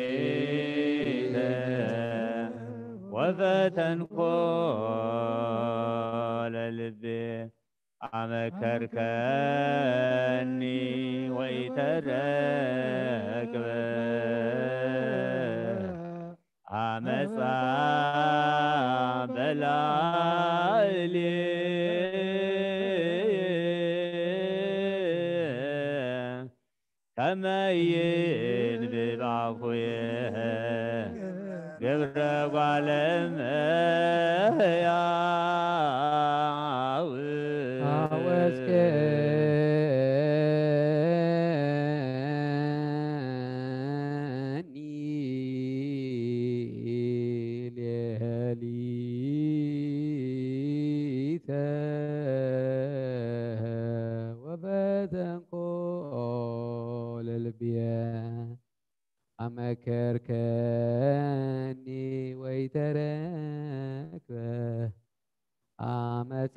ሌሊተ ወፈተንኮ ለልቤ ኣመከርከኒ ወይተረክበ ኣመጻ በላእልየ ከመ ይንብብ ኣፉየ ግብረ ጓለ እመሕያው። ኣወጽከኒ ሌሊተ ወፈተንኮ ለልብየ ኣመከርከኒ ወይተረክበ ኣመጻ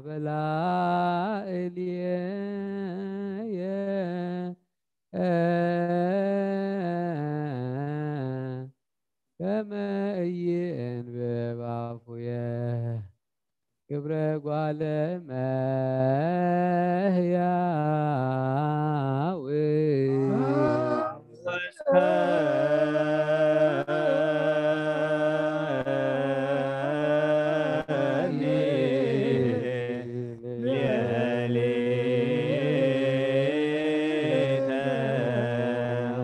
በላእልየ ከመ ኢይንብብ ኣፉየ ግብረ ጓለ እመሕያው። ሌሊተ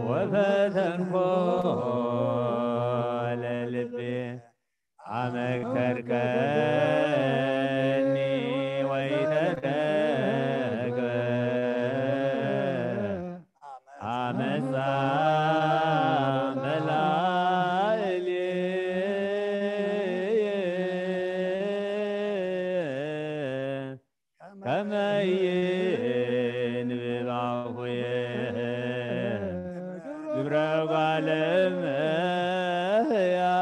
ወፈተንኮ ለልቤ ኣመከርከኒ ወይተረክበ ኣመጻ በላእልየ ከመ ይንብብ ኣፉየ ግብረ ጓለ እመሕያው።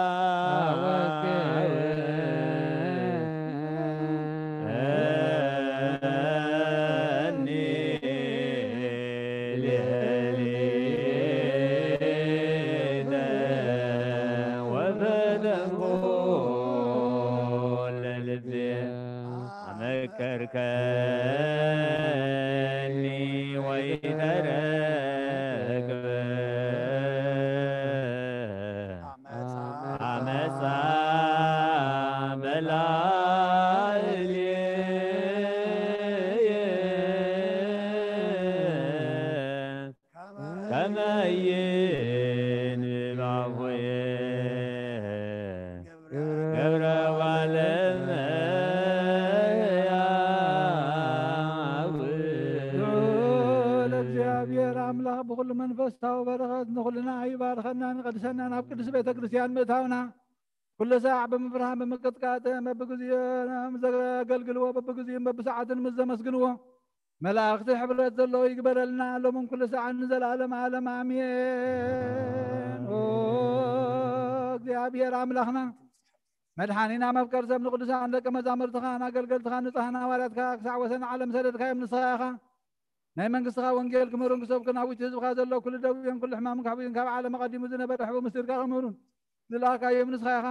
ሌሊተ ወፈተንኮ ለልቤ ኣመከርከኒ ይባርከና ንቀድሰና ናብ ቅድስት ቤተ ክርስቲያን ምእታውና ኩሉ ሳዕ ብምፍርሃን ብምቅጥቃጥ በብግዚኦም ዘገልግልዎ በብግዚኦም በብሰዓትን ምስ ዘመስግንዎ መላእኽቲ ሕብረት ዘለዎ ይግበረልና ሎምን ኩሉ ሰዓት ንዘለዓለም ዓለም ኣሜን። ኦ እግዚኣብሔር ኣምላኽና መድሓኒና መፍቀር ሰብ ንቅዱሳን ደቂ መዛሙርትኻን ኣገልገልትኻን ንጹሓን ሃዋርያትካ ክሳዕ ወሰን ዓለም ሰደድካዮም ንስኻ ኢኻ። ናይ መንግስትኻ ወንጌል ክምህሩን ክሰብኩን ኣብ ውሽጢ ህዝብኻ ዘሎ ኩሉ ደዌን ኩሉ ሕማምን ካሕቢኡን ካብ ዓለም ኣቐዲሙ ዝነበረ ሕቡእ ምስጢርካ ክምህሩን ዝለኣኻዮም ንስኻ ኢኻ።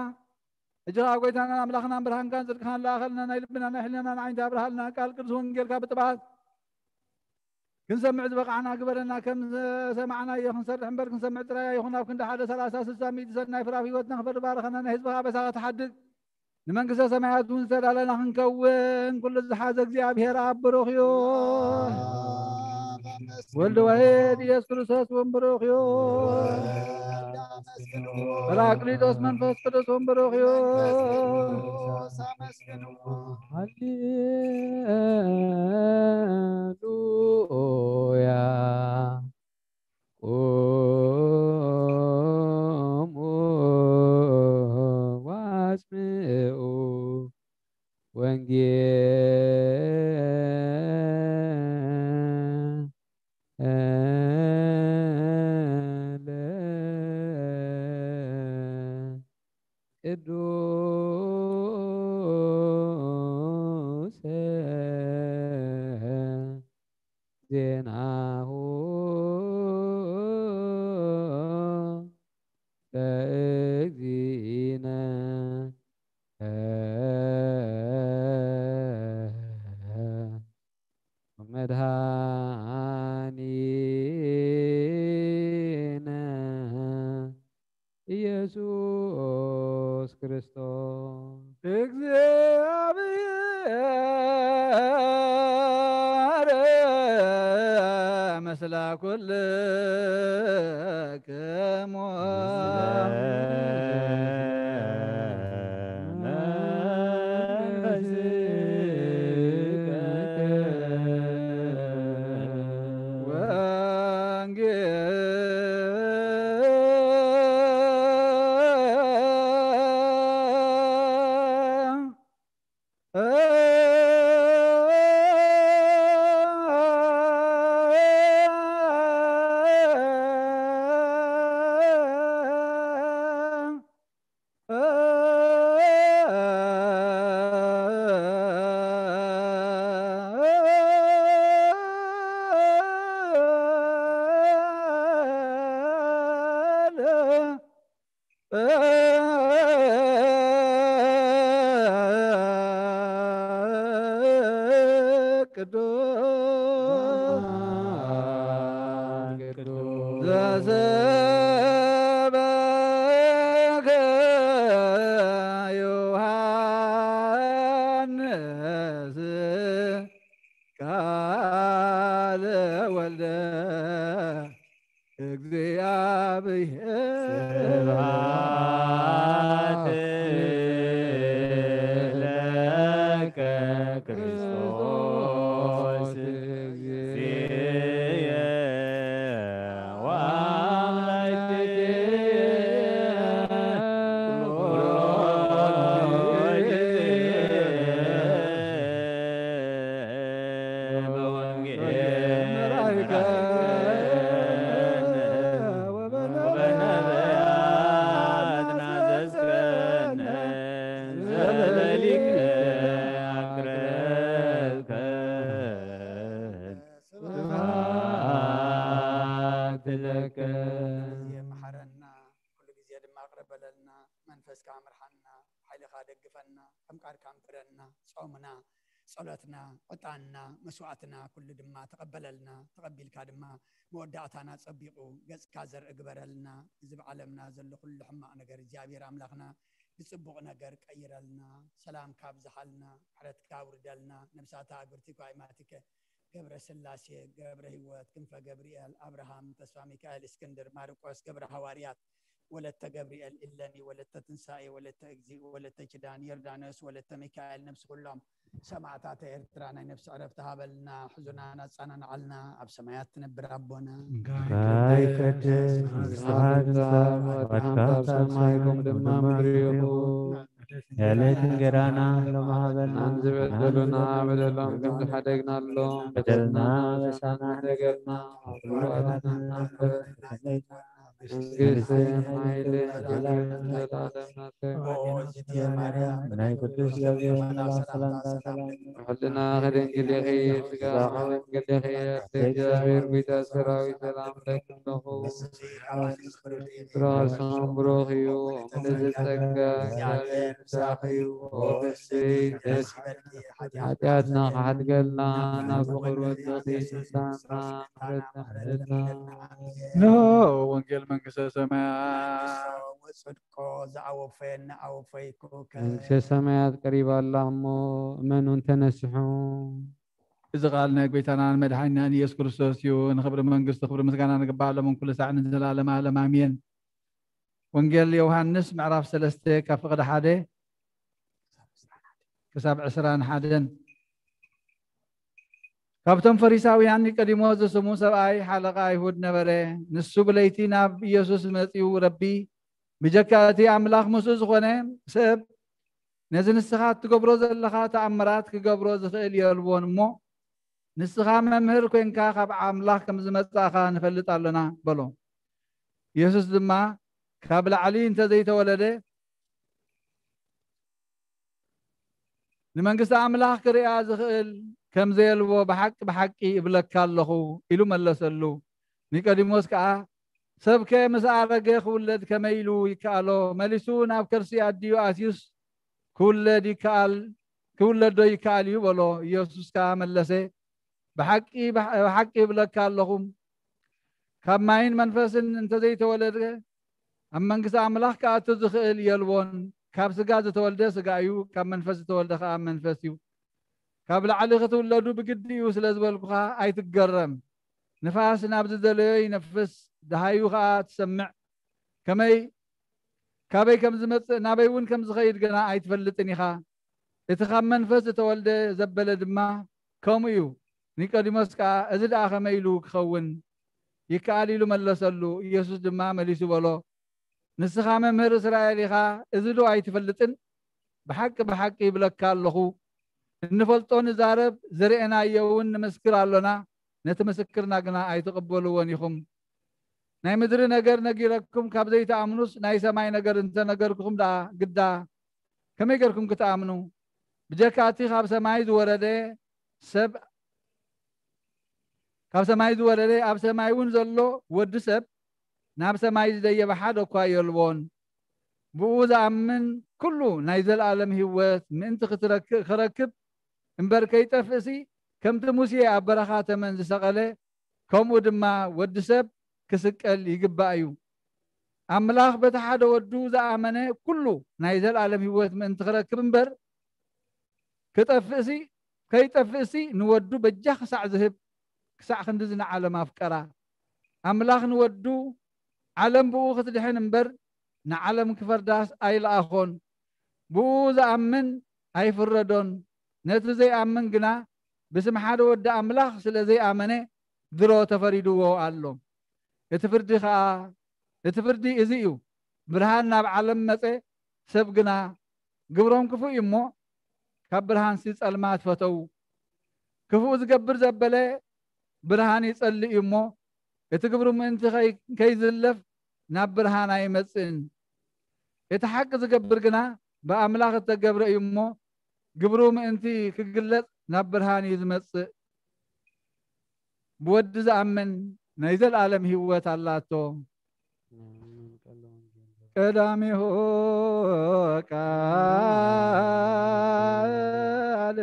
ሕጂ ኸዓ ጎይታናን ኣምላኽናን ብርሃንካን ጽድቅኻን ለኣኸልና ናይ ልብና ናይ ሕልናና ንዓይንታ ኣብርሃልና ቃል ቅዱስ ወንጌልካ ብጥባት ክንሰምዕ ዝበቓዕና ግበረና። ከም ዝሰማዕናዮ ክንሰርሕ እምበር ክንሰምዕ ጥራይ ኣይኹን ኣብ ክንዲ ሓደ ሰላሳ ስሳ ሚእቲ ሰናይ ፍራፍ ህይወትና ክፈሪ ባርኸና ናይ ህዝብኻ ኣበሳ ክትሓድግ ንመንግስተ ሰማያት እውን ዝተዳለና ክንከውን ኩሉ ዝሓዘ እግዚኣብሔር ኣብ ብሩኽ እዩ። ወልድ ዋሕድ ኢየሱስ ክርስቶስ እውን ብሩኽ እዩ። ጳራቅሊጦስ መንፈስ ቅዱስ እውን ብሩኽ እዩ። ሃሌሉያ። ቁሙ ወአስምዑ ወንጌለ ቅዱስ ዜናሁ ለእግዚእነ መድኃኒነ ኢየሱስ ክርስቶስ። እግዚኣብሔር ምስለ ኩልክሙ። ቅዱስ ዘሰበከ ዮሐንስ ቃለ ወልደ እግዚኣብሔር። ስብሐት ለከ ክርስቶስ እግዚእየ ወአምላክየ። ስብሐት ለከ። ግዜ መሓረና፣ ኩሉ ግዜ ድማ ቅረበለልና። መንፈስካ ምርሓና፣ ሓይልኻ ደግፈና፣ ከም ቃልካ ምክረና። ጾምና፣ ጸሎትና፣ ዕጣንና፣ መስዋዕትና ኩሉ ድማ ተቐበለልና። ተቐቢልካ ድማ መወዳእታና ጸቢቑ ገጽካ ዘርኢ ግበረልና። እዚ ብዓለምና ዘሎ ኩሉ ሕማቕ ነገር እግዚኣብሔር ኣምላኽና ብጽቡቕ ነገር ቀይረልና። ሰላምካ ኣብዝሓልና፣ ምሕረትካ ኣውርደልና። ነብሳታ እግርቲ ኳይማቲከ ገብረ ስላሴ፣ ገብረ ህይወት፣ ክንፈ ገብርኤል፣ ኣብርሃም፣ ተስፋ ሚካኤል፣ እስክንድር፣ ማርቆስ፣ ገብረ ሃዋርያት፣ ወለተ ገብርኤል እለኒ፣ ወለተ ትንሳኤ፣ ወለተ እግዚእ፣ ወለተ ኪዳን፣ ዮርዳኖስ፣ ወለተ ሚካኤል፣ ነፍሲ ኩሎም ሰማዕታተ ኤርትራ ናይ ነፍሲ ዕረፍቲ ሃበልና፣ ሕዙናና ኣጻናንዓልና፣ ኣብ ሰማያት ትነብር ኣቦና። ይትቀደስ ስምካ፣ ወትምጻእ መንግስትካ፣ ከም ኣብ ሰማይ ከምኡ ድማ ምድሪ ይኹን። የዕለት እንጀራና ሎሚ ሃበና፣ ንዝበደሉና በደሎም ከም ዝሓደግናሎም በደልና በሳና ነገርና፣ መንግስቲ ሓይልን ክብርን ዘለዓለም ናትካ። ብናይ ቅዱስ ገብርኤል መልኣክ ሰላምታ ሰላም ሕልና ከደንግል ኢኺ፣ ስጋ ከደንግል ኢኺ፣ ኣደ እግዚኣብሔር ጎይታ ሰራዊት ሰላም ለኪ ኣለኹ። ብሩክ ስም ብሩክ እዩ። ምልዕቲ ጸጋ እግዚኣብሔር ምሳኺ እዩ። ኦ ፍስሕቲ ደስ ይበልኪ፣ ሓጢኣትና ክሓድገልና ናብ ፍቕር ወድኺ ምሳና ምሕረትና ምሕረትና። እንሆ ወንጌል መንግስተ ሰማያት። ወጽድቆ ዘኣወፈየኒ ኣወፈይኩከ። መንግስተ ሰማያት ቀሪባ ኣላ እሞ እመኑን ተነስሑ። እዚ ቃል ናይ ጎይታናን መድሓኒናን ኢየሱስ ክርስቶስ እዩ። ንኽብሪ መንግስቱ ክብሪ ምስጋና ንግባእ ሎምን ኩሉ ሳዕ ንዘላለም ዓለም ኣሜን። ወንጌል ዮሃንስ ምዕራፍ ሰለስተ ካብ ፍቕዲ ሓደ ክሳብ ዕስራን ሓደን። ካብቶም ፈሪሳውያን ኒቆዲሞስ ዝስሙ ሰብኣይ ሓለቓ ኣይሁድ ነበረ። ንሱ ብለይቲ ናብ ኢየሱስ መጺኡ፣ ረቢ፣ ብጀካ እቲ ኣምላኽ ምስኡ ዝኾነ ሰብ ነዚ ንስኻ እትገብሮ ዘለኻ ተኣምራት ክገብሮ ዝኽእል የልቦን እሞ፣ ንስኻ መምህር ኮይንካ ካብ ኣምላኽ ከም ዝመጻእኻ ንፈልጥ ኣሎና በሎ። ኢየሱስ ድማ፣ ካብ ላዕሊ እንተዘይተወለደ ንመንግስቲ ኣምላኽ ክሪኣ ዝኽእል ከም ዘየልቦ ብሓቂ ብሓቂ እብለካ ኣለኹ ኢሉ መለሰሉ። ኒቆዲሞስ ከኣ፣ ሰብከ ምስ ኣረገ ክውለድ ከመይ ኢሉ ይከኣሎ? መሊሱ ናብ ከርሲ ኣዲኡ ኣትዩስ ክውለድ ይከኣል፣ ክውለድ ዶ ይከኣል እዩ በሎ። ኢየሱስ ከኣ መለሰ፣ ብሓቂ ብሓቂ እብለካ ኣለኹ፣ ካብ ማይን መንፈስን እንተዘይተወለደ ኣብ መንግስቲ ኣምላኽ ክኣቱ ዝኽእል የልቦን። ካብ ስጋ ዝተወልደ ስጋ እዩ፣ ካብ መንፈስ ዝተወልደ ከኣ መንፈስ እዩ። ካብ ላዕሊ ክትውለዱ ብግዲ እዩ ስለ ዝበልኩኻ ኣይትገረም። ንፋስ ናብ ዝደለዮ ይነፍስ፣ ደሃዩ ኸኣ ትሰምዕ። ከመይ፣ ካበይ ከም ዝመጽእ፣ ናበይ እውን ከም ዝኸይድ ገና ኣይትፈልጥን ኢኻ። እቲ ካብ መንፈስ ዝተወልደ ዘበለ ድማ ከምኡ እዩ። ኒቆዲሞስ ከኣ፣ እዚ ደኣ ከመይ ኢሉ ክኸውን ይከኣል? ኢሉ መለሰሉ። ኢየሱስ ድማ መሊሱ በሎ፣ ንስኻ መምህር እስራኤል ኢኻ፣ እዚ ዶ ኣይትፈልጥን? ብሓቂ ብሓቂ ይብለካ ኣለኹ፣ እንፈልጦ ንዛረብ፣ ዝርኤናዮ እውን ንምስክር ኣሎና፣ ነቲ ምስክርና ግና ኣይትቕበልዎን ኢኹም። ናይ ምድሪ ነገር ነጊረኩም ካብ ዘይትኣምኑስ፣ ናይ ሰማይ ነገር እንተነገርኩኹም ደኣ ግዳ ከመይ ጌርኩም ክትኣምኑ? ብጀካ እቲ ካብ ሰማይ ዝወረደ ሰብ፣ ካብ ሰማይ ዝወረደ፣ ኣብ ሰማይ እውን ዘሎ ወዲ ሰብ፣ ናብ ሰማይ ዝደየበ ሓደ እኳ የልቦን። ብኡ ዝኣምን ኩሉ ናይ ዘለኣለም ህይወት ምእንቲ ክትረክ-፣ ክረክብ እምበር ከይጠፍእሲ፣ ከምቲ ሙሴ ኣብ በረኻ ተመን ዝሰቐለ፣ ከምኡ ድማ ወዲ ሰብ ክስቀል ይግባእ እዩ። ኣምላኽ በቲ ሓደ ወዱ ዝኣመነ ኩሉ ናይ ዘለኣለም ህይወት ምእንቲ ክረክብ እምበር፣ ክጠፍእሲ፣ ከይጠፍእሲ ንወዱ በጃ ክሳዕ ዝህብ፣ ክሳዕ ክንድዚ ንዓለም ኣፍቀራ። ኣምላኽ ንወዱ፣ ዓለም ብኡ ክትድሕን እምበር፣ ንዓለም ክፈርዳስ ኣይለኣኾን። ብኡ ዝኣምን ኣይፍረዶን። ነቲ ዘይኣምን ግና፣ ብስም ሓደ ወዲ ኣምላኽ ስለ ዘይኣመነ፣ ድሮ ተፈሪድዎ ኣሎ። እቲ ፍርዲ ኸኣ፣ እቲ ፍርዲ እዚ እዩ፣ ብርሃን ናብ ዓለም መጸ፣ ሰብ ግና ግብሮም ክፉእ እዩ እሞ፣ ካብ ብርሃንሲ ጸልማት ፈተዉ። ክፉእ ዝገብር ዘበለ ብርሃን ይጸልእ እዩ እሞ፣ እቲ ግብሩ ምእንቲ ከይ-፣ ከይዝለፍ ናብ ብርሃን ኣይመጽእን። እቲ ሓቂ ዝገብር ግና ብኣምላኽ እተገብረ እዩ እሞ፣ ግብሩ ምእንቲ ክግለጽ ናብ ብርሃን እዩ ዝመጽእ። ብወዲ ዝኣምን ናይ ዘለኣለም ህይወት ኣላቶ። ቀዳሚሁ ቃል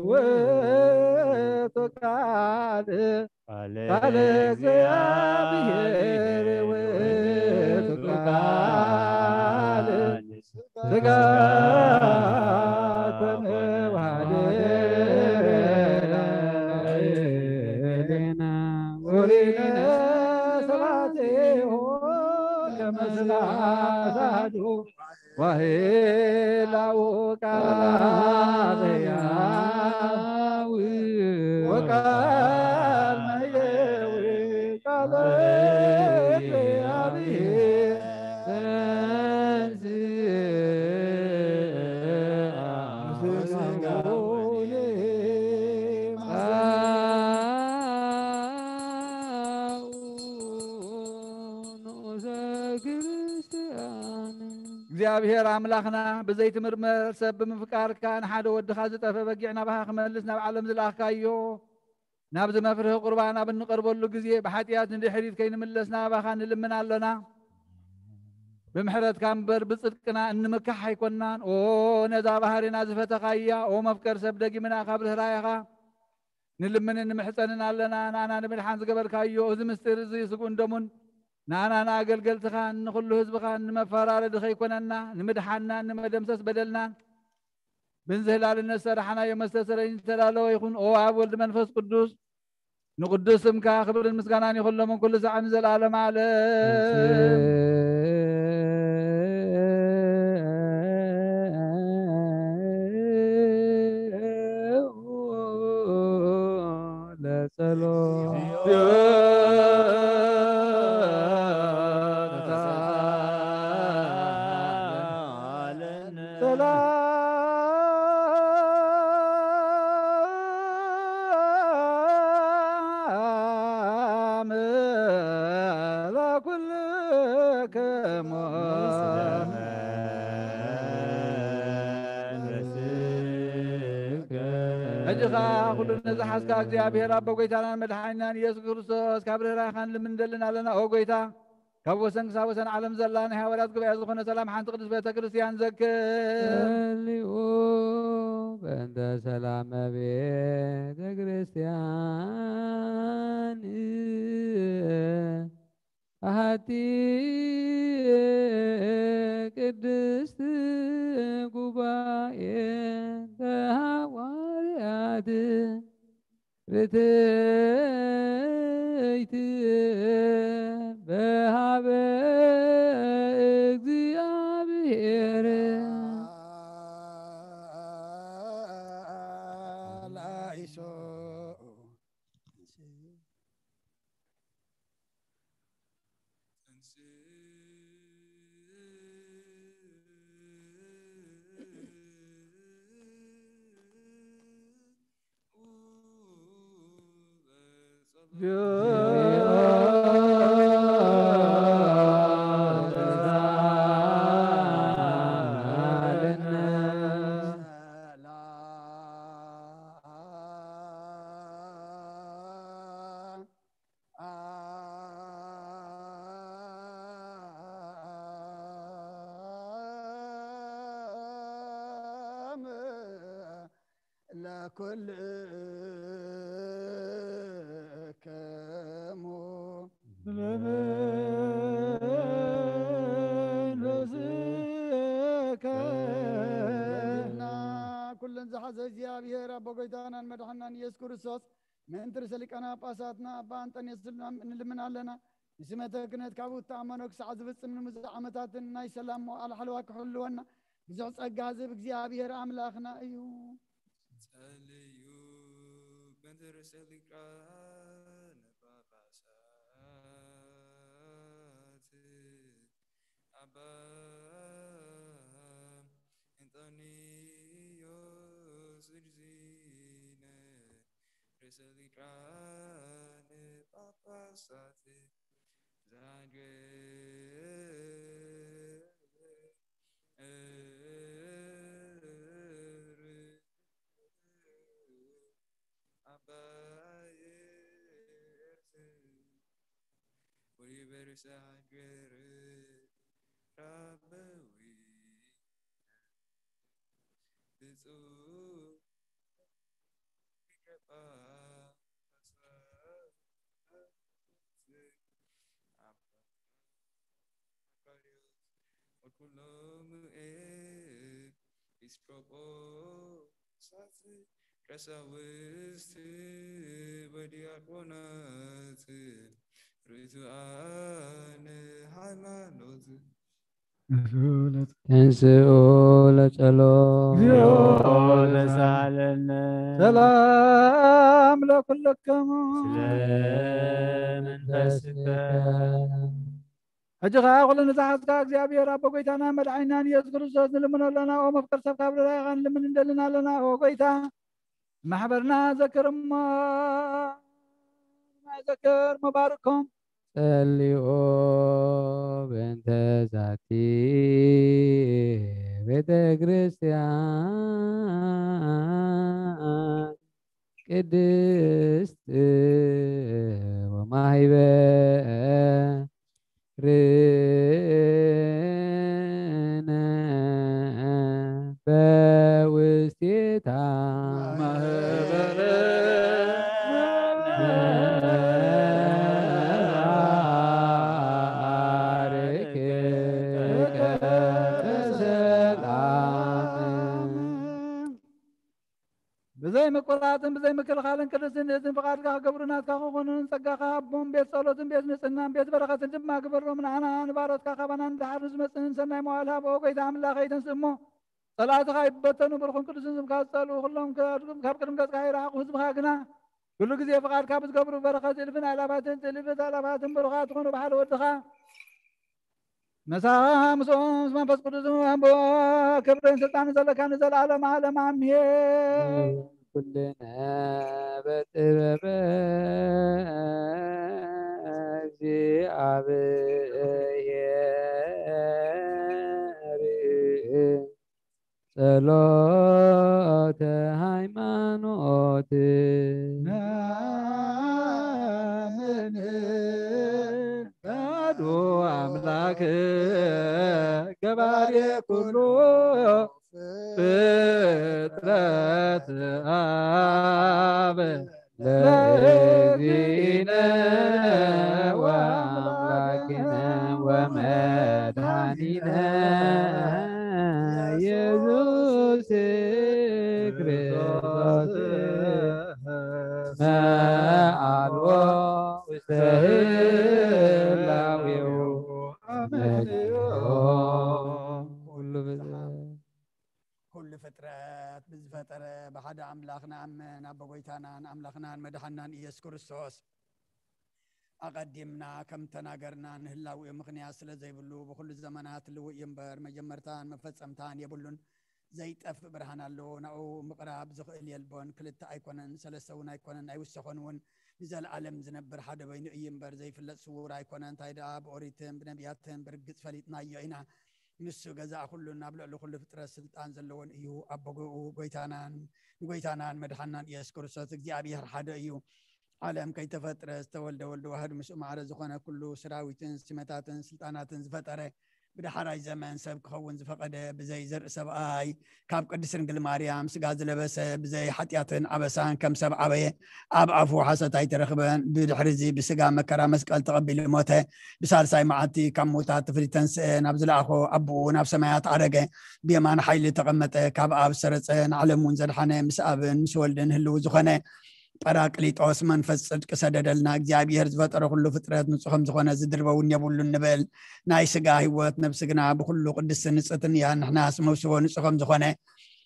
ውእቱ ቃል ቃል እግዚአብሔር ውእቱ ቃል ስጋ ኮነ ወሐደ ላዕሌነ ወሪነ ሰባቴሁ ዋሄላው ቃል ሕያው ወቃል መየዊ ቃለ እግዚአብሔር ተንሥአ እምአርያም። ንዑሰ ክርስቲያን። እግዚኣብሔር ኣምላኽና ብዘይትምርመር ሰብ ብምፍቃርካ ንሓደ ወድኻ ዝጠፈ በጊዕ ናባኻ ክመልስ ናብ ዓለም ዝለኣኽካዮ ናብዚ መፍርሂ ቁርባን ኣብ እንቐርበሉ ግዜ ብሓጢኣት ንድሕሪት ከይንምለስ ናባኻ ንልምን ኣሎና። ብምሕረትካ እምበር ብጽድቅና እንምካሕ ኣይኮናን። ኦ ነዛ ባህሪና ዝፈተኻያ፣ ኦ መፍቀር ሰብ ደጊምና ካብ ርህራየኻ ንልምንን ንምሕጸንን ኣለና። ንኣና ንምድሓን ዝገበርካዮ እዚ ምስጢር እዚ ስግኡን ደሙን ንኣና ንኣገልገልትኻን ንኹሉ ህዝብኻን ንመፈራረዲ ከይኮነና ንምድሓንናን ንመደምሰስ በደልናን ብንዝህላልነት ዝሰራሕናዮ መስተስረይ ዝተዳለወ ይኹን። ኦ ኣብ ወልድ መንፈስ ቅዱስ ንቅዱስ ስምካ ክብርን ምስጋናን ይኹን ሎምን ኩሉ ሳዕ ንዘለዓለም ዓለም። ለጸሎት ሰላም ለኩልክሙ። ሕጂ ኸኣ ኩሉ ነዝሓዝካ እግዚኣብሔር ኣቦ ጎይታናን መድሓኒናን ኢየሱስ ክርስቶስ ካብ ርህራይኻን ልምንደልን ኣለና። ኦ ጎይታ ካብ ወሰን ክሳብ ወሰን ዓለም ዘላ ናይ ሃዋርያት ጉባኤ ዝኾነ ሰላም ሓንቲ ቅድስት ቤተ ክርስቲያን ዘክር። ጸልዩ በእንተ ሰላመ ቤተ ክርስቲያን ኣሐቲ ቅድስት ጉባኤ ተሃዋርያት ርትዕት በሃበ እግዚኣብሔር። ለኩልክሙ ለመንፈስከ። ኩለን ዝሓዘ እግዚኣብሔር ኣቦ ጎይታናን መድሓናን ኢየሱስ ክርስቶስ ምእንቲ ርእሰ ሊቃነ ጳጳሳትና ኣባ ኣንጠንዮስ ንልምን ኣለና። ንስመተ ክህነት ካብኡ እተኣመኖ ክሳዕ ዝፍጽም ንምዙሕ ዓመታትን ናይ ሰላም መዋዕለ ሓለዋ ክሕልወና ብዙሕ ጸጋ ዝህብ እግዚኣብሔር ኣምላኽና እዩ። ጸልዩ በእንተ ርእሰ ሊቃነ ጳጳሳት ኣባ እንጦንዮስ እግዚእነ ርእሰ ሊቃነ ጳጳሳት ዘሃገር ኣባየ ኤርትራ ወይበርስ ሃገር ራበዊ ብፁዕ ሊቀ ጳጳሳት ኣባ መቃርዮስ ወኩሎም ኤጲስቆጶሳት ቀሳውስት ወዲያቆናት ርቱዓነ ሃይማኖት። ተንስኡ ለጸሎት። እግዚኦ ተሳለነ። ሰላም ለኩልክሙ። ስለ መንፈስከ። ሕጂ ኸዓ ኩሉ ንዝሓዝካ እግዚኣብሔር ኣቦ ጎይታና መድሓኒናን ኢየሱስ ክርስቶስ ንልምኖ ኣለና። ኦ መፍቀር ሰብ ካብ ርራይኻ ንልምን እንደልን ኣለና። ኦ ጎይታ ማሕበርና ዘክር እሞ ዘክር መባርኮም። ጸልዮ በእንተ ዛቲ ቤተ ክርስቲያን ቅድስት ወማህበርነ በውስቴታ ማህበርነ ብዘይ ምቁራጽን ብዘይ ምክልኻልን ቅድስትን ንእዝን ፍቓድካ ክገብሩ ናትካ ክኾኑን ጸጋኻ ኣቦን ቤት ጸሎትን ቤት ንጽህናን ቤት በረኸትን ድማ ግበሮም። ንዓና ንባሮትካ ካባና ንድሓር ንዝመጽእን ሰናይ መዋል ሃብ። ኦ ጎይታ ኣምላኸይ ተንስእ እሞ ጸላእትኻ ይበተኑ፣ ብሩኽን ቅዱስን ስምካ ዝጸልኡ ኩሎም ካብ ቅድሚ ገጽካ ይረሓቑ። ህዝብኻ ግና ኩሉ ግዜ ፍቓድካ ብዝገብሩ በረኸት እልፍን ኣእላፋትን ትእልፍት ኣእላፋትን ብሩኻት ትኾኑ ብሓደ ወድኻ ምሳኻ ምስኦም ምስ መንፈስ ቅዱስ ኣቦ ክብርን ስልጣንን ዘለካ ንዘለዓለም ዓለም ኣሜን። ኩልነ በጥበበ እግዚኣብሔር ጸሎተ ሃይማኖት ናምን ባዶ ኣምላክ ገባሬ ኩሉ ፍጥረት ኣብ ለእግዚእነ ወአምላክነ ወመድኃኒነ ኢየሱስ ክርስቶስ መአልቦ ውስተ ህላዌሁ አመክንዮ። ኩሉ ብዘ- ኩሉ ፍጥረት ብዝፈጠረ ብሓደ ኣምላኽ ንኣምን፣ ኣቦ ጎይታናን ኣምላኽናን መድሓናን ኢየሱስ ክርስቶስ ኣቐዲምና ከም ተናገርና ንህላዊኡ ምኽንያት ስለ ዘይብሉ ብኹሉ ዘመናት ልውእ እዩ እምበር መጀመርታን መፈጸምታን የብሉን። ዘይጠፍእ ብርሃን ኣለዎ፣ ናብኡ ምቕራብ ዝኽእል የልቦን። ክልተ ኣይኮነን፣ ሰለስተ እውን ኣይኮነን፣ ኣይውሰኾን እውን። ንዘለኣለም ዝነብር ሓደ በይኑ እዩ እምበር ዘይፍለጥ ስዉር ኣይኮነን። እንታይ ደኣ ብኦሪትን ብነቢያትን ብርግጽ ፈሊጥናዮ ኢና። ንሱ ገዛእ ኩሉን ኣብ ልዕሊ ኩሉ ፍጥረት ስልጣን ዘለዎን እዩ። ኣቦ ጎኡ ጎይታናን ንጎይታናን መድሓናን ኢየሱስ ክርስቶስ እግዚኣብሔር ሓደ እዩ። ዓለም ከይተፈጥረ ዝተወልደ ወልድ ዋህድ ምስኡ ማዕረ ዝኾነ ኩሉ ሰራዊትን ሲመታትን ስልጣናትን ዝፈጠረ ብዳሕራይ ዘመን ሰብ ክኸውን ዝፈቐደ ብዘይ ዘርኢ ሰብኣይ ካብ ቅድስት ድንግል ማርያም ስጋ ዝለበሰ ብዘይ ሓጢኣትን ኣበሳን ከም ሰብ ዓበየ። ኣብ ኣፉ ሓሶት ኣይተረኽበን። ብድሕሪ እዚ ብስጋ መከራ መስቀል ተቐቢሉ ሞተ። ብሳልሳይ መዓልቲ ካብ ምዉታት ፍልዩ ተንስአ። ናብ ዝለኣኾ ኣቦኡ ናብ ሰማያት ዓረገ። ብየማን ሓይሊ ተቐመጠ። ካብ ኣብ ሰረጸ ንዓለም እውን ዘድሓነ ምስ ኣብን ምስ ወልድን ህልው ዝኾነ ጳራቅሊጦስ መንፈስ ጽድቂ ሰደደልና። እግዚኣብሔር ዝፈጠረ ኩሉ ፍጥረት ንጹህ ከም ዝኾነ ዝድርበ እውን የብሉን ንብል። ናይ ስጋ ህይወት ነብሲ ግና ብኩሉ ቅድስቲ ንጽሕትን እያ። ንሕናስ መውስቦ ንጹህ ከም ዝኾነ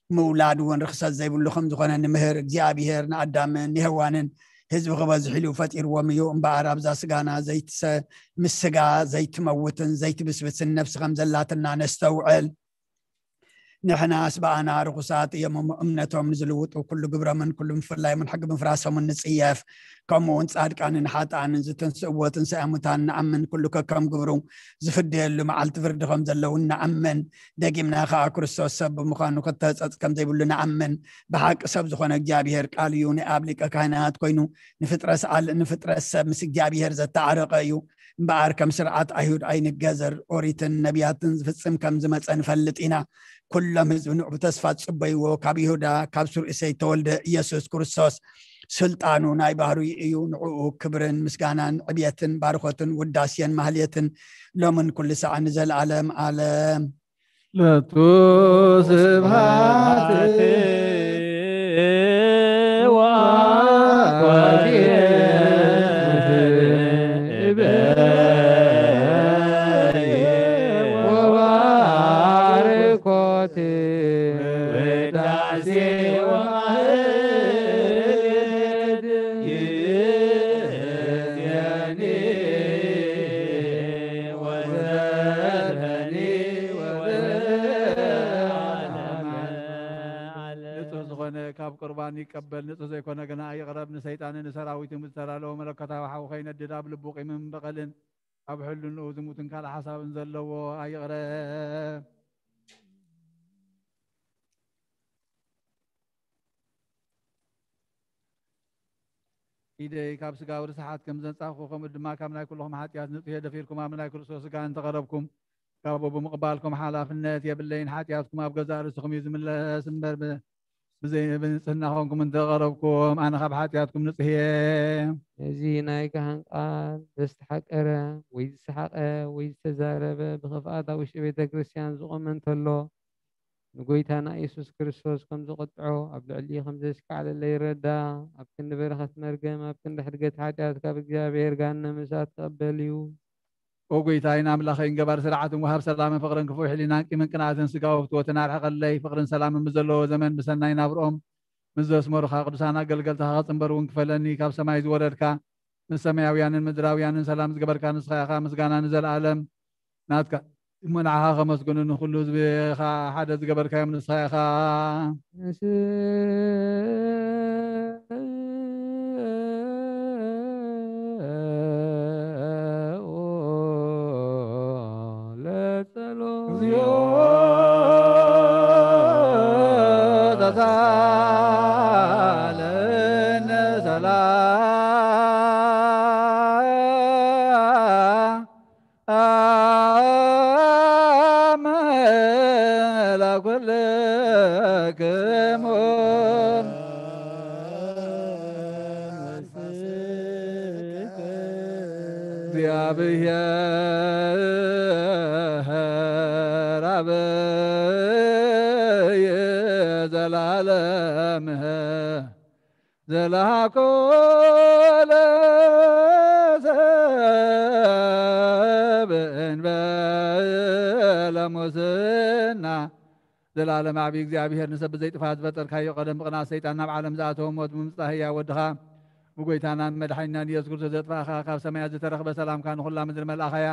ምውላድ እውን ርኽሰት ዘይብሉ ከም ዝኾነ ንምህር። እግዚኣብሔር ንኣዳምን ንሄዋንን ህዝቢ ክበዝሕ ኢሉ ፈጢርዎም እዩ። እምበኣር ኣብዛ ስጋና ዘይትሰ-፣ ምስ ስጋ ዘይትመውትን ዘይትብስብስን ነብሲ ከም ዘላትና ነስተውዕል። ንሕናስ ብኣና ርኹሳት እዮም እሞ እምነቶም ንዝልውጡ ኩሉ ግብሮምን ኩሉ ምፍላዮምን ሕጊ ምፍራሶምን ንጽየፍ። ከምኡ እውን ጻድቃንን ሓጥኣንን ዝተንስእዎ ትንሳኤ ሙታን ንኣምን። ኩሉ ከከም ግብሩ ዝፍደየሉ መዓልቲ ፍርዲ ከም ዘለውን ንኣምን። ደጊምና ከኣ ክርስቶስ ሰብ ብምዃኑ ክተጸጽ ከም ዘይብሉ ንኣምን። ብሓቂ ሰብ ዝኾነ እግዚኣብሔር ቃል እዩ። ናይ ኣብ ሊቀ ካህናት ኮይኑ ንፍጥረት ሰኣል-፣ ንፍጥረት ሰብ ምስ እግዚኣብሔር ዘተዓረቐ እዩ። እምበኣር ከም ስርዓት ኣይሁድ ኣይንገዘር፣ ኦሪትን ነቢያትን ዝፍጽም ከም ዝመጸ ንፈልጥ ኢና። ኩሎም ህዝቢ ንዑ ብተስፋ ዝጽበይዎ ካብ ይሁዳ ካብ ሱር እሴይ ተወልደ ኢየሱስ ክርስቶስ ስልጣኑ ናይ ባህሩ እዩ። ንዕኡ ክብርን ምስጋናን ዕብየትን ባርኾትን ውዳሴን ማህሌትን ሎምን ኩሉ ሰዓን ንዘለዓለም ዓለም። ለቱ ስብሐት ወአኮቴት ወባርክ ውዳሴ ወማህሌት ይእዜኒ ወዘልፈኒ ወዘለዓለመ። ንጹህ ዝኾነ ካብ ቁርባን ይቀበል፣ ንጹህ ዘይኮነ ግና ኣይቕረብ። ንሰይጣንን ንሰራዊቱን ብዝተዳለወ መለኮታዊ ሓዊ ከይነድድ ኣብ ልቡ ቂምን በቐልን ኣብ ሕልንኡ ዝሙትን ካልእ ሓሳብን ዘለዎ ኣይቕረብ። ኢደይ ካብ ስጋዊ ርስሓት ከም ዘንጻኹ፣ ከምኡ ድማ ካብ ናይ ኩልኹም ሓጢኣት ንጹህ እየ። ደፊርኩም ኣብ ናይ ክርስቶስ ስጋ እንተቐረብኩም፣ ካብኡ ብምቕባልኩም ሓላፍነት የብለይን። ሓጢኣትኩም ኣብ ገዛእ ርእስኹም እዩ ዝምለስ እምበር፣ ብ-፣ ብዘይ-፣ ብንጽህና ኾንኩም እንተቐረብኩም፣ ኣነ ካብ ሓጢኣትኩም ንጹህ እየ። ነዚ ናይ ካህን ቃል ዘስተሓቀረ ወይ ዝሰሓቐ ወይ ዝተዛረበ፣ ብኽፍኣት ኣብ ውሽጢ ቤተ ክርስቲያን ዝቖመ እንተሎ፣ ንጎይታና ኢየሱስ ክርስቶስ ከም ዝቐጥዖ፣ ኣብ ልዕሊኡ ከም ዘስካዕለለ ይረዳ። ኣብ ክንዲ በረኸት መርገም፣ ኣብ ክንዲ ሕድገት ሓጢኣት ካብ እግዚኣብሔር ገሃነመ እሳት ክቕበል እዩ። ኦ ጎይታይን ኣምላኸይን፣ ገባሪ ስርዓትን ወሃብ ሰላምን ፍቕርን፣ ክፉእ ሕሊናን ቂምን ቅንኣትን ስጋዊ ፍትወትን ኣርሕቐለይ። ፍቕርን ሰላምን ብዘለዎ ዘመን ብሰናይ ናብርኦም ምስ ዘስመሩኻ፣ ቅዱሳን ኣገልገልትኻ ክጽንበር እውን ክፈለኒ። ካብ ሰማይ ዝወረድካ፣ ንሰማያውያንን ምድራውያንን ሰላም ዝገበርካ ንስኻ ኢኻ። ምስጋና ንዘለኣለም ናትካ እሞ፣ ንዓኻ ከመስግኑ፣ ንኹሉ ህዝቢ ኸኣ ሓደ ዝገበርካዮም ንስኻ ኢኻ። ንስኡ ለጸሎት። እግዚኦ ተሳለነ ሰላም ለኩልክሙ። እግዚአብሔር አብይ ዘላለም ዘላኮ ለሰብ እንበለ ሙስና። ዘላለም ዓቢ እግዚኣብሔር፣ ንሰብ ብዘይ ጥፋት ዝፈጠርካዮ፣ ቀደም ብቕንኣት ሰይጣን ናብ ዓለም ዝኣተወ፣ ሞት ብምምጻእ ህያው ወድኻ፣ ብጎይታናን መድሓኒናን ኢየሱስ ክርስቶስ ዘጥፋእኻ፣ ካብ ሰማያት ዝተረኽበ ሰላምካ ንኹላ ምድሪ መልኣኻያ።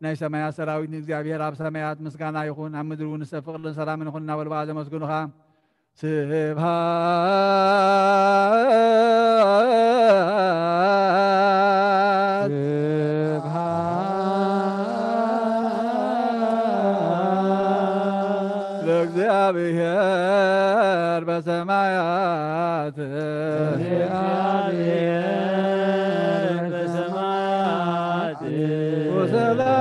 ናይ ሰማያት ሰራዊት ንእግዚኣብሔር ኣብ ሰማያት ምስጋና ይኹን፣ ኣብ ምድሪ እውን ንሰብ ፍቕርን ሰላምን ይኹን እናበሉ ብኣ ዘመስግኑኻ። ስብሐት ለእግዚአብሔር በሰማያት። ለእግዚአብሔር በሰማያት። ወሰላም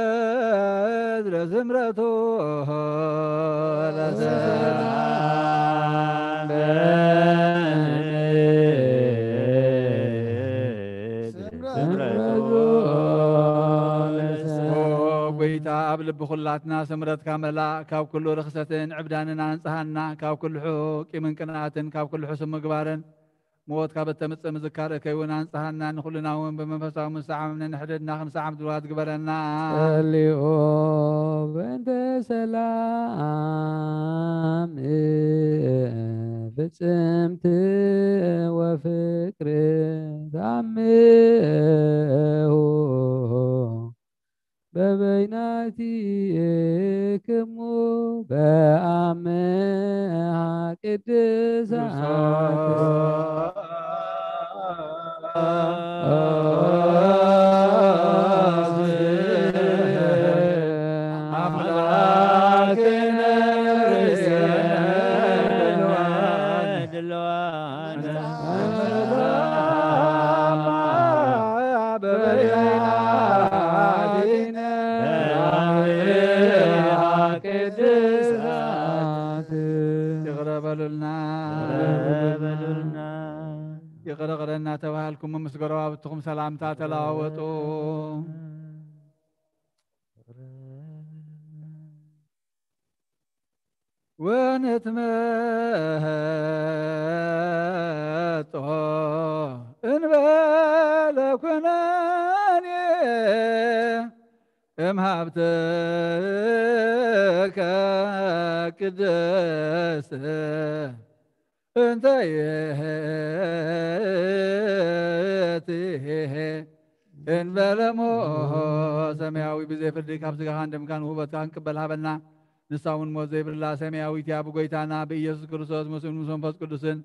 በምድር ስምረቱ ለሰላም በምድር ስምረቱ ለሰላም። ኦ ጎይታ፣ ኣብ ልቢ ኩላትና ስምረትካ መላእ፣ ካብ ኩሉ ርኽሰትን ዕብዳንን ኣንጽሃና፣ ካብ ኩሉ ቂምን ቅንኣትን፣ ካብ ኩሉ ሕሱም ምግባርን፣ ሞት ካብ እተምጽእ ምዝካር እከይ እውን ኣንጽሃና፣ ንኹልና እውን ብመንፈሳዊ ምሳዕ ነንሕድድና ክንሰዓም ድልዋት ግበረና። ጸልዮ በእንተ ሰላም ፍጽምቲ ወፍቅር ታምሁ በበይናቲክሙ በአምሃ ቅድሳት። አምላክነ ርእየነ ድልዋነ ቅድሳት። ይቕረ በሉልና። ይቕረ በሉልና። ይቕረ ቅረ እናተባሃልኩም ምስ ጎረባብትኹም ሰላምታ ተለዋወጡ። ወንትመጦ እንበለ ኩነኔ እምሃብትከ ቅድስት እንተ ይእቲ እንበለሞ ሰማያዊ ብዘይ ፍርዲ ካብ ስጋኻን ደምካን ውህበትካ ክንቅበል ሃበና። ንሳ እውን ሞት ዘይብላ ሰማያዊት እያ። ብጎይታና ብኢየሱስ ክርስቶስ ምስኡን ምስ መንፈስ ቅዱስን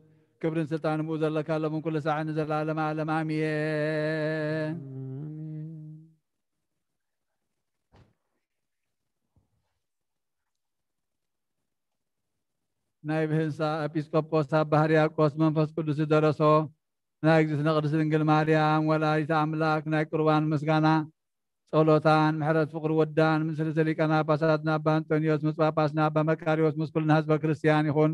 ክብርን ስልጣንን ብኡ ዘለካ ሎምን ኩሉ ሳዕን ንዘለዓለመ ዓለም ኣሜን። ናይ ብህንሳ ኤጲስቆጶስ ኣባ ሕርያቆስ መንፈስ ቅዱስ ዝደረሶ ናይ እግዝእትነ ቅድስት ድንግል ማርያም ወላዲተ ኣምላክ ናይ ቁርባን ምስጋና ጸሎታን ምሕረት ፍቅሪ ወዳን ምስ ርእሰ ሊቃነ ጳጳሳትና ኣባ ኣንጦንዮስ ምስ ጳጳስና ኣባ መቃርዮስ ምስ ኩልና ህዝበ ክርስቲያን ይኹን።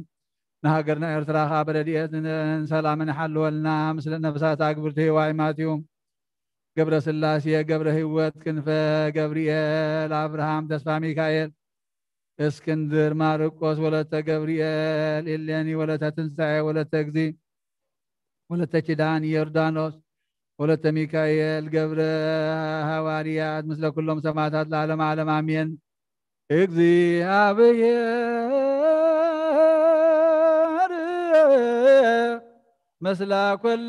ንሃገርና ኤርትራ ከኣ ብረድኤትን ሰላምን ይሓልወልና። ምስለ ነፍሳት ኣግብርቲ ህዋይ ማትዩ ገብረ ስላሴ ገብረ ህይወት ክንፈ ገብርኤል ኣብርሃም ተስፋ ሚካኤል እስክንድር ማርቆስ ወለተ ገብርኤል ኢሌኒ ወለተ ትንሳኤ ወለተ እግዚ ወለተ ኪዳን ዮርዳኖስ ወለተ ሚካኤል ገብረ ሃዋርያት ምስለ ኩሎም ሰማዕታት ለዓለመ ዓለም ኣሜን። እግዚኣብሔር ምስለ ኩልክሙ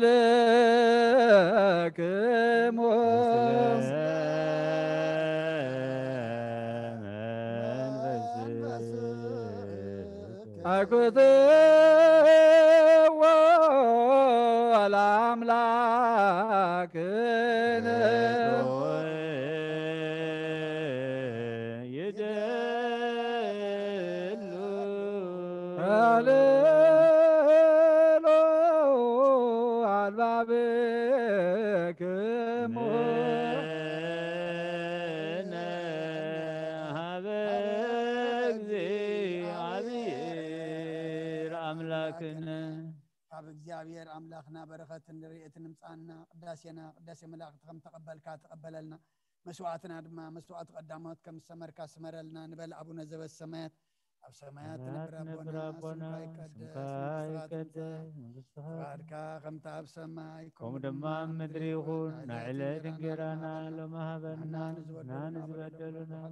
ኣኩትዎ ለኣምላክነ ይደሉ ሃሌሉ ኣልባብክሙ ሃበ እግዚኣብሔር ኣምላክነ። ካብ እግዚኣብሔር ኣምላኽና በረኸትን ረድኤትን ንምጻና ቅዳሴና ቅዳሴ መላእክቲ ከም ተቐበልካ ተቐበለልና። መስዋዕትና ድማ መስዋዕቲ ቀዳሞት ከም ዝሰመርካ ስመረልና ንበል። ኣቡነ ዘበሰማያት ኣብ ሰማያት ትነብር ኣቦና ስምካ ይቀደስ መንግስትኻ ትምጻእ ፍቓድካ ከምታ ኣብ ሰማይ ከምኡ ድማ ኣብ ምድሪ ይኹን። ናይ ዕለት እንጀራና ሎሚ ሃበና። ንሕና ንዝበደሉና ንሕና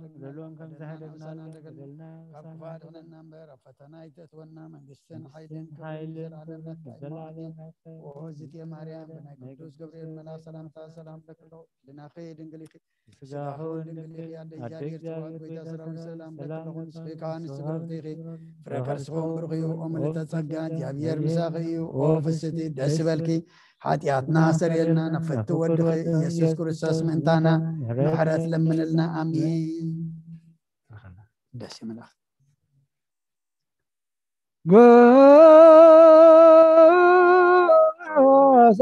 ንዝበደሉና በደሉና ከም ዝሓለፍና በደልና ካብ ክፉ ኣድሕነና እምበር ኣብ ፈተና ኣይተእትወና። መንግስትን ሓይልን ክብርን ሓይልን ዘለዓለም ክብርን ናትካ እዩ። ዘለዓለም ኣሜን። ናትካ እዩ። ኦ እግዝእትየ ማርያም ብናይ ናይ ቅዱስ ገብርኤል መልኣክ ሰላምታ ሰላም ለክሎ ህልናኺ ድንግል ኢኺ ስጋኺ እውን ድንግል ኢኺ ኣደ ኣደ እግዚኣብሔር ጽባኦት ጎይታ ሰራዊት ሰላም ለክሎ ንስኺ ከኣ ንስግረቲ ኢኺ ፍረ ከርስኹም ብሩኽ እዩ። ኦ ምልዕተ ጸጋ እግዚኣብሔር ምሳኺ እዩ። ኦ ፍስቲ ደስ ይበልኪ ሓጢኣትና ኣስተሰርየልና ናብ ፍቱ ወድኺ ኢየሱስ ክርስቶስ ምእንታና ምሕረት ለምንልና ኣሜን። ደስ ይምላኽ። ጎሳ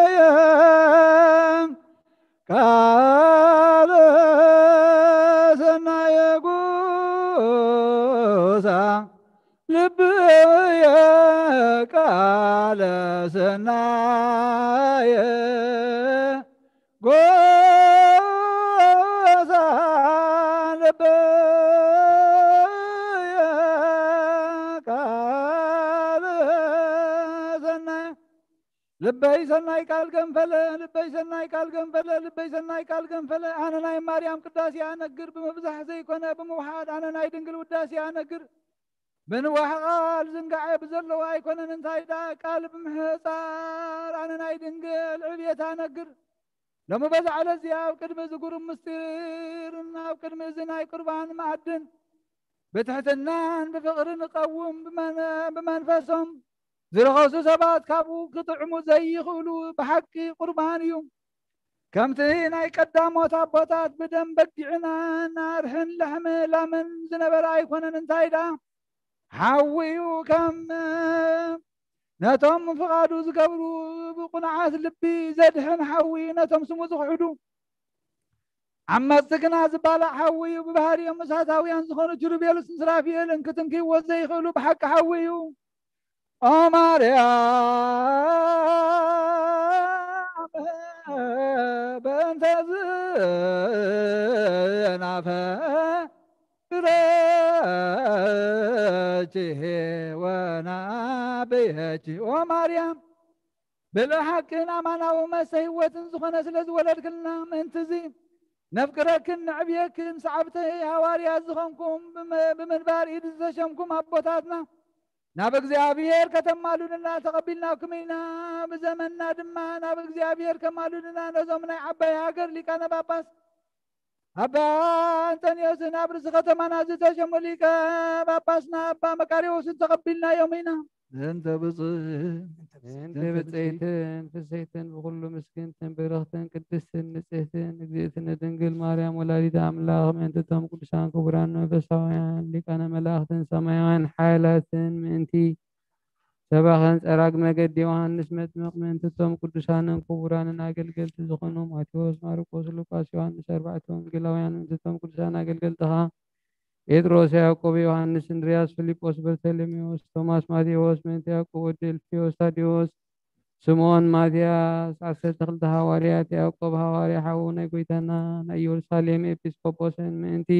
ልበየ ቃለ ሰናየ ጎሳ ልብየ ቃለ ሰናየ ጎሳ ልብየ ቃለ ሰናየ ልበይ ሰናይ ቃል ገንፈለ፣ ልበይ ሰናይ ቃል ገንፈለ፣ ልበይ ሰናይ ቃል ገንፈለ። ኣነ ናይ ማርያም ቅዳሴ ኣነግር፣ ብምብዛሕ ዘይኮነ ብምውሓድ፣ ኣነ ናይ ድንግል ውዳሴ ኣነግር። ብንዋሕ ቃል ዝንጋዐ ብዘለዎ ኣይኮነን፣ እንታይ ደኣ ቃል ብምሕጻር፣ ኣነ ናይ ድንግል ዕብየት ኣነግር። ሎሚ በዛ ዕለት እዚኣ ኣብ ቅድሚ እዚ ግሩም ምስጢርን ኣብ ቅድሚ እዚ ናይ ቁርባን መኣድን ብትሕትናን ብፍቕርን እቐውም፣ ብመን-፣ ብመንፈሶም ዝረኸሱ ሰባት ካብኡ ክጥዕሙ ዘይኽእሉ ብሓቂ ቁርባን እዩ። ከምቲ ናይ ቀዳሞት ኣቦታት ብደም በጊዕን ኣርሕን ላሕሚ ላምን ዝነበረ ኣይኮነን። እንታይ ደኣ ሓዊ እዩ። ከም ነቶም ፍቓዱ ዝገብሩ ብቕኑዓት ልቢ ዘድሕን ሓዊ እዩ። ነቶም ስሙ ዝኽሕዱ ዓመጽቲ ግና ዝባላዕ ሓዊ እዩ። ብባህሪኦም እሳታውያን ዝኾኑ ኪሩቤልን ሱራፌልን ክትንክይዎ ዘይኽእሉ ብሓቂ ሓዊ እዩ። ኦ ማርያም፣ በእንተ ዝናፈቅረኪ ወናብየኪ። ኦ ማርያም፣ ብልእ ሓቅን ኣማናዊ መስተ ህይወትን ዝኾነ ስለ ዝወለድክልና ምእንቲ እዚ ነፍቅረክን ነዕብየክን ሰዓብቲ ሃዋርያት ዝኾንኩም ብመ-፣ ብምንባር ኢድ ዝተሸምኩም ኣቦታትና ናብ እግዚኣብሔር ከተማሉልና ተቐቢልናኩም ኢና። ብዘመንና ድማ ናብ እግዚኣብሔር ከማሉልና ነዞም ናይ ዓባይ ሃገር ሊቃነ ጳጳስ ኣባ ኣንጠንዮስን ኣብ ርእሲ ከተማና ዝተሸሙ ሊቀ ጳጳስና ኣባ መቃርዮስን ተቐቢልናዮም ኢና። እንተ ብፅእ እንተ ብፅእትን ፍስሕትን ብኩሉ ምስግንትን ብርኽትን ቅድስትን ንጽህትን እግዝእትነ ድንግል ማርያም ወላዲት ኣምላኽ ምእንትቶም ቅዱሳን ክቡራን መንፈሳውያን ሊቃነ መላእኽትን ሰማያውያን ሓይላትን ምእንቲ ሰባኸን ጸራግ መገዲ ዮሃንስ መጥምቕ ምእንትቶም ቅዱሳንን ክቡራንን ኣገልገልቲ ዝኾኑ ማቴዎስ፣ ማርቆስ፣ ሉቃስ፣ ዮሃንስ ኣርባዕተ ወንጌላውያን ምእንትቶም ቅዱሳን ኣገልገልትኻ ጴጥሮስ፣ ያዕቆብ፣ ዮሃንስ፣ እንድርያስ፣ ፊልጶስ፣ በርተሎሜዎስ፣ ቶማስ፣ ማቴዎስ፣ ምእንቲ ያዕቆብ ወዲ እልፍዮስ፣ ታዴዎስ፣ ስምዖን፣ ማትያስ፣ ዓሰርተ ክልተ ሃዋርያት፣ ያዕቆብ ሃዋርያ ሓዉ ናይ ጐይታና፣ ናይ ኢየሩሳሌም ኤጲስቆጶስን ምእንቲ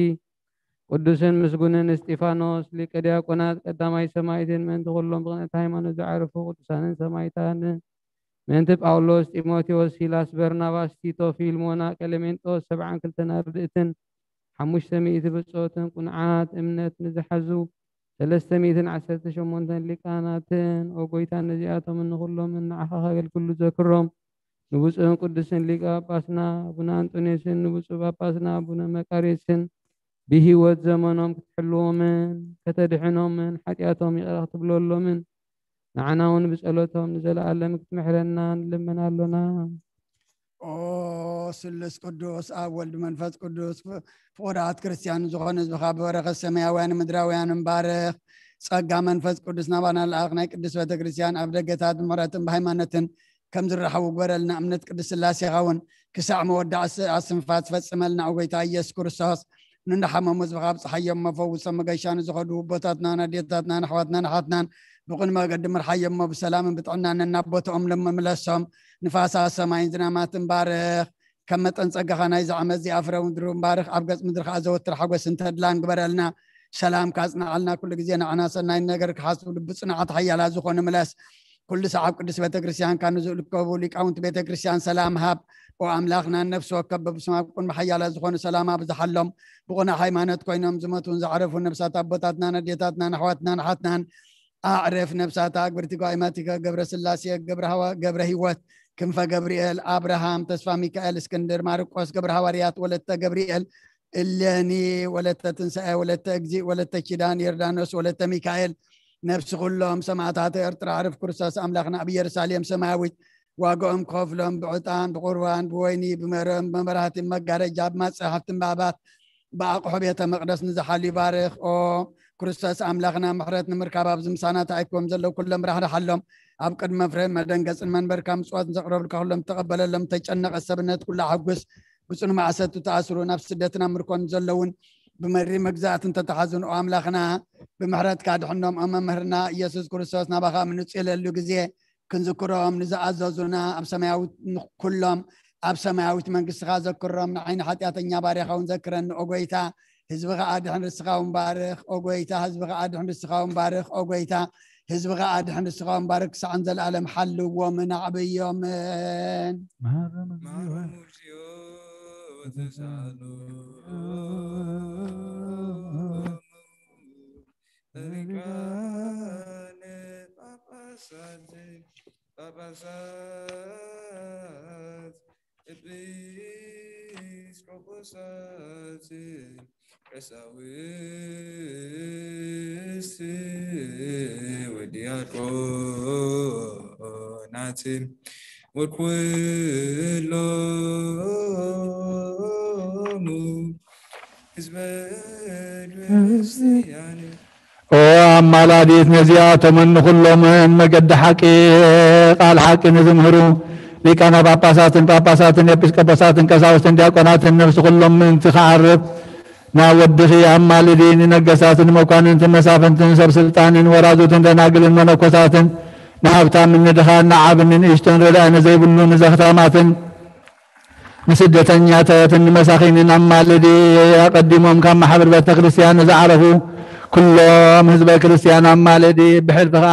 ቅዱስን ምስጉንን እስጢፋኖስ ሊቀ ዲያቆናት ቀዳማይ ሰማዕትን ምእንቲ ኩሎም ብቕንዕቲ ሃይማኖት ዝዓረፉ ቅዱሳንን ሰማዕታትን ምእንቲ ጳውሎስ፣ ጢሞቴዎስ፣ ሲላስ፣ በርናባስ፣ ቲቶ፣ ፊልሞና፣ ቀለሜንጦስ፣ ሰብዓን ክልተን ኣርድእትን ሓሙሽተ ሚእቲ ብጾትን ቁኑዓት እምነት ንዝሓዙ ሰለስተ ሚእትን ዓሰርተ ሸሞንተን ሊቃናትን፣ ኦ ጐይታ፣ ነዚኣቶምን ንኹሎምን ንዓኻ ከገልግሉ ዘክሮም ንብፁዕን ቅዱስን ሊቀ ጳጳስና ኣቡነ ኣንጦንዮስን ንብፁዕ ጳጳስና ኣቡነ መቃርዮስን ብህይወት ዘመኖም ክትሕልዎምን ከተድሕኖምን ሓጢኣቶም ይቕረ ክትብለሎምን ንዓና እውን ብጸሎቶም ንዘለኣለም ክትምሕረና ንልምን ኣሎና። ኦ ስሉስ ቅዱስ ኣብ ወልድ መንፈስ ቅዱስ ፍ-፣ ፍቑራት ክርስትያን ዝኾነ ህዝብኻ ብበረኸት ሰማያውያን ምድራውያን ባርኽ። ጸጋ መንፈስ ቅዱስ ናባና ለኣኽ። ናይ ቅድስት ቤተ ክርስትያን ኣብ ደገታት ብምሕረትን ብሃይማኖትን ከም ዝረሓቡ ግበረልና። እምነት ቅድስት ስላሴኻ እውን ክሳዕ መወዳእ ስ-፣ ኣስንፋት ፈጽመልና። ኦ ጐይታ ኢየሱስ ክርስቶስ፣ ንንሓመሙ ህዝብኻ ኣብጽሓዮም፣ መፈውሶም መገሻ ንዝኸዱ ኣቦታትናን ኣዴታትናን ኣሕዋትናን ኣሓትናን ብቕን መገዲ ምርሓዮም፣ ብሰላምን ብጥዕናን ናብ ቦታኦም ምለሶም። ንፋሳት ሰማይን ዝናማትን ባርኽ። ከም መጠን ጸጋኻ ናይዚ ዓመት እዚኣ ፍረ ምድሩ ባርኽ። ኣብ ገጽ ምድሪ ከኣ ዘወትር ሓጎስን ተድላን ግበረልና። ሰላም ካጽንዓልና፣ ኩሉ ግዜ ንዓና ሰናይ ነገር ክሓስቡ ልቢ ጽኑዓት ሓያላት ዝኾኑ ምለስ። ኩሉ ሰዓብ ቅዱስ ቤተ ክርስቲያን ካብ ንዝእልከቡ ሊቃውንቲ ቤተ ክርስቲያን ሰላም ሃብ። ኦ ኣምላኽና፣ ነፍሲ ወከፍ በብስም ኣብ ቅድሚ ሓያላት ዝኾኑ ሰላም ኣብዝሓሎም። ብቕኑዕ ሃይማኖት ኮይኖም ዝሞቱን ዝዓረፉ ነፍሳት ኣቦታትናን ኣዴታትናን ኣሕዋትናን ኣሓትናን ኣዕርፍ። ነፍሳት ኣግብርቲ ጓይማቲከ ገብረ ስላሴ፣ ገብረ ሃዋ-፣ ገብረ ህይወት፣ ክንፈ ገብርኤል፣ ኣብርሃም፣ ተስፋ ሚካኤል፣ እስክንድር፣ ማርቆስ፣ ገብረ ሃዋርያት፣ ወለተ ገብርኤል፣ እሌኒ፣ ወለተ ትንሳኤ፣ ወለተ እግዚእ፣ ወለተ ኪዳን፣ ዮርዳኖስ፣ ወለተ ሚካኤል፣ ነፍሲ ኩሎም ሰማዕታት ኤርትራ፣ ዕርፍ ክርስቶስ ኣምላኽና ኣብ ኢየሩሳሌም ሰማያዊት ዋጋኦም ክኸፍሎም ብዕጣን፣ ብቁርባን፣ ብወይኒ፣ ብመረም፣ ብመብራህቲ፣ ብመጋረጃ፣ ብመጻሕፍቲ፣ ብኣባት፣ ብኣቕሑ ቤተ መቕደስ ንዝሓሉ ይባርኽ። ኦ ክርስቶስ ኣምላኽና፣ ምሕረት ንምርካብ ኣብዚ ምሳና ተኣኪቦም ዘለዉ ኩሎም ራሕርሓሎም። ኣብ ቅድሚ መፍረ መደንገጽን መንበርካ ምጽዋትን ዘቕረብልካ ኩሎም ተቐበለሎም። ተጨነቐ ሰብነት ኩሉ ኣሐጉስ። ብጽኑ ማእሰርቲ ተኣስሩ፣ ናብ ስደትን ኣብ ምርኮን ዘለውን ብመሪ መግዛእትን ተተሓዙን፣ ኦ ኣምላኽና፣ ብምሕረትካ ድሕኖም። ኦ መምህርና ኢየሱስ ክርስቶስ፣ ናባኻ ምንጽለሉ ግዜ ክንዝክሮም ንዝኣዘዙና ኣብ ሰማያዊት፣ ንኩሎም ኣብ ሰማያዊት መንግስትኻ ዘክሮም። ንዓይኒ ሓጢኣተኛ ባርያኻ እውን ዘክረኒ፣ ኦ ጐይታ። ህዝብኻ ኣድሕን፣ ርስኻ እውን ባርኽ፣ ኦ ጐይታ። ህዝብኻ ኣድሕን፣ ርስኻ እውን ባርኽ፣ ኦ ጐይታ። ህዝብኻ ኣድሕን፣ ርስኻ እውን ባርኽ። ክሳዕን ዘለኣለም ሓልዎምን ኣዕብዮምን። መሃሮም እግዚኦ። መሃሮም እግዚኦ ወተሳሃሎሙ ሊቃነ ጳጳሳት፣ ጳጳሳት፣ ኤጲስቆጶሳት፣ ቀሳውስት ወዲያቆናት ወኩሎሙ ህዝበ ክርስቲያን። ኦ ኣማላዲት ነዚኣቶምን ንኹሎምን መገዲ ሓቂ፣ ቃል ሓቂ ንዝምህሩ ሊቃነ ጳጳሳትን ጳጳሳትን ኤጲስቆጶሳትን ቀሳውስትን ዲያቆናትን ነፍሲ ኩሎም ምእንቲ ክዓርፍ ናብ ወድኺ ኣማልዲ። ንነገሳትን መኳንንትን መሳፍንትን ሰብ ስልጣንን ወራዙትን ደናግልን መነኮሳትን ንሃብታምን ንድኻን ንዓብን ንንእሽቶን ረዳኢ ንዘይብሉ ንዘኽታማትን ንስደተኛታትን ንመሳኺንን ኣማልዲ። ኣቐዲሞም ካብ ማሕበር ቤተ ክርስቲያን ንዝዓረፉ ኩሎም ህዝበ ክርስቲያን ኣማልዲ። ብሕልፊ ኸኣ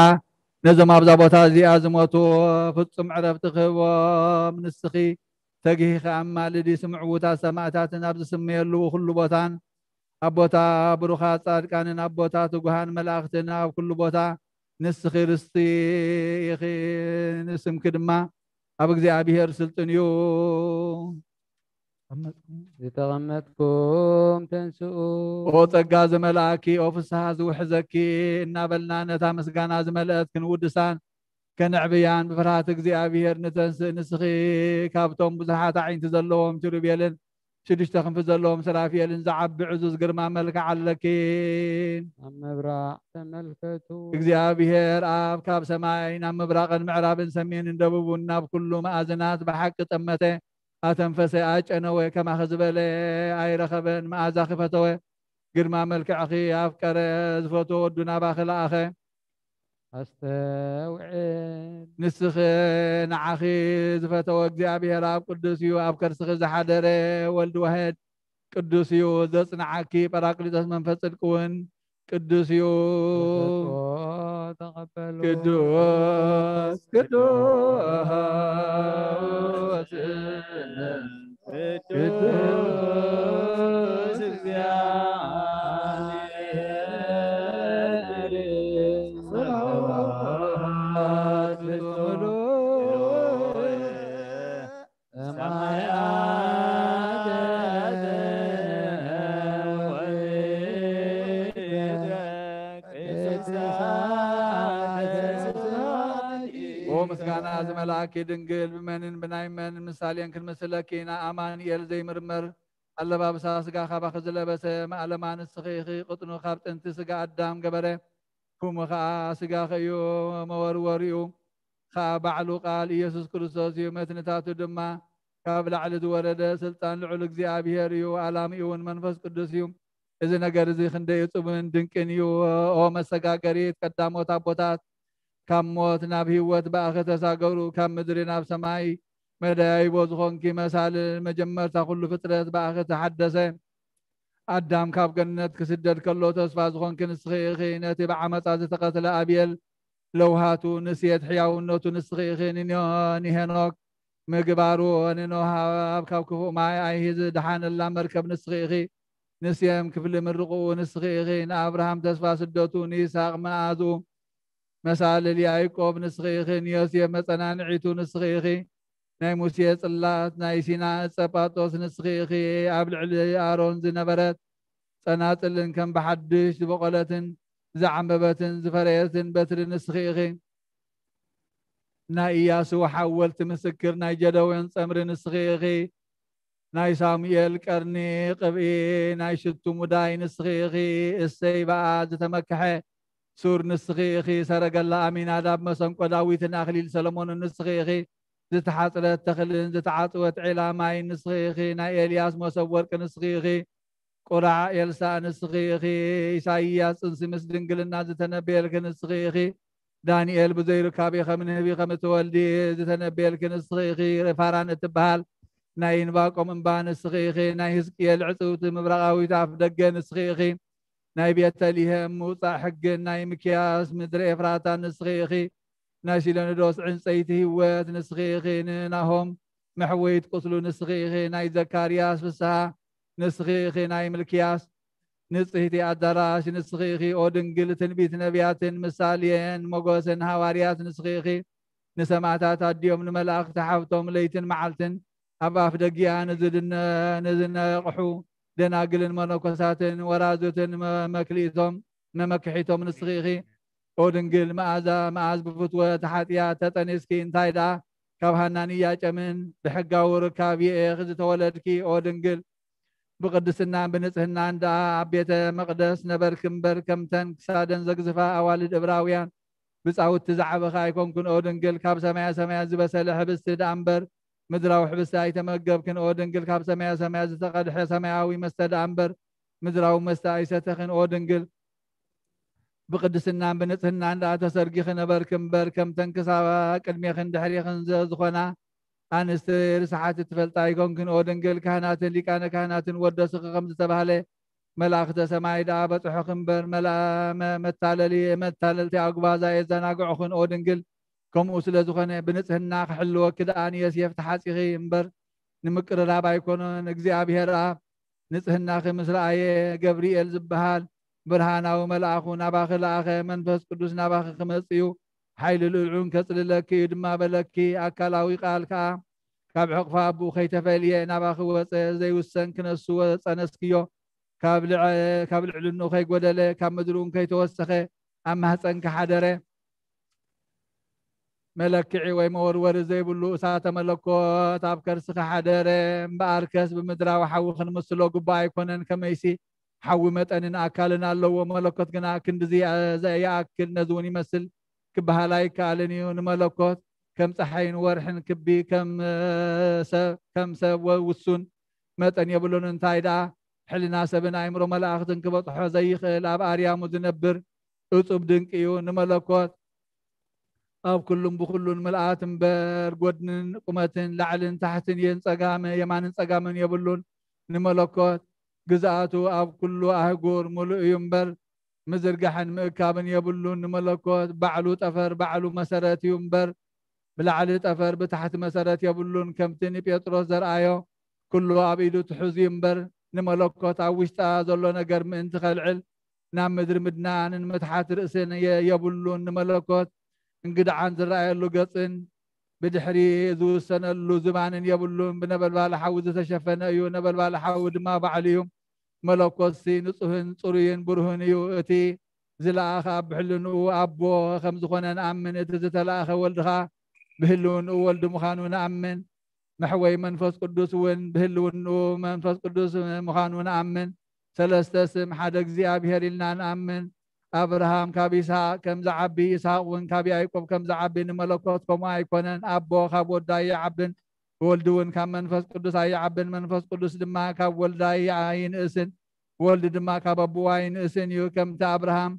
ነዞም ኣብዛ ቦታ እዚኣ ዝሞቱ ፍጹም ዕረፍቲ ክህቦም ንስኺ ተግሂኺ ኣማልዲ። ስምዕውታት ሰማእታትን ኣብ ዝስመየሉ ኩሉ ቦታን ኣቦታ ብሩኻት ጻድቃንን ኣቦታ ትጉሃን መላእኽትን ኣብ ኩሉ ቦታ ንስኺ ርስቲ ኢኺ፣ ንስምኪ ድማ ኣብ እግዚኣብሔር ስልጡን እዩ። ዝተቐመጥኩም ተንስኡ። ኦ ጸጋ ዝመልኣኪ፣ ኦ ፍስሃ ዝውሕዘኪ እናበልና ነታ ምስጋና ዝመልአት ክንውድሳን ከነዕብያን ብፍርሃት እግዚኣብሔር ንተንስእ። ንስኺ ካብቶም ብዙሓት ኣዒንቲ ዘለዎም ኪሩቤልን ሽዱሽተ ክንፊ ዘለዎም ሰራፊኤልን ዝዓቢ ዕዙዝ ግርማ መልክዕ ኣለኪ። ኣብ ምብራቕ ተመልከቱ። እግዚኣብሔር ኣብ ካብ ሰማይ ናብ ምብራቕን ምዕራብን ሰሜንን ደቡብን ናብ ኩሉ መኣዝናት ብሓቂ ጠመተ፣ ኣተንፈሰ፣ ኣጨነወ፣ ከማኺ ዝበለ ኣይረኸበን። መኣዛኺ ፈተወ፣ ግርማ መልክዕኺ ኣፍቀረ፣ ዝፈትዎ ወዱ ናባኺ ለኣኸ። ኣስተውዕል። ንስኺ ንዓኺ ዝፈተወ እግዚኣብሔር ኣብ ቅዱስ እዩ፣ ኣብ ከርስኺ ዝሓደረ ወልድ ዋሕድ ቅዱስ እዩ። ዘጽንዓኪ ጳራቅሊጦስ መንፈስ ጽድቂ እውን ቅዱስ እዩ። ተሰጥኦ ተቐበሉ። ቅዱስ ቅዱስ ቅዱስ እግዚኣብሔር ስብሐት በሉ። ሰማያት ወምድር ቅድስት ስምኪ። ኦ ምስጋና ዝመልኣኪ ድንግል፣ ብመንን ብናይ መንን ምሳሌን ክንምስለኪ ኢና? ኣማኑኤል ዘይምርመር ኣለባብሳ ስጋ ካባኺ ዝለበሰ፣ ማእለማ ንስኺ ኢኺ። ቅጥኑ ካብ ጥንቲ ስጋ ኣዳም ገበረ፣ ፍሙ ኸኣ ስጋኺ እዩ፣ መወርወሪኡ ኸኣ ባዕሉ ቃል ኢየሱስ ክርስቶስ እዩ። መትንታቱ ድማ ካብ ላዕሊ ዝወረደ ስልጣን ልዑል እግዚኣብሔር እዩ። ኣላሚኡ እውን መንፈስ ቅዱስ እዩ። እዚ ነገር እዚ ክንደይ እጹብን ድንቅን እዩ! ኦ መሰጋገሪት ቀዳሞት ኣቦታት፣ ካብ ሞት ናብ ህይወት ብኣኺ ተሳገሩ፣ ካብ ምድሪ ናብ ሰማይ መደያይቦ ዝኾንኪ መሳልል መጀመርታ ኩሉ ፍጥረት ብኣኺ ተሓደሰ። ኣዳም ካብ ገነት ክስደድ ከሎ ተስፋ ዝኾንኪ ንስኺ ኢኺ። ነቲ ብዓመጻ ዝተቐትለ ኣብየል ለውሃቱ፣ ንሴት ሕያውነቱ ንስኺ ኢኺ። ንኖ-፣ ንሄኖክ ምግባሩ፣ ንኖህ ኣብ ካብ ክፉእ ማይ ኣይሂ ዝደሓነላ መርከብ ንስኺ ኢኺ። ንሴም ክፍሊ ምርቕኡ ንስኺ ኢኺ። ንኣብርሃም ተስፋ ስደቱ፣ ንይስሐቅ መኣዝኡ፣ መሳልል ያዕቆብ ንስኺ ኢኺ። ንዮሴፍ መጸናንዒቱ ንስኺ ኢኺ። ናይ ሙሴ ጽላት፣ ናይ ሲና ዕጸ ጳጦስ ንስኺ ኢኺ። ኣብ ልዕሊ ኣሮን ዝነበረት ጸናጽልን ከም ብሓድሽ ዝበቖለትን ዝዓምበበትን ዝፈረየትን በትሪ ንስኺ ኢኺ። ናይ ኢያሱ ሓወልቲ ምስክር፣ ናይ ጀደውዮን ጸምሪ ንስኺ ኢኺ። ናይ ሳሙኤል ቀርኒ ቅብኢ፣ ናይ ሽቱ ሙዳይ ንስኺ ኢኺ። እሰይ በኣ ዝተመክሐ ሱር ንስኺ ኢኺ። ሰረገላ ኣሚናዳብ፣ መሰንቆ ዳዊትን ኣኽሊል ሰሎሞንን ንስኺ ኢኺ። ዝተሓጽረት ተኽልን ዝተዓጽወት ዒላ ማይን ንስኺ ኢኺ። ናይ ኤልያስ መሶብ ወርቂ ንስኺ ኢኺ። ቁራዕ ኤልሳእ ንስኺ ኢኺ። ኢሳይያስ ጽንሲ ምስ ድንግልና ዝተነበየልኪ ንስኺ ኢኺ። ዳንኤል ብዘይ ርካቤ ከም ንህቢ ከም እትወልዲ ዝተነበየልኪ ንስኺ ኢኺ። ፋራን እትበሃል ናይ ዕንባቆም እምባ ንስኺ ኢኺ። ናይ ህዝቅኤል ዕጽውቲ ምብራቓዊት ኣፍ ደገ ንስኺ ኢኺ። ናይ ቤተልሔም ምውጻእ ሕግን ናይ ሚክያስ ምድሪ ኤፍራታ ንስኺ ኢኺ። ናይ ሲኖዶስ ዕንጸይቲ ህይወት ንስኺ ኢኺ። ንናሆም መሕወይት ቁስሉ ንስኺ ኢኺ። ናይ ዘካርያስ ፍስሃ ንስኺ ኢኺ። ናይ ሚልክያስ ንጽህቲ ኣዳራሽ ንስኺ ኢኺ። ኦ ድንግል፣ ትንቢት ነቢያትን ምሳሌን ሞገስን ሃዋርያት ንስኺ ኢኺ። ንሰማዕታት ኣዲኦም ንመላእኽቲ ሓፍቶም ለይትን መዓልትን ኣብ ኣፍ ደጊኣ ንዝድነ-፣ ንዝነቕሑ ደናግልን መነኮሳትን ወራዙትን መ-፣ መክሊቶም መመክሒቶም ንስኺ ኢኺ። ኦ ድንግል፣ መኣዛ መኣዝ ብፍትወት ሓጢኣት ተጠኒስኪ፣ እንታይ ደኣ ካብ ሃናን ኢያቄምን ብሕጋዊ ርካብ ይእኽ ዝተወለድኪ? ኦ ድንግል፣ ብቅድስናን ብንጽህናን ደኣ ኣብ ቤተ መቕደስ ነበርኪ እምበር፣ ከምተን ክሳደን ዘግዝፋ ኣዋልድ እብራውያን ብጻውቲ ዝዓበኺ ኣይኮንክን። ኦ ድንግል፣ ካብ ሰማያ ሰማያት ዝበሰለ ሕብስቲ ደኣ እምበር፣ ምድራዊ ሕብስቲ ኣይተመገብክን። ኦ ድንግል፣ ካብ ሰማያ ሰማያት ዝተቐድሐ ሰማያዊ መስተ ደኣ እምበር፣ ምድራዊ መስተ ኣይሰተኽን። ኦ ድንግል፣ ብቅድስናን ብንጽህናን ደኣ ተሰርጊኺ ነበርኪ እምበር፣ ከምተን ክሳባ ቅድሜኽን ድሕሬኽን ዘ-፣ ዝኾና ኣንስቲ ርስሓት እትፈልጣ ኣይኮንክን። ኦ ድንግል፣ ካህናትን ሊቃነ ካህናትን ወደስኺ ከም ዝተባህለ፣ መላእኽተ ሰማይ ደኣ በጽሑኺ እምበር፣ መላ-፣ መ-፣ መታለሊ-፣ መታለልቲ ኣጉባዛ የዘናግዑኽን፣ ኦ ድንግል። ከምኡ ስለ ዝኾነ፣ ብንጽህና ክሕልወኪ ደኣ ንዮሴፍ ተሓጺኺ እምበር፣ ንምቅርራብ ኣይኮነን። እግዚኣብሔር ኣብ ንጽህናኺ ምስ ረኣየ፣ ገብርኤል ዝበሃል ብርሃናዊ መልኣኹ ናባኺ ለኣኸ። መንፈስ ቅዱስ ናባኺ ክመጽእ እዩ፣ ሓይሊ ልዑሉን ከጽልለኪ እዩ ድማ በለኪ። ኣካላዊ ቃል ከኣ ካብ ሕቕፋ ኣቦኡ ከይተፈልየ ናባኺ ወጸ። ዘይውሰን ክነሱ ጸነስክዮ። ካብ ልዐ-፣ ካብ ልዕልንኡ ከይጎደለ፣ ካብ ምድሪ እውን ከይተወሰኸ ኣብ ማህጸንኪ ሓደረ። መለክዒ ወይ መወርወሪ ዘይብሉ እሳተ መለኮት ኣብ ከርስኺ ሓደረ። እምበኣርከስ ብምድራዊ ሓዊ ክንምስሎ ግቡእ ኣይኮነን። ከመይሲ ሓዊ መጠንን ኣካልን ኣለዎ። መለኮት ግና ክንድዚ ያ-፣ ዘ-፣ ይኣክል፣ ነዚ እውን ይመስል ክበሃል ኣይከኣልን እዩ። ንመለኮት ከም ጸሓይን ወርሕን ክቢ፣ ከም፣ እ፣ ሰብ፣ ከም ሰብ ወ-፣ ውሱን መጠን የብሉን። እንታይ ደኣ፣ ሕልና ሰብን ኣእምሮ መላእኽትን ክበጽሖ ዘይኽእል፣ ኣብ ኣርያሙ ዝነብር እጹብ ድንቂ እዩ። ንመለኮት ኣብ ኩሉን ብኹሉን ምልኣት እምበር፣ ጎድንን ቁመትን፣ ላዕልን ታሕትን፣ የን ጸጋም-፣ የማንን ጸጋምን የብሉን። ንመለኮት ግዝኣቱ ኣብ ኩሉ ኣህጉር ምሉእ እዩ እምበር፣ ምዝርጋሕን ምእካብን የብሉን። ንመለኮት ባዕሉ ጠፈር፣ ባዕሉ መሰረት እዩ እምበር፣ ብላዕሊ ጠፈር፣ ብታሕቲ መሰረት የብሉን። ከምቲ ንጴጥሮስ ዘርኣዮ፣ ኩሉ ኣብ ኢዱ ትሑዝ እዩ እምበር፣ ንመለኮት ኣብ ውሽጣ ዘሎ ነገር ምእንቲ ከልዕል፣ ናብ ምድሪ ምድናንን ምትሓት ርእስን የ-፣ የብሉን። ንመለኮት እንግድዓን ዝረኣየሉ ገጽን ብድሕሪ ዝውሰነሉ ዝባንን የብሉን። ብነበልባል ሓዊ ዝተሸፈነ እዩ፣ ነበልባል ሓዊ ድማ ባዕሉ እዩ። መለኮትሲ ንጹህን ጽሩይን ብሩህን እዩ። እቲ ዝለኣኸ ኣብ ብሕልንኡ ኣቦ ከም ዝኾነ ንኣምን፣ እቲ ዝተለኣኸ ወልድ ኸኣ ብህልውንኡ ወልድ ምዃኑ ንኣምን። መሕወይ መንፈስ ቅዱስ እውን ብህልውንኡ መንፈስ ቅዱስ ምዃኑ ንኣምን። ሰለስተ ስም ሓደ እግዚኣብሔር ኢልና ንኣምን። ኣብርሃም ካብ ይስሐቅ ከም ዝዓቢ፣ ይስሐቅ እውን ካብ ያዕቆብ ከም ዝዓቢ፣ ንመለኮት ከምኡ ኣይኮነን። ኣቦ ካብ ወዱ ኣይዓብን፣ ወልድ እውን ካብ መንፈስ ቅዱስ ኣይዓብን፣ መንፈስ ቅዱስ ድማ ካብ ወልድ ኣይ-፣ ኣይንእስን፣ ወልድ ድማ ካብ ኣቦኡ ኣይንእስን እዩ። ከምቲ ኣብርሃም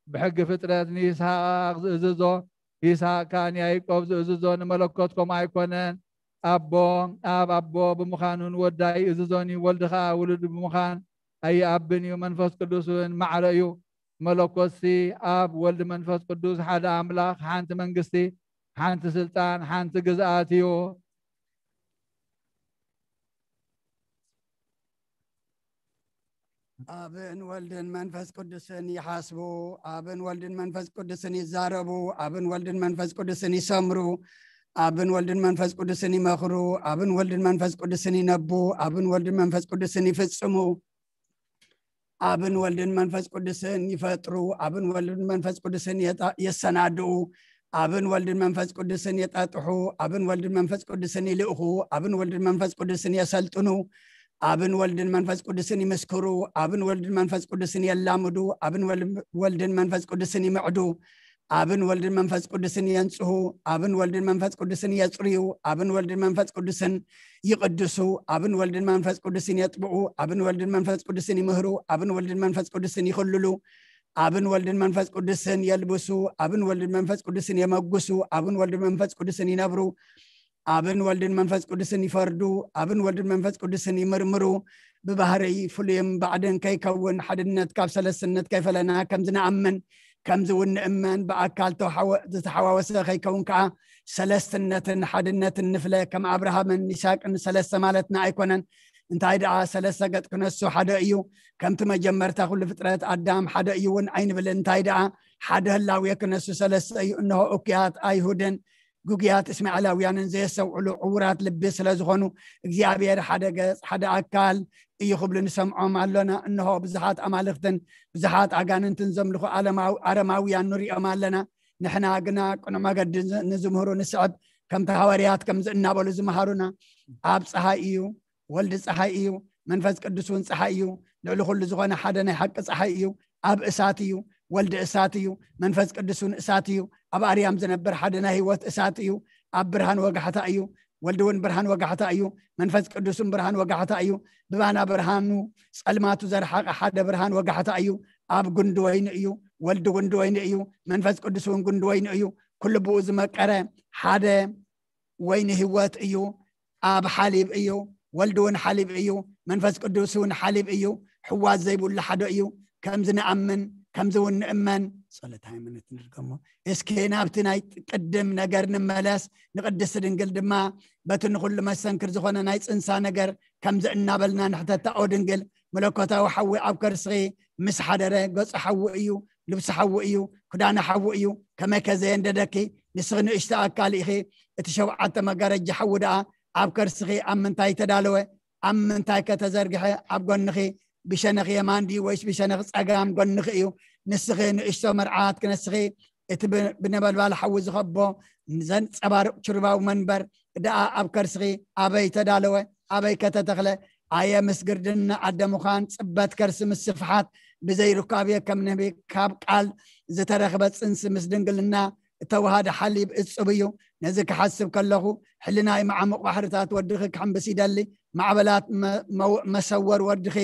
ብሕጊ ፍጥረት ንይስሐቅ ዝእዝዞ፣ ይስሐቅ ከኣ ንያዕቆብ ዝእዝዞ፣ ንመለኮት ከምኡ ኣይኮነን። ኣቦ፣ ኣብ ኣቦ ብምዃኑን ወዳይ እዝዞን እዩ። ወልድ ኸኣ ውሉድ ብምዃን ኣይኣብን እዩ። መንፈስ ቅዱስ እውን ማዕረ እዩ። መለኮትሲ ኣብ ወልድ መንፈስ ቅዱስ ሓደ ኣምላኽ፣ ሓንቲ መንግስቲ፣ ሓንቲ ስልጣን፣ ሓንቲ ግዝኣት እዩ። ኣብን ወልድን መንፈስ ቅዱስን ይሓስቡ፣ ኣብን ወልድን መንፈስ ቅዱስን ይዛረቡ፣ ኣብን ወልድን መንፈስ ቅዱስን ይሰምሩ፣ ኣብን ወልድን መንፈስ ቅዱስን ይመኽሩ፣ ኣብን ወልድን መንፈስ ቅዱስን ይነቡ፣ ኣብን ወልድን መንፈስ ቅዱስን ይፍጽሙ፣ ኣብን ወልድን መንፈስ ቅዱስን ይፈጥሩ፣ ኣብን ወልድን መንፈስ ቅዱስን የጣ-፣ የሰናድኡ፣ ኣብን ወልድን መንፈስ ቅዱስን የጣጥሑ፣ ኣብን ወልድን መንፈስ ቅዱስን ይልእኹ፣ ኣብን ወልድን መንፈስ ቅዱስን የሰልጥኑ፣ ኣብን ወልድን መንፈስ ቅዱስን ይምስክሩ፣ ኣብን ወልድን መንፈስ ቅዱስን የላምዱ፣ ኣብን ወልድ-፣ ወልድን መንፈስ ቅዱስን ይምዕዱ፣ ኣብን ወልድን መንፈስ ቅዱስን የንጽሁ፣ ኣብን ወልድን መንፈስ ቅዱስን የጽርዩ፣ ኣብን ወልድን መንፈስ ቅዱስን ይቅድሱ፣ ኣብን ወልድን መንፈስ ቅዱስን የጥብቑ፣ ኣብን ወልድን መንፈስ ቅዱስን ይምህሩ፣ ኣብን ወልድን መንፈስ ቅዱስን ይኽልሉ፣ ኣብን ወልድን መንፈስ ቅዱስን የልብሱ፣ ኣብን ወልድን መንፈስ ቅዱስን የመጉሱ፣ ኣብን ወልድን መንፈስ ቅዱስን ይነብሩ፣ ኣብን ወልድን መንፈስ ቅዱስን ይፈርዱ፣ ኣብን ወልድን መንፈስ ቅዱስን ይምርምሩ። ብባህርይ ፍሉይም ባዕድን ከይከውን፣ ሓድነት ካብ ሰለስትነት ከይፈለና ከም ዝንኣምን፣ ከምዚ እውን ንእመን፣ ብኣካል ተሓወ-፣ ዝተሓዋወሰ ከይከውን ከኣ ሰለስትነትን ሓድነትን ንፍለ። ከም ኣብርሃምን ይስሐቅን ሰለስተ ማለትና ኣይኮነን። እንታይ ደኣ፣ ሰለስተ ገጽ ክነሱ ሓደ እዩ። ከምቲ መጀመርታ ኩሉ ፍጥረት ኣዳም ሓደ እዩ እውን ኣይንብልን። እንታይ ደኣ፣ ሓደ ህላዌ ክነሱ ሰለስተ እዩ። እንሆ እኩያት ኣይሁድን ግጉያት እስማኤላውያንን ዘየስተውዕሉ ዕዉራት ልቢ ስለ ዝኾኑ፣ እግዚኣብሔር ሓደ ገጽ፣ ሓደ ኣካል እዩ ክብሉ ንሰምዖም ኣሎና። እንሆ ብዙሓት ኣማልኽትን ብዙሓት ኣጋንንትን ዘምልኹ ኣለማው-፣ ኣረማውያን ንሪኦም ኣለና። ንሕና ግና ቅኑዕ መገዲ ዝ-፣ ንዝምህሩ ንስዕብ፣ ከምቲ ሃዋርያት ከምዚ እናበሉ ዝመሃሩና፣ ኣብ ጸሓይ እዩ፣ ወልድ ጸሓይ እዩ፣ መንፈስ ቅዱስ እውን ጸሓይ እዩ። ልዕሊ ኩሉ ዝኾነ ሓደ ናይ ሓቂ ጸሓይ እዩ። ኣብ እሳት እዩ፣ ወልድ እሳት እዩ፣ መንፈስ ቅዱስ እውን እሳት እዩ። ኣብ ኣርያም ዝነብር ሓደ ናይ ህይወት እሳት እዩ። ኣብ ብርሃን ወጋሕታ እዩ፣ ወልድ እውን ብርሃን ወጋሕታ እዩ፣ መንፈስ ቅዱስ እውን ብርሃን ወጋሕታ እዩ። ብባና ብርሃኑ ጸልማቱ ዘርሓቐ ሓደ ብርሃን ወጋሕታ እዩ። ኣብ ጉንዲ ወይኒ እዩ፣ ወልድ ጉንዲ ወይኒ እዩ፣ መንፈስ ቅዱስ እውን ጉንዲ ወይኒ እዩ። ኩሉ ብኡ ዝመቀረ ሓደ ወይኒ ህይወት እዩ። ኣብ ሓሊብ እዩ፣ ወልድ እውን ሓሊብ እዩ፣ መንፈስ ቅዱስ እውን ሓሊብ እዩ። ሕዋዝ ዘይብሉ ሓደ እዩ። ከምዚ ንኣምን፣ ከምዚ እውን ንእመን። ጸሎት ሃይማኖት ንድገሞ። እስኪ ናብቲ ናይ ቅድም ነገር ንመለስ። ንቅድስቲ ድንግል ድማ በቲ ንኹሉ መሰንክር ዝኾነ ናይ ጽንሳ ነገር ከምዚ እናበልና ንሕተታ። ኦ ድንግል፣ መለኮታዊ ሓዊ ኣብ ከርስኺ ምስ ሓደረ፣ ገጹ ሓዊ እዩ፣ ልብሱ ሓዊ እዩ፣ ክዳኑ ሓዊ እዩ። ከመይ ከ ዘየንደደኪ? ንስኺ ንእሽቶ ኣካል ኢኺ። እቲ ሸውዓተ መጋረጃ ሓዊ ደኣ ኣብ ከርስኺ ኣብ ምንታይ ተዳለወ? ኣብ ምንታይ ከ ተዘርግሐ? ኣብ ጎንኺ ብሸነኽ የማን ድዩ ወይስ ብሸነኽ ጸጋም ጎንኺ እዩ? ንስኺ ንእሽቶ መርዓት ክነስኺ፣ እቲ ብ-፣ ብነበልባል ሓዊ ዝኸቦ ዘንጸባርቕ ችሩባዊ መንበር ደኣ ኣብ ከርስኺ ኣበይ ተዳለወ? ኣበይ ከተተኽለ? ኣየ ምስ ግርድና ኣደ ምዃን፣ ጽበት ከርሲ ምስ ስፍሓት፣ ብዘይ ሩካቤ ከም ንህቢ ካብ ቃል ዝተረኽበ ጽንሲ ምስ ድንግልና እተዋሃደ ሓሊብ እጹብ እዩ። ነዚ ክሓስብ ከለኹ፣ ሕልናይ መዓሙቕ ባሕርታት ወድኺ ክሕምብስ ይደሊ። ማዕበላት መ-፣ መው-፣ መሰወር ወድኺ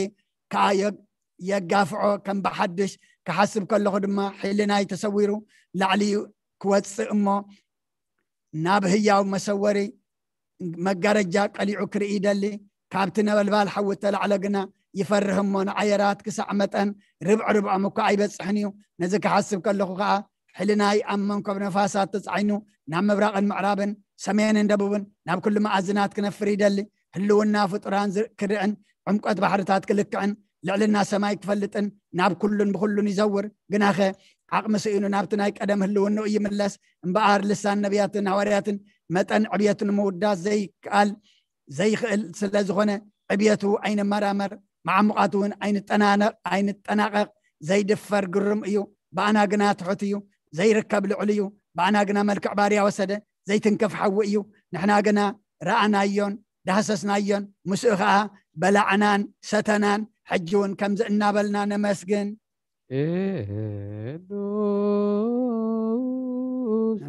ከኣ የ-፣ የጋፍዖ። ከም ብሓድሽ ክሓስብ ከለኹ ድማ፣ ሕልናይ ተሰዊሩ ላዕሊ ክወጽእ እሞ፣ ናብ ህያው መሰወሪ መጋረጃ ቀሊዑ ክርኢ ይደሊ። ካብቲ ነበልባል ሓዊ እተላዕለ ግና ይፈርህ እሞ፣ ንዓየራት ክሳዕ መጠን ርብዒ ርብዖም እኳ ኣይበጽሕን እዩ። ነዚ ክሓስብ ከለኹ ኸኣ፣ ሕልናይ ኣብ መንኮብ ነፋሳት ተጻዒኑ፣ ናብ ምብራቕን ምዕራብን፣ ሰሜንን ደቡብን፣ ናብ ኩሉ መኣዝናት ክነፍር ይደሊ። ህልውና ፍጡራን ዝ-፣ ክርእን፣ ዕምቆት ባሕርታት ክልክዕን፣ ልዕልና ሰማይ ክፈልጥን፣ ናብ ኩሉን ብኹሉን ይዘውር። ግናኸ፣ ዓቕሚ ስኢኑ ናብቲ ናይ ቀደም ህልውንኡ ይምለስ። እምበኣር፣ ልሳን ነቢያትን ሃዋርያትን መጠን ዕብየቱ ንምውዳስ ዘይከኣል፣ ዘይኽእል ስለ ዝኾነ፣ ዕብየቱ ኣይንመራመር፣ መዓሙቓቱ እውን ኣይንጠናነቕ፣ ኣይንጠናቐቕ። ዘይድፈር ግሩም እዩ፣ ብኣና ግና ትሑት እዩ። ዘይርከብ ልዑል እዩ፣ ብኣና ግና መልክዕ ባርያ ወሰደ። ዘይትንከፍ ሓዊ እዩ፣ ንሕና ግና ረኣናዮን ዳህሰስናዮን፣ ምስኡ ኸኣ በላዕናን ሰተናን። ሕጂ እውን ከምዚ እናበልና ነመስግን። ቅዱስ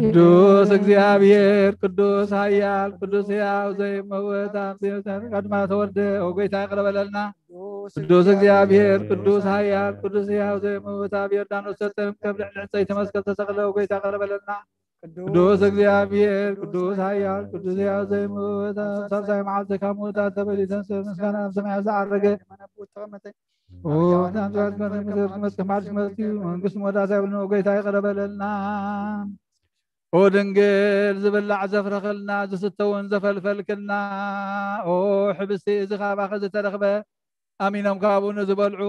ቅዱስ እግዚኣብሔር፣ ቅዱስ ኃያል፣ ቅዱስ ሕያው ዘይመውት፣ ኣብ ቀድማ ተወልደ፣ ኦ ጐይታ ይቕረ በለልና። ቅዱስ እግዚኣብሔር፣ ቅዱስ ኃያል፣ ቅዱስ ሕያው ዘይመውት፣ ኣብ ዮርዳኖስ ሰጥም ከም ልዕሊ ዕፀይቲ መስቀል ተሰቕለ፣ ኦ ጐይታ ይቕረ በለልና። ቅዱስ እግዚኣብሔር፣ ቅዱስ ኃያል፣ ቅዱስ ሕያው ዘይመውት፣ ኣብ ሳልሳይ መዓልቲ ካብ ምውታት ተበሊተን ሰብ ምስጋና ናብ ሰማያት ዝዓረገ፣ ኦ፣ ዛንዛት መጽእ መጽእ መጽእ መንግስቲ መወዳእታ የብሉን። ኦ ጐይታ ይቕረ በለልና። ኦ ድንግል፣ ዝብላዕ ዘፍረኸልና፣ ዝስተ እውን ዘፈልፈልክልና፣ ኦ ሕብስቲ እዚ ካባኺ ዝተረኽበ፣ ኣሚኖም ካብኡ ንዝበልዑ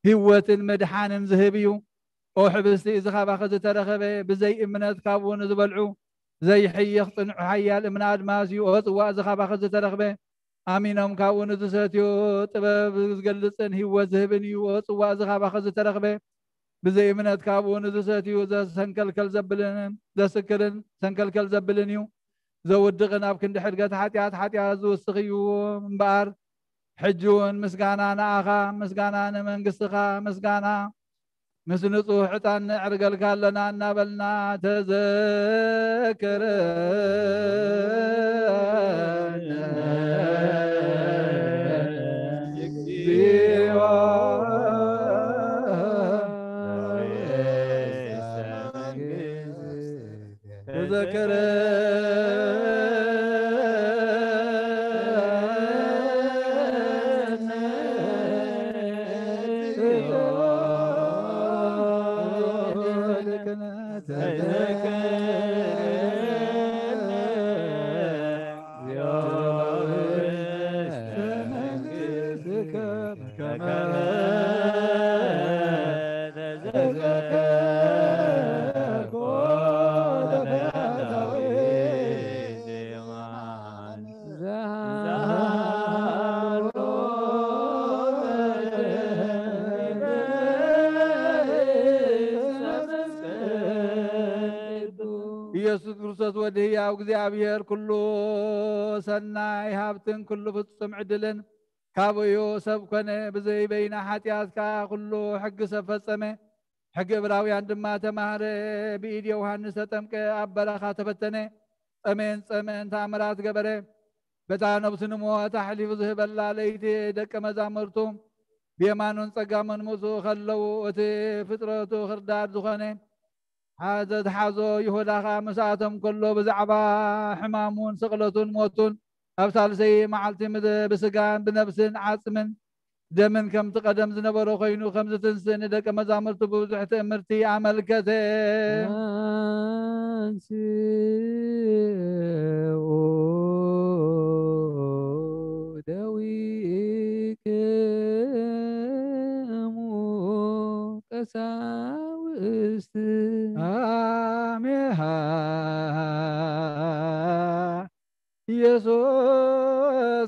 ህይወትን ምድሓንን ዝህብ እዩ። ኦ ሕብስቲ እዚ ካባኺ ዝተረኸበ፣ ብዘይ እምነት ካብኡ ንዝበልዑ ዘይሕየኽ ጽኑዕ ሓያል እምነ ኣድማስ እዩ። ኦ ጽዋእ እዚ ካባኺ ዝተረኽበ፣ ኣሚኖም ካብኡ ንዝሰትዮ ጥበብ ዝገልጽን ህይወት ዝህብን እዩ። ኦ ጽዋእ እዚ ካባኺ ዝተረኽበ፣ ብዘይ እምነት ካብኡ ንዝሰትዩ ዘሰንከልከል ዘብልን ዘስክርን ሰንከልከል ዘብልን እዩ። ዘውድቕን ኣብ ክንዲ ሕድገት ሓጢኣት፣ ሓጢኣት ዝውስኽ እዩ እምበኣር፣ ሕጂ እውን ምስጋና ንኣኻ፣ ምስጋና ንመንግስትኻ፣ ምስጋና ምስ ንጹህ ዕጣን ነዕርገልካ ኣለና እናበልና፣ ተዘከረነ እግዚኦ። ተዘከረነ ኢየሱስ ክርስቶስ ወዲ ህያው እግዚኣብሔር፣ ኩሉ ሰናይ ሃብትን ኩሉ ፍጹም ዕድልን ካብኡ እዩ። ሰብ ኮነ፣ ብዘይ በይና ሓጢኣት ከኣ ኩሉ ሕጊ ሰብ ፈጸመ። ሕጊ ዕብራውያን ድማ ተማህረ። ብኢድ ዮሃንስ ተጠምቀ፣ ኣብ በረኻ ተፈተነ። ጸመየን ጸመየን ተኣምራት ገበረ። በታ ነብሱ ንሞት ኣሕሊፉ ዝህበላ ለይቲ ደቀ መዛሙርቱ ብየማኑን ጸጋሙን ምስኡ ከለዉ፣ እቲ ፍጥረቱ ክርዳድ ዝኾነ ሓዘ ዝሓዞ ይሁዳ ኸኣ ምስኣቶም ከሎ፣ ብዛዕባ ሕማሙን ስቕለቱን ሞቱን ኣብ ሳልሰይ መዓልቲ ምድ-፣ ብስጋን ብነፍስን ዓጽምን ደምን ከምቲ ቀደም ዝነበረ ኮይኑ ከም ዝትንስእ ንደቀ መዛሙርቱ ብብዙሕ ትእምርቲ ኣመልከተ። አንስኡ ደዊክሙ ቀሳውስት። አሜሃ ኢየሱስ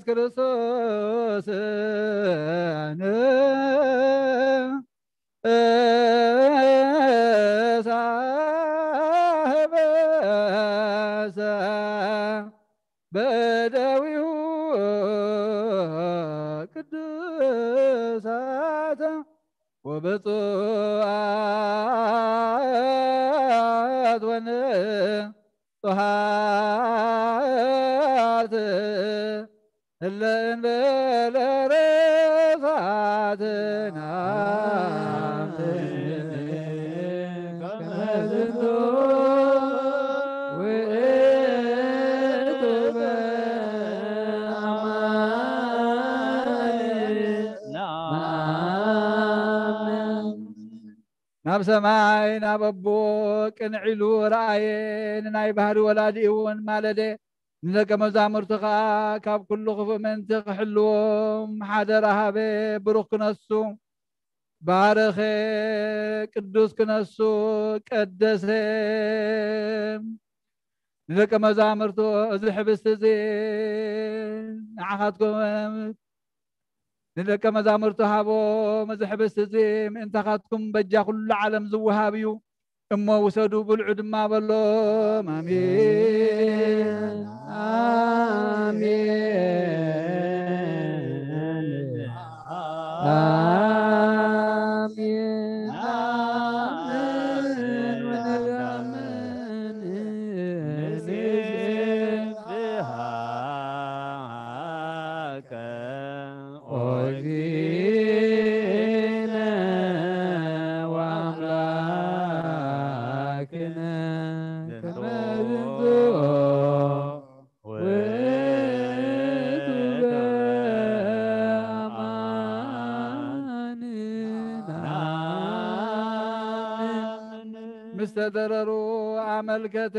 ክርስቶስ ንእሳ ህበሰ በደዊሁ ቅዱሳት ወብፁዓት ወንጹሃት እለ እንበለ ርፋትን አምስት ከመ ዝንቱ ውእቱ በአማን ነአምን። ናብ ሰማይ ናብ ኣቦ ቅንዕ ኢሉ ረኣየ፣ ንናይ ባህሪ ወላዲኡ እውን ማለደ። ንደቀ መዛሙርቱ ኸዓ ካብ ኩሉ ክፉእ ምእንቲ ክሕልዎም ሓደራ ሃበ። ብሩኽ ክነሱ፣ ባረኸ፣ ቅዱስ ክነሱ፣ ቀደሰ። ንደቀ መዛሙርቱ፣ እዚ ሕብስቲ እዚ ንዓኻትኩም ንደቀ መዛሙርቱ ሃቦም። እዚ ሕብስቲ እዚ ምእንታኻትኩም በጃ ኩሉ ዓለም ዝወሃብ እዩ። እሞ ውሰዱ፣ ብልዑ ድማ በሎም። ኣሜን፣ ኣሜን፣ ኣሜን፣ ኣሜን። ወንዳምን ንስብሐ ኦ እግዚእነ ወአምላክነ ከመ ዝንቱ ውእቱ በአማን ነአምን። ምስ ተደረሩ ኣመልከተ።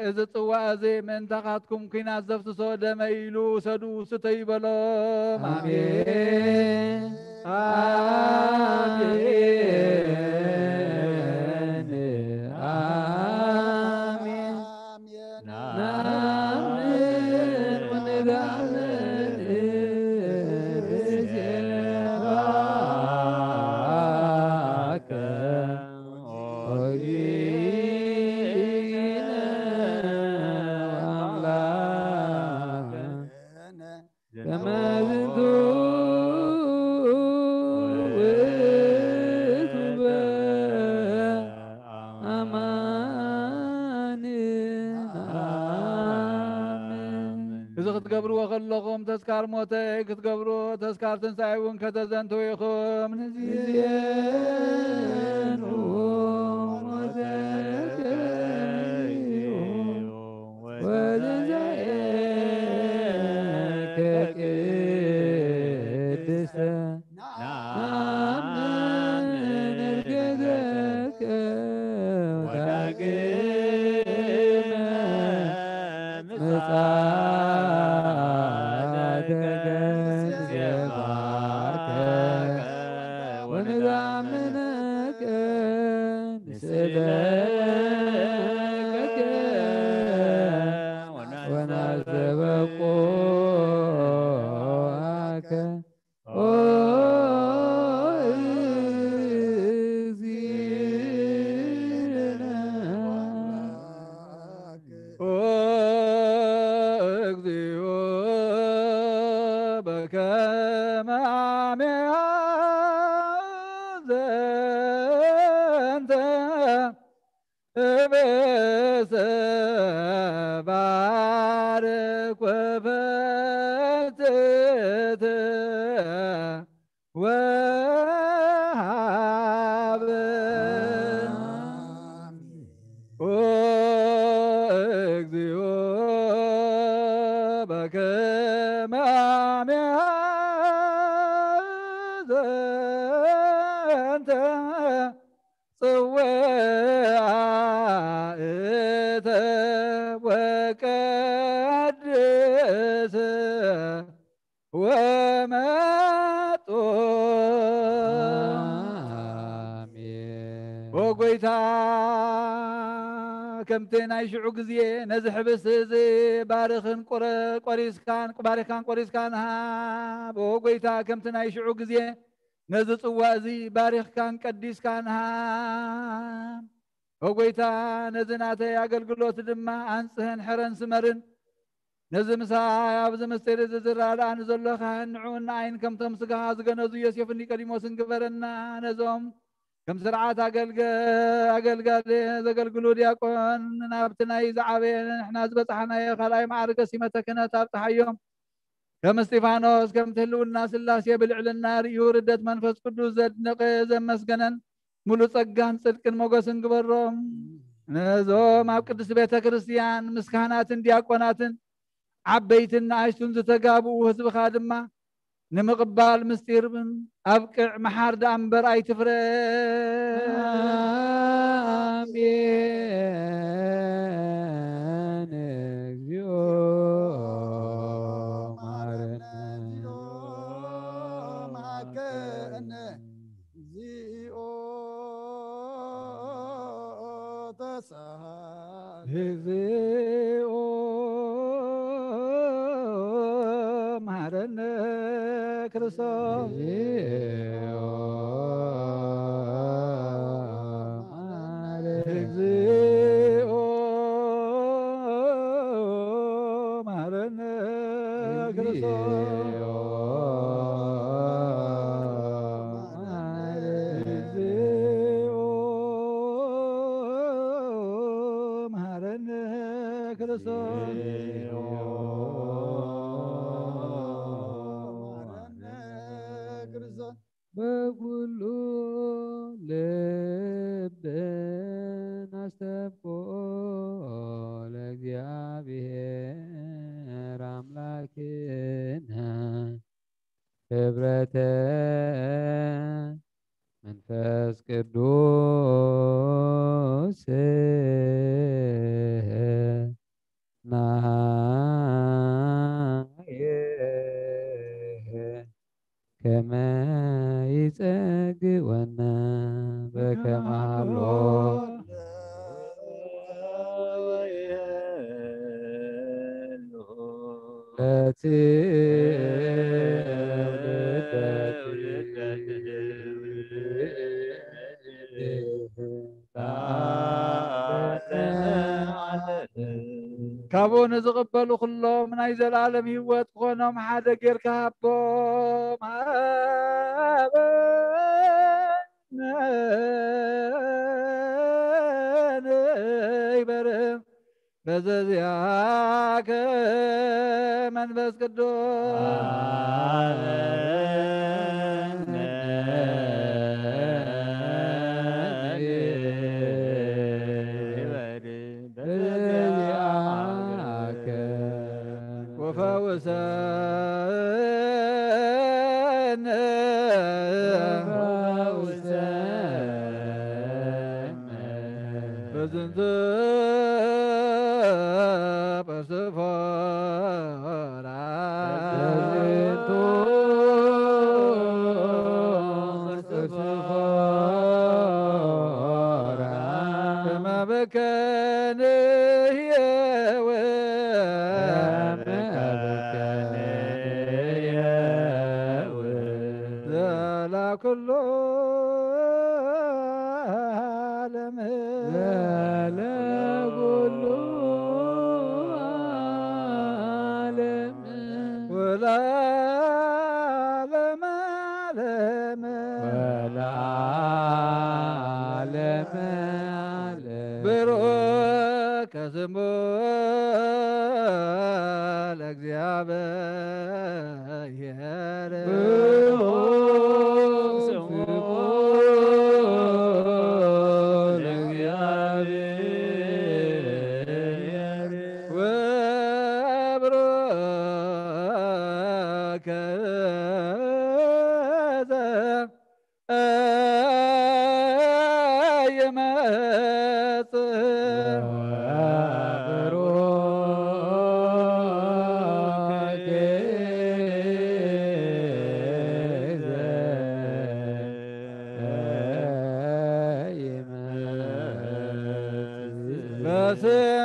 እዚ ጽዋእ እዚ ምእንታኻትኩም ኲናት ዘፍስሶ ደመይ ኢሉ ውሰዱ፣ ስተዩ በሎም። ኣሜን። ኣሜን። ኣሜን። ናምን ወንዳምን ንስብሐከ ኦ እግዚእነ ወአምላክነ ከመ ዝንቱ ውእቱ በአማን ነአምን። እዚ ክትገብርዎ ከለኹም ተስካር ሞተይ ክትገብሩ፣ ተስካር ትንሳኤ እውን ከተዘንትዉ ኢኹም። ንዚየኑ ሞተከ እዩ ወትንሳኤከ ቅድስተ ነአምን ዕርገተከ ወዳግመ ምጽአተከ ንሴብሐከ ወንዳምነከ ንስእለከ ወናስተበቁዓከ ኦ እግዚእነ። ኦ እግዚኦ በከመ አሜሃ ዘንተ እበሰ ባርክ ወፈትት ወሃብ። ኦ እግዚኦ በከ ወቀድስ ወመጡ። ኣሜን። ኦ ጎይታ፣ ከምቲ ናይ ሽዑ ግዜ ነዚ ሕብስቲ እዚ ባርኽን ቁረ-፣ ቆሪስካን፣ ባሪኽካን ቆሪስካን ሃብ። ኦ ጎይታ፣ ከምቲ ናይ ሽዑ ግዜ ነዚ ጽዋ እዚ ባሪኽካን ቀዲስካን ሃብ። ኦ ጎይታ፣ ነዚ ናተይ ኣገልግሎት ድማ ኣንጽህን ሕረን ስመርን። ነዚ ምሳይ ኣብዚ ምስጢር እዚ ዝረዳእኒ ዘሎ ካህን ንዕኡን ንዓይን ከምቶም ስጋኻ ዝገነዙ ዮሴፍን ኒቆዲሞስን ግበረና። ነዞም ከም ስርዓት ኣገልገ-፣ ኣገልጋሊ ዘገልግሉ ዲያቆን ናብቲ ናይ ዝዓበየ ንሕና ዝበጻሕናዮ ካልኣይ መዓርገ ሲመተ ክህነት ኣብጽሓዮም። ከም እስጢፋኖስ ከምቲ ህልውና ስላሴ ብልዕልና ርእዩ ርደት መንፈስ ቅዱስ ዘድነቐ ዘመስገነን ምሉእ ጸጋን ጽድቅን ሞገስን ግበሮም። ነዞም ኣብ ቅድስት ቤተ ክርስቲያን ምስ ካህናትን ዲያቆናትን ዓበይትን ንኣሽቱን ዝተጋብኡ ህዝብኻ ድማ ንምቕባል ምስጢር ኣብቅዕ፣ መሓር ደኣ እምበር ኣይትፍረድ። ኣሜን። እግዚኦ መሐረነ። እግዚኦ መሐረነ። እግዚኦ ተሳሃለነ። እግዚኦ መሐረነ ክርስቶስ። እግዚኦ መሐረነ። እግዚኦ መሐረነ ክርስቶስ። እግዚኦ መሐረነ ክርስቶስ። በኩሉ ልብ ናስተብቆ ለእግዚኣብሔር ኣምላክነ ክብረተ መንፈስ ቅዱስ ናየ ከመ ይጸግወነ በከመ ሃሎ ለቲ ካብኡ ንዝቕበሉ ኩሎም ናይ ዘለኣለም ህይወት ክኾኖም ሓደ ጌርካ ሃቦም። ኣበነ ይበርም በዘዚኣከ መንፈስ ቅዱስ። በዚአከ ወፈውሰነ። በዝንቱ ጳስፎራ። በዝንቱ ጳስፎራ። ከመ በከ ንሕየው። ከመ በከ ንሕየው። ዘላ ኩሉ ዓለም። ዘላ ኩሉ ዓለም። ወለዓለመ ዓለም። ወለዓለመ ዓለም። ብሩክ ስሙ ለእግዚኣብሔር። ብሩክ ስሙ ለእግዚኣብሔር። ወብሩክ ዘ- ይመጽእ።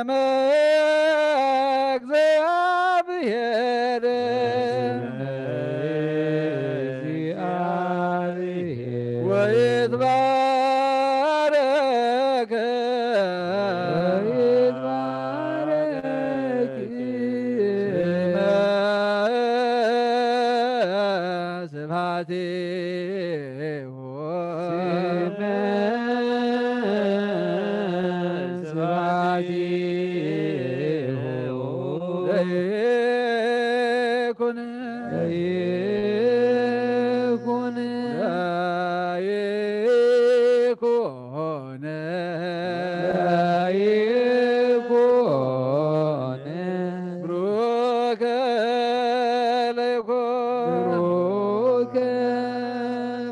ስመ እግዚአብሔር ወይትባረክ ወይትባረክ ስመ ስብሐቲሁ ስመ ስብሐቲሁ ለይኩን ለይኩን ለይኩን ለይኩን ብሩከ ለይኩን ብሩከ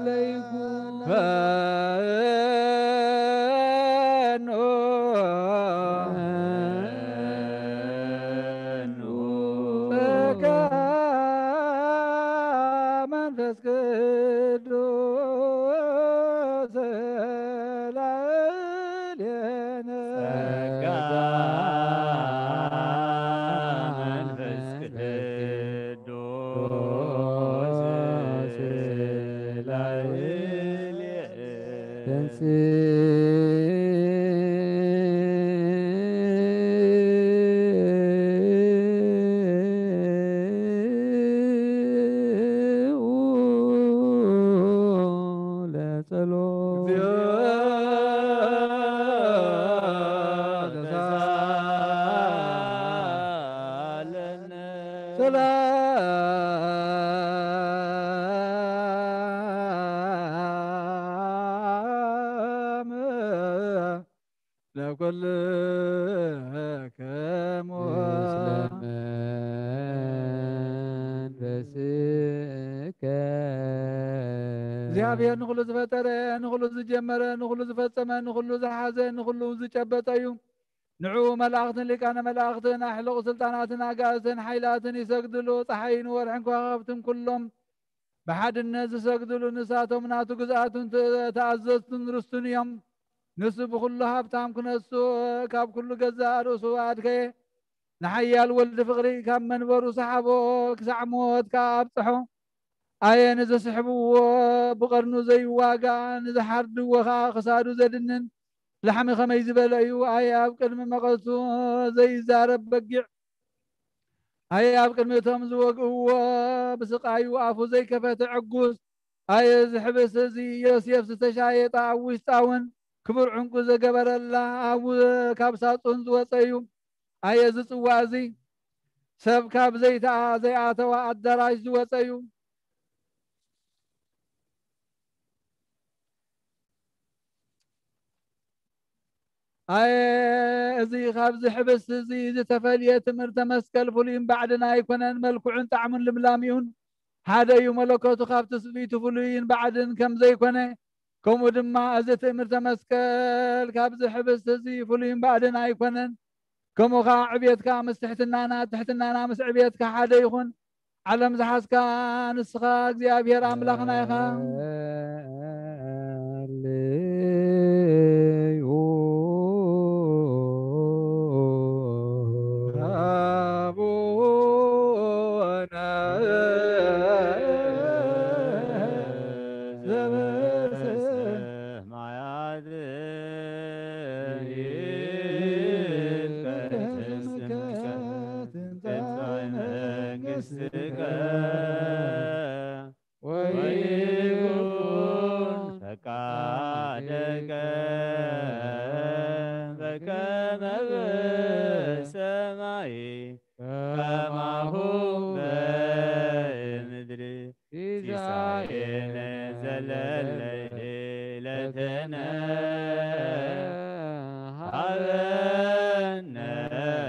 ለይኩን ፈኖ ጸጋ መንፈስ ቅዱስ ላዕሌነ። ጸጋ መንፈስ ቅዱስ ላዕሌነ። ተንሥእ ለጸሎት። እግዚኦ ተሳለነ። ሰላም ለኩልክሙ። ምስለ መንፈስከ። እግዚኣብሔር ንኹሉ ዝፈጠረ፣ ንኹሉ ዝጀመረ፣ ንኹሉ ዝፈጸመ፣ ንኹሉ ዝሓዘ፣ ንኹሉ ዝጨበጠ እዩ። ንዕኡ መላእኽትን ሊቃነ መላእኽትን፣ ኣሕሉቕ ስልጣናትን ኣጋእዝትን ሓይላትን ይሰግድሉ። ጸሓይን ወርሕን ከዋኽብትን ኩሎም ብሓድነት ዝሰግድሉ፣ ንሳቶም ናቱ ግዝኣቱን ተ-፣ ተኣዘዝቱን ርስቱን እዮም። ንሱ ብኹሉ ሃብታም ክነሱ፣ ካብ ኩሉ ገዛእ ርእሱ ኣድከየ። ንሓያል ወልዲ ፍቕሪ ካብ መንበሩ ሰሓቦ፣ ክሳዕ ሞት ከኣ ኣብጽሖ። ኣየ ንዝስሕብዎ ብቐርኑ ዘይዋጋእ፣ ንዝሓርድዎ ከኣ ክሳዱ ዘድንን ላሕሚ ከመይ ዝበለ እዩ። ኣየ ኣብ ቅድሚ መቐቱ ዘይዛረብ በጊዕ፣ ኣየ ኣብ ቅድሚ እቶም ዝወግእዎ ብስቓዩ ኣፉ ዘይከፈተ ዕጉስ። ኣየ እዚ ሕብስቲ እዚ ዮሴፍ ዝተሻየጠ ኣብ ውሽጣ እውን ክቡር ዕንቁ ዘገበረላ ኣብ ካብ ሳጹን ዝወጸ እዩ። ኣየ እዚ ጽዋ እዚ ሰብ ካብ ዘይተኣ-፣ ዘይኣተዋ ኣዳራሽ ዝወጸ እዩ። ኣየ እዚ ኻብዚ ሕብስቲ እዚ ዝተፈልየ ትምህርተ መስቀል ፍሉይን ባዕድን ኣይኮነን፣ መልክዑን ጣዕሙን ልምላሜኡን ሓደ እዩ። መለኮቱ ካብ ትስብእቱ ፍሉይን ባዕድን ከም ዘይኮነ፣ ከምኡ ድማ እዚ ትእምርተ መስቀል ካብዚ ሕብስቲ እዚ ፍሉይን ባዕድን ኣይኮነን። ከምኡ ኸዓ ዕቤትካ ምስ ትሕትናና፣ ትሕትናና ምስ ዕቤትካ ሓደ ይኹን። ዓለም ዝሓዝካ ንስኻ እግዚኣብሔር ኣምላኽና ኢኻ። ሃሌሉ አቡነ ዘበሰማያት ይትቀደስ ስምከ ትምጻእ መንግሥትከ ወይኩን ፈቃድከ በከመ በሰማይ ከማሁ በምድሪ። ሲሳየነ ዘለለ ዕለትነ ሀበነ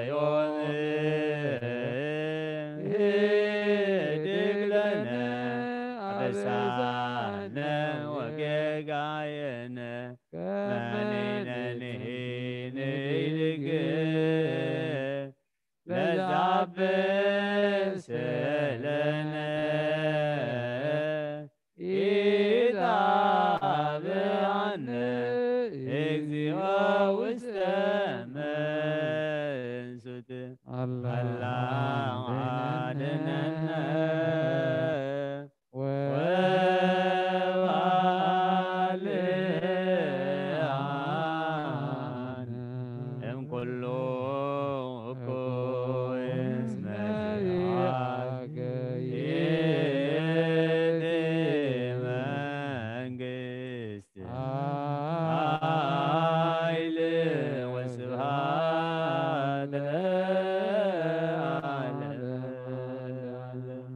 ዮም። ህድግ ለነ አበሳነ ወጌጋየነ ከመ ንሕነኒ ንህድግ ለዘአበሰ ለነ ኢታብአነ እግዚኦ ውስተ ኣላ ኣድነነ ወባልዓነ እምኩሉ እኩይ እስመ ዚአከ ይእቲ መንግስት ኃይል ወስብሐት ለዓለመ ዓለም።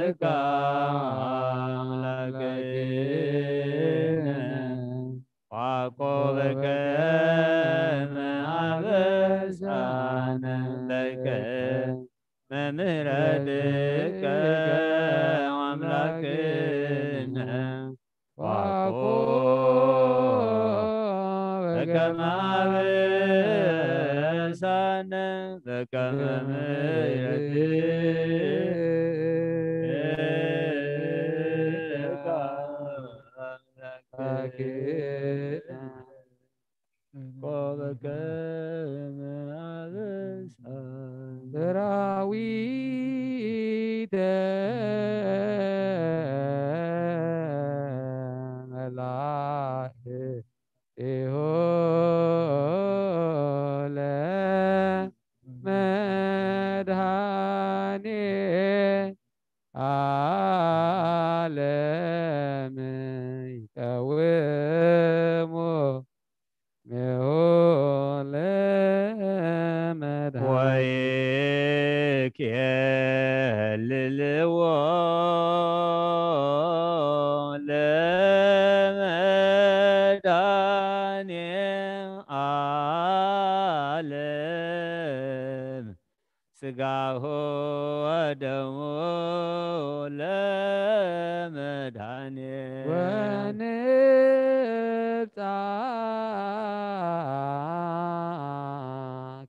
እካ አምላክነ ወያዕቆብ ከመ አበሳነ ለከ መምህረትከ አምላክነ ወያዕቆብ ከመ አበሳነ በከመ ምሕረትከ አምላክነ ወያዕቆብ ከመ አበሳነ ሰራዊተ መላእክቲሁ ለመድኃኔ ዓለም ይቀውሙ ሜሁ ለመድኃኔ ወይኬልልዎ ለመድኃኔ ዓለም ሥጋሁ ወደሙ ለመድኃኔ ወንብጻ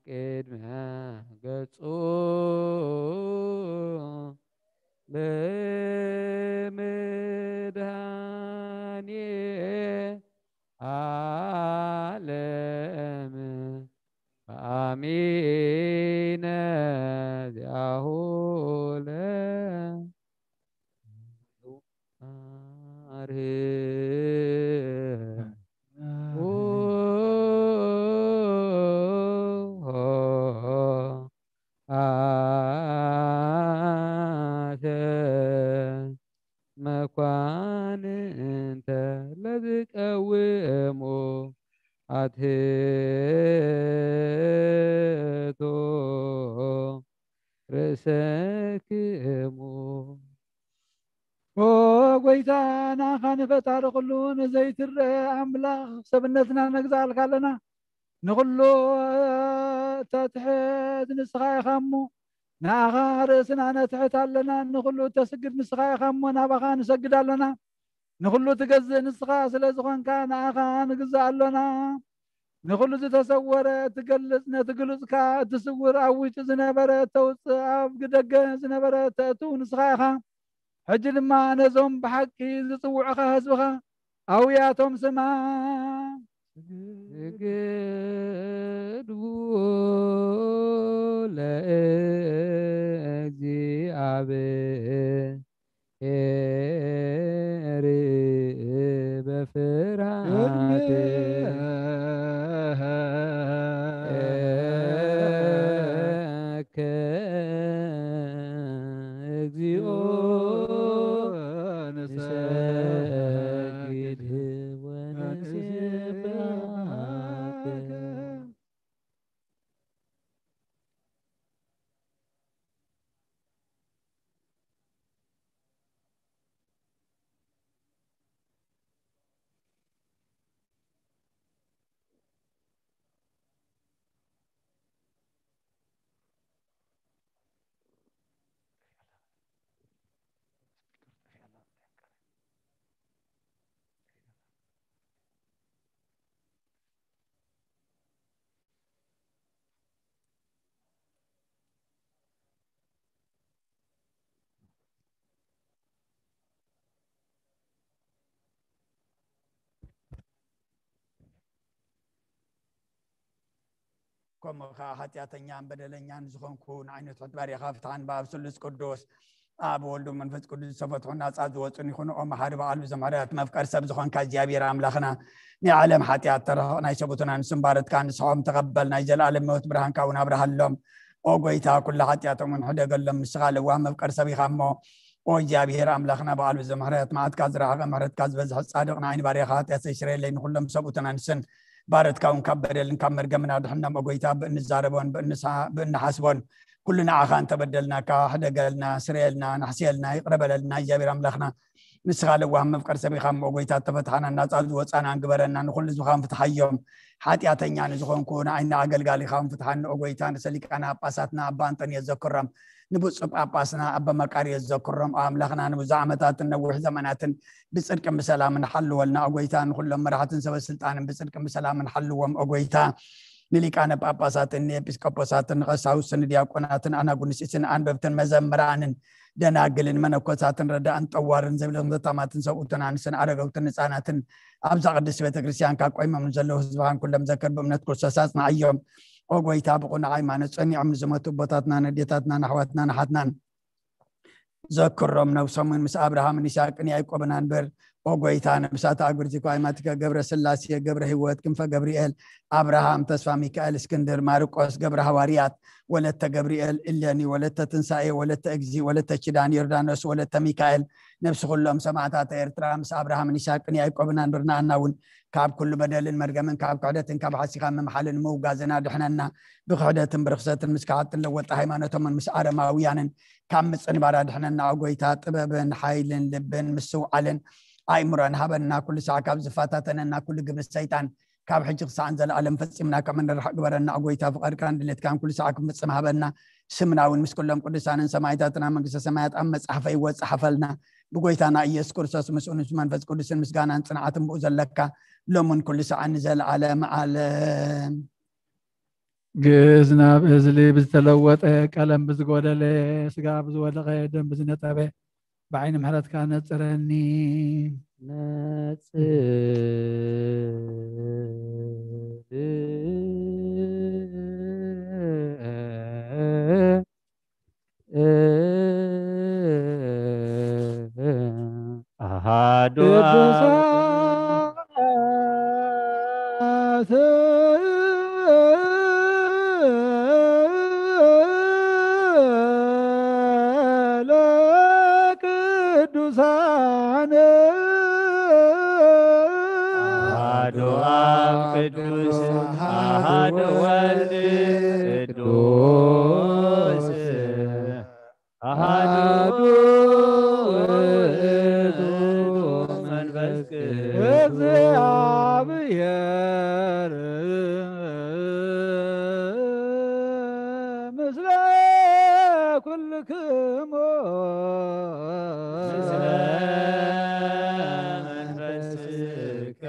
ቅድመ ገጹ ለመድኃኔ ዓለም አሚነ ዚአሁ ለአርህ አተ መኳንንተ ለዝቀውሙ አትሕቶ ርእሰክሙ። ኦ ጎይታ፣ ንኣኻ ንፈጣሪ ኩሉ ንዘይትረአ ኣምላኽ ሰብነትና ነግዛእልካ ኣለና። ንኹሉ እተትሕት ንስኻ ኢኻ እሞ፣ ንኣኻ ርእስና ነትሕት ኣለና። ንኹሉ እተስግድ ንስኻ ኢኻ እሞ፣ ናባኻ ንሰግድ ኣለና። ንኹሉ ትገዝእ ንስኻ ስለ ዝኾንካ፣ ንኣኻ ንግዛእ ኣሎና። ንኹሉ ዝተሰወረ እትገልጽ፣ ነቲ ግሉጽ ከኣ እቲ ስውር ኣብ ውሽጢ ዝነበረ እተውጽእ፣ ኣብ ደገ ዝነበረ እተእትው ንስኻ ኢኻ። ሕጂ ድማ ነዞም ብሓቂ ዝጽውዑኻ ህዝብኻ ኣውያቶም ስማ። ስግዱ ለእግዚኣብሔር በፍርሃት እግዚኦ ንሰግድ ወንሴብሐከ። ከምኡ ከዓ ሓጢኣተኛን በደለኛን ዝኾንኩ ንዓይነቱ ሕትባር ኢኻ ፍትሓን ብኣብ ስሉስ ቅዱስ ኣብ ወልዱ መንፈስ ቅዱስ ዝተፈትሑ ናፃ ዝወፁን ይኹኑ። ኦ መሓሪ በዓል ብዙሕ ምሕረት መፍቀር ሰብ ዝኾንካ እግዚኣብሔር ኣምላኽና ናይ ዓለም ሓጢኣት ተረሕቕ ናይ ሰቡትና ንስምባረትካ ንስሖም ተቐበል ናይ ዘለኣለም ህይወት ብርሃንካ እውን ኣብርሃሎም። ኦ ጎይታ ኩሉ ሓጢኣቶም እውን ሕደገሎም ንስኻ ለዋህ መፍቀር ሰብ ኢኻ እሞ ኦ እግዚኣብሔር ኣምላኽና በዓል ብዙሕ ምሕረት መዓትካ ዝረሓቐ ምሕረትካ ዝበዝሐ ፃድቕ ንዓይኒ ባርያኻ ሓጢኣት ዘይስረየለይ ንኩሎም ሰብኡትን ኣንስን ባረትካ እውን ካብ በደልን ካብ መርገምን ኣድሕኖም ኦ ጎይታ ብእንዛረቦን ብእንሓስቦን ኩሉ ንዓኻ እንተበደልናካ ሕደገልና ስረየልና ናሕስየልና ይቕረ በለልና እግዚኣብሔር ኣምላኽና ንስኻ ለዋህ መፍቀር ሰብ ኢኻ እሞ ጎይታ ተፈትሓና ናፃ ዝወፃና ንግበረና ንኩሉ ህዝብኻ ፍትሓዮም ሓጢኣተኛ ንዝኾንኩ ንዓይኒ ኣገልጋሊኻ ፍትሓኒ ኦ ጎይታ ንሰሊቃና ጳጳሳትና ኣባ ኣንጠንዮስ ዘክሮም ንብፁዕ ጳጳስና ኣባ መቃርዮስ ዘክሮም ኣምላኽና ንብዙሕ ዓመታትን ነዊሕ ዘመናትን ብፅድቅን ብሰላምን ሓልወልና ኦ ጎይታ ንኩሎም መራሕትን ሰበ ስልጣንን ብፅድቅን ብሰላምን ሓልዎም ኦ ጎይታ ንሊቃነ ጳጳሳትን ንኤጲስቆጶሳትን ንቀሳውስትን ንዲያቆናትን ኣናጉንስትን ኣንበብትን መዘምራንን ደናግልን መነኮሳትን ረዳእን ጠዋርን ዘብሎም ዘታማትን ሰብኡትን ኣንስትን ኣረገውትን ህፃናትን ኣብዛ ቅድስቲ ቤተክርስትያን ካብ ቆይሞም ንዘለዉ ህዝብኻን ኩሎም ዘክር ብእምነት ክርስቶስ ኣፅንዓዮም ኦ ጎይታ ብቁኑዕ ሃይማኖት ጸኒዖም ንዝሞቱ ኣቦታትናን ኣዴታትናን ኣሕዋትናን ኣሓትናን ዘክሮም ነብሶምን ምስ ኣብርሃምን ይስሐቅን ያዕቆብን ኣንብር ኦ ጎይታ ነብሳት ኣጉርቲ ኳይማቲከ ገብረ ስላሴ ገብረ ህይወት ክንፈ ገብርኤል ኣብርሃም ተስፋ ሚካኤል እስክንድር ማርቆስ ገብረ ሃዋርያት ወለተ ገብርኤል እሌኒ ወለተ ትንሳኤ ወለተ እግዚ ወለተ ኪዳን ዮርዳኖስ ወለተ ሚካኤል ነብሲ ኩሎም ሰማዕታት ኤርትራ ምስ ኣብርሃምን ይስሐቅን ያዕቆብን ኣንብርና ኣና እውን ካብ ኩሉ በደልን መርገምን ካብ ክሕደትን ካብ ሓሲኻ ምምሓልን ምውጋዝን ኣድሕነና ብክሕደትን ብርኽሰትን ምስ ክሓድትን ለወጢ ሃይማኖቶምን ምስ ኣረማውያንን ካብ ምጽንባር ኣድሕነና ኦ ጎይታ ጥበብን ሓይልን ልብን ምስትውዓልን ኣእምሮን ሃበና ኩሉ ሳዕ ካብ ዝፈታተነና ኩሉ ግብሪ ሰይጣን ካብ ሕጂ ክሳዕን ዘለኣለም ፈጺምና ከም እንርሕቕ ግበረና ኦ ጎይታ ፍቐድካን ድሌትካን ኩሉ ሳዕ ክንፍጽም ሃበና ስምና እውን ምስ ኩሎም ቅዱሳንን ሰማይታትና መንግስተ ሰማያት ኣብ መጽሓፈይ ወጽሓፈልና ብጎይታና ኢየሱስ ክርስቶስ ምስኡ ምስ መንፈስ ቅዱስን ምስጋናን ጽንዓትን ብኡ ዘለካ ሎምን ኩሉ ሰዓን ንዘለዓለም ዓለም ግእዝ ናብ እዝሊ ብዝተለወጠ ቀለም ብዝጎደለ ስጋ ብዝወደቐ ደም ብዝነጠበ ብዓይኒ ምሕረትካ ነጽረኒ። ኣሃዱ ቅዱሳን አሐዱ አብ ቅዱስ አሐዱ ወልድ ቅዱስ አሐዱ ውእቱ መንፈስ ቅዱስ እግዚአብሔር ምስለ ኩልክሙ ምስለ መንፈስከ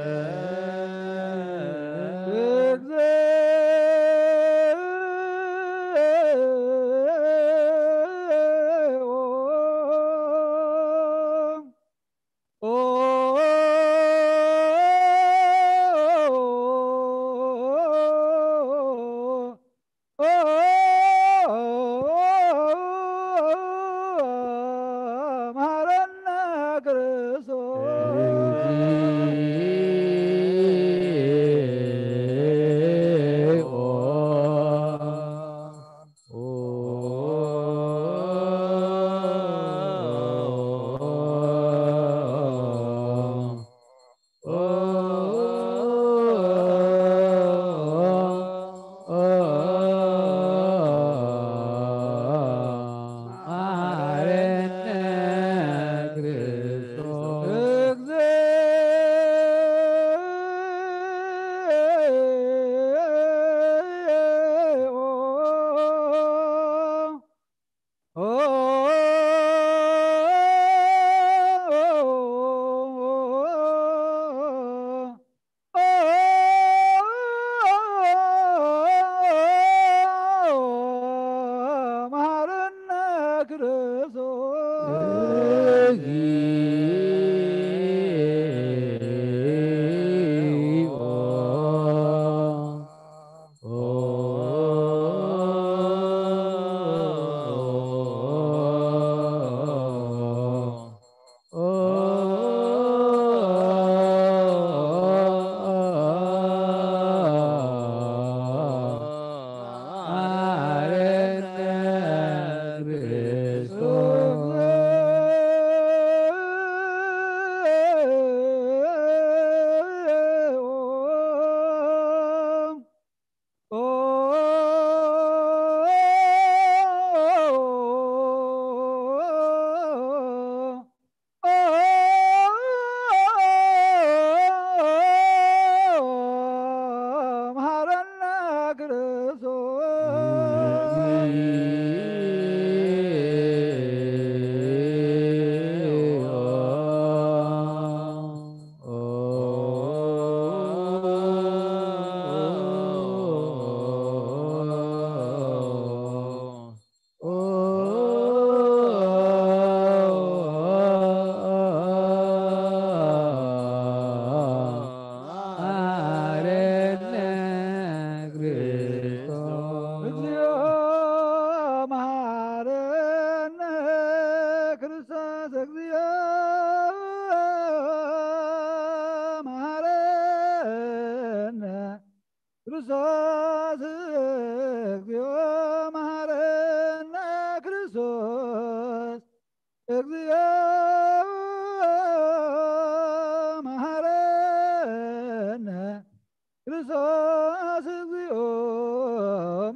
ክርስቶስ እግዚኦ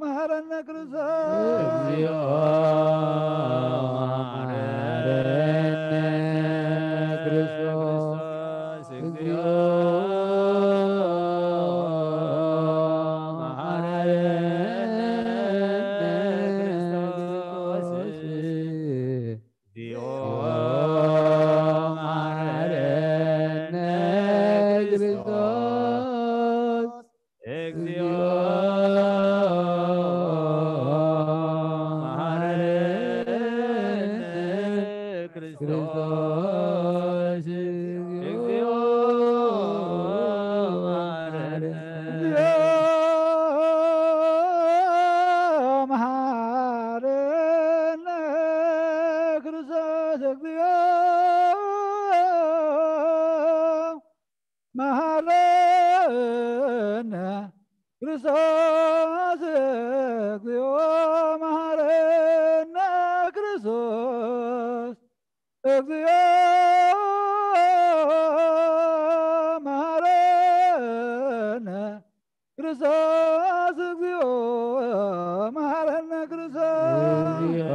መሐረነ ክርስቶስ። እግዚኦ መሐረነ ክርስቶስ። እግዚኦ መሐረነ ክርስቶስ። እግዚኦ መሐረነ ክርስቶስ። እግዚኦ መሐረነ ክርስቶስ። እግዚኦ መሐረነ። እግዚኦ መሐረነ ክርስቶስ። እግዚኦ መሐረነ ክርስቶስ። እግዚኦ መሐረነ ክርስቶስ። እግዚኦ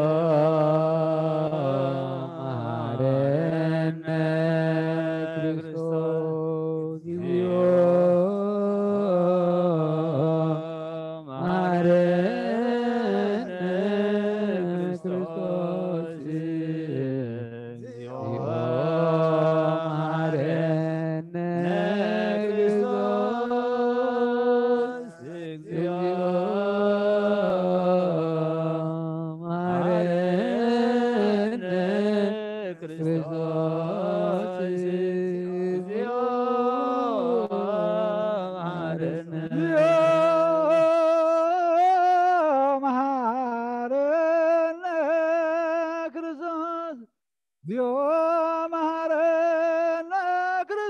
መሐረነ ክርስቶስ። እግዚኦ መሐረነ ክርስቶስ። እግዚኦ መሐረነ ክርስቶስ። እግዚኦ መሐረነ ክርስቶስ። እግዚኦ መሐረነ ክርስቶስ። እግዚኦ መሐረነ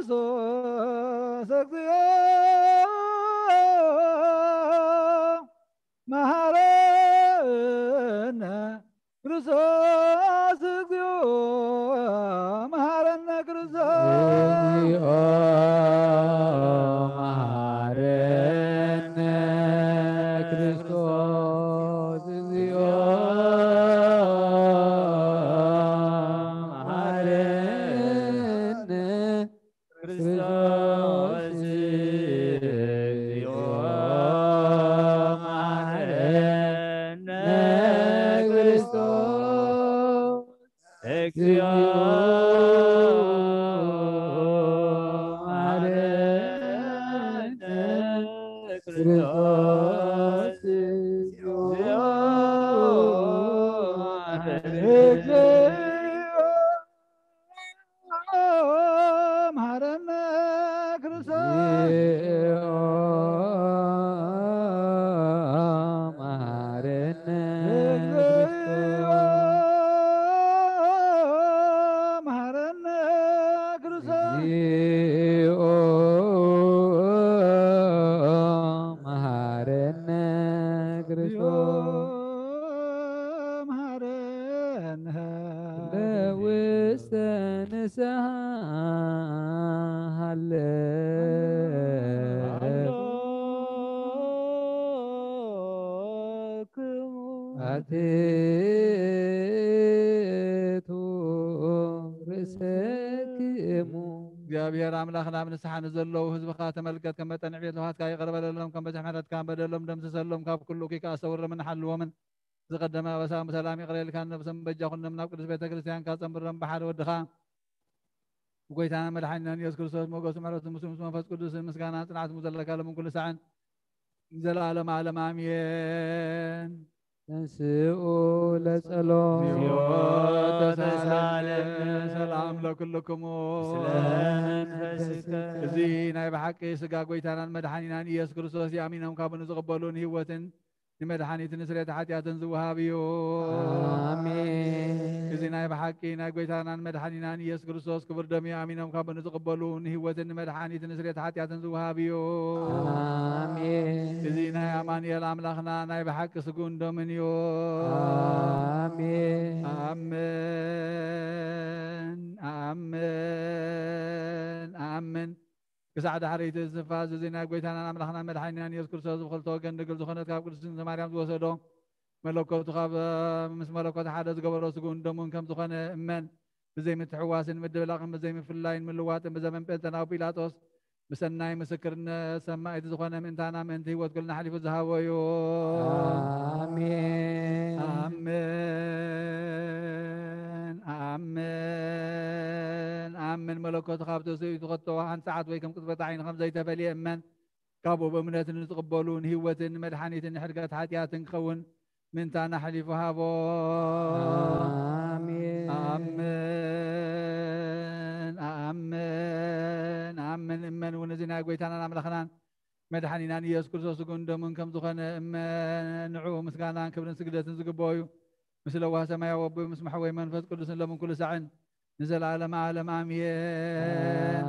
ክርስቶስ። እግዚኦ መሐረነ። መሐረነ ክርስቶስ። እግዚኦ መሐረነ ክርስቶስ። እግዚኦ መሐረነ ክርስቶስ። እግዚኦ መሐረነ ክርስቶስ። እግዚኦ መሐረነ ክርስቶስ። እግዚኦ መሐረነ ክርስቶስ። እግዚኦ መሐረነ ክርስቶስ። እግዚኦ መሐረነ ክርስቶስ። እግዚኦ መሐረነ። መሐረነ ክርስቶስ። እግዚኦ መሐረነ እግዚኦ ክርስቶስ። መሐረነ ክርስቶስ። እግዚኦ መሐረነ ክርስቶስ። መሐረነ ለውስተ ንስሐ ሃለ ሃለክሙ። ኣትቱ ርእሰክሙ። እግዚኣብሔር ኣምላኽና፣ ኣብ ንስሓ ንዘለዉ ህዝብኻ ተመልከት፣ ከም መጠን ዕቤት ልውሃትካ ይቕረ በለሎም፣ ከም በዝሒ ምሕረትካ በደሎም ደምስሰሎም፣ ካብ ኩሉ እኩይ ከኣ ሰውሮምን ሓልዎምን። ዝቐደመ ኣበሳኦም ብሰላም ይቕረ ኢልካ፣ ነብሶም በጃ ኩኖም ናብ ቅድስት ቤተ ክርስቲያንካ ጸንብሮም፣ ብሓደ ወድኻ ብጎይታና መድሓኒናን ኢየሱስ ክርስቶስ ሞገስ ምሕረቱ ምስ ምስ መንፈስ ቅዱስን ምስጋና ጽንዓት ምስ ዘለካ ሎምን ኩሉ ሳዕን ንዘለዓለም ዓለም ኣሜን። ተንስኡ ለጸሎም። እግዚኦ ተሳለነ። ሰላም ለኩልክሙ። ስለ መንፈስከ። እዚ ናይ ብሓቂ ስጋ ጎይታናን መድሓኒናን ኢየሱስ ክርስቶስ ይኣሚኖም ካብኡ ንዝቕበሉ ንህይወትን ንመድሓኒት ንስርየት ሓጢኣትን ዝወሃብ እዩ። ኣሜን። እዚ ናይ ብሓቂ ናይ ጎይታናን መድሓኒናን ኢየሱስ ክርስቶስ ክቡር ደም እዩ። ኣሚኖም ካብ ንዝቕበሉ ንህይወትን ንመድሓኒት ንስርየት ሓጢኣትን ዝወሃብ እዩ። ኣሜን። እዚ ናይ ኣማኑኤል ኣምላኽና ናይ ብሓቂ ስጉን ደምን እዩ። ኣሜን። ኣምን ኣምን ኣምን። ክሳዕ ዳሕረይቲ ዝስፋ፣ እዚ ናይ ጎይታናን ኣምላኽናን መድሓኒናን ኢየሱስ ክርስቶስ ብኽልተ ወገን ድንግል ዝኾነት ካብ ቅድስቲ ድንግል ማርያም ዝወሰዶ፣ መለኮቱ ካብ፣ ምስ መለኮት ሓደ ዝገበሮ ስግኡን ደሙን ከም ዝኾነ እመን። ብዘይምትሕዋስን ምድብላቕን ብዘይምፍላይን ምልዋጥን ብዘመን ጴንጠናዊ ጲላጦስ ብሰናይ ምስክርነት ሰማዕቲ ዝኾነ ምእንታና ምእንቲ ህይወት ኩልና ኣሕሊፉ ዝሃቦ እዩ። ኣሜን። ኣሜን፣ ኣሜን፣ ኣሜን። መለኮቱ ካብቲ ስኢቱ ከቶ ሓንቲ ሰዓት ወይ ከም ቅጽበት ዓይኒ ከም ዘይተፈልየ እመን። ካብኡ ብእምነት ንዝቕበሉ ንህይወትን ንመድሓኒትን ንሕድገት ሓጢኣትን ክኸውን ምእንታና ኣሕሊፉ ሃቦ። ኣሜን። ኣሜን፣ ኣሜን፣ ኣሜን። እመን እውን እዚ ናይ ጎይታናን ኣምላኽናን መድሓኒናን ኢየሱስ ክርስቶስ ስግኡን ደሙን ከም ዝኾነ እመን። ንዕኡ ምስጋናን ክብርን ስግደትን ዝግብኦ እዩ። ምስ ለዋህ ሰማያዊ ኣቦ፣ ምስ መሕወይ መንፈስ ቅዱስን ሎምን ኩሉ ሳዕን ንዘለዓለም ዓለም ኣሜን።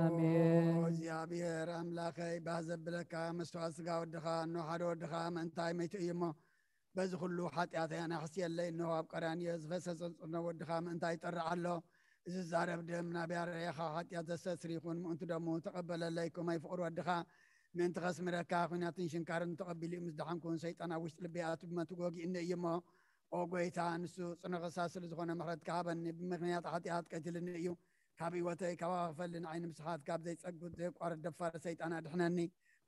ኣሜን። እግዚኣብሔር ኣምላኸይ፣ ባህ ዘብለካ መስዋዕት ስጋ ወድኻ፣ እነሆ ሓደ ወድኻ ምእንታይ መይቱ እዩ እሞ፣ በዚ ኩሉ ሓጢኣተይ ኣናሕስየለይ። እነሆ ኣብ ቀራንዮ ዝፈሰሰ ጽዕኖ ወድኻ ምእንታይ ይጠርዕ ኣሎ። እዚ ዛረብ ደም ናብያ ርኢኻ ሓጢኣት ዘስተስሪ ይኹን፣ ምእንቲ ደሙ ተቐበለለይ። ከመይ ፍቕሪ ወድኻ ምእንቲ ከስምረካ፣ ኲናትን ሽንካርን ተቐቢሉ እዩ ምስ ደሓንኩን፣ ሰይጣን ኣብ ውሽጢ ልበይ ኣትዩ ብመትኡ ወጊኡኒ እዩ እሞ፣ ኦ ጎይታ፣ ንሱ ጽኑዕ ክሳስ ስለ ዝኾነ ምሕረትካ ሃበኒ። ብምኽንያት ሓጢኣት ቀቲልኒ እዩ። ካብ ህይወተይ ካብ ኣኽፈሊ ንዓይ ንምስሓት ካብ ዘይጸግብ ዘየቋርጥ ደፋር ሰይጣን ኣድሕነኒ።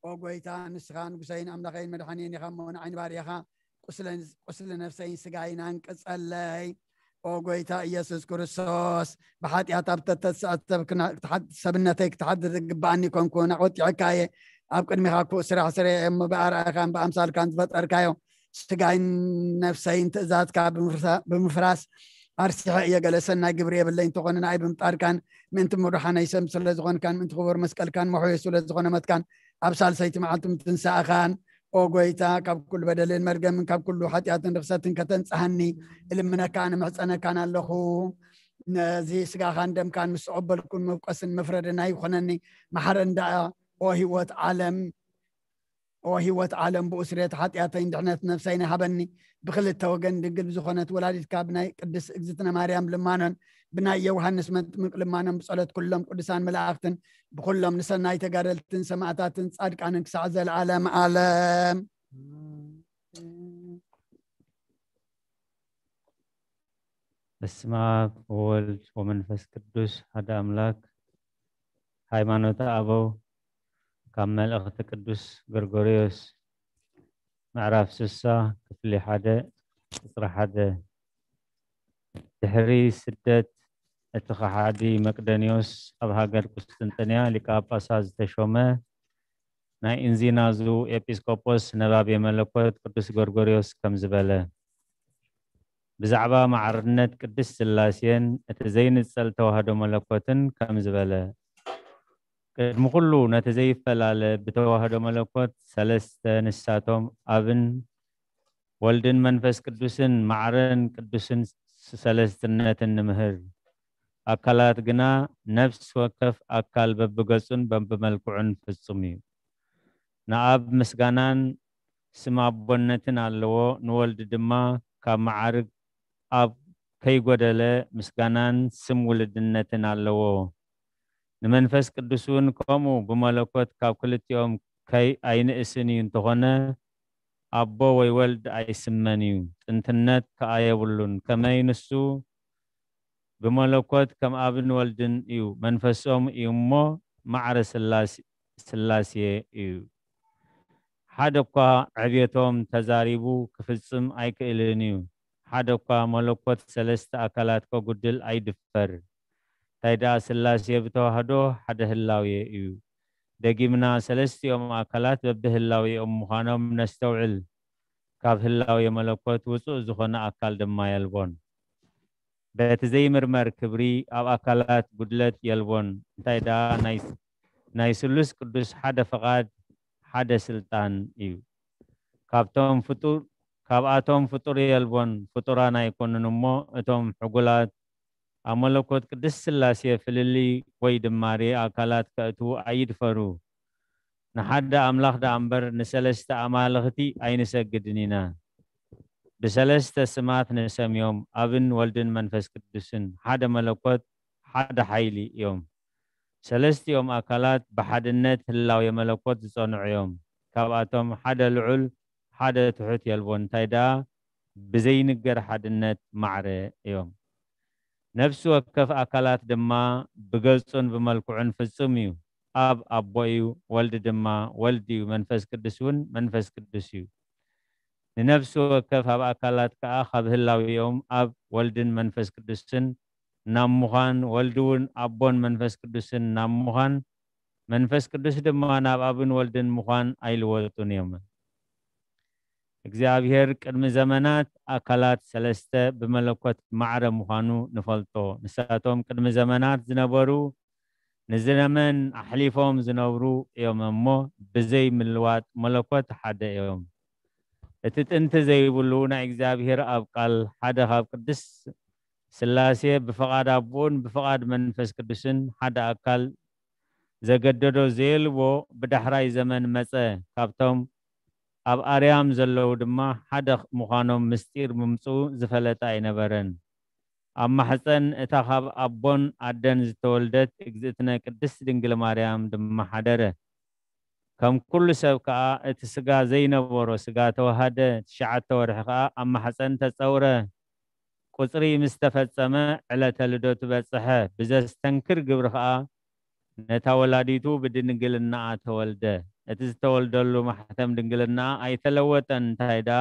ኦ ጎይታ፣ ንስኻ ንጉሰይን ኣምላኸይን መድሓኒን ኢኻ እሞ፣ ንዓይ ንባርያኻ ቁስለ-፣ ቁስሊ ነፍሰይን ስጋይን ኣንቅጸለይ። ኦ ጎይታ ኢየሱስ ክርስቶስ፣ ብሓጢኣት ኣብ ተተስዐ ሰብ ክና-፣ ክትሓድ-፣ ሰብነተይ ክትሓድር ዝግባኣኒ ኮንኩ፣ ኣወጢዐካ እየ። ኣብ ቅድሚኻ ክፉእ ስራሕ ስረ እየ እሞ፣ ብኣርኣያኻን ብኣምሳልካን ዝፈጠርካዮ ስጋይን ነፍሰይን ትእዛዝካ ብምፍራ-፣ ብምፍራስ ኣርሲሐ እየ። ገለ ሰናይ ግብሪ የብለይ፣ እንተኾነ ንኣይ ብምጣድካን ምእንቲ ምድሓነይ ሰብ ስለ ዝኾንካን ምእንቲ ክቡር መስቀልካን መሕዮ ስለ ዝኾነ መትካን ኣብ ሳልሰይቲ መዓልቲ ምትንሳእኻን፣ ኦ ጎይታ፣ ካብ ኩሉ በደልን መርገምን ካብ ኩሉ ሓጢኣትን ርኽሰትን ከተንጽሃኒ እልምነካን እምሕጸነካን ኣለኹ። ነዚ ስጋኻን ደምካን ምስ ተቐበልኩን መብቀስን መፍረድን ኣይኮነኒ፣ መሓረኒ ደኣ። ኦ ህይወት ዓለም፣ ኦ ህይወት ዓለም፣ ብኡ ስርየት ሓጢኣተይን ድሕነት ነፍሰይን ሃበኒ። ብክልተ ወገን ድንግል ብዝኾነት ወላዲትካ ብናይ ቅድስት እግዝእትነ ማርያም ልማኖን ብናይ ዮሃንስ መጥምቅ ልማኖን ብጸሎት ኩሎም ቅዱሳን መላእኽትን ብኩሎም ንሰናይ ተጋደልትን ሰማዕታትን ጻድቃንን ክሳዕ ዘለዓለም ዓለም። በስመ አብ ወወልድ ወመንፈስ ቅዱስ ሓደ አምላክ። ሃይማኖተ አበው ካብ መልእኽቲ ቅዱስ ጎርጎርዮስ ምዕራፍ ስሳ ክፍሊ ሓደ ቁጽሪ ሓደ። ድሕሪ ስደት እቲ ከሓዲ መቅደንዮስ ኣብ ሃገር ቁስጥንጥንያ ሊቀ ጳጳሳት ዝተሾመ ናይ እንዚናዙ ኤጲስቆጶስ ነባቤ መለኮት ቅዱስ ጎርጎርዮስ ከምዚ በለ። ብዛዕባ ማዕርነት ቅድስት ስላሴን እቲ ዘይንጸል ተዋህዶ መለኮትን ከምዚ በለ። ቅድሚ ኩሉ ነቲ ዘይፈላለ ብተዋህዶ መለኮት ሰለስተ ንሳቶም ኣብን ወልድን መንፈስ ቅዱስን ማዕረን ቅዱስን ሰለስትነትን ንምህር። ኣካላት ግና ነፍስ ወከፍ ኣካል በብገጹን በብመልክዑን ፍጹም እዩ። ንኣብ ምስጋናን ስም ኣቦነትን ኣለዎ፣ ንወልድ ድማ ካብ መዓርግ ኣብ ከይጎደለ ምስጋናን ስም ውልድነትን ኣለዎ። ንመንፈስ ቅዱስ እውን ከምኡ ብመለኮት ካብ ክልቲኦም ከይ ኣይንእስን እዩ፣ እንተኾነ ኣቦ ወይ ወልድ ኣይስመን እዩ፣ ጥንትነት ከኣ የብሉን። ከመይ ንሱ ብመለኮት ከም ኣብን ወልድን እዩ፣ መንፈሶም እዩ እሞ ማዕረ ስላሴ፣ ስላሴ እዩ። ሓደ እኳ ዕብየቶም ተዛሪቡ ክፍጽም ኣይክእልን እዩ። ሓደ እኳ መለኮት ሰለስተ ኣካላት ከጉድል ኣይድፈር። እንታይ ደኣ ስላሴ ብተዋህዶ ሓደ ህላዌ እዩ። ደጊምና ሰለስቲኦም ኣካላት በብህላዌኦም ምዃኖም ነስተውዕል። ካብ ህላዌ መለኮት ውጹእ ዝኾነ ኣካል ድማ የልቦን። በቲ ዘይምርመር ክብሪ ኣብ ኣካላት ጉድለት የልቦን። እንታይ ደኣ ናይ፣ ናይ ስሉስ ቅዱስ ሓደ ፍቓድ ሓደ ስልጣን እዩ። ካብቶም ፍጡር፣ ካብኣቶም ፍጡር የልቦን፣ ፍጡራን ኣይኮኑን እሞ እቶም ሕጉላት ኣብ መለኮት ቅድስት ስላሴ ፍልልይ ወይ ድማ ርኤ ኣካላት ከእትዉ ኣይድፈሩ። ንሓደ ኣምላኽ ደኣ እምበር ንሰለስተ ኣማልኽቲ ኣይንሰግድን ኢና። ብሰለስተ ስማት ንሰምዮም፣ ኣብን ወልድን መንፈስ ቅዱስን፣ ሓደ መለኮት፣ ሓደ ሓይሊ እዮም። ሰለስቲኦም ኣካላት ብሓድነት ህላዌ መለኮት ዝጸንዑ እዮም። ካብኣቶም ሓደ ልዑል፣ ሓደ ትሑት የልቦን። እንታይ ደኣ ብዘይንገር ሓድነት ማዕረ እዮም። ነፍሲ ወከፍ ኣካላት ድማ ብገጹን ብመልክዑን ፍጹም እዩ። ኣብ ኣቦ እዩ፣ ወልድ ድማ ወልድ እዩ፣ መንፈስ ቅዱስ እውን መንፈስ ቅዱስ እዩ። ንነፍሲ ወከፍ ኣብ ኣካላት ከኣ ካብ ህላዌኦም ኣብ ወልድን መንፈስ ቅዱስን ናብ ምዃን፣ ወልድ እውን ኣቦን መንፈስ ቅዱስን ናብ ምዃን፣ መንፈስ ቅዱስ ድማ ናብ ኣብን ወልድን ምዃን ኣይልወጡን እዮም። እግዚኣብሔር ቅድሚ ዘመናት ኣካላት ሰለስተ ብመለኮት ማዕረ ምዃኑ ንፈልጦ። ንሳቶም ቅድሚ ዘመናት ዝነበሩ፣ ንዘመን ኣሕሊፎም ዝነብሩ እዮም እሞ፣ ብዘይ ምልዋጥ መለኮት ሓደ እዮም። እቲ ጥንቲ ዘይብሉ ናይ እግዚኣብሔር ኣብ ቃል ሓደ ካብ ቅድስት ስላሴ ብፍቓድ ኣቦኡን ብፍቓድ መንፈስ ቅዱስን ሓደ ኣካል ዘገደዶ ዘየልቦ ብዳሕራይ ዘመን መጸ። ካብቶም ኣብ ኣርያም ዘለዉ ድማ ሓደ ምዃኖም ምስጢር ምምጽኡ ዝፈለጠ ኣይነበረን። ኣብ ማሕፀን እታ ካብ ኣቦን ኣደን ዝተወልደት እግዝእትነ ቅድስት ድንግል ማርያም ድማ ሓደረ። ከም ኩሉ ሰብ ከኣ እቲ ስጋ ዘይነበሮ ስጋ ተዋሃደ። ትሽዓተ ወርሒ ከኣ ኣብ ማሕፀን ተጸውረ። ቁጽሪ ምስ ተፈጸመ ዕለተ ልደቱ በጽሐ። ብዘስተንክር ግብሪ ከኣ ነታ ወላዲቱ ብድንግልናኣ ተወልደ። እቲ ዝተወልደሉ ማሕተም ድንግልናኣ ኣይተለወጠን። እንታይ ደኣ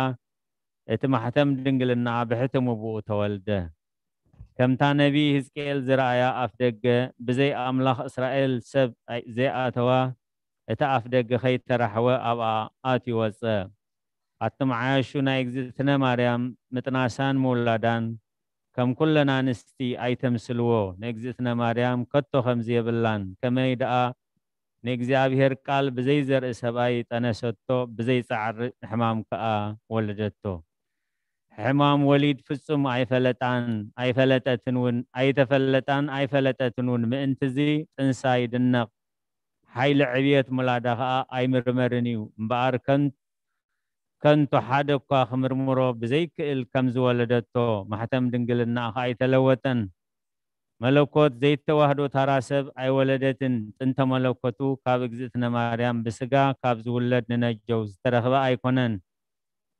እቲ ማሕተም ድንግልናኣ ብሕትሙ ብኡ ተወልደ። ከምታ ነቢይ ህዝቅኤል ዝረኣያ ኣፍ ደገ ብዘይ ኣምላኽ እስራኤል ሰብ ኣይ-፣ ዘይኣተዋ፣ እቲ ኣፍ ደገ ከይተራሕወ ኣብኣ ኣትዩ ወጸ። ኣትም ዓያሹ ናይ እግዝእትነ ማርያም ምጥናሳን ምውላዳን ከም ኩለን ኣንስቲ ኣይተምስልዎ። ንእግዝእትነ ማርያም ከቶ ከምዚ የብላን። ከመይ ደኣ ንእግዚኣብሔር ቃል ብዘይ ዘርኢ ሰብኣይ ጠነሰቶ፣ ብዘይ ጻዕሪ ሕማም ከኣ ወለደቶ። ሕማም ወሊድ ፍጹም ኣይፈለጣን፣ ኣይፈለጠትን እውን፣ ኣይተፈለጣን ኣይፈለጠትን እውን። ምእንትዚ ጥንሳ ይድነቕ፣ ሓይሊ ዕብየት ሙላዳ ኸኣ ኣይምርመርን እዩ። እምበኣር ከን-፣ ከንቱ ሓደ እኳ ክምርምሮ ብዘይክእል ከም ዝወለደቶ፣ ማሕተም ድንግልናኣ ኸኣ ኣይተለወጠን። መለኮት ዘይተዋህዶ ታራ ሰብ ኣይወለደትን። ጥንተ መለኮቱ ካብ እግዝእትነ ማርያም ብስጋ ካብ ዝውለድ ንነጀው ዝተረኽበ ኣይኮነን።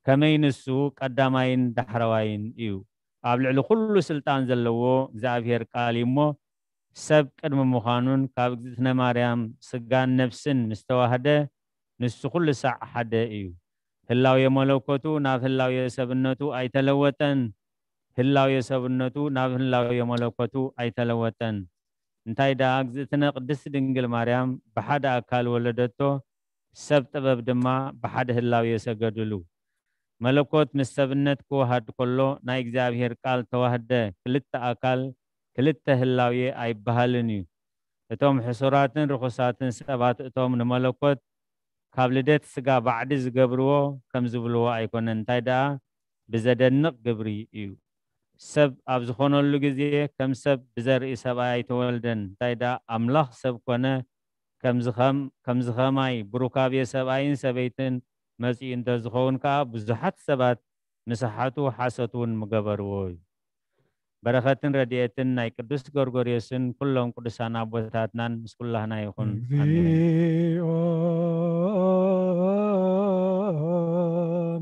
ከመይ ንሱ ቀዳማይን ዳሕረዋይን እዩ። ኣብ ልዕሊ ኩሉ ስልጣን ዘለዎ እግዚኣብሔር ቃል እዩ እሞ፣ ሰብ ቅድሚ ምዃኑን ካብ እግዝእትነ ማርያም ስጋን ነፍስን ምስ ተዋህደ፣ ንሱ ኩሉ ሳዕ ሓደ እዩ። ህላዌ መለኮቱ ናብ ህላዌ ሰብነቱ ኣይተለወጠን። ህላዌ ሰብነቱ ናብ ህላዌ መለኮቱ ኣይተለወጠን። እንታይ ደኣ እግዝእትነ ቅድስት ድንግል ማርያም ብሓደ ኣካል ወለደቶ፣ ሰብ ጥበብ ድማ ብሓደ ህላዌ ሰገድሉ። መለኮት ምስ ሰብነት ክወሃድ ከሎ ናይ እግዚኣብሔር ቃል ተዋህደ። ክልተ ኣካል ክልተ ህላዌ ኣይበሃልን እዩ። እቶም ሕሱራትን ርኹሳትን ሰባት እቶም ንመለኮት ካብ ልደት ስጋ ባዕዲ ዝገብርዎ ከም ዝብልዎ ኣይኮነን። እንታይ ደኣ ብዘደንቕ ግብሪ እዩ። ሰብ ኣብ ዝኾነሉ ግዜ ከም ሰብ ብዘርኢ ሰብኣይ ኣይተወልደን። እንታይ ደኣ ኣምላኽ ሰብ ኮነ። ከምዚ ኸም-፣ ከምዚ ኸማይ ብሩካቤ ሰብኣይን ሰበይትን መጺኡ እንተ ዝኸውን ከኣ ብዙሓት ሰባት ምሰሓቱ ሓሶት እውን ምገበርዎ እዩ። በረኸትን ረድኤትን ናይ ቅዱስ ጎርጎርዮስን ኩሎም ቅዱሳን ኣቦታትናን ምስ ኩላህና ይኹን። ኣሜን። እግዚኦ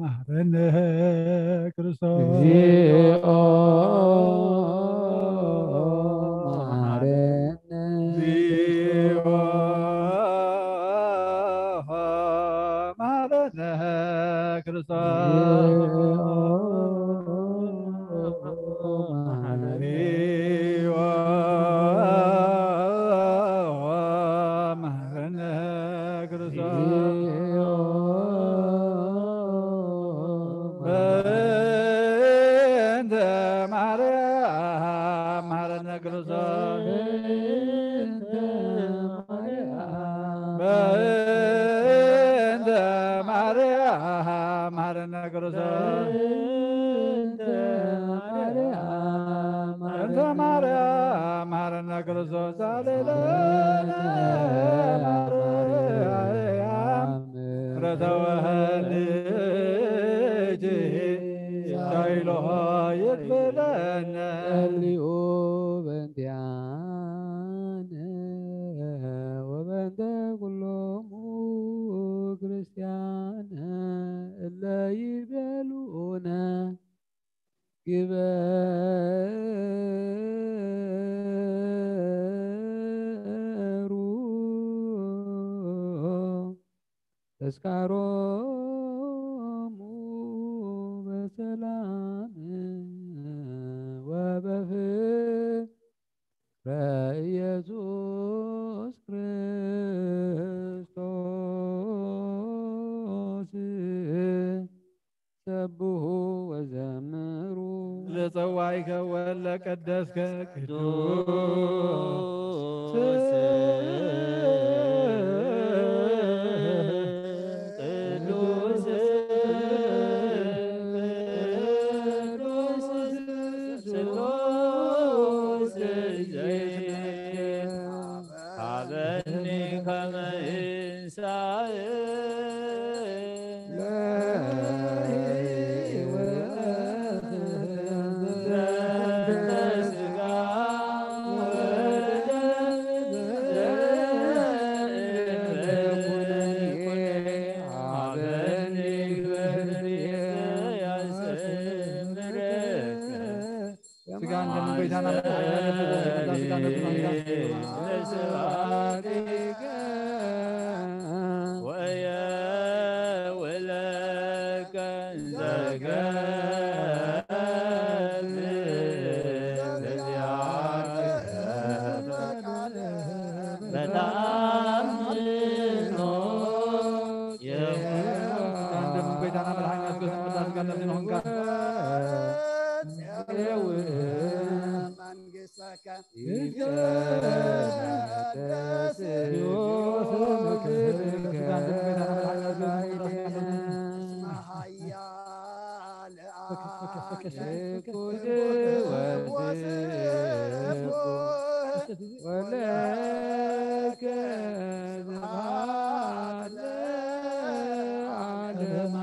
መሐረነ ክርስቶስ። እግዚኦ መሐረነ። እግዚኦ መሐረነ ክርስቶስ። መሐረነ። መሐረነ ክርስቶስ። በእንተ ማርያም መሐረነ ክርስቶስ። በእንተ ማርያም መሐረነ ክርስቶስ። በእንተ ማርያም መሐረነ ክርስቶስ። ሳሌለነ ማርያም ረተወህልኪ ሳይሎ ይክፍለነ። ጸልዩ በእንቲኣነ። ግበሩ ተስካሮሙ በሰላም ወበፍቅረ ኢየሱስ ክርስቶስ። ሰብሑ ወዘምሩ። ለጸዋይከ ወለቀደስከ ቅዱስ ቅዱስ ቅዱስ ስሉስ ዘይትነክር ሀበኒ ከመ እንሳእ ስጋን ደምን ጌታና መድኃኒዓለም ስጋን ደምን ጌታና ወየውለከ እንዘከ በታምኖ ስጋን ደምን ጌታና መድኃኒዓለም ስጋን ደምን ጌታና መንግሥተከ ይትቀደስ ስምከ እስመ ኃያል አለ ወስብሐት ወለከ ስብሐት ለዓለመ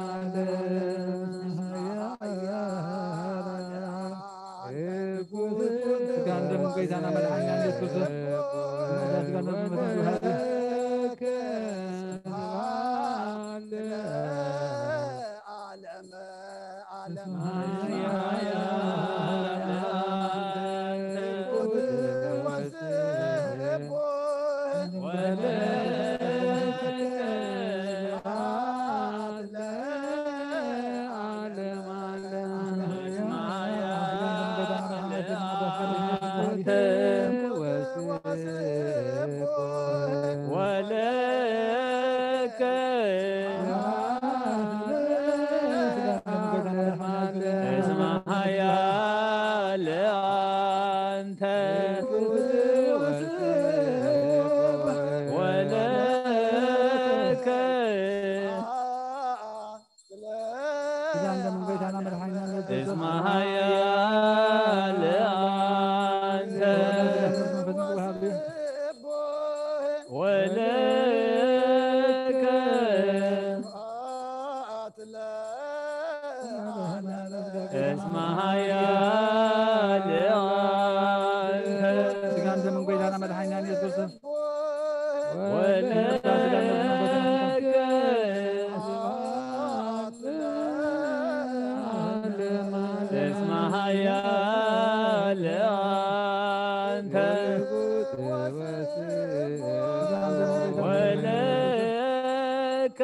ዓለም። ስጋን ደምን ጌታና መድኃኒዓለም ኢየሱስ ስጋን ደምን መድኃኒዓለም ወለከ እስመ ኃያል አንተ ወለከ ኪዳን ደምን ጌታና መድኃኒዓለም እስመ ኃያል አንተ ወለከ እስመ ኃያል አንተ ስጋን ደምን ጌታና መድኃኒዓለም ኢየሱስ ወለከ እስመ ኃያል አንተ ወለከ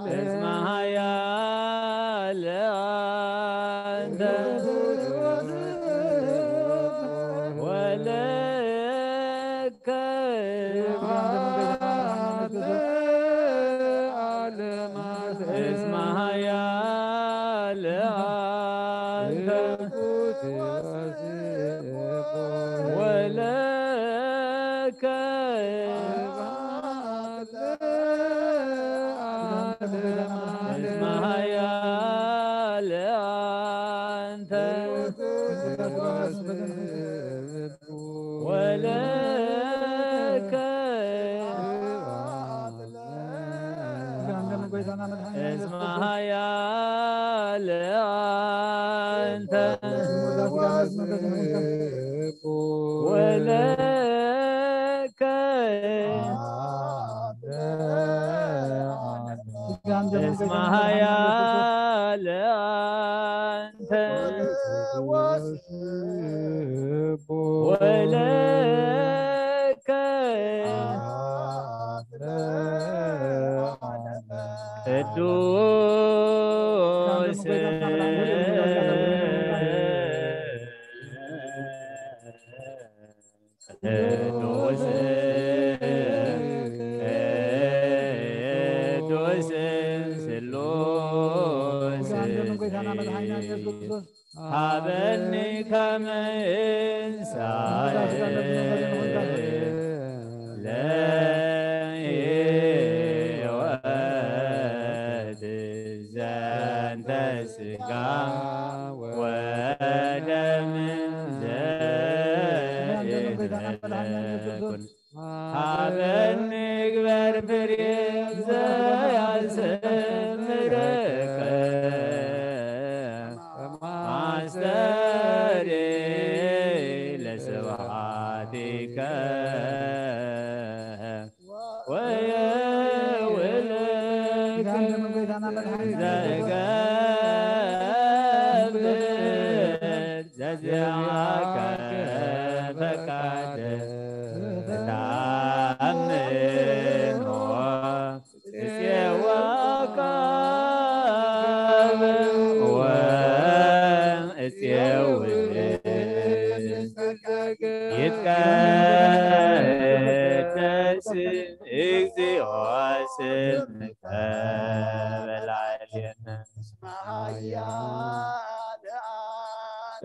እስመ ኃያል አንተ ወለከ እስመ ኃያል አንተ ወለከ እስመ ኃያል አንተ ወለከ እስመ ኃያል አንተ ወለከ መሃያል አንተ ወለከ ቅዱስ ቅዱስ ቅዱስ ስሉስ ሃበኒ ከመ እንሳእ ለህይወት ዘንተ ስጋ ወደም ዘኢትኩን ሃበኒ ግበር ፍሬ ዘያስምረከ ማስተሪ ለስብሐቲከ ወየውልክ ዘገብር ዘዚአከ ፈቃድ ተአምኖ እጽዋከ ወእጽው ይትቀደስ እግዚኦ ስምከ በላዕሌነ።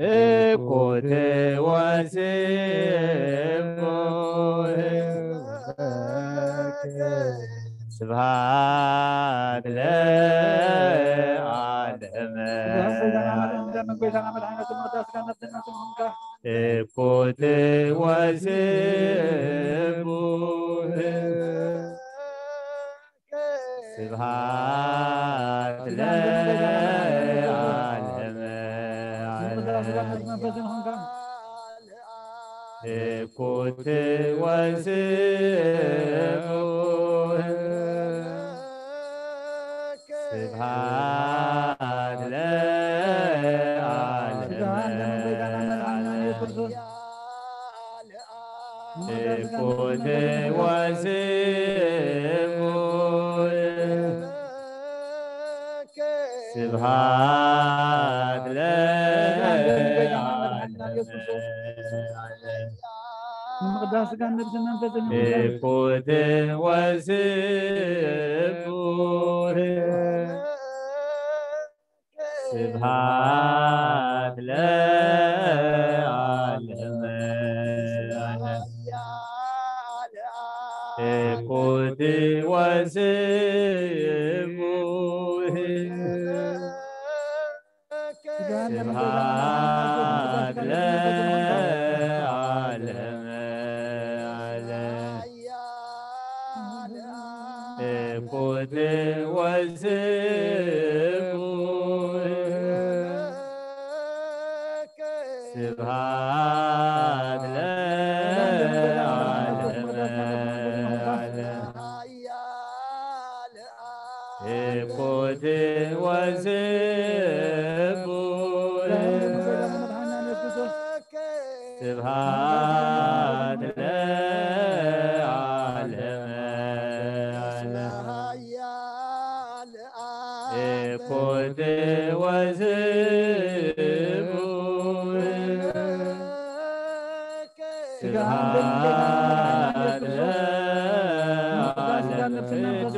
እኩት ወስቡህ ስብሐት ለዓለመ ዓለም። እኩት ወስቡህ ስብሐት ለዓለመ ዓለም። እኩት ወስቡህ ስብሐት ለዓለመ ዓለም። እኩት ወስቡህ ስብሐት ለዓለመ ዓለም። ንምቅዳስ ስጋን ነብስን መንፈስን ይኹን። እኩት ወስቡህ ስብሐት ለዓለመ ዓለም። እኩት ወስቡህ ስብሐት ለዓለመ ዓለም። እኩት ወስቡህ ስብሐት ለዓለመ ዓለም። እኩት ወስቡህ ስብሐት ለዓለመ ዓለም። እኩት ወስቡህ ስብሐት ለዓለም ቅዱስ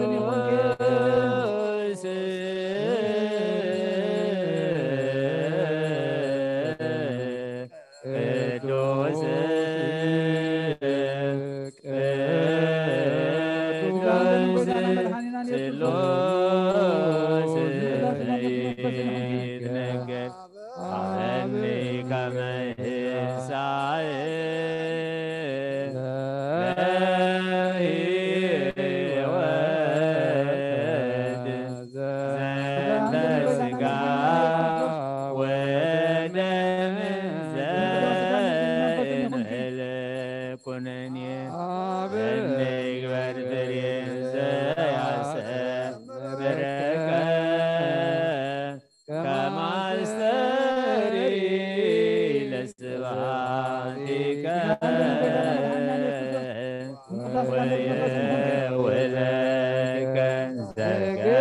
ቅዱስ ቅዱስ ስሉስ ይትነገር። አበኒ ከመ ይሳይ ለሕይወት ዘንተ ስጋ ወደም ዘእንህል ኩነኔ እንግበር ፍሬ ዘያሰምረከ ወየውለከ ዘገብእ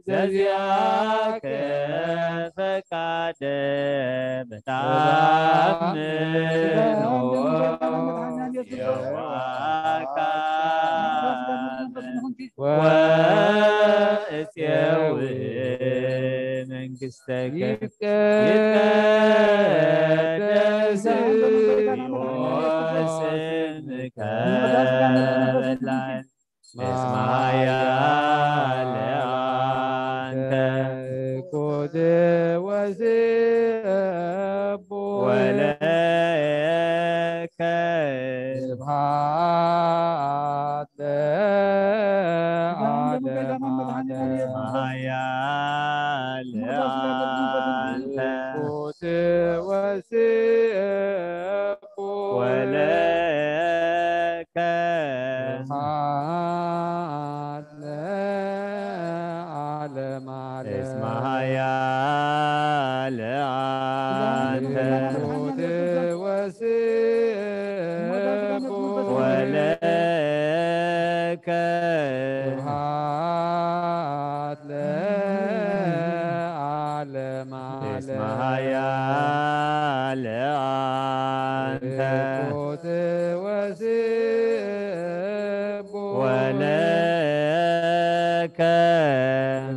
ዘዚኣከ ፈቃደ ብታምኖ የዋካ ወእፄዊ መንግሥተከ ይትቀደስ ስምከ በላዕል እስመ ኃያል አንተ። ኩት ወስቡ ወለከ ስብሐት ለዓለመ ዓለም። ኃያል አንተ። ኩት ወስቡ ወለከ ስብሐት ለዓለመ ዓለም። እስመ ኃያል አንተ። ኩት ወስቡ ወለከ ስብሐት ለዓለመ ዓለም። እስመ ኃያል አንተ። ኩት ወስቡ ወለከ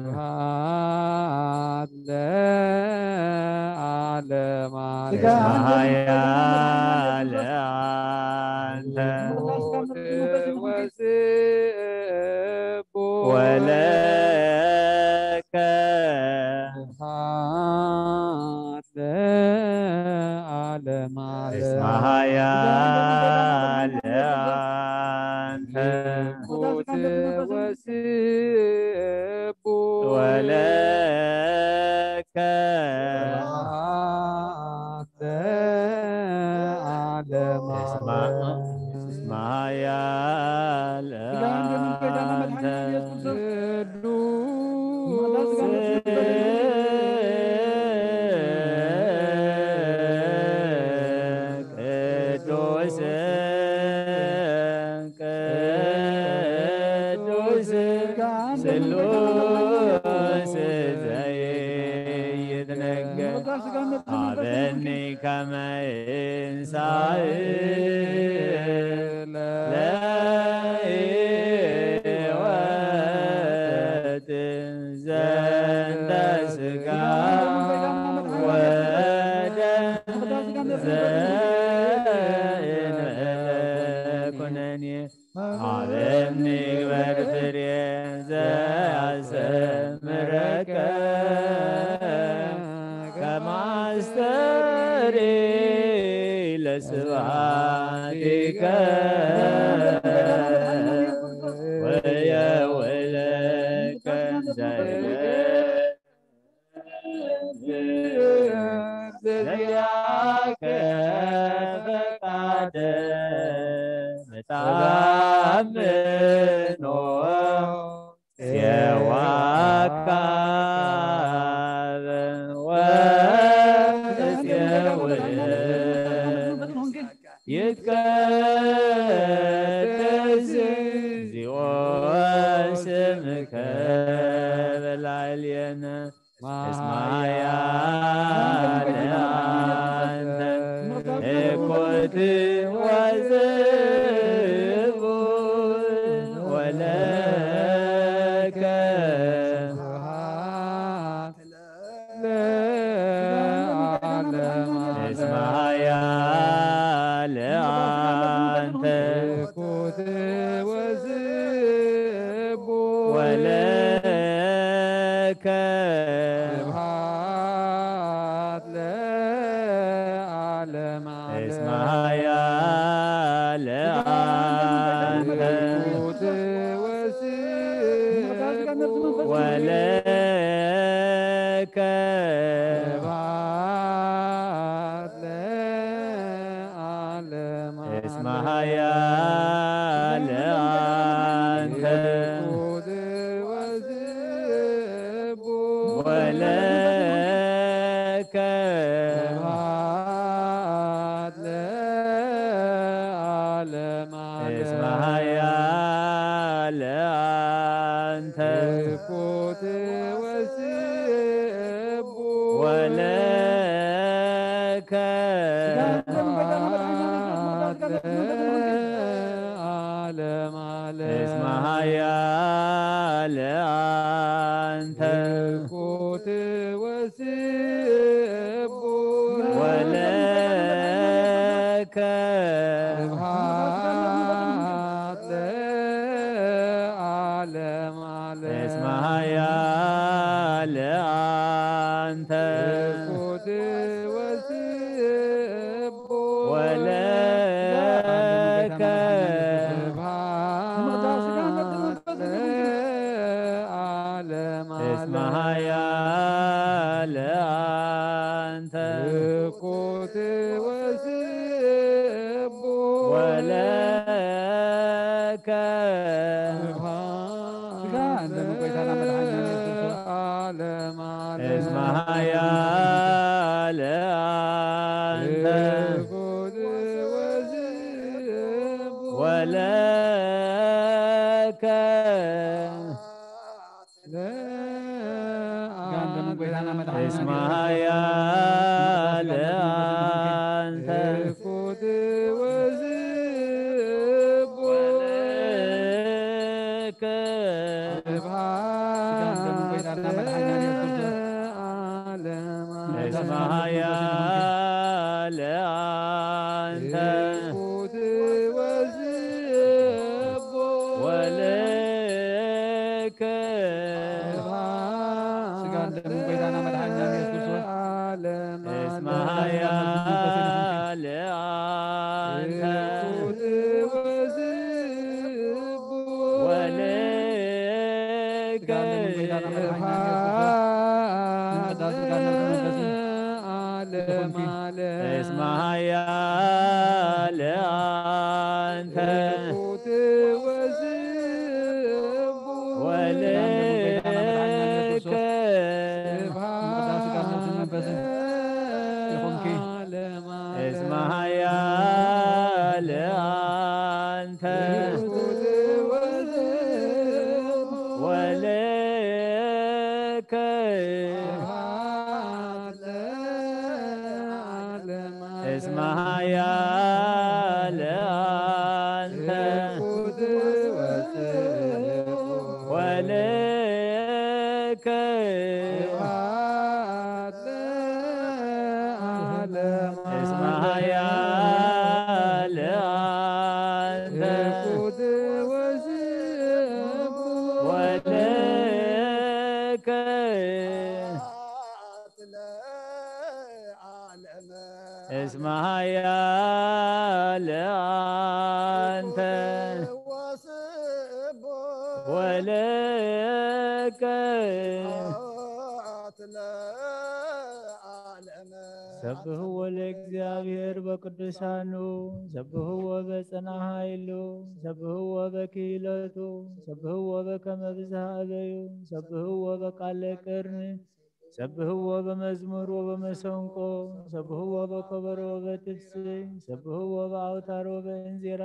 ስብሐት ለዓለመ ዓለም። እስመ ኃያል አንተ። ኩት ወስቡ ወለከ ስብሐት ለዓለመ ዓለም። እስመ ኃያል አንተ። ኩት ወስቡ ወለከ ስብሐት ለዓለመ ዓለም። እስመ ኃያል አንተ። ቅዱስ ቅዱስ ቅዱስ ስሉስ ዘይትነገር ሀበኒ ከመ እንሳእ ለሕይወት ዘንተ ሥጋ ወደም ዘእንበለ ኩነኔ ሀበኒ ግበር ፍሬ ዘያስተምረከ ከመ አስተሪ ለስብሐቲከ ወየውለከ ዘይለ ዘዚአከ ፈቃደ እታምኖ ሴዋካ ወእሴውን ይትቀደስ እግዚኦ ስምከ በላዕሌነ እስመ ኃያል አንተ። እኩት ወስቡሕ ወለከ ለዓለመ ዓለም። እስመ ኃያል አንተ። እኩት ወስቡሕ ወለከ ስብሐት ለዓለመ ዓለም። እስመ ኃያል አንተ። እኩት ወስቡሕ ወለከ ስብሐት ለዓለመ ዓለም። እስመ ኃያል አንተ። እኩት ወስቡሕ ወለከ ለዓለመ ዓለም። እስመ ኃያል አንተ። እኩት ወስቡሕ። ወለከ። ስብሐት ለዓለመ ዓለም። እስመ ኃያል አንተ። እኩት ወስቡሕ። ወለከ። ስብሐት ለዓለመ እስመ ዓለም። ኃያል አንተ። እኩት ወስቡሕ። ወለከ። ስጋ እንደምን ቆይታና መድኃኒዓለም ኢየሱስ ክርስቶስ። ለዓለመ ዓለም። እስመ ኃያል አንተ። እኩት ወስቡሕ። ወለከ። ስጋ እንደምን ቆይታና መድኃኒዓለም እስመ ኢየሱስ ክርስቶስ። ኃያል አንተ። እኩት ወስቡሕ። ወለከ። ስጋ እንደምን ቆይታና መድኃኒዓለም ኢየሱስ ክርስቶስ። እስመ ኃያል አንተ። እኩት ወስቡሕ። ወለከ። ስጋ እንደምን ቆይታና መድኃኒዓለም ኢየሱስ ክርስቶስ። እስመ ኃያል አንተ። እኩት ወስቡሕ። ወለከ። ስጋ እንደምን ቆይታና መድኃኒዓለም ኢየሱስ ክርስቶስ። ስጋ እንደምን ቆይታና መድኃኒዓለም ኢየሱስ ክርስቶስ። እስመ ኃያል አንተ። እኩት ወስቡሕ። ወለከ። ስብሐት ለዓለመ ዓለም። እስመ ኃያል አንተ። እኩት ወስቡሕ። ወለከ። እስመ ኃያል አንተ። ወለከ። እስመ ኃያል አንተ። ወለከ። እስመ ኃያል አንተ። ወለከ። ሰብህዎ ለእግዚአብሔር በቅዱሳኑ፣ ሰብህዎ በጽና ኃይሉ፣ ሰብህዎ በክህለቱ፣ ሰብህዎ በከመ ብዝሃ እበዩ፣ ሰብህዎ በቃለ ቅርን፣ ሰብህዎ በመዝሙር ወበመሰንቆ፣ ሰብህዎ በከበሮ ወበትፍስይ፣ ሰብህዎ በአውታር ወበእንዚራ፣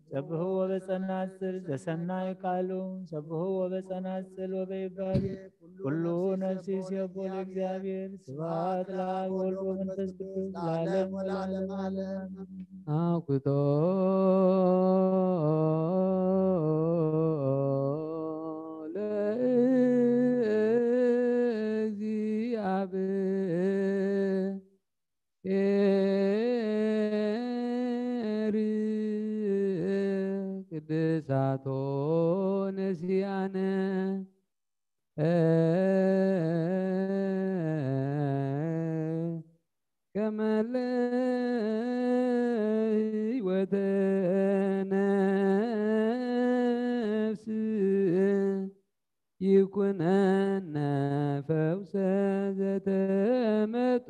ሰብህዎ በጸናጽል ዘሰናይ ቃሉ፣ ሰብህዎ በጸናጽል ወበይባቤ፣ ኩሉ ነፍሲ ይሴቦ ለእግዚአብሔር። ስብሐት ለአብ ወወልድ ወመንፈስ ቅዱስ ለዓለም ወለዓለመ ዓለም። አውክቶ ለእግዚአብሔር ቅድሳቶ ነሲያነ ከመ ለህይወተ ነፍስ ይኩነነ ፈውሰ ዘተመጦ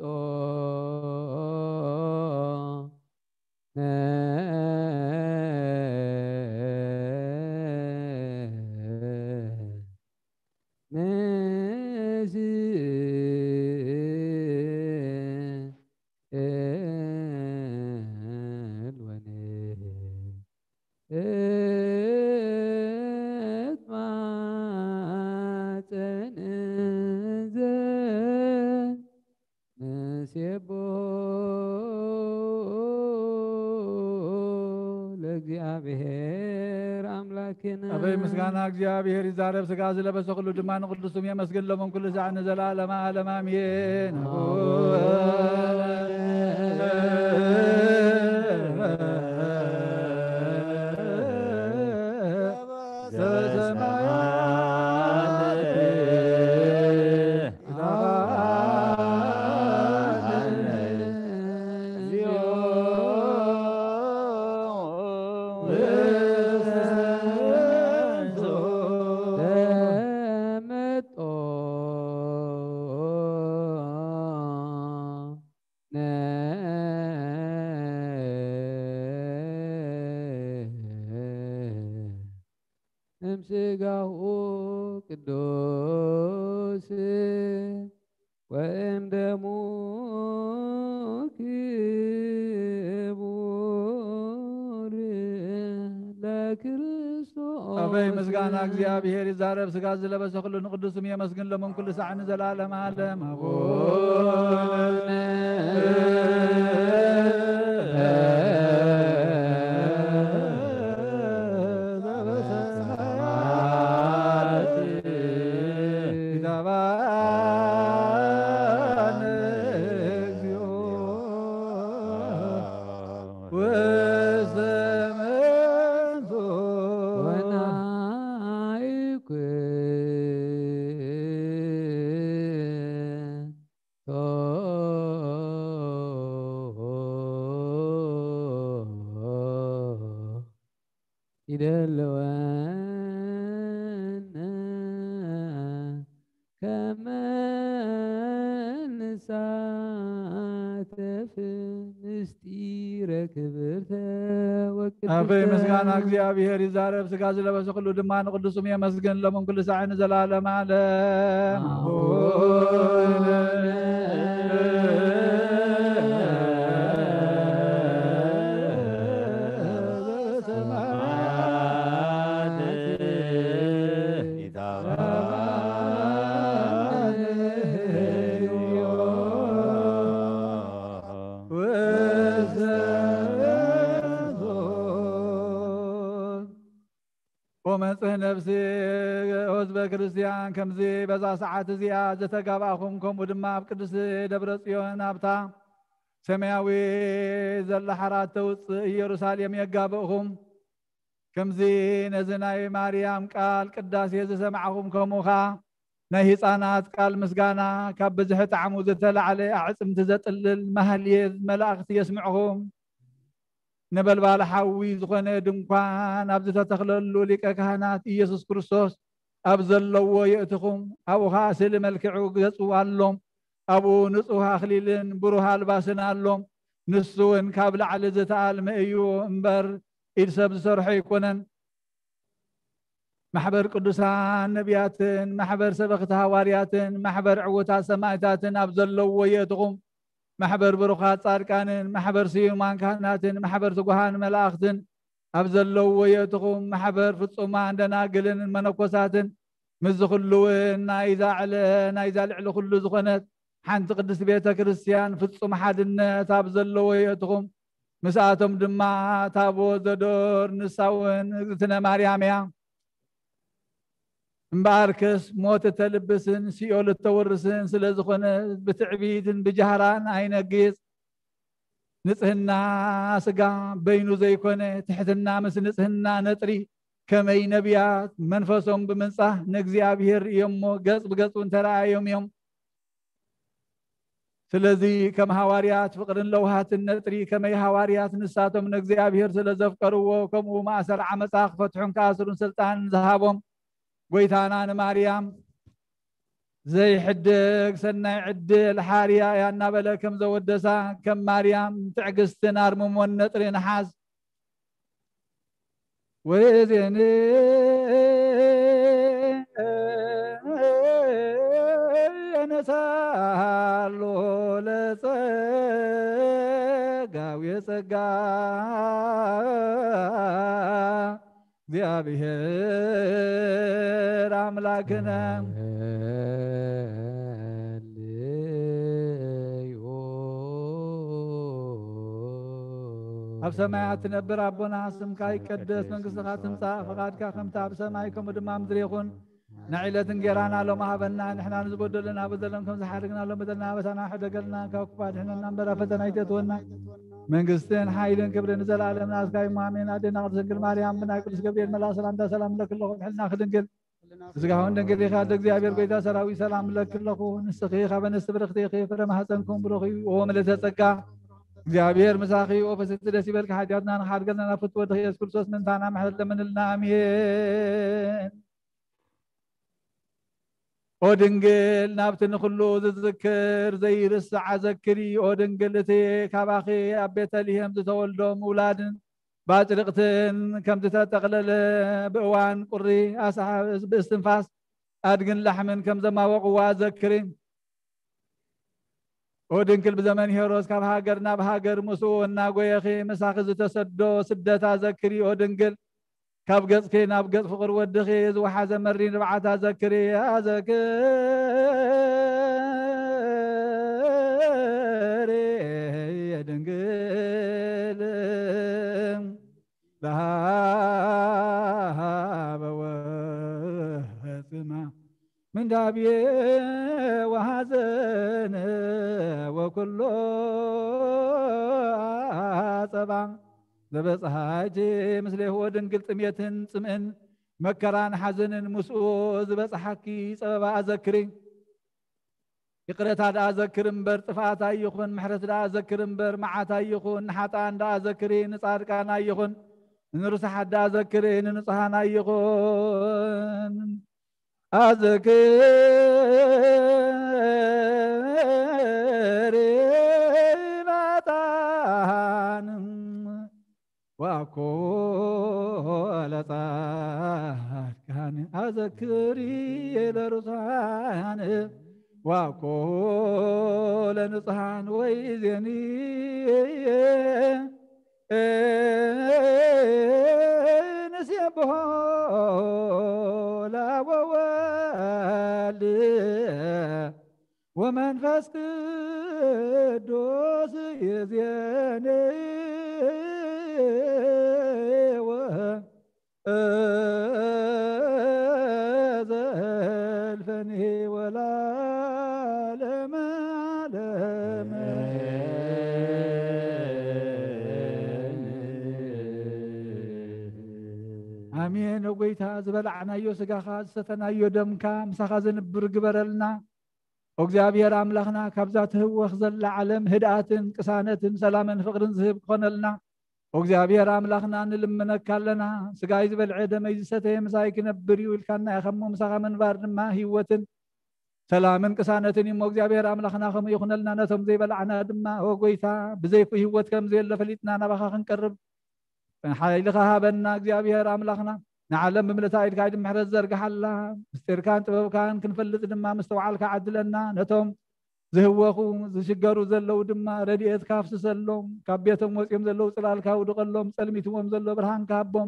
ለእግዚኣብሔር ኣምላክና። ኣበይ ምስጋና እግዚኣብሔር ይዛረብ፣ ስጋ ዝለበሰ ኩሉ ድማ ንቅዱስ ስሙ የመስግን፣ ሎምን ኩሉ ሳዕ ንዘለዓለመ ዓለም ኣሜን። እምስጋሁ ቅዱስ ወእም ደሙ ክቡር ለክርስቶስ። ኣበይ ምስጋና እግዚኣብሔር ይዛረብ፣ ስጋ ዝለበሰ ኩሉ ንቅዱስ ስሙ የመስግን፣ ሎምን ኩሉ ሳዕ ንዘለዓለመ ዓለም። ኣቡነ ይደልወና ከመ ንሳተፍ ምስጢረ ክብርተ ወቅድስተ። ኣበይ ምስጋና እግዚኣብሔር ይዛረብ፣ ስጋ ዝለበሰ ኩሉ ድማ ንቅዱስ ስሙ የመስግን፣ ሎምን ኩሉ ሳዕ ንዘለዓለመ ዓለም። ኣቡነ ወመጽህ ነፍሲ ህዝበ ክርስቲያን ከምዚ በዛ ሰዓት እዚኣ ዝተጋባእኹም፣ ከምኡ ድማ ኣብ ቅድስቲ ደብረ ጽዮን ኣብታ ሰማያዊ ዘላ ሓራት ተውጽእ ኢየሩሳሌም የጋብእኹም። ከምዚ ነዚ ናይ ማርያም ቃል ቅዳሴ ዝሰማዕኹም፣ ከምኡ ኸዓ ናይ ህፃናት ቃል ምስጋና ካብ ብዝሒ ጣዕሙ ዝተላዕለ ኣዕፅምቲ ዘጥልል ማህሌት መላእኽቲ የስምዕኹም። ነበልባል ሓዊ ዝኾነ ድንኳን ኣብ ዝተተኽለሉ ሊቀ ካህናት ኢየሱስ ክርስቶስ ኣብ ዘለዎ የእትኹም። ኣብኡ ኸዓ ስእሊ መልክዑ ገጹ ኣሎ። ኣብኡ ንጹህ ኣኽሊልን ብሩህ ኣልባስን ኣሎ። ንሱ እውን ካብ ላዕሊ ዝተኣልመ እዩ እምበር ኢድ ሰብ ዝሰርሖ ኣይኮነን። ማሕበር ቅዱሳን ነቢያትን ማሕበር ሰበኽቲ ሃዋርያትን ማሕበር ዕዉታት ሰማዕታትን ኣብ ዘለዎ የእትኹም። ማሕበር ብሩኻት ጻድቃንን ማሕበር ስዩማን ካህናትን ማሕበር ትጉሃን መላእኽትን ኣብ ዘለዎ የእትኹም። ማሕበር ፍጹማን ደናግልን መነኮሳትን ምስዚ ኩሉ እውን ናይዛ ዕለ-፣ ናይዛ ልዕሊ ኩሉ ዝኾነት ሓንቲ ቅድስቲ ቤተ ክርስቲያን ፍጹም ሓድነት ኣብ ዘለዎ የእትኹም። ምስኣቶም ድማ ታቦት ዘዶር፣ ንሳ እውን እግዝእትነ ማርያም እያ። እምበኣርከስ ሞት እተልብስን ሲኦል እተወርስን ስለ ዝኾነ ብትዕቢትን ብጃህራን ኣይነግጽ። ንጽህና ስጋ በይኑ ዘይኮነ ትሕትና ምስ ንጽህና ነጥሪ፣ ከመይ ነቢያት መንፈሶም ብምንጻህ ንእግዚኣብሔር ርእዮሞ ገጽ ብገጹ እንተረኣዮም እዮም። ስለዚ ከም ሃዋርያት ፍቕርን ለውሃትን ነጥሪ፣ ከመይ ሃዋርያት ንሳቶም ንእግዚኣብሔር ስለ ዘፍቀርዎ፣ ከምኡ ማእሰር ዓመጻ ክፈትሑን ክኣስሩን ስልጣን ዝሃቦም ጎይታና ንማርያም ዘይሕደግ ሰናይ ዕድል ሓርያ እያ እናበለ ከም ዘወደሳ፣ ከም ማርያም ትዕግስትን ኣርምሞን ነጥሪ ንሓዝ። ወዜን የነሳሎ ለጸጋው የጸጋ እግዚኣብሔር ኣምላክነ። ኣብ ሰማያት ትነብር ኣቦና፣ ስምካ ይቀደስ፣ መንግስትኻ ትምጻእ፣ ፈቓድካ ከምቲ ኣብ ሰማይ ከምኡ ድማ ኣብ ምድሪ ይኹን። ንዕለት እንጌራና ሎም ሃበና፣ ንሕና ንዝበደሉና በደሎም ከም ዝሓደግና ሎም በደልና ኣበሳና፣ ሕደገልና፣ ካብ ክፉእ ኣድሕነና እምበር፣ ኣብ ፈተና ኣይተእትወና። መንግስትን ሓይልን ክብርን ንዘለኣለም ናትካ እዩ፣ ኣሜን። ኣዴና ቅድስት ድንግል ማርያም፣ ብናይ ቅዱስ ገብርኤል መልኣኽ ሰላምታ ሰላም ንብለኪ ኣለኹ፣ ድንግል ስጋውን ድንግል ኢኻ፣ እግዚኣብሔር ጎይታ ሰራዊት ሰላም እብለኪ ኣለኹ። ንስኺ ካብ ኣንስቲ ብርኽቲ ኢኺ፣ ፍረ ማህፀንኩም ብሩኽ እዩ። ኦ ምልዕተ ጸጋ፣ እግዚኣብሔር ምሳኺ፣ ኦ ፍስሕቲ ደስ ይበልኪ፣ ሓጢኣትና ንኽሓድገልና ናብ ፍትወ ወድኺ ኢየሱስ ክርስቶስ ምእንታና ምሕረት ለምንልና። ኣሜን። ኦ ድንግል፣ ናብቲ ንኹሉ ዝዝክር ዘይርስዓ ዘክሪ። ኦ ድንግል፣ እቲ ካባኺ ኣብ ቤተልሔም ዝተወልዶ ምውላድን ባጭርቕትን ከም ዝተጠቕለለ ብእዋን ቁሪ ኣስሓ-፣ ብእስትንፋስ ኣድግን ላሕምን ከም ዘማወቕዋ ዘክሪ። ኦ ድንግል፣ ብዘመን ሄሮስ ካብ ሃገር ናብ ሃገር ምስኡ እናጎየኺ ምሳኺ ዝተሰዶ ስደታ ዘክሪ። ኦ ድንግል፣ ካብ ገጽኪ ናብ ገጽ ፍቕር ወድኺ ዝወሓዘ መሪር ንብዓታ ዘክሪ። ኣዘክሪ ድንግል ለሃበ ወጽማ ምንዳቤ ወሐዘነ ወኩሎ ጸባ ዘበጽሐኪ ምስሌሁ ድንግል ጥሜትን ጽምእን መከራን ሓዘንን ምስኡ ዝበጽሓኪ ጸበባ ኣዘክሪ። ይቕረታ ደኣ ዘክር እምበር ጥፍኣት ኣይኹን፣ ምሕረት ደኣ ዘክር እምበር መዓት ኣይኹን። ንሓጥኣን ደኣ ዘክሪ፣ ንጻድቃን ኣይኹን፣ ንንሩሳሓት ደኣ ዘክሪ፣ ንንጹሃን ኣይኹን። ኣዘክሪ ናታን ዋኮ ለጻድቃን ኣዘክሪ ለሩሳን ዋኮ ለንጹሃን ወይ ዜኒ ንሴብሖ ለወወልድ ወመንፈስ ቅዱስ ይዜኔ ወዘልፈኒ ወላለም ዓለም። ኣሜን። ኦ ጎይታ፣ ዝበላዕናዮ ስጋኻ፣ ዝሰተናዮ ደምካ ምሳኻ ዘንብር ግበረልና። ኦ እግዚኣብሔር ኣምላኽና፣ ካብዛ ትህወኽ ዘላ ዓለም ህድኣትን ቅሳነትን ሰላምን ፍቕርን ዝህብ ክኾነልና ኦ እግዚኣብሔር ኣምላኽና ንልምነካ ኣለና። ስጋይ ዝበልዐ ደመይ ዝሰተየ ምሳይ ክነብር እዩ ኢልካና ኢኻ እሞ፣ ምሳኻ ምንባር ድማ ህይወትን ሰላምን ቅሳነትን እዩ እሞ፣ እግዚኣብሔር ኣምላኽና ከምኡ ይኹነልና። ነቶም ዘይበላዕና ድማ ኦ ጎይታ፣ ብዘይኩ ህይወት ከም ዘየለ ፈሊጥና ናባኻ ክንቀርብ ሓይልኻ ሃበና እግዚኣብሔር ኣምላኽና። ንዓለም ብምልእታ ኢድካ ኢድ ምሕረት ዘርግሓላ። ምስጢርካን ጥበብካን ክንፈልጥ ድማ ምስትውዓልካ ዓድለና። ነቶም ዝህወኹ ዝሽገሩ ዘለዉ ድማ ረድኤትካ ኣፍስሰሎም። ካብ ቤቶም ወፂኦም ዘለዉ ፅላልካ ውድቐሎም። ፀልሚትዎም ዘሎ ብርሃንካ ሃቦም።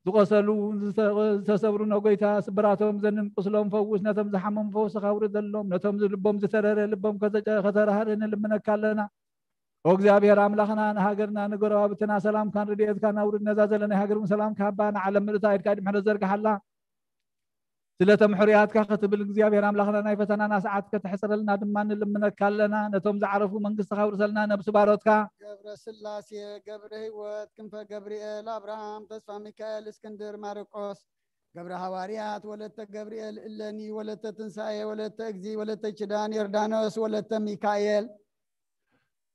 ዝቆሰሉ ዝተ-፣ ዝተሰብሩ ነጎይታ ስብራቶም ዘንን ቁስሎም ፈውስ። ነቶም ዝሓመሙ ፈውስኻ ኣውርደሎም። ነቶም ልቦም ዝተረረ ልቦም ከተጨ-፣ ከተራህርህ ንልምነካ ኣለና። ኦ እግዚኣብሔር ኣምላኽና፣ ንሃገርና ንጎረባብትና ሰላምካን ረድኤትካን ኣውርድ። ነዛ ዘለናይ ሃገር እውን ሰላምካ ሃባ። ንዓለም ምልእታ ኢድካ ኢድ ምሕረት ዘርግሓላ። ስለቶም ሕሩያትካ ክትብል እግዚኣብሔር ኣምላኽና ናይ ፈተናና ሰዓት ከተሕፅረልና ድማ ንልምነካ ኣለና። ነቶም ዝዓረፉ መንግስትኻ ኣውርሰልና። ነብሲ ባሮትካ ገብረ ስላሴ ገብረ ህይወት ክንፈ ገብርኤል ኣብርሃም ተስፋ ሚካኤል እስክንድር ማርቆስ ገብረ ሃዋርያት ወለተ ገብርኤል እለኒ ወለተ ትንሳኤ ወለተ እግዚ ወለተ ኪዳን ዮርዳኖስ ወለተ ሚካኤል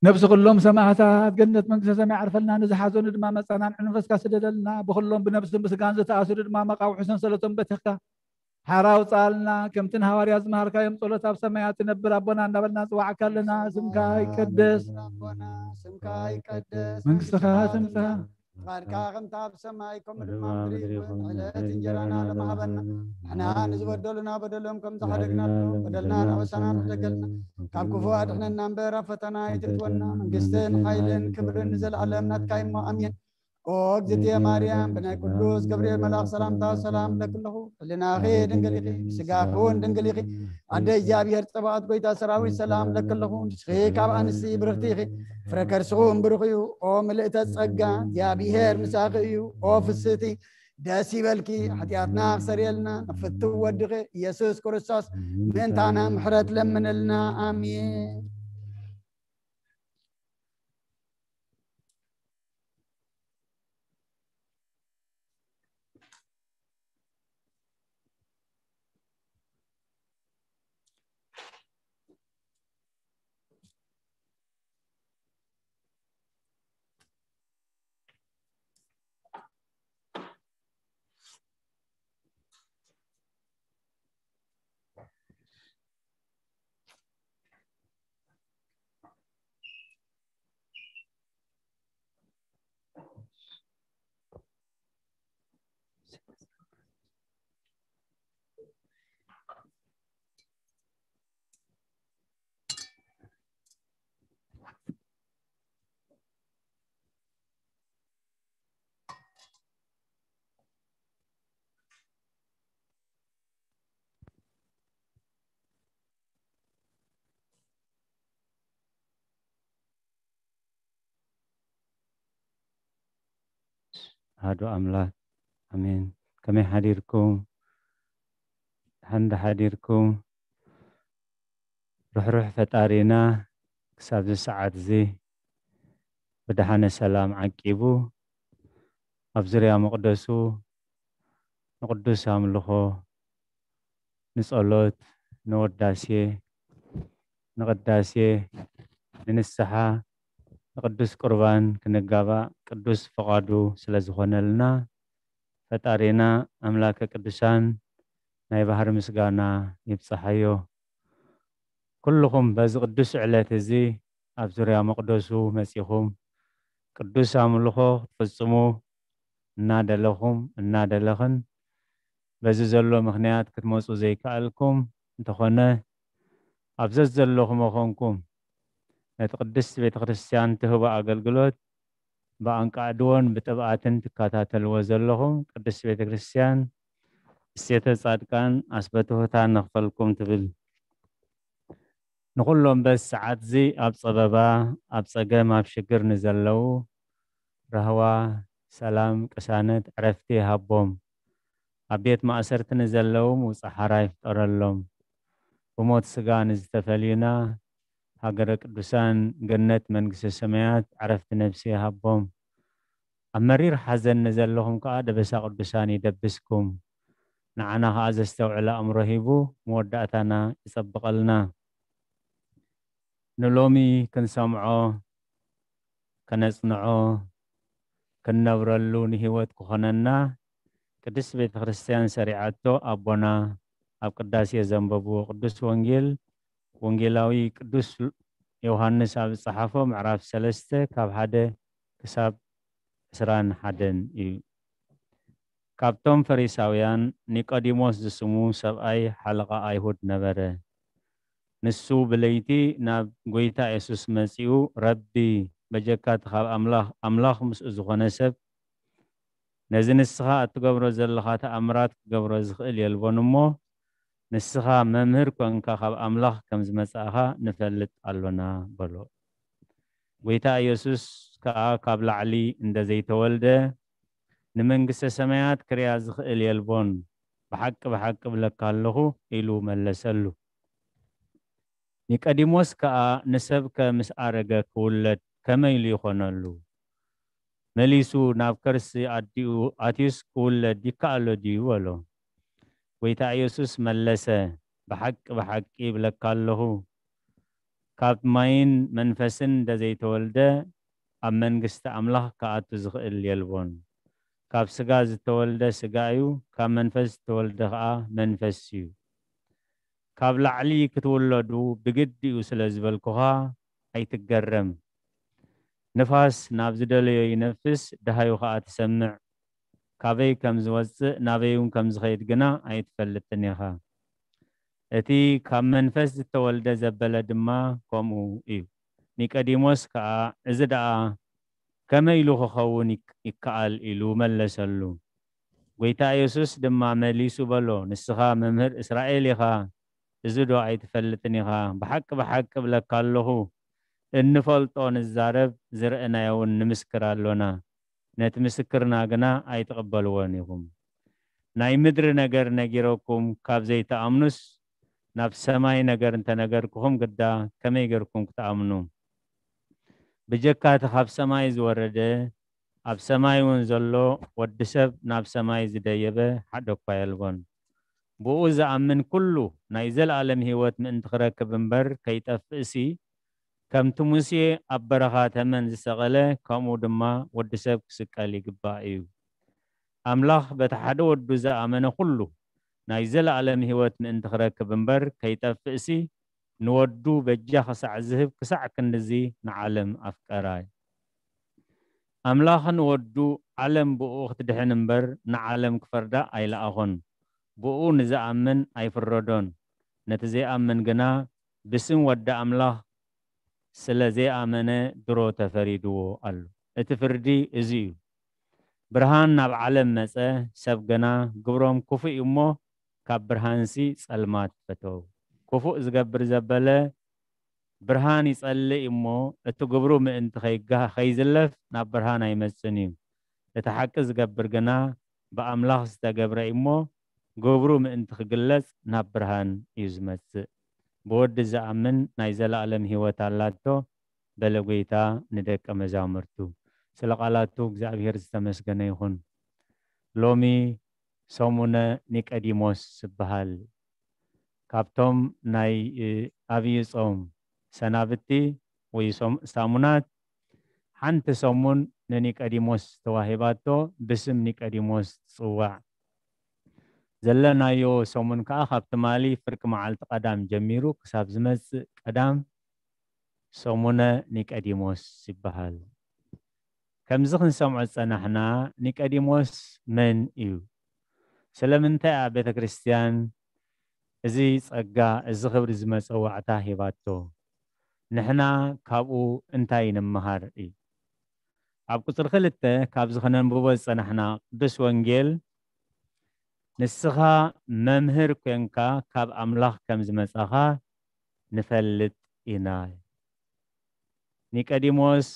ነብሲ ኩሎም ሰማዕታት ገነት መንግስተ ሰማይ ዓርፈልና። ንዝሓዘኑ ድማ መጸናንዒ መንፈስካ ስደደልና። ብኩሎም ብነብስን ብስጋን ዝተኣስሩ ድማ መቃውሒ ሰንሰለቶም በቲኽካ ሓራ ኣውጽኣልና። ከምቲ ንሃዋርያት ዝመሃርካዮም ጸሎት ኣብ ሰማያት ትነብር ኣቦና እንዳበልና ንጽዋዕካ ኣለና። ስምካ ይቀደስ፣ ኣቦና ስምካ ይቀደስ፣ መንግስትኻ ትምጻእ። ፍቓድካ ከምቲ ኣብ ሰማይ ከምኡ ድማ ኣብ ምድሪ ይኹን። ዕለት እንጀራና ሎሚ ሃበና። ንሕና ንዝበደሉና በደሎም ከም ዝሓደግናሎም በደልና ኣበሳና ንሕደገልና። ካብ ክፉእ ኣድሕነና እምበር ኣብ ፈተና ኣይተእትወና። መንግስትን ሓይልን ክብርን ንዘለኣለም ናትካ እሞ ኣሜን። ኦ እግዝእትየ ማርያም፣ ብናይ ቅዱስ ገብርኤል መልኣኽ ሰላምታ ሰላም እብለኪ ኣለኹ። ሕልናኺ ድንግል ኢኺ፣ ስጋኺ እውን ድንግል ኢኺ። ኣደ እግዚኣብሔር ጸባኦት፣ ጎይታ ሰራዊት፣ ሰላም እብለኪ ኣለኹ። ንስኺ ካብ ኣንስቲ ብርኽቲ ኢኺ፣ ፍረ ከርስኺ እውን ብሩኽ እዩ። ኦ ምልእተ ጸጋ፣ እግዚኣብሔር ምሳኺ እዩ። ኦ ፍስህቲ፣ ደስ ይበልኪ። ሓጢኣትና ክሰርየልና፣ ንፍትው ወድኺ ኢየሱስ ክርስቶስ ምእንታና ምሕረት ለምንልና። ኣሜን። ኣሐዱ ኣምላክ ኣሜን። ከመይ ሓዲርኩም? ደሓን ዶ ሓዲርኩም? ርሕሩሕ ፈጣሪና ክሳብዚ ሰዓት እዚ ብደሓነ ሰላም ዓቂቡ ኣብ ዙርያ መቕደሱ ንቕዱስ ኣምልኾ፣ ንጸሎት፣ ንወዳሴ፣ ንቕዳሴ፣ ንንስሓ፣ ንቅዱስ ቁርባን ክንጋባእ ቅዱስ ፍቓዱ ስለ ዝኾነልና፣ ፈጣሪና ኣምላከ ቅዱሳን ናይ ባህሪ ምስጋና ይብጽሓዮ። ኩልኹም በዚ ቅዱስ ዕለት እዚ ኣብ ዙርያ መቕደሱ መጺኹም ቅዱስ ኣምልኾ ክትፍጽሙ እናደለኹም እናደለኽን በዚ ዘሎ ምኽንያት ክትመጹ ዘይከኣልኩም እንተኾነ፣ ኣብ ዘዘለኹሞ ኾንኩም ነቲ ቅድስቲ ቤተ ክርስቲያን ትህቦ ኣገልግሎት ብኣንቃዕድዎን ብጥብኣትን ትከታተልዎ ዘለኹም ቅድስቲ ቤተ ክርስቲያን እሴተ ጻድቃን ኣስበትሑታ ነኽፈልኩም ትብል። ንኹሎም በዚ ሰዓት እዚ ኣብ ጸበባ፣ ኣብ ጸገም፣ ኣብ ሽግር ንዘለዉ ራህዋ፣ ሰላም፣ ቅሳነት፣ ዕረፍቲ ይሃቦም። ኣብ ቤት ማእሰርቲ ንዘለዉ ምውጻእ ሓራ ይፍጠረሎም። ብሞት ስጋ ንዝተፈልዩና ሃገረ ቅዱሳን ገነት መንግስተ ሰማያት ዕረፍቲ ነፍሲ ይሃቦም። ኣብ መሪር ሓዘን ንዘለኹም ከኣ ደበሳ ቅዱሳን ይደብስኩም። ንዓና ከኣ ዘስተውዕል ኣእምሮ ሂቡ መወዳእታና ይጸብቐልና። ንሎሚ ክንሰምዖ፣ ከነጽንዖ፣ ክንነብረሉ ንህይወት ክኾነና ቅድስት ቤተ ክርስቲያን ሰሪዓቶ ኣቦና ኣብ ቅዳሴ ዘንበብዎ ቅዱስ ወንጌል ወንጌላዊ ቅዱስ ዮሃንስ ኣብ ዝጸሓፎ ምዕራፍ ሰለስተ ካብ ሓደ ክሳብ ዕስራን ሓደን እዩ። ካብቶም ፈሪሳውያን ኒቆዲሞስ ዝስሙ ሰብኣይ ሓለቓ ኣይሁድ ነበረ። ንሱ ብለይቲ ናብ ጐይታ የሱስ መጺኡ፣ ረቢ፣ በጀካ እቲ ካብ ኣምላኽ፣ ኣምላኽ ምስኡ ዝኾነ ሰብ፣ ነዚ ንስኻ እትገብሮ ዘለኻ ተኣምራት ክገብሮ ዝኽእል የልቦን እሞ፣ ንስኻ መምህር ኮንካ ካብ ኣምላኽ ከም ዝመጻእኻ ንፈልጥ ኣሎና በሎ። ጐይታ ኢየሱስ ከኣ ካብ ላዕሊ እንደ ዘይተወልደ ንመንግስተ ሰማያት ክርያ ዝኽእል የልቦን፣ ብሓቂ ብሓቂ እብለካ ኣለኹ ኢሉ መለሰሉ። ኒቆዲሞስ ከኣ ንሰብከ ምስ ኣረገ ክውለድ ከመይ ኢሉ ይኾነሉ? መሊሱ ናብ ከርሲ ኣዲኡ ኣትዩስ ክውለድ ይከኣሎ ድዩ በሎ። ጐይታ ኢየሱስ መለሰ፣ ብሓቂ ብሓቂ እብለካ ኣለኹ፣ ካብ ማይን መንፈስን እንደ ዘይተወልደ ኣብ መንግስቲ ኣምላኽ ክኣቱ ዝኽእል የልቦን። ካብ ስጋ ዝተወልደ ስጋ እዩ፣ ካብ መንፈስ ዝተወልደ ኸኣ መንፈስ እዩ። ካብ ላዕሊ ክትውለዱ ብግዲ እዩ ስለ ዝበልኩኻ ኣይትገረም። ንፋስ ናብ ዝደለዮ ይነፍስ፣ ደሃዩ ኸኣ ትሰምዕ። ካበይ ከም ዝወጽእ ናበይ እውን ከም ዝኸይድ ግና ኣይትፈልጥን ኢኻ። እቲ ካብ መንፈስ ዝተወልደ ዘበለ ድማ ከምኡ እዩ። ኒቆዲሞስ ከኣ፣ እዚ ደኣ ከመይ ኢሉ ክኸውን ይክ- ይከኣል? ኢሉ መለሰሉ። ጐይታ ኢየሱስ ድማ መሊሱ በሎ፣ ንስኻ መምህር እስራኤል ኢኻ፣ እዚ ዶ ኣይትፈልጥን ኢኻ? ብሓቂ ብሓቂ እብለካ ኣለኹ፣ እንፈልጦ ንዛረብ፣ ዝረእናዮ እውን ንምስክር ኣሎና፣ ነቲ ምስክርና ግና ኣይትቕበልዎን ኢኹም። ናይ ምድሪ ነገር ነጊረኩም ካብ ዘይትኣምኑስ፣ ናብ ሰማይ ነገር እንተነገርኩኹም ግዳ ከመይ ጌርኩም ክትኣምኑ? ብጀካ እቲ ካብ ሰማይ ዝወረደ፣ ኣብ ሰማይ እውን ዘሎ፣ ወዲ ሰብ ናብ ሰማይ ዝደየበ ሓደ እኳ የልቦን። ብኡ ዝኣምን ኩሉ ናይ ዘለኣለም ህይወት ምእንቲ ክረክብ እምበር ከይጠፍእሲ፣ ከምቲ ሙሴ ኣብ በረኻ ተመን ዝሰቐለ፣ ከምኡ ድማ ወዲ ሰብ ክስቀል ይግባእ እዩ። ኣምላኽ በቲ ሓደ ወዱ ዝኣመነ ኩሉ ናይ ዘለኣለም ህይወት ምእንቲ ክረክብ እምበር ከይጠፍእሲ፣ ንወዱ በጃ ክሳዕ ዝህብ ክሳዕ ክንድዚ ንዓለም ኣፍቀራ እዩ። ኣምላኽ ንወዱ ዓለም ብኡ ክትድሕን እምበር ንዓለም ክፈርዳ ኣይለኣኾን። ብኡ ንዝኣምን ኣይፍረዶን። ነቲ ዘይኣምን ግና ብስም ወዲ ኣምላኽ ስለ ዘይኣመነ ድሮ ተፈሪድዎ ኣሎ። እቲ ፍርዲ እዚ እዩ። ብርሃን ናብ ዓለም መጸ፣ ሰብ ግና ግብሮም ክፉእ እዩ እሞ ካብ ብርሃንሲ ጸልማት ፈተው። ክፉእ ዝገብር ዘበለ ብርሃን ይጸልእ እዩ እሞ እቲ ግብሩ ምእንቲ ከይጋ- ከይዝለፍ ናብ ብርሃን ኣይመጽእን እዩ። እቲ ሓቂ ዝገብር ግና ብኣምላኽ ዝተገብረ እዩ እሞ ግብሩ ምእንቲ ክግለጽ ናብ ብርሃን እዩ ዝመጽእ። ብወዲ ዝኣምን ናይ ዘለኣለም ህይወት ኣላቶ በለ ጐይታ ንደቀ መዛሙርቱ። ስለ ቃላቱ እግዚኣብሔር ዝተመስገነ ይኹን። ሎሚ ሰሙነ ኒቀዲሞስ ዝበሃል ካብቶም ናይ ኣብይ ጾም ሰናብቲ ወይ ሶም- ሳሙናት ሓንቲ ሰሙን ንኒቀዲሞስ ተዋሂባቶ ብስም ኒቀዲሞስ ትጽዋዕ። ዘለናዮ ሰሙን ከኣ ካብ ትማሊ ፍርቂ መዓልቲ ቀዳም ጀሚሩ ክሳብ ዝመጽእ ቀዳም ሰሙነ ኒቀዲሞስ ይበሃል። ከምዚ ክንሰምዖ ዝጸናሕና ኒቀዲሞስ መን እዩ? ስለምንታይ እያ ቤተ ክርስቲያን እዚ ጸጋ እዚ ክብሪ እዚ መጸዋዕታ ሂባቶ? ንሕና ካብኡ እንታይ ንምሃር እዩ? ኣብ ቁጽሪ ክልተ ካብዚ ክነንብቦ ዝጸናሕና ቅዱስ ወንጌል ንስኻ መምህር ኮንካ ካብ ኣምላኽ ከም ዝመጻኻ ንፈልጥ ኢና። ኒቀዲሞስ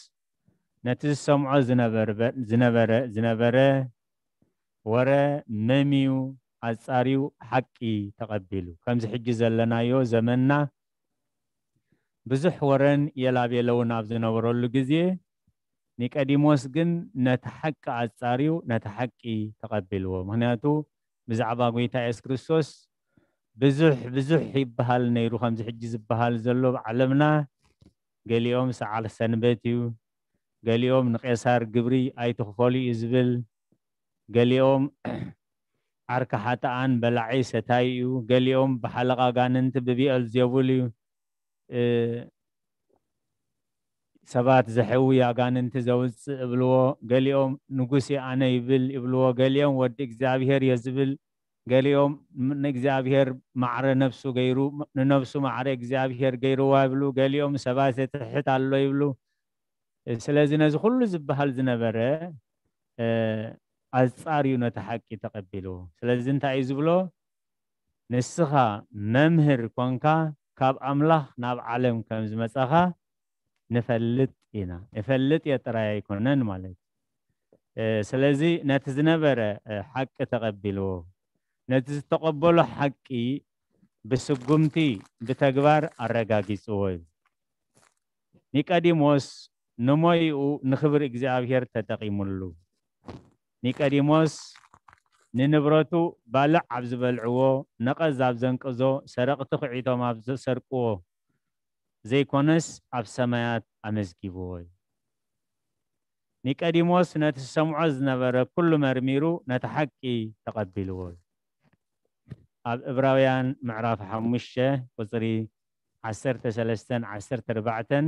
ነቲ ዝሰምዖ ዝነበረ ዝነበረ ዝነበረ ወረ መሚዩ ኣጻርዩ ሓቂ ተቐቢሉ። ከምዚ ሕጂ ዘለናዮ ዘመንና ብዙሕ ወረን የላቤለውን ኣብ ዝነበረሉ ግዜ ኒቀዲሞስ ግን ነቲ ሓቂ ኣጻርዩ ነቲ ሓቂ ተቐቢልዎ። ምኽንያቱ ብዛዕባ ጎይታ የሱስ ክርስቶስ ብዙሕ ብዙሕ ይበሃል ነይሩ። ከምዚ ሕጂ ዝበሃል ዘሎ ኣብ ዓለምና ገሊኦም ሰዓል ሰንበት እዩ፣ ገሊኦም ንቄሳር ግብሪ ኣይትኽፈሉ እዩ ዝብል፣ ገሊኦም ዓርኪ ሓጥኣን በላዒ ሰታይ እዩ፣ ገሊኦም ብሓለቓ ኣጋንንቲ ብብኤል ዜቡል እዩ ሰባት ዘሕዊ ኣጋንንቲ ዘውፅእ እብልዎ፣ ገሊኦም ንጉስ ኣነ ይብል ይብልዎ፣ ገሊኦም ወዲ እግዚኣብሔር እየ ዝብል፣ ገሊኦም ንእግዚኣብሔር ማዕረ ነብሱ ገይሩ ንነብሱ ማዕረ እግዚኣብሔር ገይርዋ ይብሉ፣ ገሊኦም ሰባት የትሕት ኣሎ ይብሉ። ስለዚ ነዚ ኩሉ ዝበሃል ዝነበረ ኣፃርዩ ነቲ ሓቂ ተቐቢልዎ። ስለዚ እንታይ እዩ ዝብሎ? ንስኻ መምህር ኮንካ ካብ ኣምላኽ ናብ ዓለም ከም ዝመጻኻ ንፈልጥ ኢና። እፈልጥ እየ ጥራይ ኣይኮነን ማለት እዩ። ስለዚ ነቲ ዝነበረ ሓቂ ተቐቢልዎ፣ ነቲ ዝተቐበሎ ሓቂ ብስጉምቲ ብተግባር ኣረጋጊጽዎ እዩ። ኒቀዲሞስ ንሞይኡ ንኽብሪ እግዚኣብሔር ተጠቒሙሉ። ኒቀዲሞስ ንንብረቱ ባልዕ ኣብ ዝበልዕዎ፣ ነቐዝ ኣብ ዘንቀዞ፣ ሰረቕቲ ኺዒቶም ኣብ ዘሰርቅዎ ዘይኮነስ ኣብ ሰማያት ኣመዝጊብዎ እዩ። ኒቀዲሞስ ነቲ ዝሰምዖ ዝነበረ ኩሉ መርሚሩ ነቲ ሓቂ ተቐቢልዎ እዩ። ኣብ ዕብራውያን ምዕራፍ ሓሙሽተ ቁጽሪ ዓሰርተ ሰለስተን ዓሰርተ ኣርባዕተን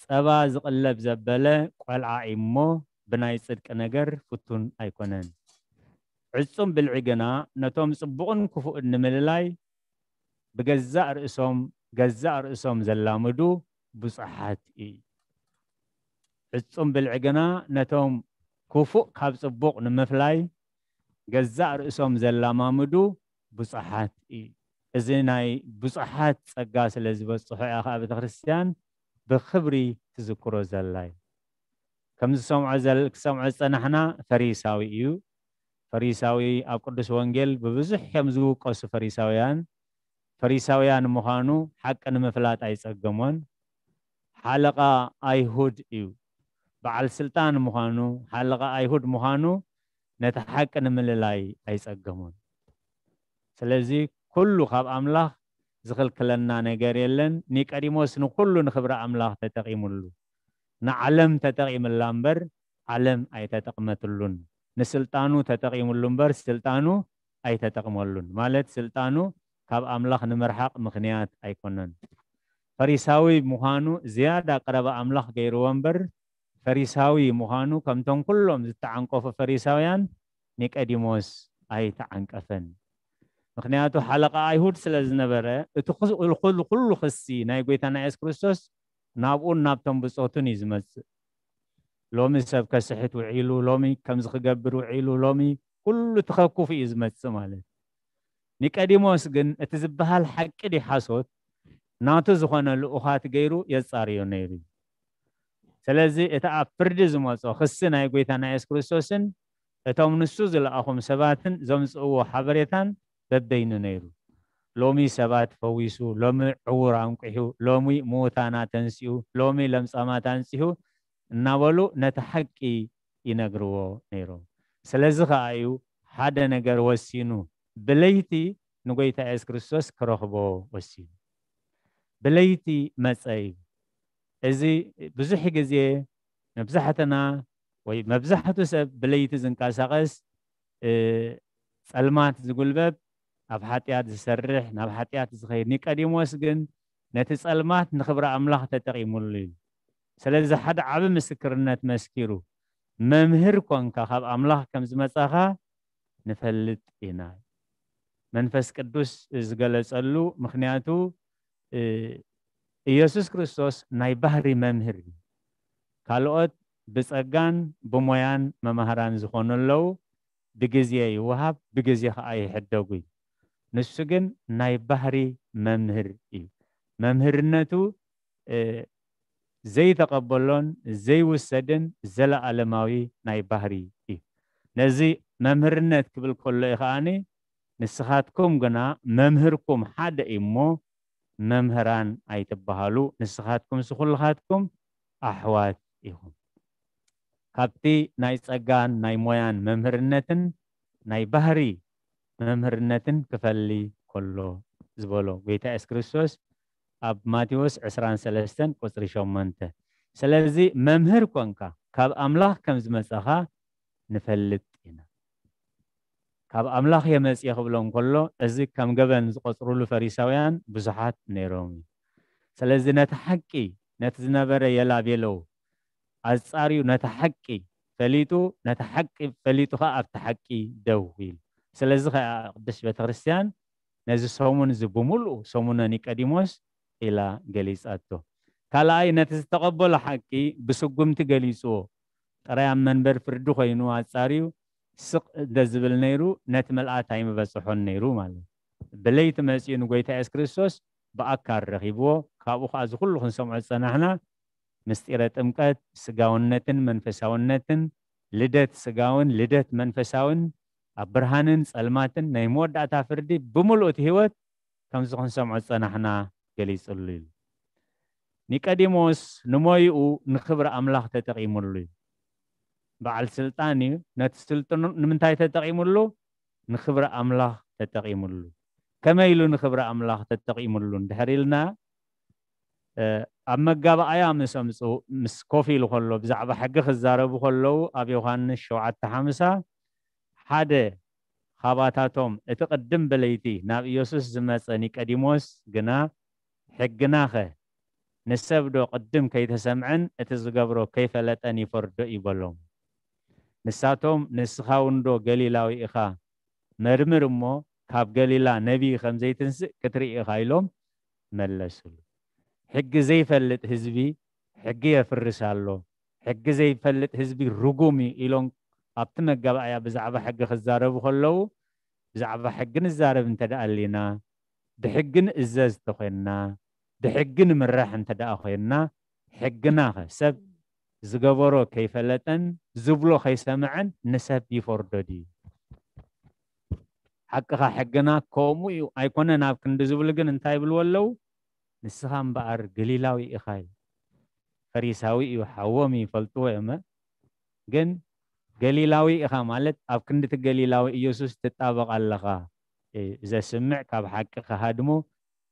ጸባ ዝቕለብ ዘበለ ቆልዓ እሞ ብናይ ጽድቂ ነገር ፍቱን ኣይኮነን። ዕጹም ብልዒ ግና ነቶም ጽቡቕን ክፉእን ንምልላይ ብገዛእ ርእሶም ገዛእ ርእሶም ዘላምዱ ብጹሓት እዩ። ዕጹም ብልዒ ግና ነቶም ክፉእ ካብ ጽቡቕ ንምፍላይ ገዛእ ርእሶም ዘላማምዱ ብዙሓት እዩ። እዚ ናይ ብዙሓት ጸጋ ስለ ዝበጽሖ እያ ከኣ ቤተ ክርስቲያን ብኽብሪ ትዝክሮ ዘላ እዩ። ከምዚ ዝሰምዖ ዘል-፣ ክሰምዖ ዝጸናሕና ፈሪሳዊ እዩ። ፈሪሳዊ ኣብ ቅዱስ ወንጌል ብብዙሕ እዮም ዝውቀሱ ፈሪሳውያን። ፈሪሳውያን ምዃኑ ሓቂ ንምፍላጥ ኣይጸገሞን። ሓለቓ ኣይሁድ እዩ። በዓል ስልጣን ምዃኑ፣ ሓለቓ ኣይሁድ ምዃኑ ነቲ ሓቂ ንምልላይ ኣይጸገሞን። ስለዚ ኩሉ ካብ ኣምላኽ ዝኽልክለና ነገር የለን። ኒቀዲሞስ ንኩሉ ንኽብሪ ኣምላኽ ተጠቒሙሉ። ንዓለም ተጠቒምላ እምበር ዓለም ኣይተጠቕመትሉን። ንስልጣኑ ተጠቒሙሉ እምበር ስልጣኑ ኣይተጠቕመሉን። ማለት ስልጣኑ ካብ ኣምላኽ ንምርሓቕ ምኽንያት ኣይኮነን። ፈሪሳዊ ምዃኑ ዝያዳ ቀረባ ኣምላኽ ገይርዎ እምበር ፈሪሳዊ ምዃኑ ከምቶም ኩሎም ዝተዓንቀፉ ፈሪሳውያን ኒቀዲሞስ ኣይተዓንቀፈን። ምኽንያቱ ሓለቓ ኣይሁድ ስለ ዝነበረ እቲ ኩ-፣ ኩሉ፣ ኩሉ ክሲ ናይ ጎይታና የሱስ ክርስቶስ ናብኡን ናብቶም ብጾቱን እዩ ዝመጽእ። ሎሚ ሰብ ከስሕት ውዒሉ፣ ሎሚ ከምዚ ክገብር ውዒሉ፣ ሎሚ ኩሉ ተኸኩፉ እዩ ዝመጽእ ማለት። ኒቀዲሞስ ግን እቲ ዝበሃል ሓቂ ድዩ ሓሶት ናቱ ዝኾነ ልኡኻት ገይሩ የጻርዮ ነይሩ እዩ። ስለዚ እቲ ኣብ ፍርዲ ዝመጾ ክሲ ናይ ጎይታና የሱስ ክርስቶስን እቶም ንሱ ዝለኣኹም ሰባትን ዘምጽእዎ ሓበሬታን በበይኑ ነይሩ። ሎሚ ሰባት ፈዊሱ፣ ሎሚ ዕዉር ኣንቂሑ፣ ሎሚ ምዉታን ኣተንሲኡ፣ ሎሚ ለምጻማት ኣንጺሁ እናበሉ ነቲ ሓቂ ይነግርዎ ነይሮም። ስለዚ ከኣ እዩ ሓደ ነገር ወሲኑ ብለይቲ ንጎይታ የሱስ ክርስቶስ ክረኽቦ ወሲኑ። ብለይቲ መጸ እዩ። እዚ ብዙሕ ግዜ መብዛሕትና ወይ መብዛሕቱ ሰብ ብለይቲ ዝንቀሳቐስ፣ እ፣ ጸልማት ዝጉልበብ፣ ኣብ ሓጢኣት ዝሰርሕ፣ ናብ ሓጢኣት ዝኸይድ። ኒቀዲሞስ ግን ነቲ ጸልማት ንኽብሪ ኣምላኽ ተጠቒሙሉ እዩ። ስለዚ ሓደ ዓቢ ምስክርነት መስኪሩ፣ መምህር ኮንካ ካብ ኣምላኽ ከም ዝመጻኻ ንፈልጥ ኢና። መንፈስ ቅዱስ ዝገለጸሉ ምኽንያቱ፣ እ፣ ኢየሱስ ክርስቶስ ናይ ባህሪ መምህር እዩ። ካልኦት ብጸጋን ብሞያን መማህራን ዝኾኑ ኣለዉ፣ ብግዜ ይወሃብ፣ ብግዜ ኸኣ ይሕደጉ እዩ። ንሱ ግን ናይ ባህሪ መምህር እዩ። መምህርነቱ፣ እ፣ ዘይተቐበሎን ዘይውሰድን ዘለኣለማዊ ናይ ባህሪ እዩ። ነዚ መምህርነት ክብል ከሎ እዩ ከኣኒ፣ ንስኻትኩም ግና መምህርኩም ሓደ እዩ እሞ፣ መምህራን ኣይትበሃሉ፣ ንስኻትኩምስ ኩልኻትኩም ኣሕዋት ኢኹም። ካብቲ ናይ ጸጋን ናይ ሞያን መምህርነትን ናይ ባህሪ መምህርነትን ክፈሊ ከሎ ዝበሎ ጎይታ የሱስ ክርስቶስ ኣብ ማቴዎስ ዕስራን ሰለስተን ቁጽሪ ሸሞንተ። ስለዚ መምህር ኮንካ ካብ ኣምላኽ ከም ዝመጻኻ ንፈልጥ ኢና። ካብ ኣምላኽ እየ መጽየ ክብሎ እንከሎ፣ እዚ ከም ገበን ዝቆጽሩሉ ፈሪሳውያን ብዙሓት ነይሮም እዩ። ስለዚ ነቲ ሓቂ፣ ነቲ ዝነበረ የላቤለው ኣጻርዩ፣ ነቲ ሓቂ ፈሊጡ፣ ነቲ ሓቂ ፈሊጡ ኸኣ ኣብቲ ሓቂ ደው ኢሉ። ስለዚ ኸኣ ቅድስት ቤተክርስትያን ነዚ ሰሙን እዚ ብምሉኡ ሰሙነ ኒቀዲሞስ ኢላ ገሊጻቶ። ካልኣይ፣ ነቲ ዝተቐበሎ ሓቂ ብስጉምቲ ገሊጽዎ። ጥራይ ኣብ መንበር ፍርዲ ኮይኑ ኣጻርዩ ስቕ እንተ ዝብል ነይሩ፣ ነቲ ምልኣት ኣይምበጽሖን ነይሩ ማለት እዩ። ብለይቲ መጺኡ ንጎይታ የሱስ ክርስቶስ ብኣካል ረኺብዎ። ካብኡ ኸኣ እዚ ኩሉ ክንሰምዖ ዝጸናሕና ምስጢረ ጥምቀት፣ ስጋውነትን መንፈሳውነትን፣ ልደት ስጋውን ልደት መንፈሳውን፣ ኣብ ብርሃንን ጸልማትን ናይ መወዳእታ ፍርዲ ብምሉእ እቲ ህይወት ከምዚ ክንሰምዖ ዝጸናሕና ገሊጽሉ እዩ። ኒቀዲሞስ ንሞይኡ ንኽብሪ ኣምላኽ ተጠቒሙሉ እዩ። በዓል ስልጣን እዩ። ነቲ ስልጥኑ ንምንታይ ተጠቒሙሉ? ንኽብሪ ኣምላኽ ተጠቒሙሉ። ከመይ ኢሉ ንኽብሪ ኣምላኽ ተጠቒሙሉ እንድሕር ኢልና፣ እ፣ ኣብ መጋባእያ ምስ ኣምጽኡ፣ ምስ ኮፍ ኢሉ ከሎ፣ ብዛዕባ ሕጊ ክዛረቡ ከለዉ፣ ኣብ ዮሃንስ ሸውዓተ ሓምሳ፣ ሓደ ኻባታቶም፣ እቲ ቅድም ብለይቲ ናብ ኢየሱስ ዝመጸ ኒቀዲሞስ ግና፣ ሕግናኸ ንሰብ ዶ ቅድም ከይተሰምዐን እቲ ዝገብሮ ከይፈለጠን ይፈርዶ እዩ በሎም። ንሳቶም፣ ንስኻ እውን ዶ ገሊላዊ ኢኻ? መርምር እሞ ካብ ገሊላ ነቢይ ከም ዘይትንስእ ክትርኢ ኢኻ ኢሎም መለሱሉ። ሕጊ ዘይፈልጥ ህዝቢ ሕጊ የፍርስ ኣሎ፣ ሕጊ ዘይፈልጥ ህዝቢ ርጉም እዩ ኢሎም ኣብቲ መጋባእያ ብዛዕባ ሕጊ ክዛረቡ ከለዉ፣ ብዛዕባ ሕጊ ንዛረብ እንተ ደኣ ኣሊና፣ ብሕጊ ንእዘዝ እንተኾይንና፣ ብሕጊ ንምራሕ እንተ ደኣ ኮይንና፣ ሕግና ኸ ሰብ ዝገበሮ ከይፈለጠን ዝብሎ ከይሰምዐን ንሰብ ይፈርዶ ድዩ? ሓቅኻ ሕግና ከምኡ እዩ ኣይኮነን ኣብ ክንዲ ዝብሉ ግን እንታይ ይብልዎ ኣለዉ? ንስኻ እምበኣር ገሊላዊ ኢኻ እዩ። ፈሪሳዊ እዩ፣ ሓዎም ይፈልጥዎ እዮም። ግን ገሊላዊ ኢኻ ማለት ኣብ ክንዲ እቲ ገሊላዊ ኢየሱስ ትጣበቕ ኣለኻ። እ፣ ዘስምዕ ካብ ሓቂ ክሃድሞ፣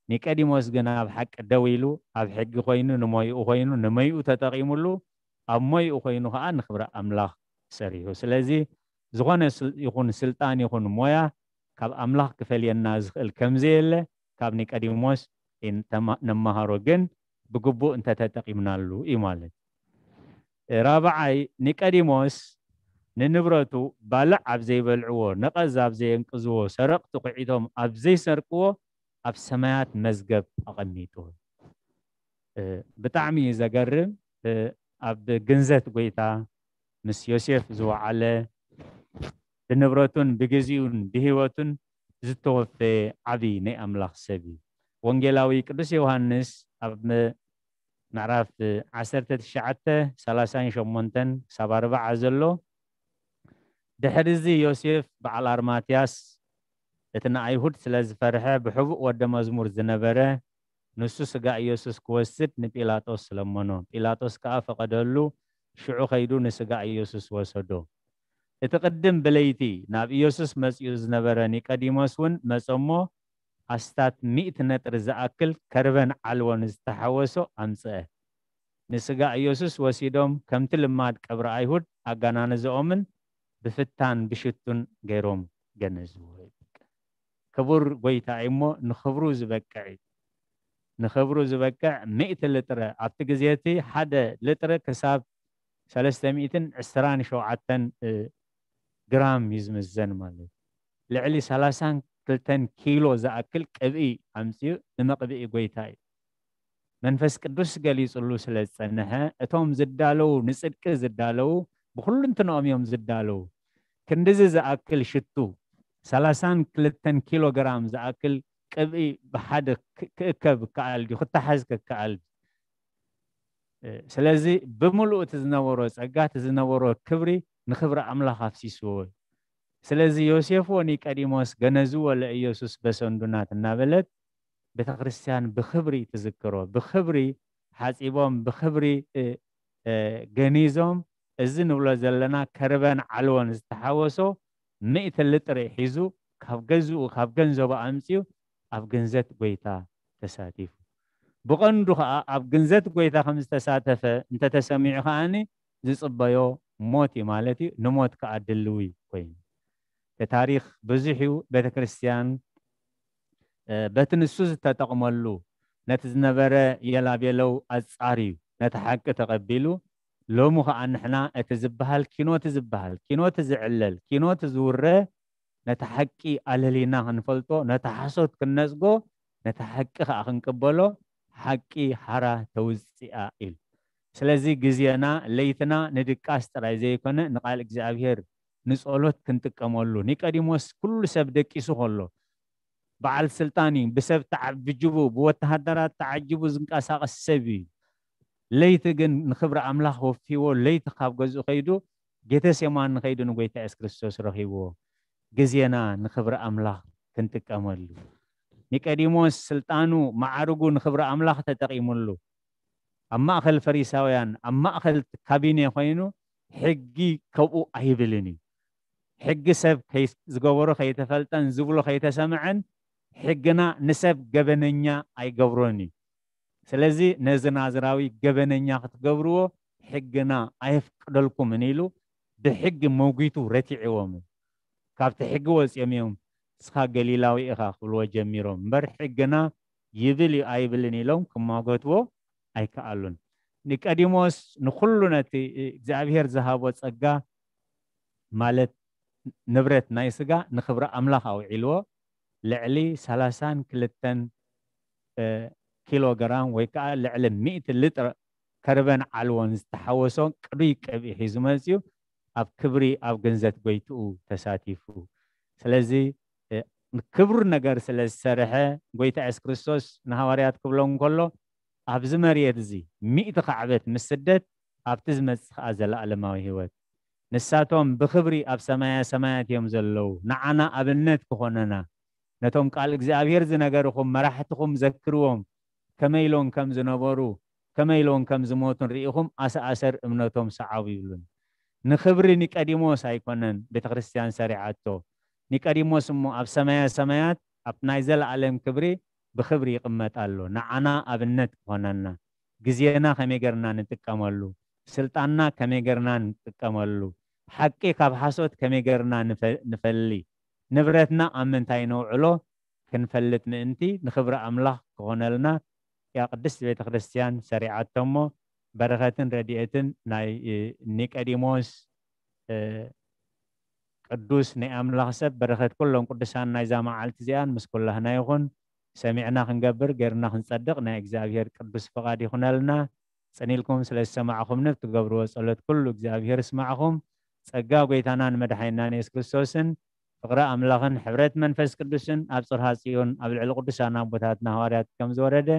ኒቀዲሞስ ግን ኣብ ሓቂ ደው ኢሉ፣ ኣብ ሕጊ ኮይኑ፣ ንሞይኡ ኮይኑ፣ ንመይኡ ተጠቒሙሉ፣ ኣብ ሞይኡ ኮይኑ ኸኣ ንኽብሪ ኣምላኽ ሰሪሑ። ስለዚ ዝኾነ ስል-፣ ይኹን ስልጣን ይኹን ሞያ ካብ ኣምላኽ ክፈልየና ዝኽእል ከም ዘየለ ካብ ኒቀዲሞስ ይንተማ-፣ ንመሃሮ፣ ግን ብግቡእ እንተተጠቒምናሉ እዩ ማለት። ራብዓይ፣ ኒቀዲሞስ ንንብረቱ ባልዕ ኣብ ዘይበልዕዎ፣ ነቐዝ ኣብ ዘየንቅዝዎ፣ ሰረቕቲ ኩዒቶም ኣብ ዘይሰርቅዎ ኣብ ሰማያት መዝገብ ኣቐሚጡ። እ፣ ብጣዕሚ እዩ ዘገርም። እ፣ ኣብ ግንዘት ጎይታ ምስ ዮሴፍ ዝወዓለ፣ ብንብረቱን ብግዜኡን ብህይወቱን ዝተወፈየ ዓቢ ናይ ኣምላኽ ሰብ እዩ። ወንጌላዊ ቅዱስ ዮሃንስ ኣብ ም-፣ ምዕራፍ ዓሰርተ ትሽዓተ ሰላሳን ሸሞንተን ክሳብ ኣርብዓ ዘሎ፣ ድሕሪ እዚ ዮሴፍ በዓል ኣርማትያስ፣ እቲ ንኣይሁድ ስለ ዝፈርሐ ብሕቡእ ወደ መዝሙር ዝነበረ፣ ንሱ ስጋ ኢየሱስ ክወስድ ንጲላጦስ ለመኖ። ጲላጦስ ከኣ ፈቐደሉ፣ ሽዑ ከይዱ ንስጋ ኢየሱስ ወሰዶ። እቲ ቅድም ብለይቲ ናብ ኢየሱስ መጺኡ ዝነበረ ኒቀዲሞስ እውን መጸ እሞ፣ ኣስታት ሚእቲ ነጥሪ ዝኣክል ከርበን ዓልቦን ዝተሓወሶ ኣምጽአ። ንስጋ ኢየሱስ ወሲዶም ከምቲ ልማድ ቀብሪ ኣይሁድ ኣጋናንዘኦምን ብፍታን ብሽቱን ገይሮም ገነዝዎ። ክቡር ጎይታ እዩ እሞ ንኽብሩ ዝበቅዕ እዩ። ንኽብሩ ዝበቅዕ ሚእቲ ልጥረ፣ ኣብቲ ግዜ እቲ ሓደ ልጥረ ክሳብ ሰለስተ ሚእትን ዕስራን ሸውዓተን፣ እ፣ ግራም እዩ ዝምዘን ማለት። ልዕሊ ሰላሳን ክልተን ኪሎ ዝኣክል ቅብኢ ኣምጺኡ ንመቕብኢ ጎይታ እዩ። መንፈስ ቅዱስ ገሊጹሉ ስለ ዝጸንሐ፣ እቶም ዝዳለዉ፣ ንጽድቂ ዝዳለዉ፣ ብኹልንትንኦም እዮም ዝዳለዉ። ክንድዚ ዝኣክል ሽቱ፣ ሰላሳን ክልተን ኪሎ ግራም ዝኣክል ቅብኢ ብሓደ ክ-፣ ክእከብ ይከኣል ድዩ? ክተሓዝ ክከኣል ድዩ? እ፣ ስለዚ ብምሉእ እቲ ዝነበሮ ጸጋ፣ እቲ ዝነበሮ ክብሪ ንኽብሪ ኣምላኽ ኣፍሲስዎ እዩ። ስለዚ ዮሴፍ ወኒቀዲሞስ ገነዝዎ ለኢየሱስ በሰንዱናት እናበለት ቤተ ክርስቲያን ብኽብሪ ትዝክሮ። ብኽብሪ ሓጺቦም፣ ብኽብሪ፣ እ፣ እ፣ ገኒዞም፣ እዚ ንብሎ ዘለና ከርበን ዓልቦን ዝተሓወሶ ሚእቲ ልጥሪ ሒዙ ካብ ገዝኡ፣ ካብ ገንዘቡ ኣምጺኡ ኣብ ግንዘት ጎይታ ተሳቲፉ። ብቐንዱ ኸኣ ኣብ ግንዘት ጎይታ ከም ዝተሳተፈ እንተተሰሚዑ ከኣኒ ዝጽበዮ ሞት እዩ ማለት እዩ። ንሞት ከኣ ድልዊ ኮይኑ። እቲ ታሪኽ ብዙሕ እዩ። ቤተ ክርስቲያን፣ እ፣ በቲ ንሱ ዝተጠቕመሉ ነቲ ዝነበረ የላቤለው ኣጻርዩ ነቲ ሓቂ ተቐቢሉ፣ ሎሚ ኸኣ ንሕና እቲ ዝበሃል ኪኖ እቲ ዝበሃል፣ ኪኖ እቲ ዝዕለል፣ ኪኖ እቲ ዝውረ፣ ነቲ ሓቂ ኣለሊና ክንፈልጦ፣ ነቲ ሓሶት ክንነጽጎ፣ ነቲ ሓቂ ኸኣ ክንቅበሎ፣ ሓቂ ሓራ ተውጽኣ ኢሉ። ስለዚ ግዜና፣ ለይትና ንድቃስ ጥራይ ዘይኮነ፣ ንቃል እግዚኣብሔር ንጸሎት ክንጥቀመሉ። ኒቆዲሞስ ኩሉ ሰብ ደቂሱ ከሎ፣ በዓል ስልጣን እዩ፣ ብሰብ ተዓብጅቡ፣ ብወተሃደራት ተዓጅቡ ዝንቀሳቐስ ሰብ እዩ። ለይቲ ግን ንኽብሪ ኣምላኽ ወፊዎ፣ ለይቲ ካብ ገዝኡ ከይዱ፣ ጌተሴማኒ ከይዱ ንጎይታ የሱስ ክርስቶስ ረኺብዎ። ግዜና ንኽብሪ ኣምላኽ ክንጥቀመሉ። ኒቆዲሞስ ስልጣኑ፣ መዓርጉ ንኽብሪ ኣምላኽ ተጠቒሙሉ። ኣብ ማእከል ፈሪሳውያን፣ ኣብ ማእከል ካቢኔ ኮይኑ፣ ሕጊ ከብኡ ኣይብልን እዩ። ሕጊ ሰብ ከይ-፣ ዝገበሮ ከይተፈልጠን ዝብሎ ከይተሰምዐን፣ ሕግና ንሰብ ገበነኛ ኣይገብሮን እዩ። ስለዚ ነዚ ናዝራዊ ገበነኛ ክትገብርዎ ሕግና ኣየፍቅደልኩምን ኢሉ ብሕጊ መጒቱ ረቲዕዎም እዩ። ካብቲ ሕጊ ወጺኦም እዮም፣ "ንስኻ ገሊላዊ ኢኻ" ክብልዎ ጀሚሮም። እምበር ሕግና ይብል እዩ ኣይብልን ኢሎም ክማጎትዎ ኣይከኣሉን። ኒቆዲሞስ ንኹሉ ነቲ እግዚኣብሔር ዝሃቦ ጸጋ፣ ማለት ንብረት ናይ ስጋ፣ ንኽብሪ ኣምላኽ ኣውዒልዎ። ልዕሊ ሰላሳን ክልተን፣ እ፣ ኪሎ ግራም ወይ ከኣ ልዕሊ ሚእቲ ሊትር ከርበን ዓልቦን ዝተሓወሶ ቅዱይ ቅብኢ ሒዙ መፅዩ ኣብ ክብሪ ኣብ ግንዘት ጎይትኡ ተሳቲፉ። ስለዚ ክቡር ነገር ስለ ዝሰርሐ ጎይታ የሱስ ክርስቶስ ንሃዋርያት ክብሎም ከሎ ኣብዚ መርየት እዚ ሚእቲ ካዕበት ምስ ስደት ኣብቲ ዝመጽእ ከኣ ዘለኣለማዊ ህይወት ንሳቶም ብኽብሪ ኣብ ሰማያ ሰማያት እዮም ዘለዉ። ንዓና ኣብነት ክኾነና ነቶም ቃል እግዚኣብሔር ዝነገርኹም መራሕትኹም ዘክርዎም ከመይ ኢሎም ከም ዝነበሩ ከመይ ኢሎም ከም ዝሞቱን ርኢኹም ኣሰኣሰር እምነቶም ሰዓቡ ይብሉን። ንኽብሪ ኒቀዲሞስ ኣይኮነን ቤተ ክርስቲያን ሰሪዓቶ። ኒቀዲሞስ እሞ ኣብ ሰማያ ሰማያት ኣብ ናይ ዘለኣለም ክብሪ ብኽብሪ ይቕመጥ ኣሎ። ንዓና ኣብነት ክኾነና፣ ግዜና ከመይ ጌርና ንጥቀመሉ፣ ስልጣንና ከመይ ጌርና ንጥቀመሉ፣ ሓቂ ካብ ሓሶት ከመይ ጌርና ንፈ- ንፈሊ፣ ንብረትና ኣብ ምንታይ ነውዕሎ ክንፈልጥ ምእንቲ ንኽብሪ ኣምላኽ ክኾነልና እያ ቅድስቲ ቤተ ክርስቲያን ሰሪዓቶ እሞ በረኸትን ረድኤትን ናይ ኒቀዲሞስ ቅዱስ ናይ ኣምላኽ ሰብ በረኸት ኩሎም ቅዱሳን ናይዛ መዓልቲ እዚኣን ምስ ኩላህና ይኹን። ሰሚዕና ክንገብር ጌርና ክንጸድቕ ናይ እግዚኣብሔር ቅዱስ ፍቓድ ይኹነልና። ጽን ኢልኩም ስለ ዝሰማዕኹምኒ ብትገብርዎ ጸሎት ኩሉ እግዚኣብሔር ይስማዕኹም። ጸጋ ጎይታናን መድሓኒናን የሱስ ክርስቶስን ፍቕሪ ኣምላኽን ሕብረት መንፈስ ቅዱስን ኣብ ጽርሃ ጽዮን ኣብ ልዕሊ ቅዱሳን ኣቦታትና ሃዋርያት ከም ዝወረደ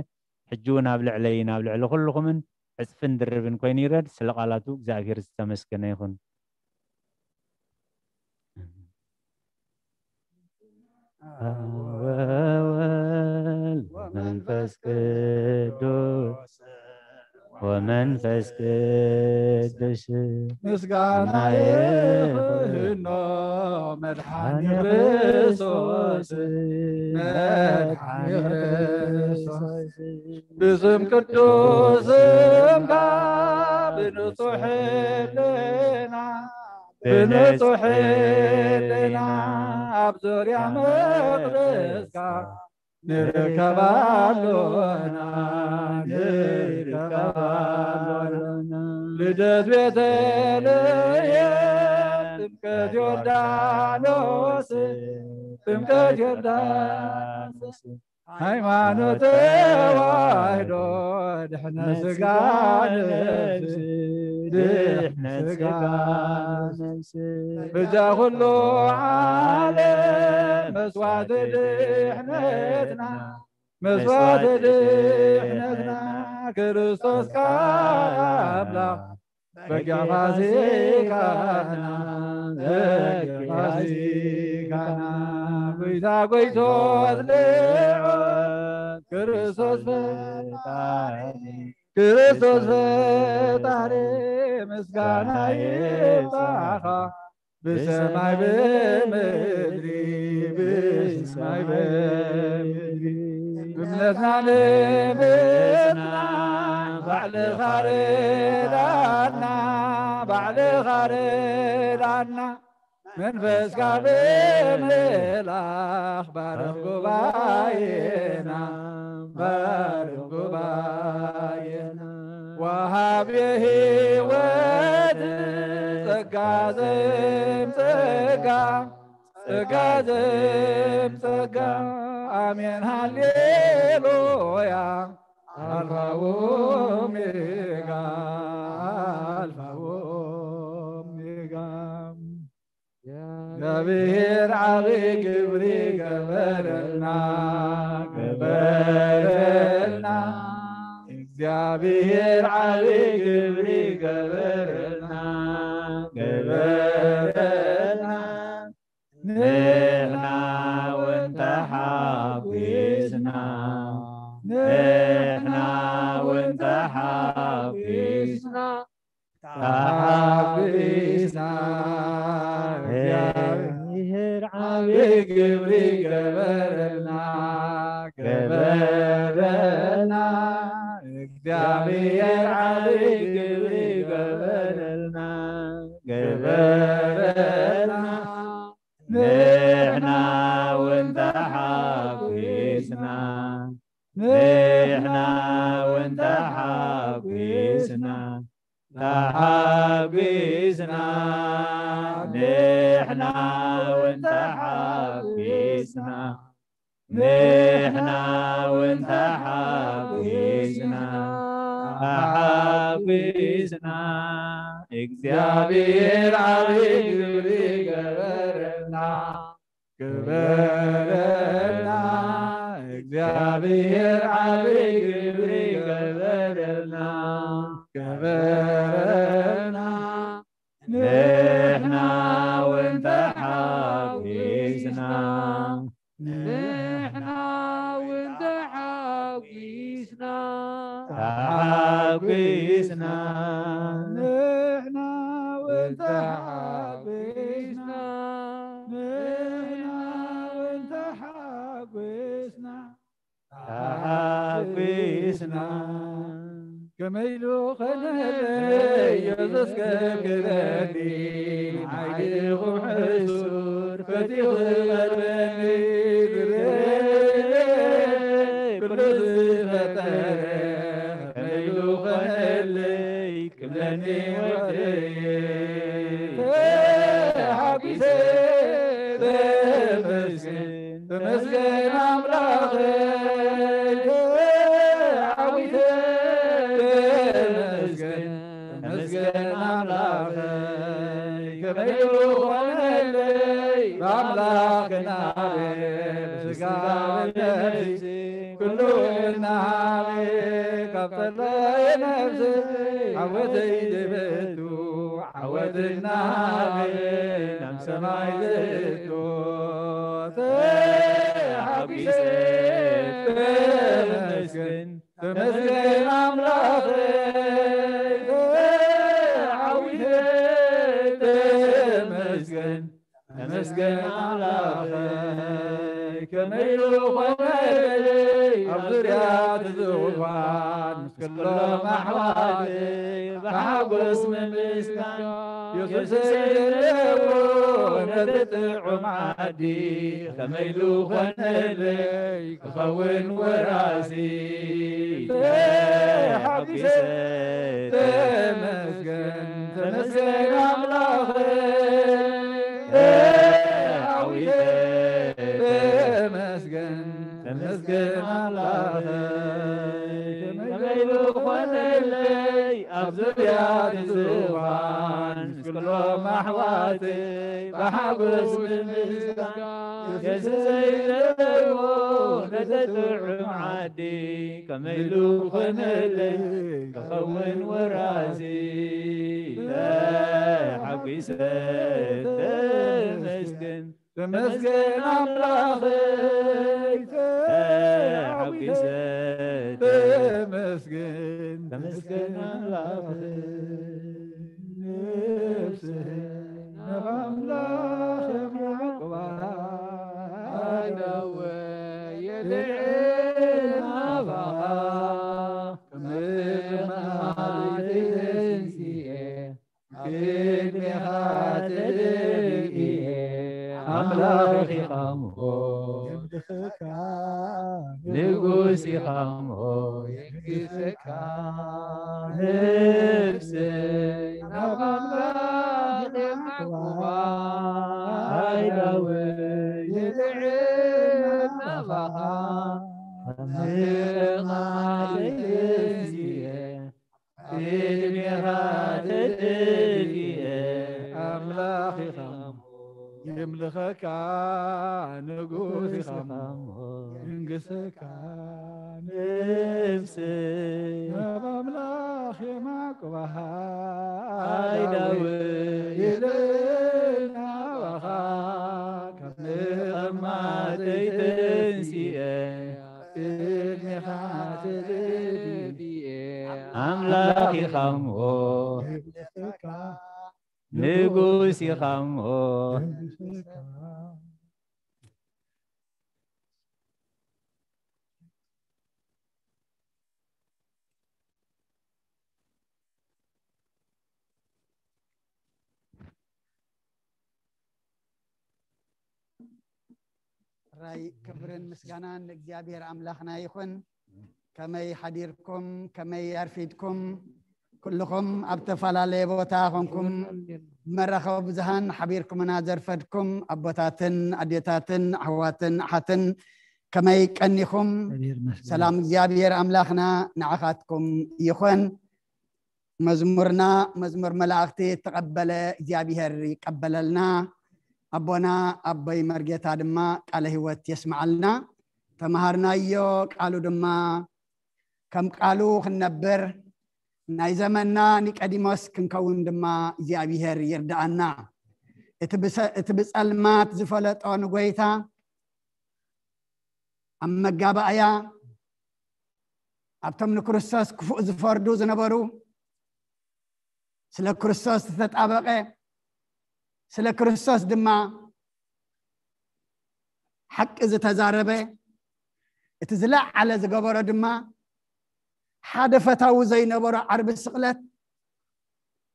ሕጂ እውን ኣብ ልዕለይን ኣብ ልዕሊ ኩልኹምን ዕጽፍን ድርብን ኮይኑ ይረድ። ስለ ቃላቱ እግዚኣብሔር ዝተመስገነ ይኹን። ወወልድ ወመንፈስ ቅዱስ ወመንፈስ ቅዱስ ምስጋና ይኹኖ መድሓኒ ክርስቶስ መድሓኒ ክርስቶስ ብስም ቅዱስ ስምካ ብንጹሕ ሕልና ብንጹሕ ሕልና ኣብ ዙርያ መቕደስካ ንርከብ ኣሎና ንርከብ ኣሎና። ልደት ቤተልሔም ጥምቀት ዮርዳኖስ ጥምቀት ዮርዳኖስ ሃይማኖት ተዋህዶ ድሕነት ስጋ ነፍስ ድሕነት ስጋ ነፍስ በጃ ኩሉ ዓለም መስዋዕቲ ድሕነትና መስዋዕቲ ድሕነትና ክርስቶስ ቃል ኣምላኽ በጊዕ ፋሲካና በጊዕ ፋሲካና ጎይታ ጎይቶት ልዑል ክርስቶስ ፈጣሪ ክርስቶስ ፈጣሪ ምስጋና ይብጻኻ ብሰማይ ብምድሪ ብሰማይ ብምድሪ እምነትና ንምጽና ባዕልኻ ርዳና ባዕልኻ ርዳና መንፈስካ ብምልኣኽ ባርኽ ጉባኤና ባርኽ ጉባኤና ወሃቢ ህይወት ጸጋ ዘም ጸጋ ጸጋ ዘም ጸጋ ኣሜን ሃሌሉያ ኣልፋ ኦሜጋ ኣልፋ ኦሜጋ እግዚኣብሔር ዓቢ ግብሪ ገበረልና ገበረልና እግዚኣብሔር ዓቢ ግብሪ ገበረልና ገበረልና ንሕና እውን ተሓጒስና ንሕና እውን ተሓጒስና ተሓጒስና እግዚኣብሔር ዓቢ ግብሪ ገበረልና ገበረልና እግዚኣብሔር ዓቢ ግብሪ ገበረልና ገበረልና ንሕና እውን ተሓጒስና ንሕና እውን ተሓጒስና ተሓጒስና ንሕና እውን ተሓጒስና ንሕና እውን ተሓጒስና ተሓጒስና። እግዚኣብሔር ዓብዪ ግብሪ ገበረልና፣ ገበረልና። እግዚኣብሔር ዓብዪ ግብሪ ገበረልና፣ ገበረልና። ንሕና እውን ተሓጒስና። ንሕና እውን ተሓጒስና። ተሓጒስና። ንሕና እውን ተሓጒስና። ንሕና እውን ተሓጒስና። ተሓጒስና። ከመይ ኢሉ ኸነለ ኢየሱስ ከብክበኒ፣ ንዓይ ድኹም ሕሱር ፈቲኹ ቀርበኒ። ዝብለኒ ኩሉ ዝፈጠረ፣ ከመይ ኢሉ ኸነለይ ክብለኒ ወደየ። ተሓጒሰ ተመስገን፣ ተመስገን ኣምላኸይ። ተሓጒሰ ተመስገን፣ ተመስገን ኣምላኸይ። ከመይ ኢሉ ኾነለይ ብኣምላኽ ክናበ፣ ብስጋ ብነፍሲ ኩሉ እናሃበ፣ ካብ ጸላኢ ነፍሲ ዓወተይ ዝብቱ፣ ዓወት እናሃበ ናብ ሰማይ ዝእቱ። ተሓጒሰ ተመስገን፣ ተመስገን ኣምላኸይ። ተሓጒሰ ተመስገን፣ ተመስገን ኣምላኸይ። ከመይ ኢሉ ኾነለይ ኣብ ዙርያ እቲ ዙፋን ምስ ኩሎም ኣሕዋተይ ብሓጎስ ምምስጋን። የሱሰይ ዘለዎ ነቲ ጥዑም ዓዲ፣ ከመይ ኢሉ ኾነለይ ክኸውን ወራሲ። ተሓጒሰ ተመስገን፣ ተመስገን ኣምላኸይ። ተሓጒሰ ተመስገን፣ ተመስገን ኣምላኸይ። ከመይ ኢሉ ኾነለይ ኣብ ዙርያ እቲ ዙፋን ምስ ኩሎም ኣሕዋተይ ብሓጎስ ብምስጋን። የሱሰይ ዘለዎ ነቲ ጥዑም ዓዲ፣ ከመይ ኢሉ ኾነለይ ክኸውን ወራሲ። ተሓጒሰ ተመስገን፣ ተመስገን ኣምላኸይ። ተሓጒሰ ተመስገን፣ ተመስገን ኣምላኸይ። ነፍሰይ ናብ ኣምላኽ የማዕቁባ፣ ኣይደወ የድዕል ናባኻ። ቅድሜኻ ተደንጊኤ፣ ኣብ ቅድሜኻ ተደንጊኤ፣ ኣምላኽ ኢኻ እሞ የምልኸካ፣ ንጉስ ኢኻ እሞ የንግሰካ። ነፍሰይ ናብ ኣምላኽ የማዕቁባ፣ ኣይደወ የድዕል ናባኻ። ቅድሜኻ ተደንጊኤ፣ ቅድሜኻ ተደንጊኤ፣ ኣምላኽ ኢኻ እሞ የምልኸካ፣ ንጉስ ኢኻ እሞ የንግሰካ። ነፍሰይ ናብ ኣምላኽ የማዕቁባ፣ ኣይደወ የድዕል ናባኻ። ካብ መቐማጠይ ተንሲኤ፣ ቅድሜኻ ተደፊኤ፣ ኣምላኽ ኢኻ እሞ ንጉስ ኢኻ እሞ። ራይ ክብርን ምስጋናን ንእግዚኣብሔር ኣምላኽና ይኹን። ከመይ ሓዲርኩም? ከመይ ኣርፊድኩም? ኩልኹም ኣብ ተፈላለየ ቦታ ኾንኩም መራኸቢ ብዙሃን ሓቢርኩምና ዘርፈድኩም ኣቦታትን ኣዴታትን ኣሕዋትን ኣሓትን ከመይ ቀኒኹም? እግዚኣብሔር ይመስገን። ሰላም እግዚኣብሔር ኣምላኽና ንዓኻትኩም ይኹን። መዝሙርና መዝሙር መላእኽቲ እተቐበለ እግዚኣብሔር ይቀበለልና። ኣቦና ኣቦይ መርጌታ ድማ ቃለ ህይወት የስምዓልና። ተምሃርናዮ ቃሉ ድማ ከም ቃሉ ክንነብር ናይ ዘመንና ኒቀዲሞስ ክንከውን ድማ እግዚኣብሔር ይርድኣና። እቲ ብሰ-፣ እቲ ብጸልማት ዝፈለጦ ንጎይታ ኣብ መጋባእያ ኣብቶም ንክርስቶስ ክፉእ ዝፈርዱ ዝነበሩ ስለ ክርስቶስ ዝተጣበቐ፣ ስለ ክርስቶስ ድማ ሓቂ ዝተዛረበ፣ እቲ ዝለዓለ ዝገበሮ ድማ ሓደ ፈታዊ ዘይነበሮ ዓርቢ ስቕለት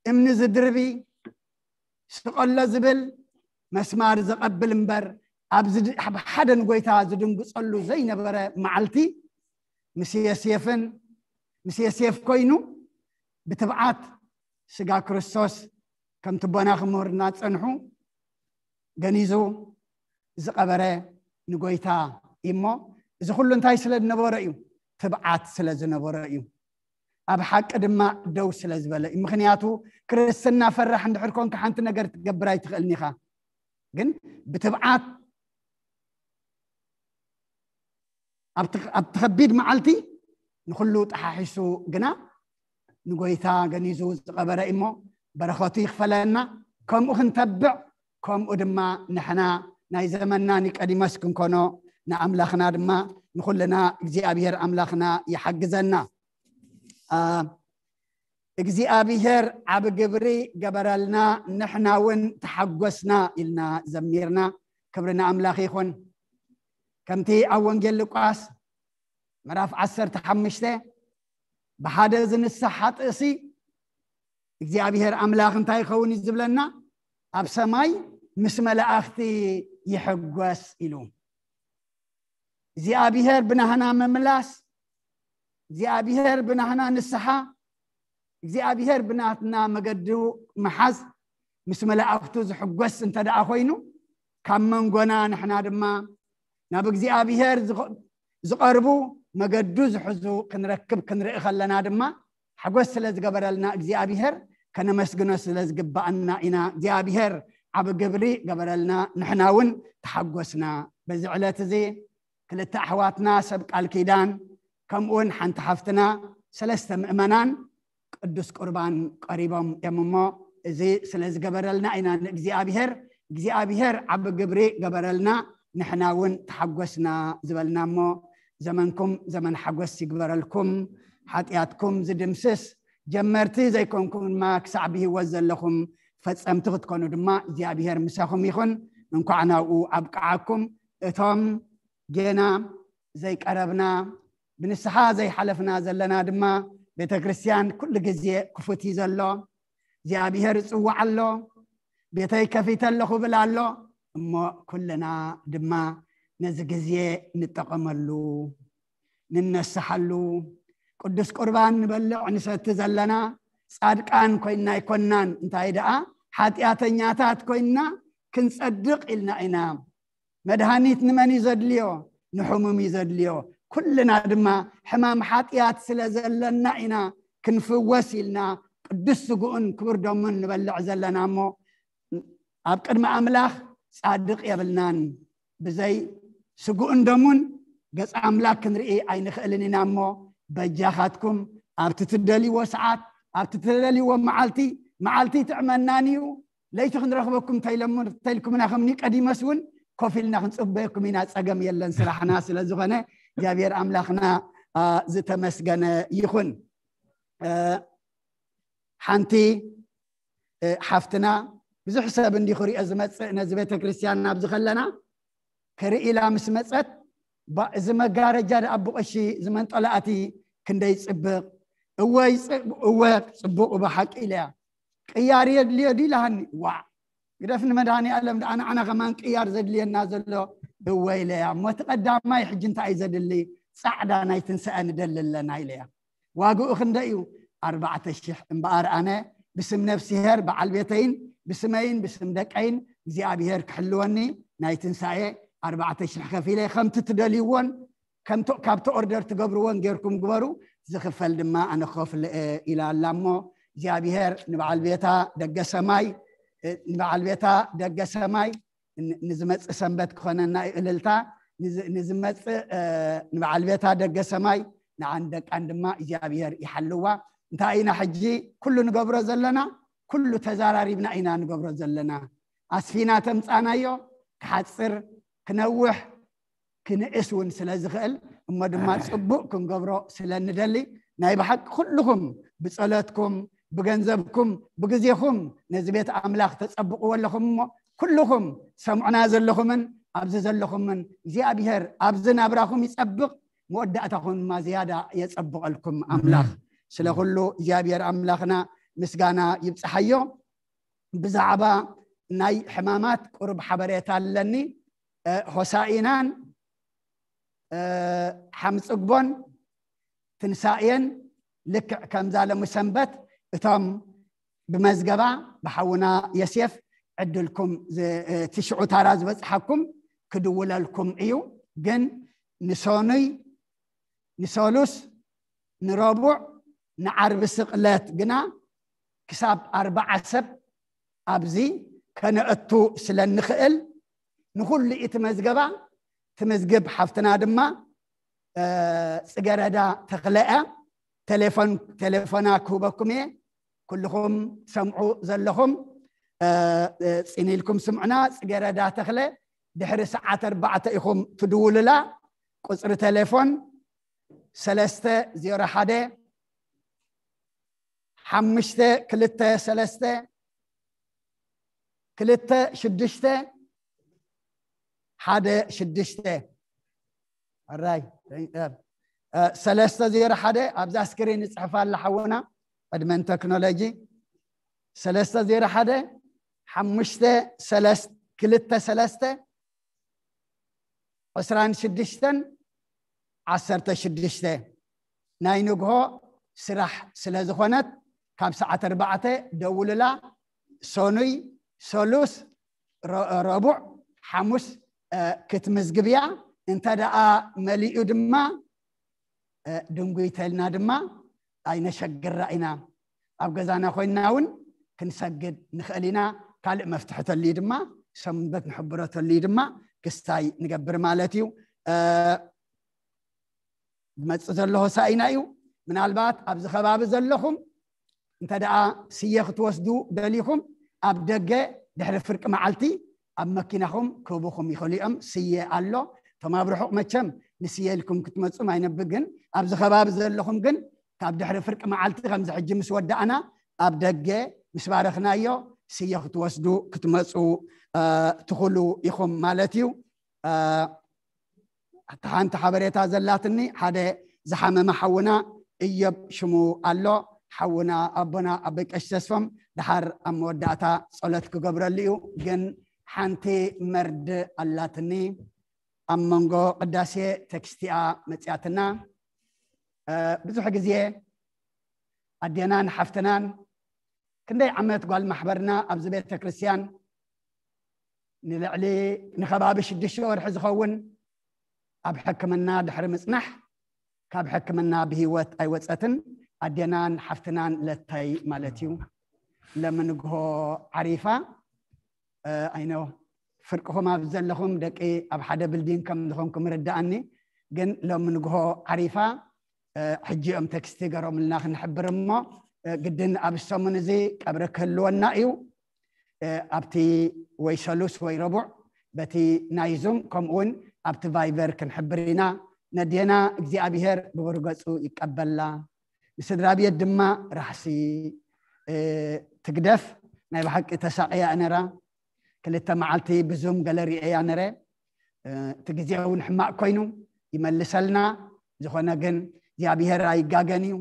እምኒ ዝድርቢ ስቐሎ ዝብል መስማር ዘቐብል እምበር ኣብ ዝድ-፣ ኣብ ሓደ ንጎይታ ዝድንግጸሉ ዘይነበረ መዓልቲ ምስ የሴፍን ምስ የሴፍ ኮይኑ ብትብዓት ስጋ ክርስቶስ ከምቲ ኣቦና ክምህሩና ጸንሑ ገኒዙ ዝቐበረ ንጎይታ እሞ እዚ ኩሉ እንታይ ስለ ዝነበሮ እዩ? ትብዓት ስለ ዝነበሮ እዩ። ኣብ ሓቂ ድማ ደው ስለ ዝበለ እዩ። ምኽንያቱ ክርስትና ፈራሕ እንድሕር ኮንካ ሓንቲ ነገር ትገብር ኣይትኽእልን ኢኻ። ግን ብትብዓት ኣብቲ፣ ኣብቲ ከቢድ መዓልቲ ንኹሉ ጠሓሒሱ ግና ንጎይታ ገኒዙ ዝቐበረ እሞ በረኸቱ ይኽፈለና። ከምኡ ክንተብዕ፣ ከምኡ ድማ ንሕና ናይ ዘመንና ኒቀዲሞስ ክንኮኖ ንኣምላኽና ድማ ንኹልና እግዚኣብሔር ኣምላኽና ይሓግዘና። አ፣ እግዚኣብሔር ዓቢ ግብሪ ገበረልና፣ ንሕና እውን ተሓጎስና ኢልና ዘሚርና። ክብሪ ንኣምላኽ ይኹን። ከምቲ ኣብ ወንጌል ሉቃስ ምዕራፍ ዓሰርተ ሓሙሽተ ብሓደ ዝንሳሕ ሓጥእሲ እግዚኣብሔር ኣምላኽ እንታይ ይኸውን እዩ ዝብለና? ኣብ ሰማይ ምስ መላእኽቲ ይሕጎስ ኢሉ። እግዚኣብሔር ብናህና ምምላስ፣ እግዚኣብሔር ብናህና ንስሓ፣ እግዚኣብሔር ብናትና መገዲ ምሓዝ ምስ መላእኽቱ ዝሕጎስ እንተ ደኣ ኮይኑ፣ ካብ መንጎና ንሕና ድማ ናብ እግዚኣብሔር ዝኸ-፣ ዝቐርቡ መገዱ ዝሕዙ ክንረክብ ክንርኢ ከለና ድማ ሓጎስ ስለ ዝገበረልና እግዚኣብሔር ከነመስግኖ ስለ ዝግባኣና ኢና። እግዚኣብሔር ዓቢ ግብሪ ገበረልና፣ ንሕና እውን ተሓጎስና። በዚ ዕለት እዚ ክልተ ኣሕዋትና ሰብ ቃል ኪዳን ከምኡውን ሓንቲ ሓፍትና ሰለስተ ምእመናን ቅዱስ ቁርባን ቀሪቦም እዮም እሞ እዚ ስለ ዝገበረልና ኢና ንእግዚኣብሔር እግዚኣብሔር ዓቢ ግብሪ ገበረልና ንሕና እውን ተሓጎስና ዝበልና እሞ ዘመንኩም ዘመን ሓጎስ ይግበረልኩም። ሓጢኣትኩም ዝድምስስ ጀመርቲ ዘይኮንኩም ድማ ክሳዕ ብህይወት ዘለኹም ፈጸምቲ ክትኮኑ ድማ እግዚኣብሔር ምሳኹም ይኹን። እንኳዕ ናብኡ ኣብቅዓኩም። እቶም ጌና ዘይቀረብና ብንስሓ ዘይሓለፍና ዘለና ድማ ቤተ ክርስቲያን ኩሉ ግዜ ክፉት እዩ ዘሎ። እግዚኣብሔር ይጽዋዕ ኣሎ፣ ቤተይ ከፊተ ኣለኹ ብል ኣሎ። እሞ ኩልና ድማ ነዚ ግዜ ንጠቐመሉ፣ ንነስሓሉ። ቅዱስ ቁርባን ንበልዕ ንሰቲ ዘለና ጻድቃን ኮይንና ኣይኮንናን፣ እንታይ ደኣ ሓጢኣተኛታት ኮይንና ክንጸድቕ ኢልና ኢና። መድሃኒት ንመን እዩ ዘድልዮ? ንሕሙም እዩ ዘድልዮ። ኩልና ድማ ሕማም ሓጢኣት ስለ ዘለና ኢና ክንፍወስ ኢልና ቅዱስ ስግኡን ክቡር ደሙን ንበልዕ ዘለና እሞ ኣብ ቅድሚ ኣምላኽ ጻድቕ የብልናን። ብዘይ ስግኡን ደሙን ገጽ ኣምላኽ ክንርኢ ኣይንኽእልን ኢና እሞ በጃኻትኩም ኣብቲ ትደልይዎ ሰዓት ኣብቲ ትደልይዎ መዓልቲ፣ መዓልቲ ትዕመናን እዩ ለይቲ ክንረኽበኩም እንተኢለኩም እንተኢልኩምና ከም ኒቀዲሞስ እውን ኮፍ ኢልና ክንጽበየኩም ኢና። ጸገም የለን፣ ስራሕና ስለ ዝኾነ እግዚኣብሔር ኣምላኽና ዝተመስገነ ይኹን። ሓንቲ ሓፍትና ብዙሕ ሰብ እንዲ ክሪኦ ዝመጽእ ነዚ ቤተ ክርስቲያን ናብዚ ከለና ክርኢ ኢላ ምስ መጸት እዚ መጋረጃ ደኣ ብቐሺ ዝመንጠላእቲ ክንደይ ጽብቕ። እወ ጽቡቕ ብሓቂ ኢለያ። ቅያር የድልዮ ድዩ ኢላሃኒ። ዋዕ ግደፍ ንመድሃኒ ኣለም ደኣ ንዓና ከማን ቅያር ዘድልየና ዘሎ እወ ኢለያ። እሞ እቲ ቀዳማይ ሕጂ እንታይ እዩ ዘድሊ? ጻዕዳ ናይ ትንሳኤ ንደሊ ኣለና ኢለያ። ዋግኡ ክንደ እዩ? ኣርባዕተ ሽሕ። እምበኣር ኣነ ብስም ነፍስሄር በዓል ቤተይን ብስመይን ብስም ደቀይን እግዚኣብሔር ክሕልወኒ ናይ ትንሳኤ ኣርባዕተ ሽሕ ከፊለ ከምቲ ትደልይዎን ከምቲ ካብቲ ኦርደር ትገብርዎን ጌርኩም ግበሩ፣ ዝኽፈል ድማ ኣነ ክኸፍል እየ ኢላ ኣላ። እሞ እግዚኣብሔር ንበዓል ቤታ ደገ ሰማይ ንበዓል ቤታ ደገ ሰማይ ንዝመጽእ ሰንበት ክኾነና እዩ እልልታ። ንዝመጽእ ንበዓል ቤታ ደገ ሰማይ ንዓን ደቃን ድማ እግዚኣብሔር ይሓልዋ። እንታይ ኢና ሕጂ ኩሉ ንገብሮ ዘለና? ኩሉ ተዛራሪብና ኢና ንገብሮ ዘለና። ኣስፊና ተምጻናዮ ክሓጽር ክነውሕ ክንእስ እውን ስለ ዝኽእል እሞ ድማ ጽቡቕ ክንገብሮ ስለ ንደሊ ናይ ብሓቂ ኩልኹም ብጸሎትኩም ብገንዘብኩም ብግዜኹም ነዚ ቤት ኣምላኽ ተጸብቕዎ ኣለኹም። እሞ ኩልኹም ሰምዑና ዘለኹምን ኣብዚ ዘለኹምን እግዚኣብሔር ኣብዚ ናብራኹም ይጸብቕ፣ መወዳእታኹም ድማ ዝያዳ የጸብቐልኩም ኣምላኽ። ስለ ኩሉ እግዚኣብሔር ኣምላኽና ምስጋና ይብጽሓዮ። ብዛዕባ ናይ ሕማማት ቁሩብ ሓበሬታ ኣለኒ። ሆሳኢናን ሓምፅግቦን ትንሳኤን ልክዕ ከምዛ ለሙ ሰንበት እቶም ብመዝገባ ብሓውና የሴፍ ዕድልኩም ትሽዑ ታራ ዝበፅሓኩም ክድውለልኩም እዩ። ግን ንሶኑይ ንሰሉስ ንረቡዕ ንዓርቢ ስቕለት ግና ክሳብ ኣርባዓ ሰብ ኣብዚ ከነእቱ ስለ እንኽእል ንኹሉ እቲ መዝገባ ትምዝግብ ሓፍትና ድማ ፅገረዳ ተኽለያ ቴሌፎና ክህበኩም እየ። ኩልኹም ሰምዑ ዘለኹም ፅን ኢልኩም ስምዑና። ፅገረዳ ተኽለ ድሕሪ ሰዓት ኣርባዕተ ኢኹም ትድውሉላ። ቁፅሪ ቴሌፎን ሰለስተ ዜሮ ሓደ ሓሙሽተ ክልተ ሰለስተ ክልተ ሽዱሽተ ሓደ ሽዱሽተ ኣራይ ሰለስተ ዜሮ ሓደ ኣብዛ ስክሪን ይፅሕፋ ኣላ ሓውና ዕድመን ቴክኖሎጂ ሰለስተ ዜሮ ሓደ ሓሙሽተ ክልተ ሰለስተ ዕስራን ሽዱሽተን ዓሰርተ ሽዱሽተ ናይ ንግሆ ስራሕ ስለ ዝኾነት ካብ ሰዓት ኣርባዕተ ደውልላ። ሶኑይ፣ ሰሉስ፣ ረቡዕ፣ ሓሙስ ክትምዝግብያ። እንተ ደኣ መሊኡ ድማ ድንጉይተልና ድማ ኣይነሸግራ ኢና። ኣብ ገዛና ኮይንና እውን ክንሰግድ ንኽእል ኢና። ካልእ መፍትሒ ተልዩ ድማ ሰንበት ንሕብሮ ተልዩ ድማ ክስታይ ንገብር ማለት እዩ። ዝመፅእ ዘሎ ሆሳኢና እዩ። ምናልባት ኣብዚ ከባቢ ዘለኹም እንተ ደኣ ስየ ክትወስዱ ደሊኹም ኣብ ደገ ድሕሪ ፍርቂ መዓልቲ ኣብ መኪናኹም ክህቡኹም ይኽእሉ እዮም። ስየ ኣሎ። እቶም ኣብ ርሑቕ መቸም ንስየ ኢልኩም ክትመፁ ኣይነብር፣ ግን ኣብዚ ከባቢ ዘለኹም ግን ካብ ድሕሪ ፍርቂ መዓልቲ ከምዚ ሕጂ ምስ ወዳእና ኣብ ደገ ምስ ባረኽናዮ ስየ ክትወስዱ ክትመፁ ትኽእሉ ኢኹም ማለት እዩ። ሓንቲ ሓበሬታ ዘላትኒ ሓደ ዝሓመመ ሓውና እዮብ ሽሙ ኣሎ። ሓውና ኣቦና ኣቦይ ቀሺ ተስፎም ድሓር ኣብ መወዳእታ ጸሎት ክገብረሉ እዩ። ግን ሓንቲ መርድእ ኣላትኒ ኣብ መንጎ ቅዳሴ ቴክስቲኣ መጽያትና። ብዙሕ ግዜ ኣዴናን ሓፍትናን ክንደይ ዓመት ጓል ማሕበርና ኣብዚ ቤተ ክርስቲያን ንልዕሊ ንከባቢ ሽዱሽተ ወርሒ ዝኸውን ኣብ ሕክምና ድሕሪ ምጽናሕ ካብ ሕክምና ብህይወት ኣይወጸትን። ኣዴናን ሓፍትናን ለታይ ማለት እዩ። ለምንግሆ ዓሪፋ። ኣይኖ ፍርቅኹም ኣብ ዘለኹም ደቂ ኣብ ሓደ ብልዲን ከም ዝኾንኩም ርዳኣኒ። ግን ሎም ንግሆ ዓሪፋ። ሕጂ እዮም ቴክስቲ ገሮምልና ክንሕብር እሞ ግድን ኣብ ሰሙን እዚ ቀብሪ ክህልወና እዩ። ኣብቲ ወይ ሰሉስ ወይ ረቡዕ በቲ ናይ ዙም ከምኡውን ኣብቲ ቫይቨር ክንሕብር ኢና። ነዴና እግዚኣብሔር ብብርገፁ ይቀበላ። ንስድራ ቤት ድማ ራሕሲ ትግደፍ። ናይ ብሓቂ ተሳቅያ ነራ። ክልተ መዓልቲ ብዙም ገለ ርእያ ነረ። እቲ ግዜ እውን ሕማቅ ኮይኑ ይመልሰልና። ዝኾነ ግን እግዚኣብሔር ኣይጋገን እዩ።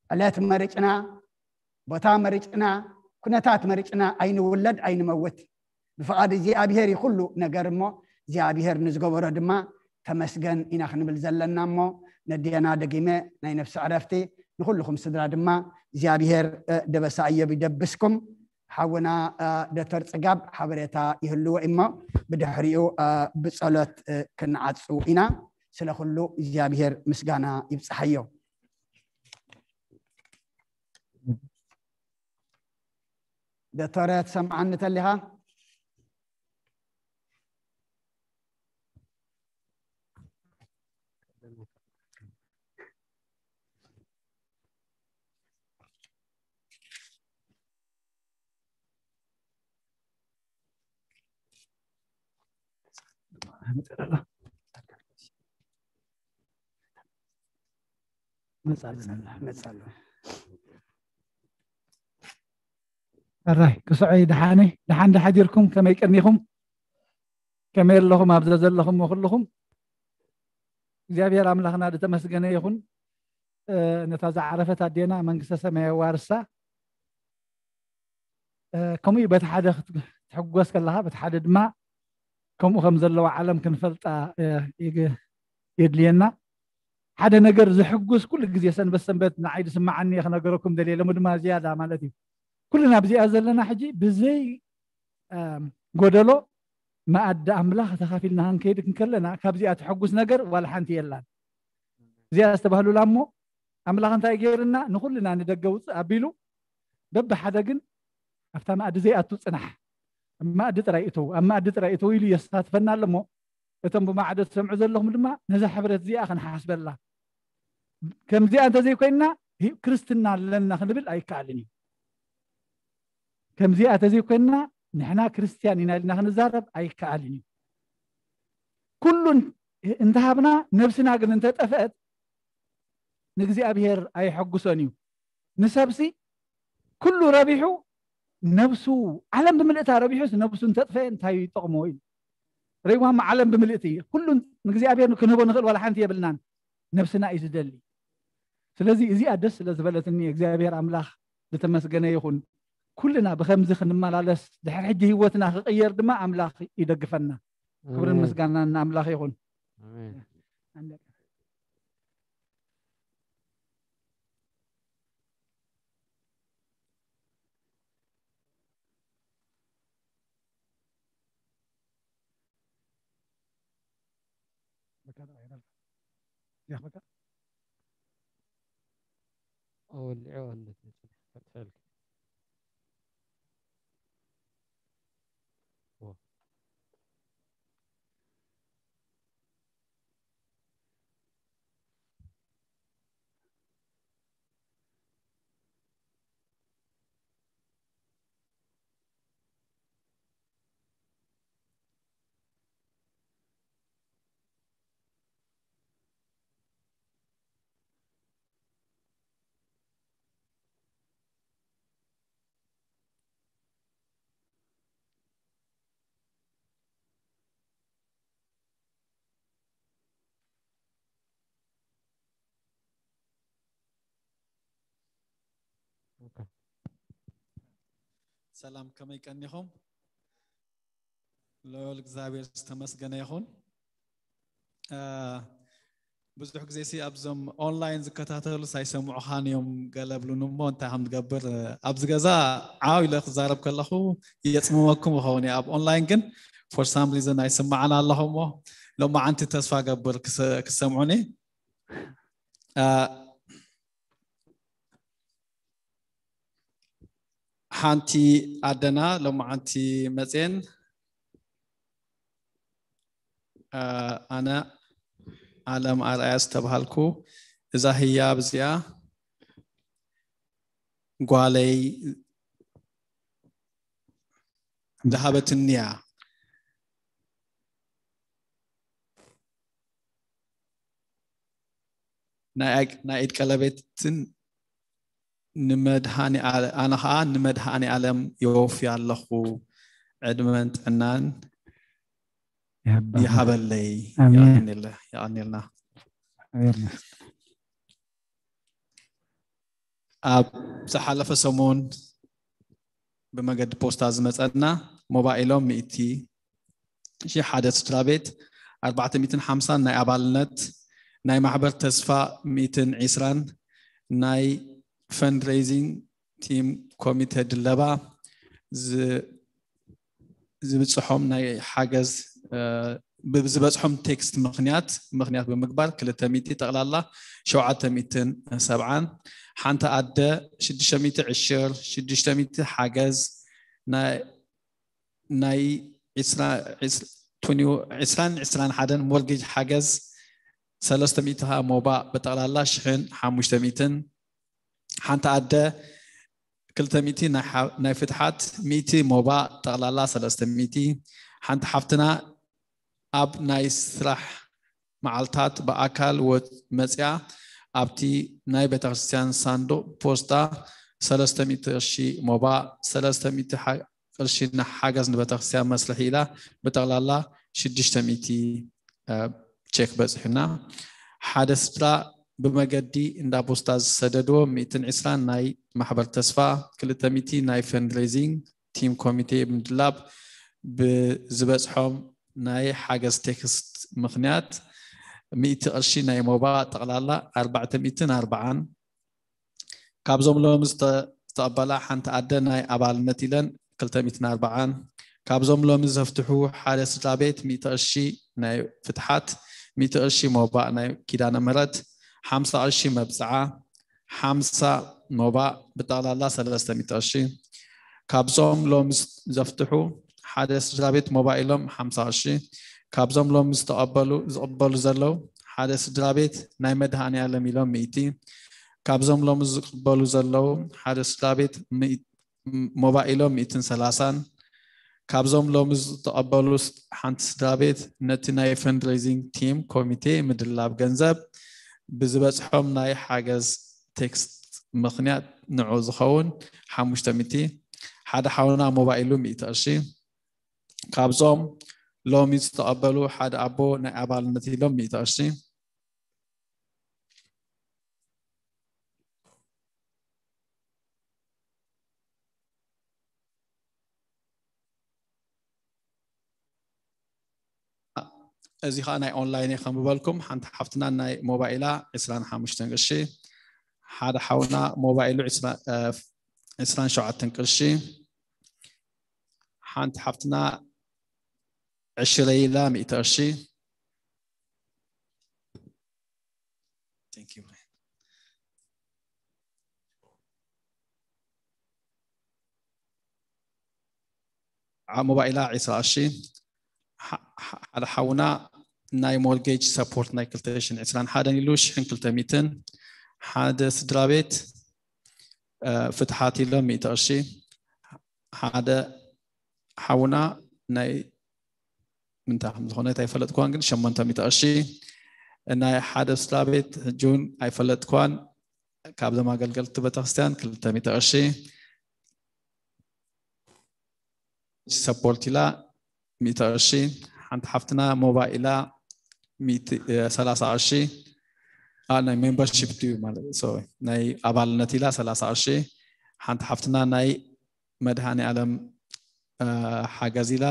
ዕለት መርጭና፣ ቦታ መርጭና፣ ኩነታት መርጭና ኣይንውለድ ኣይንመውት። ብፍቓድ እግዚኣብሔር እዩ ኩሉ ነገር እሞ እግዚኣብሔር ንዝገበሮ ድማ ተመስገን ኢና ክንብል ዘለና እሞ ነዴና ደጊመ ናይ ነፍሲ ዕረፍቲ ንኩልኹም ስድራ ድማ እግዚኣብሔር ደበሳ እዮብ ይደብስኩም። ሓውና ዶክተር ፅጋብ ሓበሬታ ይህልዎ እሞ ብድሕሪኡ ብፀሎት ክንዓፁ ኢና። ስለ ኩሉ እግዚኣብሔር ምስጋና ይብፅሓዮ። ዶክተር ትሰምዓኒ ተሊኻ? መጻለና መጻለና ኣራይ ክስዐይ ደሓነይ ደሓን ደሓዲርኩም ከመይ ቀኒኹም ከመይ ኣለኹም ኣብዛ ዘለኹም ኩልኹም እግዚኣብሔር ኣምላኽና ዝተመስገነ ይኹን ነታ ዝዓረፈት ኣዴና መንግስተ ሰማይ ዋርሳ ከምኡ በቲ ሓደ ክትሕጎስ ከለካ በቲ ሓደ ድማ ከምኡ ከም ዘለዋ ዓለም ክንፈልጣ የድልየና ሓደ ነገር ዝሕጉስ ኩሉ ግዜ ሰንበት ሰንበት ንዓይ ዝስማዓኒ ክነገረኩም ደልየ ሎሚ ድማ ዝያዳ ማለት እዩ ኩልና ኣብዚኣ ዘለና ሕጂ ብዘይ ጎደሎ መኣዲ ኣምላኽ ተኻፊልና ክንከይድ እንከለና ካብዚኣ ትሕጉስ ነገር ዋላ ሓንቲ የላን እዚኣ ዝተባህሉላ እሞ ኣምላኽ እንታይ ገይርና ንኹልና ንደገ ውፅእ ኣቢሉ በብሓደ ግን ኣብታ ማእዲ ዘይኣቱ ፅናሕ ኣብ ማእዲ ጥራይ እተው ኣብ ማእዲ ጥራይ እተው ኢሉ የሳትፈና ኣለሞ እቶም ብማዕዶ ትሰምዑ ዘለኹም ድማ ነዛ ሕብረት እዚኣ ክንሓስበላ ከምዚኣ እንተዘይኮይንና ክርስትና ኣለና ክንብል ኣይከኣልን እዩ ከምዚኣ ተዘይኮይንና ንሕና ክርስትያን ኢና ኢልና ክንዛረብ ኣይከኣልን እዩ ኩሉ እንተሃብና ነብስና ግን እንተጠፍአት ንእግዚኣብሔር ኣይሐጉሶን እዩ ንሰብሲ ኩሉ ረቢሑ ነብሱ ዓለም ብምልእታ ረቢሑስ ነብሱ እንተጥፈአ እንታይ ይጠቕሞ እዩ ሪእዋማ ዓለም ብምልእቲ ኩሉ ንእግዚኣብሔር ክንህቦ ንኽእል ዋላ ሓንቲ የብልናን ነብስና እዩ ዝደሊ ስለዚ እዚኣ ደስ ስለ ዝበለትኒ እግዚኣብሔር ኣምላኽ ዝተመስገነ ይኹን ኩልና ብከምዚ ክንመላለስ ድሕር ሕጂ ህይወትና ክቕየር ድማ ኣምላኽ ይደግፈና ክብርን ምስጋናን ንኣምላኽ ይኹን ኣወሊዑ ኣነት መፅናሕ ከጥፈልክ ሰላም ከመይ ቀኒኹም? ልዑል እግዚኣብሔር ዝተመስገነ ይኹን። ብዙሕ ግዜ ሲ ኣብዞም ኦንላይን ዝከታተሉ ሳይሰምዑኻን እዮም ገለ ብሉን እሞ እንታይ ከም ትገብር ኣብዚ ገዛ ዓው ኢለ ክዛረብ ከለኹ የፅምመኩም ይኸውን እየ ኣብ ኦንላይን ግን for some reason ኣይስማዓን ኣለኹ እሞ ሎማዓንቲ ተስፋ ገብር ክሰምዑኒ ሓንቲ ኣደና ሎማዓንቲ መፅየን ኣነ ኣለም ኣርኣያ ዝተባሃልኩ እዛ ህያብ እዚኣ ጓለይ ዝሃበትኒ እያ ናይ ኢድ ቀለቤትን ንመድሃኒ ኣነ ኸዓ ንመድሃኒ ኣለም የወፍያ ኣለኹ ዕድመን ጥዕናን ይሃበለይ የቀንየልና ኣብ ዝሓለፈ ሰሙን ብመገዲ ፖስታ ዝመፀና ሞባይሎም ሚእቲ ሺሕ ሓደ ስድራ ቤት ኣርባዕተ ሚእትን ሓምሳን ናይ ኣባልነት ናይ ማሕበር ተስፋ ሚእትን ዒስራን ናይ ፈንድሬይዚንግ ቲም ኮሚተ ድለባ ዝ- ዝብፅሖም ናይ ሓገዝ እ፣ ብዝበፅሖም ቴክስት ምክንያት ምክንያት ብምግባር ክልተ ሚእቲ፣ ጠቕላላ ሸውዓተ ሚእትን ሰብዓን፣ ሓንቲ ኣደ ሽዱሽተ ሚእቲ ዕሽር፣ ሽዱሽተ ሚእቲ ሓገዝ፣ ናይ ናይ ዕስራ- ዕስ- ትወንቲ- ዕስራን ዕስራን ሓደን ሞርጌጅ ሓገዝ ሰለስተ ሚእቲ፣ ከዓ ሞባእ ብጠቕላላ ሽሕን ሓሙሽተ ሚእትን፣ ሓንቲ ኣደ ክልተ ሚእቲ፣ ናይ ሓ- ናይ ፍትሓት ሚእቲ፣ ሞባእ ጠቕላላ ሰለስተ ሚእቲ፣ ሓንቲ ሓፍትና ኣብ ናይ ስራሕ መዓልታት ብኣካል ወ- መፅያ ኣብቲ ናይ ቤተክርስትያን ሳንዱቕ ፖስታ ሰለስተ ሚእቲ ቅርሺ ሞባእ፣ ሰለስተ ሚእቲ ሓ- ቅርሺ ንሓገዝ ንቤተክርስትያን መስርሒ ኢላ ብጠቕላላ ሽዱሽተ ሚእቲ እ፣ ቼክ በፂሑና። ሓደ ስድራ ብመገዲ እንዳ ፖስታ ዝሰደድዎ ሚእትን ዕስራን ናይ ማሕበር ተስፋ፣ ክልተ ሚእቲ ናይ ፈንድሬዚንግ ቲም ኮሚቴ ብምድላብ ብዝበፅሖም ናይ ሓገዝ ቴክስት ምክንያት ሚእቲ ቅርሺ ናይ ሞባእ፣ ጠቕላላ ኣርባዕተ ሚእትን ኣርባዓን። ካብዞም ሎሚ ዝተ- ዝተቐበላ ሓንቲ ኣደ ናይ ኣባልነት ኢለን ክልተ ሚእትን ኣርባዓን። ካብዞም ሎሚ ዘፍትሑ ሓደ ስድራ ቤት ሚእቲ ቅርሺ ናይ ፍትሓት፣ ሚእቲ ቅርሺ ሞባእ ናይ ኪዳነ ምሕረት፣ ሓምሳ ቅርሺ መብፅዓ፣ ሓምሳ ሞባእ ብጠቕላላ ሰለስተ ሚእቲ ቅርሺ። ካብዞም ሎሚ ዘፍትሑ ሓደ ስድራ ቤት ሞባእ ኢሎም ሓምሳ ቅርሺ። ካብዞም ሎሚ ዝተቐበሉ ዝቕበሉ ዘለዉ ሓደ ስድራ ቤት ናይ መድሃኔ ዓለም ኢሎም ሚእቲ። ካብዞም ሎሚ ዝቕበሉ ዘለዉ ሓደ ስድራ ቤት ሚእቲ- ሞባእ ኢሎም ሚእትን ሰላሳን። ካብዞም ሎሚ ዝተቐበሉ ስ- ሓንቲ ስድራ ቤት ነቲ ናይ ፈንድሬዚንግ ቲም ኮሚቴ ምድላብ ገንዘብ ብዝበፅሖም ናይ ሓገዝ ቴክስት ምክንያት ንዑ ዝኸውን ሓሙሽተ ሚእቲ፣ ሓደ ሓውና ሞባእ ኢሉ ሚእቲ ቅርሺ። ካብዞም ሎሚ ዝተቐበሉ ሓደ ኣቦ ናይ ኣባልነት ኢሎም ሚእቲ ቅርሺ። እዚ ከዓ ናይ ኦንላይን እየ ከንብበልኩም። ሓንቲ ሓፍትና ናይ ሞባይላ ዕስራን ሓሙሽተን ቅርሺ፣ ሓደ ሓውና ሞባይሉ ዕስራ- እ፣ ዕስራን ሸውዓተን ቅርሺ፣ ሓንቲ ሓፍትና ዕሽረይ ኢላ ሚእቲ ቅርሺ። Thank you. ዓ- ሞባይላ ዕስራ ቅርሺ። ሓ- ሓ- ሓደ ሓውና ናይ ሞርጌጅ ሰፖርት ናይ ክልተ ሽሕን ዕስራን ሓደን ኢሉ ሽሕን ክልተ ሚእትን። ሓደ ስድራ ቤት እ፣ ፍትሓት ኢሎም ሚእቲ ቅርሺ። ሓደ ሓውና ናይ ምንታይ ከም ዝኾነ ኣይፈለጥኳን፣ ግን ሸሞንተ ሚእቲ ቅርሺ። ናይ ሓደ ስድራ ቤት ሕጂ እውን ኣይፈለጥኳን፣ ካብዞም ኣገልገልቲ ቤተክርስትያን ክልተ ሚእቲ ቅርሺ። ሰፖርት ኢላ ሚእቲ ቅርሺ። ሓንቲ ሓፍትና ሞባይላ ሚእቲ- እ፣ ሰላሳ ቅርሺ። ኣ፣ ናይ ሜምበርሺፕ ድዩ ማለት፣ ሶሪ፣ ናይ ኣባልነት ኢላ ሰላሳ ቅርሺ። ሓንቲ ሓፍትና ናይ መድሃኔ ዓለም እ፣ ሓገዝ ኢላ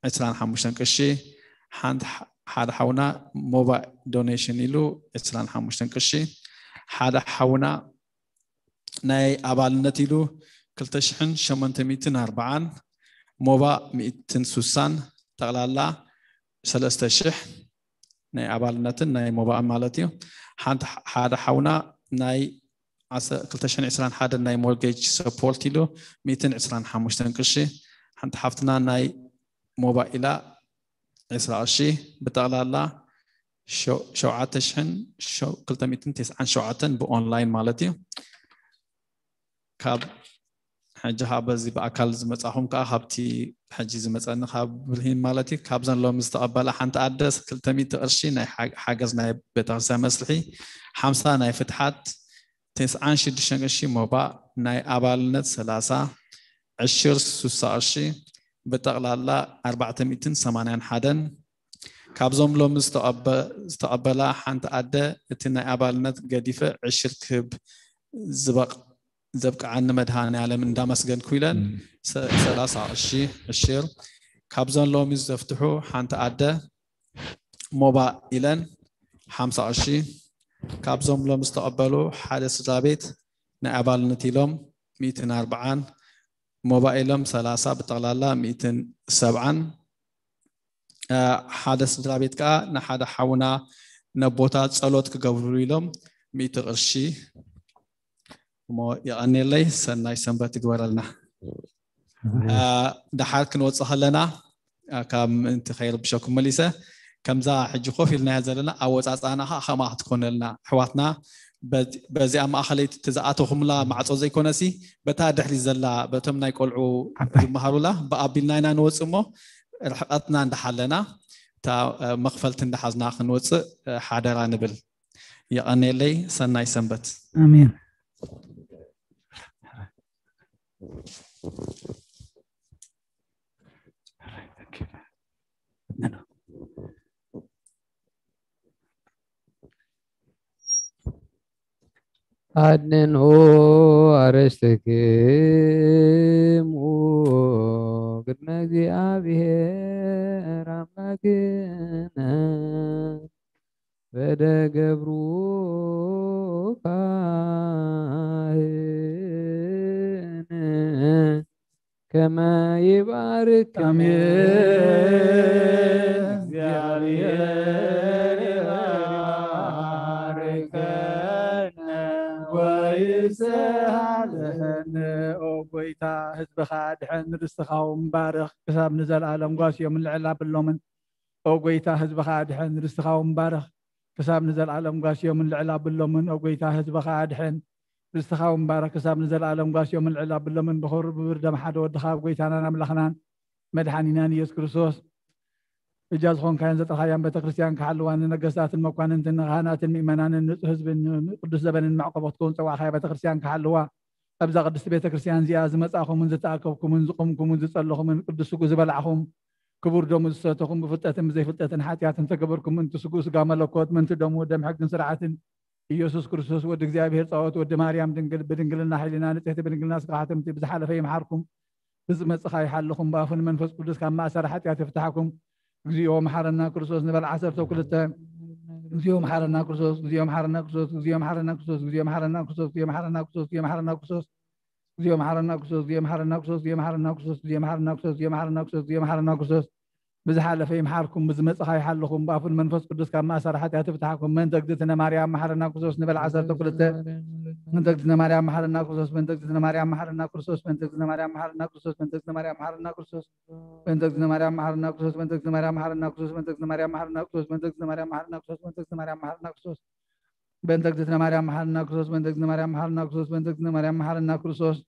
ዕስራን ሓሙሽተን ቅርሺ። ሓንቲ ሕ- ሓደ ሓውና ሞባይል ዶኔሽን ኢሉ ዕስራን ሓሙሽተን ቅርሺ። ሓደ ሓውና ናይ ኣባልነት ኢሉ ክልተ ሽሕን ሸሞንተ ሚእትን ኣርባዓን፣ ሞባእ ሚእትን ሱሳን፣ ጠቕላላ ሰለስተ ሽሕ ናይ ኣባልነትን ናይ ሞባእን ማለት እዩ። ሓንቲ ሓደ ሓውና ናይ ዓሰ- ክልተ ሽሕን ዕስራን ሓደን ናይ ሞርጌጅ ሰፖርት ኢሉ ሚእትን ዕስራን ሓሙሽተን ቅርሺ። ሓንቲ ሓፍትና ናይ ሞባይላ ዕስራ ቅርሺ። ብጠቕላላ ሸው- ሸውዓተ ሽሕን ሸው- ክልተ ሚእትን ተስዓን ሸውዓተን ብኦንላይን ማለት እዩ። ካብ ሕጂ ካብ በዚ ብኣካል ዝመጻኹም ከዓ ካብቲ ሕጂ ዝመጸኒ ካብ ብርሂን ማለት እዩ። ካብዘን ሎሚ ዝተቐበላ ሓንቲ ኣደ ክልተ ሚእቲ ቅርሺ ናይ ሓ- ሓገዝ ናይ ቤተክርስትያን መስርሒ፣ ሓምሳ ናይ ፍትሓት፣ ተስዓን ሽዱሽተን ቅርሺ ሞባእ፣ ናይ ኣባልነት ሰላሳ፣ ዕሽር ሱሳ ቅርሺ፣ ብጠቕላላ ኣርባዕተ ሚእትን ሰማንያን ሓደን። ካብዞም ሎሚ ዝተቐበ- ዝተቐበላ ሓንቲ ኣደ እቲ ናይ ኣባልነት ገዲፈ ዕሽር ክህብ ዝበቕ- ዘብቅዓኒ መድሃኔ ዓለም እንዳመስገንኩ ኢለን ሰ- ሰላሳ ቅርሺ ዕሽር። ካብዞም ሎሚ ዘፍትሑ ሓንቲ ኣደ ሞባእ ኢለን ሓምሳ ቅርሺ። ካብዞም ሎሚ ዝተቐበሉ ሓደ ስድራ ቤት ናይ ኣባልነት ኢሎም ሚእትን ኣርባዓን፣ ሞባይሎም ሰላሳ፣ ብጠቕላላ ሚእትን ሰብዓን። ሓደ ስድራ ቤት ከዓ ንሓደ ሓውና ነቦታ ጸሎት ክገብርሉ ኢሎም ሚእቲ ቅርሺ። እሞ የቐኔለይ፣ ሰናይ ሰንበት ይግበረልና። ደሓር ክንወፅእ ከለና ካብ ምእንቲ ከይረብሸኩም መሊሰ፣ ከምዛ ሕጂ ኮፍ ኢልናያ ዘለና ኣወፃፅኣና ከዓ ከምኣ ክትኮነልና ኣሕዋትና። በዚኣ ማእኸለይቲ እቲ ዝኣተኹምላ ማዕፆ ዘይኮነሲ፣ በታ ድሕሪ ዘላ በቶም ናይ ቆልዑ ዝመሃሩላ ብኣቢልና ኢና ንወፅእ እሞ፣ ርሕቐትና እንዳሓለና እታ መኽፈልቲ እንዳሓዝና ክንወፅእ ሓደራ ንብል። የቐኔለይ፣ ሰናይ ሰንበት። ኣሜን። ኣድንኑ ኣርእስተክሙ ቅድመ እግዚኣብሔር ኣምላክነ በደገብሩ ካህን ከመ ይባርክ። ኣሜን። እግዚኣብሔር ይባርከነ ወይስሃለነ። ኦ ጎይታ፣ ህዝብኻ ኣድሕን፣ ርስትኻ እውን ባርኽ፣ ክሳብ ንዘለኣለም ጓስዮምን ልዕል ኣብሎምን። ኦ ጎይታ፣ ህዝብኻ ኣድሕን፣ ርስትኻ እውን ባርኽ፣ ክሳብ ንዘለኣለም ጓስዮምን ልዕል ኣብሎምን። ኦ ጎይታ፣ ህዝብኻ ኣድሕን፣ ርስትኻ እውን ባርኽ፣ ክሳብ ንዘለኣለም ጓስዮምን ልዕል ኣብሎምን። ብኽብሪ ብብር ደም ሓደ ወድኻ፣ ኣብ ጎይታናን ኣምላኽናን መድሓኒናን ኢየሱስ ክርስቶስ እጃ ዝኾንካዮን ዘጥርኻያን ቤተክርስትያን ክሓልዋ፣ ንነገስታትን መኳንንትን ንካህናትን ምእመናንን ንጹህ ህዝብን ንቅዱስ ዘበንን መዕቆቢ ክትከውን ጸዋዕኻያ ቤተክርስትያን ክሓልዋ፣ ኣብዛ ቅድስቲ ቤተክርስትያን እዚኣ ዝመጻእኩምን ዝተኣከብኩምን ዝቆምኩምን ዝጸለኹምን ቅዱስ ስጉ ዝበላዕኹም ክቡር ደሙ ዝሰተኹም ብፍልጠትን ብዘይፍልጠትን ሓጢኣትን ተገበርኩም ምእንቲ ስጉ ስጋ መለኮት ምእንቲ ደሙ ደም ሕግን ስርዓትን ኢየሱስ ክርስቶስ ወዲ እግዚኣብሔር ጻወት ወዲ ማርያም ድንግል ብድንግልና ሕሊና ንጽሕቲ ብድንግልና ስጋ ሓተምቲ ብዝሓለፈ ይምሓርኩም ብዝመጽኻ ይሓልኹም ብኣፉ ንመንፈስ ቅዱስ ካብ ማእሰር ሓጢኣት ይፍታሕኩም። እግዚኦ መሓረና ክርስቶስ ንበል ዓሰርተ ክልተ። እግዚኦ መሓረና ክርስቶስ፣ እግዚኦ መሓረና ክርስቶስ፣ እግዚኦ መሓረና ክርስቶስ፣ እግዚኦ መሓረና ክርስቶስ፣ እግዚኦ መሓረና ክርስቶስ፣ እግዚኦ መሓረና ክርስቶስ፣ እግዚኦ መሓረና ክርስቶስ፣ እግዚኦ መሓረና ክርስቶስ፣ እግዚኦ መሓረና ክርስቶስ፣ እግዚኦ መሓረና ክርስቶስ፣ እግዚኦ መሓረና ክርስቶስ፣ እግዚኦ መሓረና ክርስቶስ። ብዝሓለፈ ይምሓርኩም፣ ብዝመጽኻ ይሓልኹም፣ ብኣፉ ንመንፈስ ቅዱስ ካብ ማእሰር ሓጢኣት ይፍታሕኩም። ምእንተ እግዝእትነ ማርያም መሓረና ክርስቶስ ንበል ዓሰርተ ክልተ። ምእንተ እግዝእትነ ማርያም መሓረና ክርስቶስ፣ ምእንተ እግዝእትነ ማርያም መሓረና ክርስቶስ፣ ምእንተ እግዝእትነ ማርያም መሓረና ክርስቶስ፣ ምእንተ እግዝእትነ ማርያም መሓረና ክርስቶስ። በእንተ እግዝእትነ ማርያም መሓረና ክርስቶስ፣ በእንተ እግዝእትነ ማርያም መሓረና ክርስቶስ፣ በእንተ እግዝእትነ ማርያም መሓረና ክርስቶስ፣ በእንተ እግዝእትነ ማርያም መሓረና ክርስቶስ፣ በእንተ እግዝእትነ ማርያም መሓረና ክርስቶስ፣ በእንተ እግዝእትነ ማርያም መሓረና ክርስቶስ፣ በእንተ እግዝእትነ ማርያም መሓረና ክርስቶስ።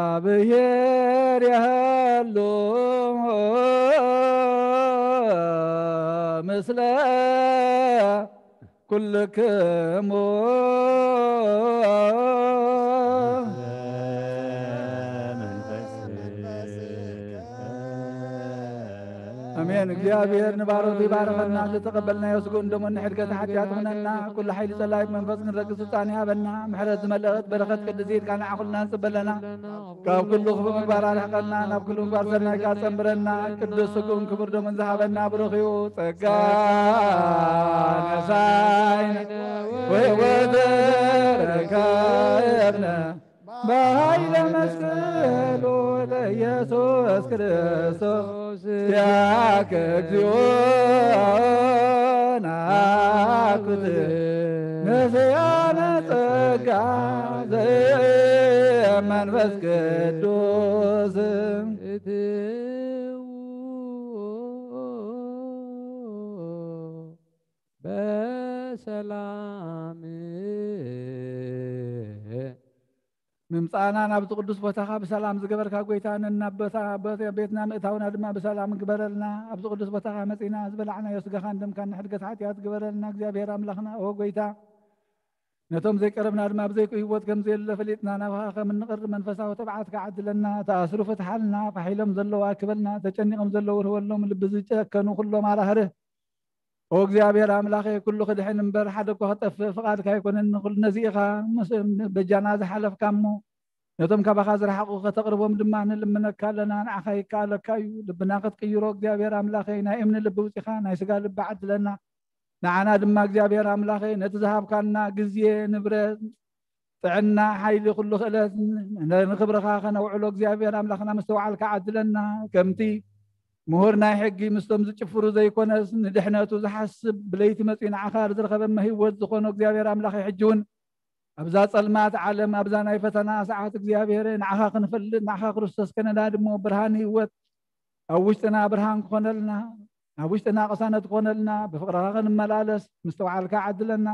እግዚኣብሔር የሃሉ ምስለ ኩልክሙ። ኣሜን። እግዚኣብሔር ንባሮቱ ይባርኸና። ዝተቐበልናዮ ስግኡን ደሙን ንሕድገት ሓጢኣት ይኹነና። ኩሉ ሓይሊ ጸላኢት መንፈስ ክንረግጽ ስልጣን ይሃበና። ምሕረት ዝመልአት በረኸት ቅድስ ኢድካ ንዓ ኩልና ንጽበለና። ካብ ኩሉ ክፉእ ምግባር ኣርሕቐና፣ ናብ ኩሉ ምግባር ሰናይካ ጸንብረና። ቅዱስ ስግኡን ክቡር ደሙን ዝሃበና ብሩኽ እዩ። ጸጋ ነሳይነ ወወተረካየብነ በኃይለ መስቀሉ ለኢየሱስ ክርስቶስ ያከ እግዚኦ ናኩት ነስያነ ጸጋ ዘመንፈስ ቅዱስ በሰላም ምምጻእና ናብቲ ቅዱስ ቦታኻ ብሰላም ዝገበርካ ጎይታ ነና ቤትና ምእታውና ድማ ብሰላም ግበረልና። ኣብዚ ቅዱስ ቦታኻ መጺና ዝበላዕናዮ ስጋኻን ደምካን ንሕድገት ሓጢኣት ግበረልና። እግዚኣብሔር ኣምላኽና ኦ ጎይታ ነቶም ዘይቀረብና ድማ ብዘይኩ ህይወት ከም ዘየለ ፈሊጥና ናባኻ ከም እንቐርብ መንፈሳዊ ትብዓት ከዓድለና። ተኣስሩ ፍትሓልና፣ ፋሒሎም ዘለዉ ኣክበልና፣ ተጨኒቖም ዘለዉ ርህወሎም፣ ልቢ ዝጨከኑ ኩሎም ኣራህርህ። ኦ እግዚኣብሔር ኣምላኸ ኩሉ ክድሕን እምበር ሓደ እኳ ክጠፍእ ፍቓድካ ኣይኮነን። ንኹሉ ነዚ ኢኻ በጃና ዝሓለፍካ እሞ ነቶም ካባኻ ዝረሓቑ ከተቕርቦም ድማ ንልምነካ ኣለና። ንዓኻ ይከኣለካ እዩ። ልብና ክትቅይሮ እግዚኣብሔር ኣምላኸይ ናይ እምኒ ልቢ ውፂኻ ናይ ስጋ ልቢ ዓድለና። ንዓና ድማ እግዚኣብሔር ኣምላኸ ነቲ ዝሃብካና ግዜ፣ ንብረት፣ ጥዕና፣ ሓይሊ፣ ኩሉ ክእለት ንክብርኻ ከነውዕሎ እግዚኣብሔር ኣምላኽና ምስተውዓልካ ዓድለና። ከምቲ ምሁር ናይ ሕጊ ምስቶም ዝጭፍሩ ዘይኮነስ ንድሕነቱ ዝሓስብ ብለይቲ መጺኡ ንዓኻ ዝረኸበ ህይወት ዝኾኖ እግዚኣብሔር ኣምላኸ ሕጂ እውን ኣብዛ ጸልማት ዓለም ኣብዛ ናይ ፈተና ሰዓት እግዚኣብሔር ንዓኻ ክንፈልጥ ንዓኻ ክርስቶስ ከነዳድሞ ብርሃን ህይወት ኣብ ውሽጥና ብርሃን ክኾነልና ኣብ ውሽጥና ቅሳነት ክኾነልና ብፍቕርኻ ክንመላለስ ምስተውዓልካ ዓድለና።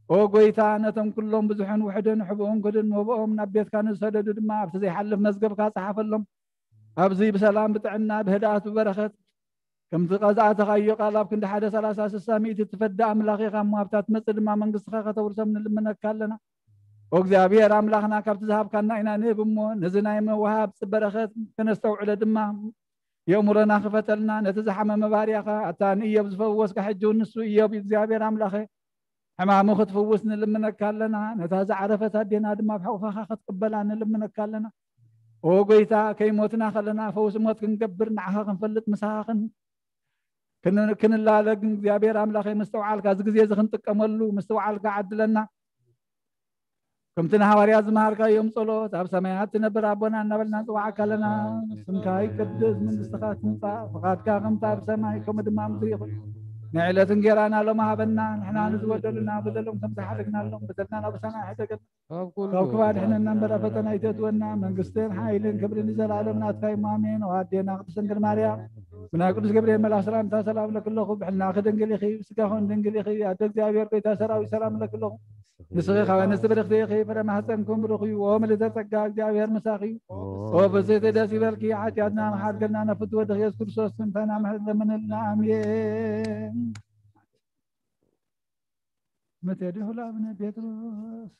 ኦ ጎይታ ነቶም ኩሎም ብዙሕን ውሕድን ሕቡእን ክድን መብኦም ናብ ቤትካ ንዝሰደዱ ድማ ኣብቲ ዘይሓልፍ መዝገብካ ጸሓፈሎም። ኣብዚ ብሰላም ብጥዕና ብህድኣት ብበረኸት ከምቲ ቀዝኣተኻዮ ቃል ኣብ ክንዲ ሓደ ሰላሳ ስሳ ሚእቲ ትፈዲ ኣምላኽ ኢኻ እሞ ኣብታ ትመጽእ ድማ መንግስትኻ ከተውርሶም ንልምነካ ኣለና። ኦ እግዚኣብሔር ኣምላኽና ካብቲ ዝሃብካና ኢና ንህብ እሞ ነዚ ናይ መዋሃብ በረኸት ከነስተውዕሎ ድማ የእምሮና ክፈተልና። ነቲ ዝሓመመ ባርያኻ ኣታ ንእዮብ ዝፈወስካ ሕጂ እውን ንሱ እዮብ እግዚኣብሔር ኣምላኸ ሕማሙ ክትፍውስ ንልምነካ ኣለና። ነታ ዝዓረፈት ኣዴና ድማ ኣብ ሕቑፋኻ ክትቅበላ ንልምነካ ኣለና። ኦ ጎይታ ከይሞትና ከለና ፈውሲ ሞት ክንገብር ንዓኻ ክንፈልጥ ምሳኻ ክን- ክን- ክንላለ ግን እግዚኣብሔር ኣምላኸ ምስተውዓልካ እዚ ግዜ እዚ ክንጥቀመሉ ምስተውዓልካ ዓድለና። ከምቲ ንሃዋርያት ዝመሃርካዮም ጸሎት ኣብ ሰማያት ትነብር ኣቦና እናበልና ንጽዋዓካ ኣለና። ስምካ ይቅደስ፣ መንግስትኻ ትምጻእ፣ ፍቓድካ ከምቲ ኣብ ሰማይ ከምኡ ድማ ኣብ ምድሪ ይኹን። ንዕለት እንጌራና ሎሚ ሃበና፣ ንሕና ንዝበደሉና በደሎም ከም ዝሓደግናሎም በደልና ናብ ሰማይ ሕደገልና። ካብ ኩሉ ካብ ክፉእ ኣድሕነና እምበር ኣብ ፈተና ኣይተእትወና። መንግስትን ሓይልን ክብርን ንዘለኣለም ናትካ እዩ። ኣሜን። ኦ ኣዴና ቅድስት ድንግል ማርያም፣ ብናይ ቅዱስ ገብርኤል መልኣኽ ሰላምታ ሰላም እለኪ ኣለኹ። ብሕልናኺ ድንግል ኢኺ፣ ብስጋኺ እውን ድንግል ኢኺ። ኣደ እግዚኣብሔር፣ ጎይታ ሰራዊት፣ ሰላም እለኪ ኣለኹ። ንስኺ ካብ ኣንስቲ ብርኽቲ ኢኺ፣ ፍረ ማህፀንኩም ብሩኽ እዩ። ኦ ምልዕተ ጸጋ፣ እግዚኣብሔር ምሳኺ እዩ። ኦ ፍስሕቲ ደስ ይበልኪ፣ ሓጢኣትና መሓርገልና ነፍቲ ወድኺ ኢየሱስ ክርስቶስ እንተና ምሕረት ለምንልና። ኣሜን። መቴ ዲሁ ለአቡነ ጴጥሮስ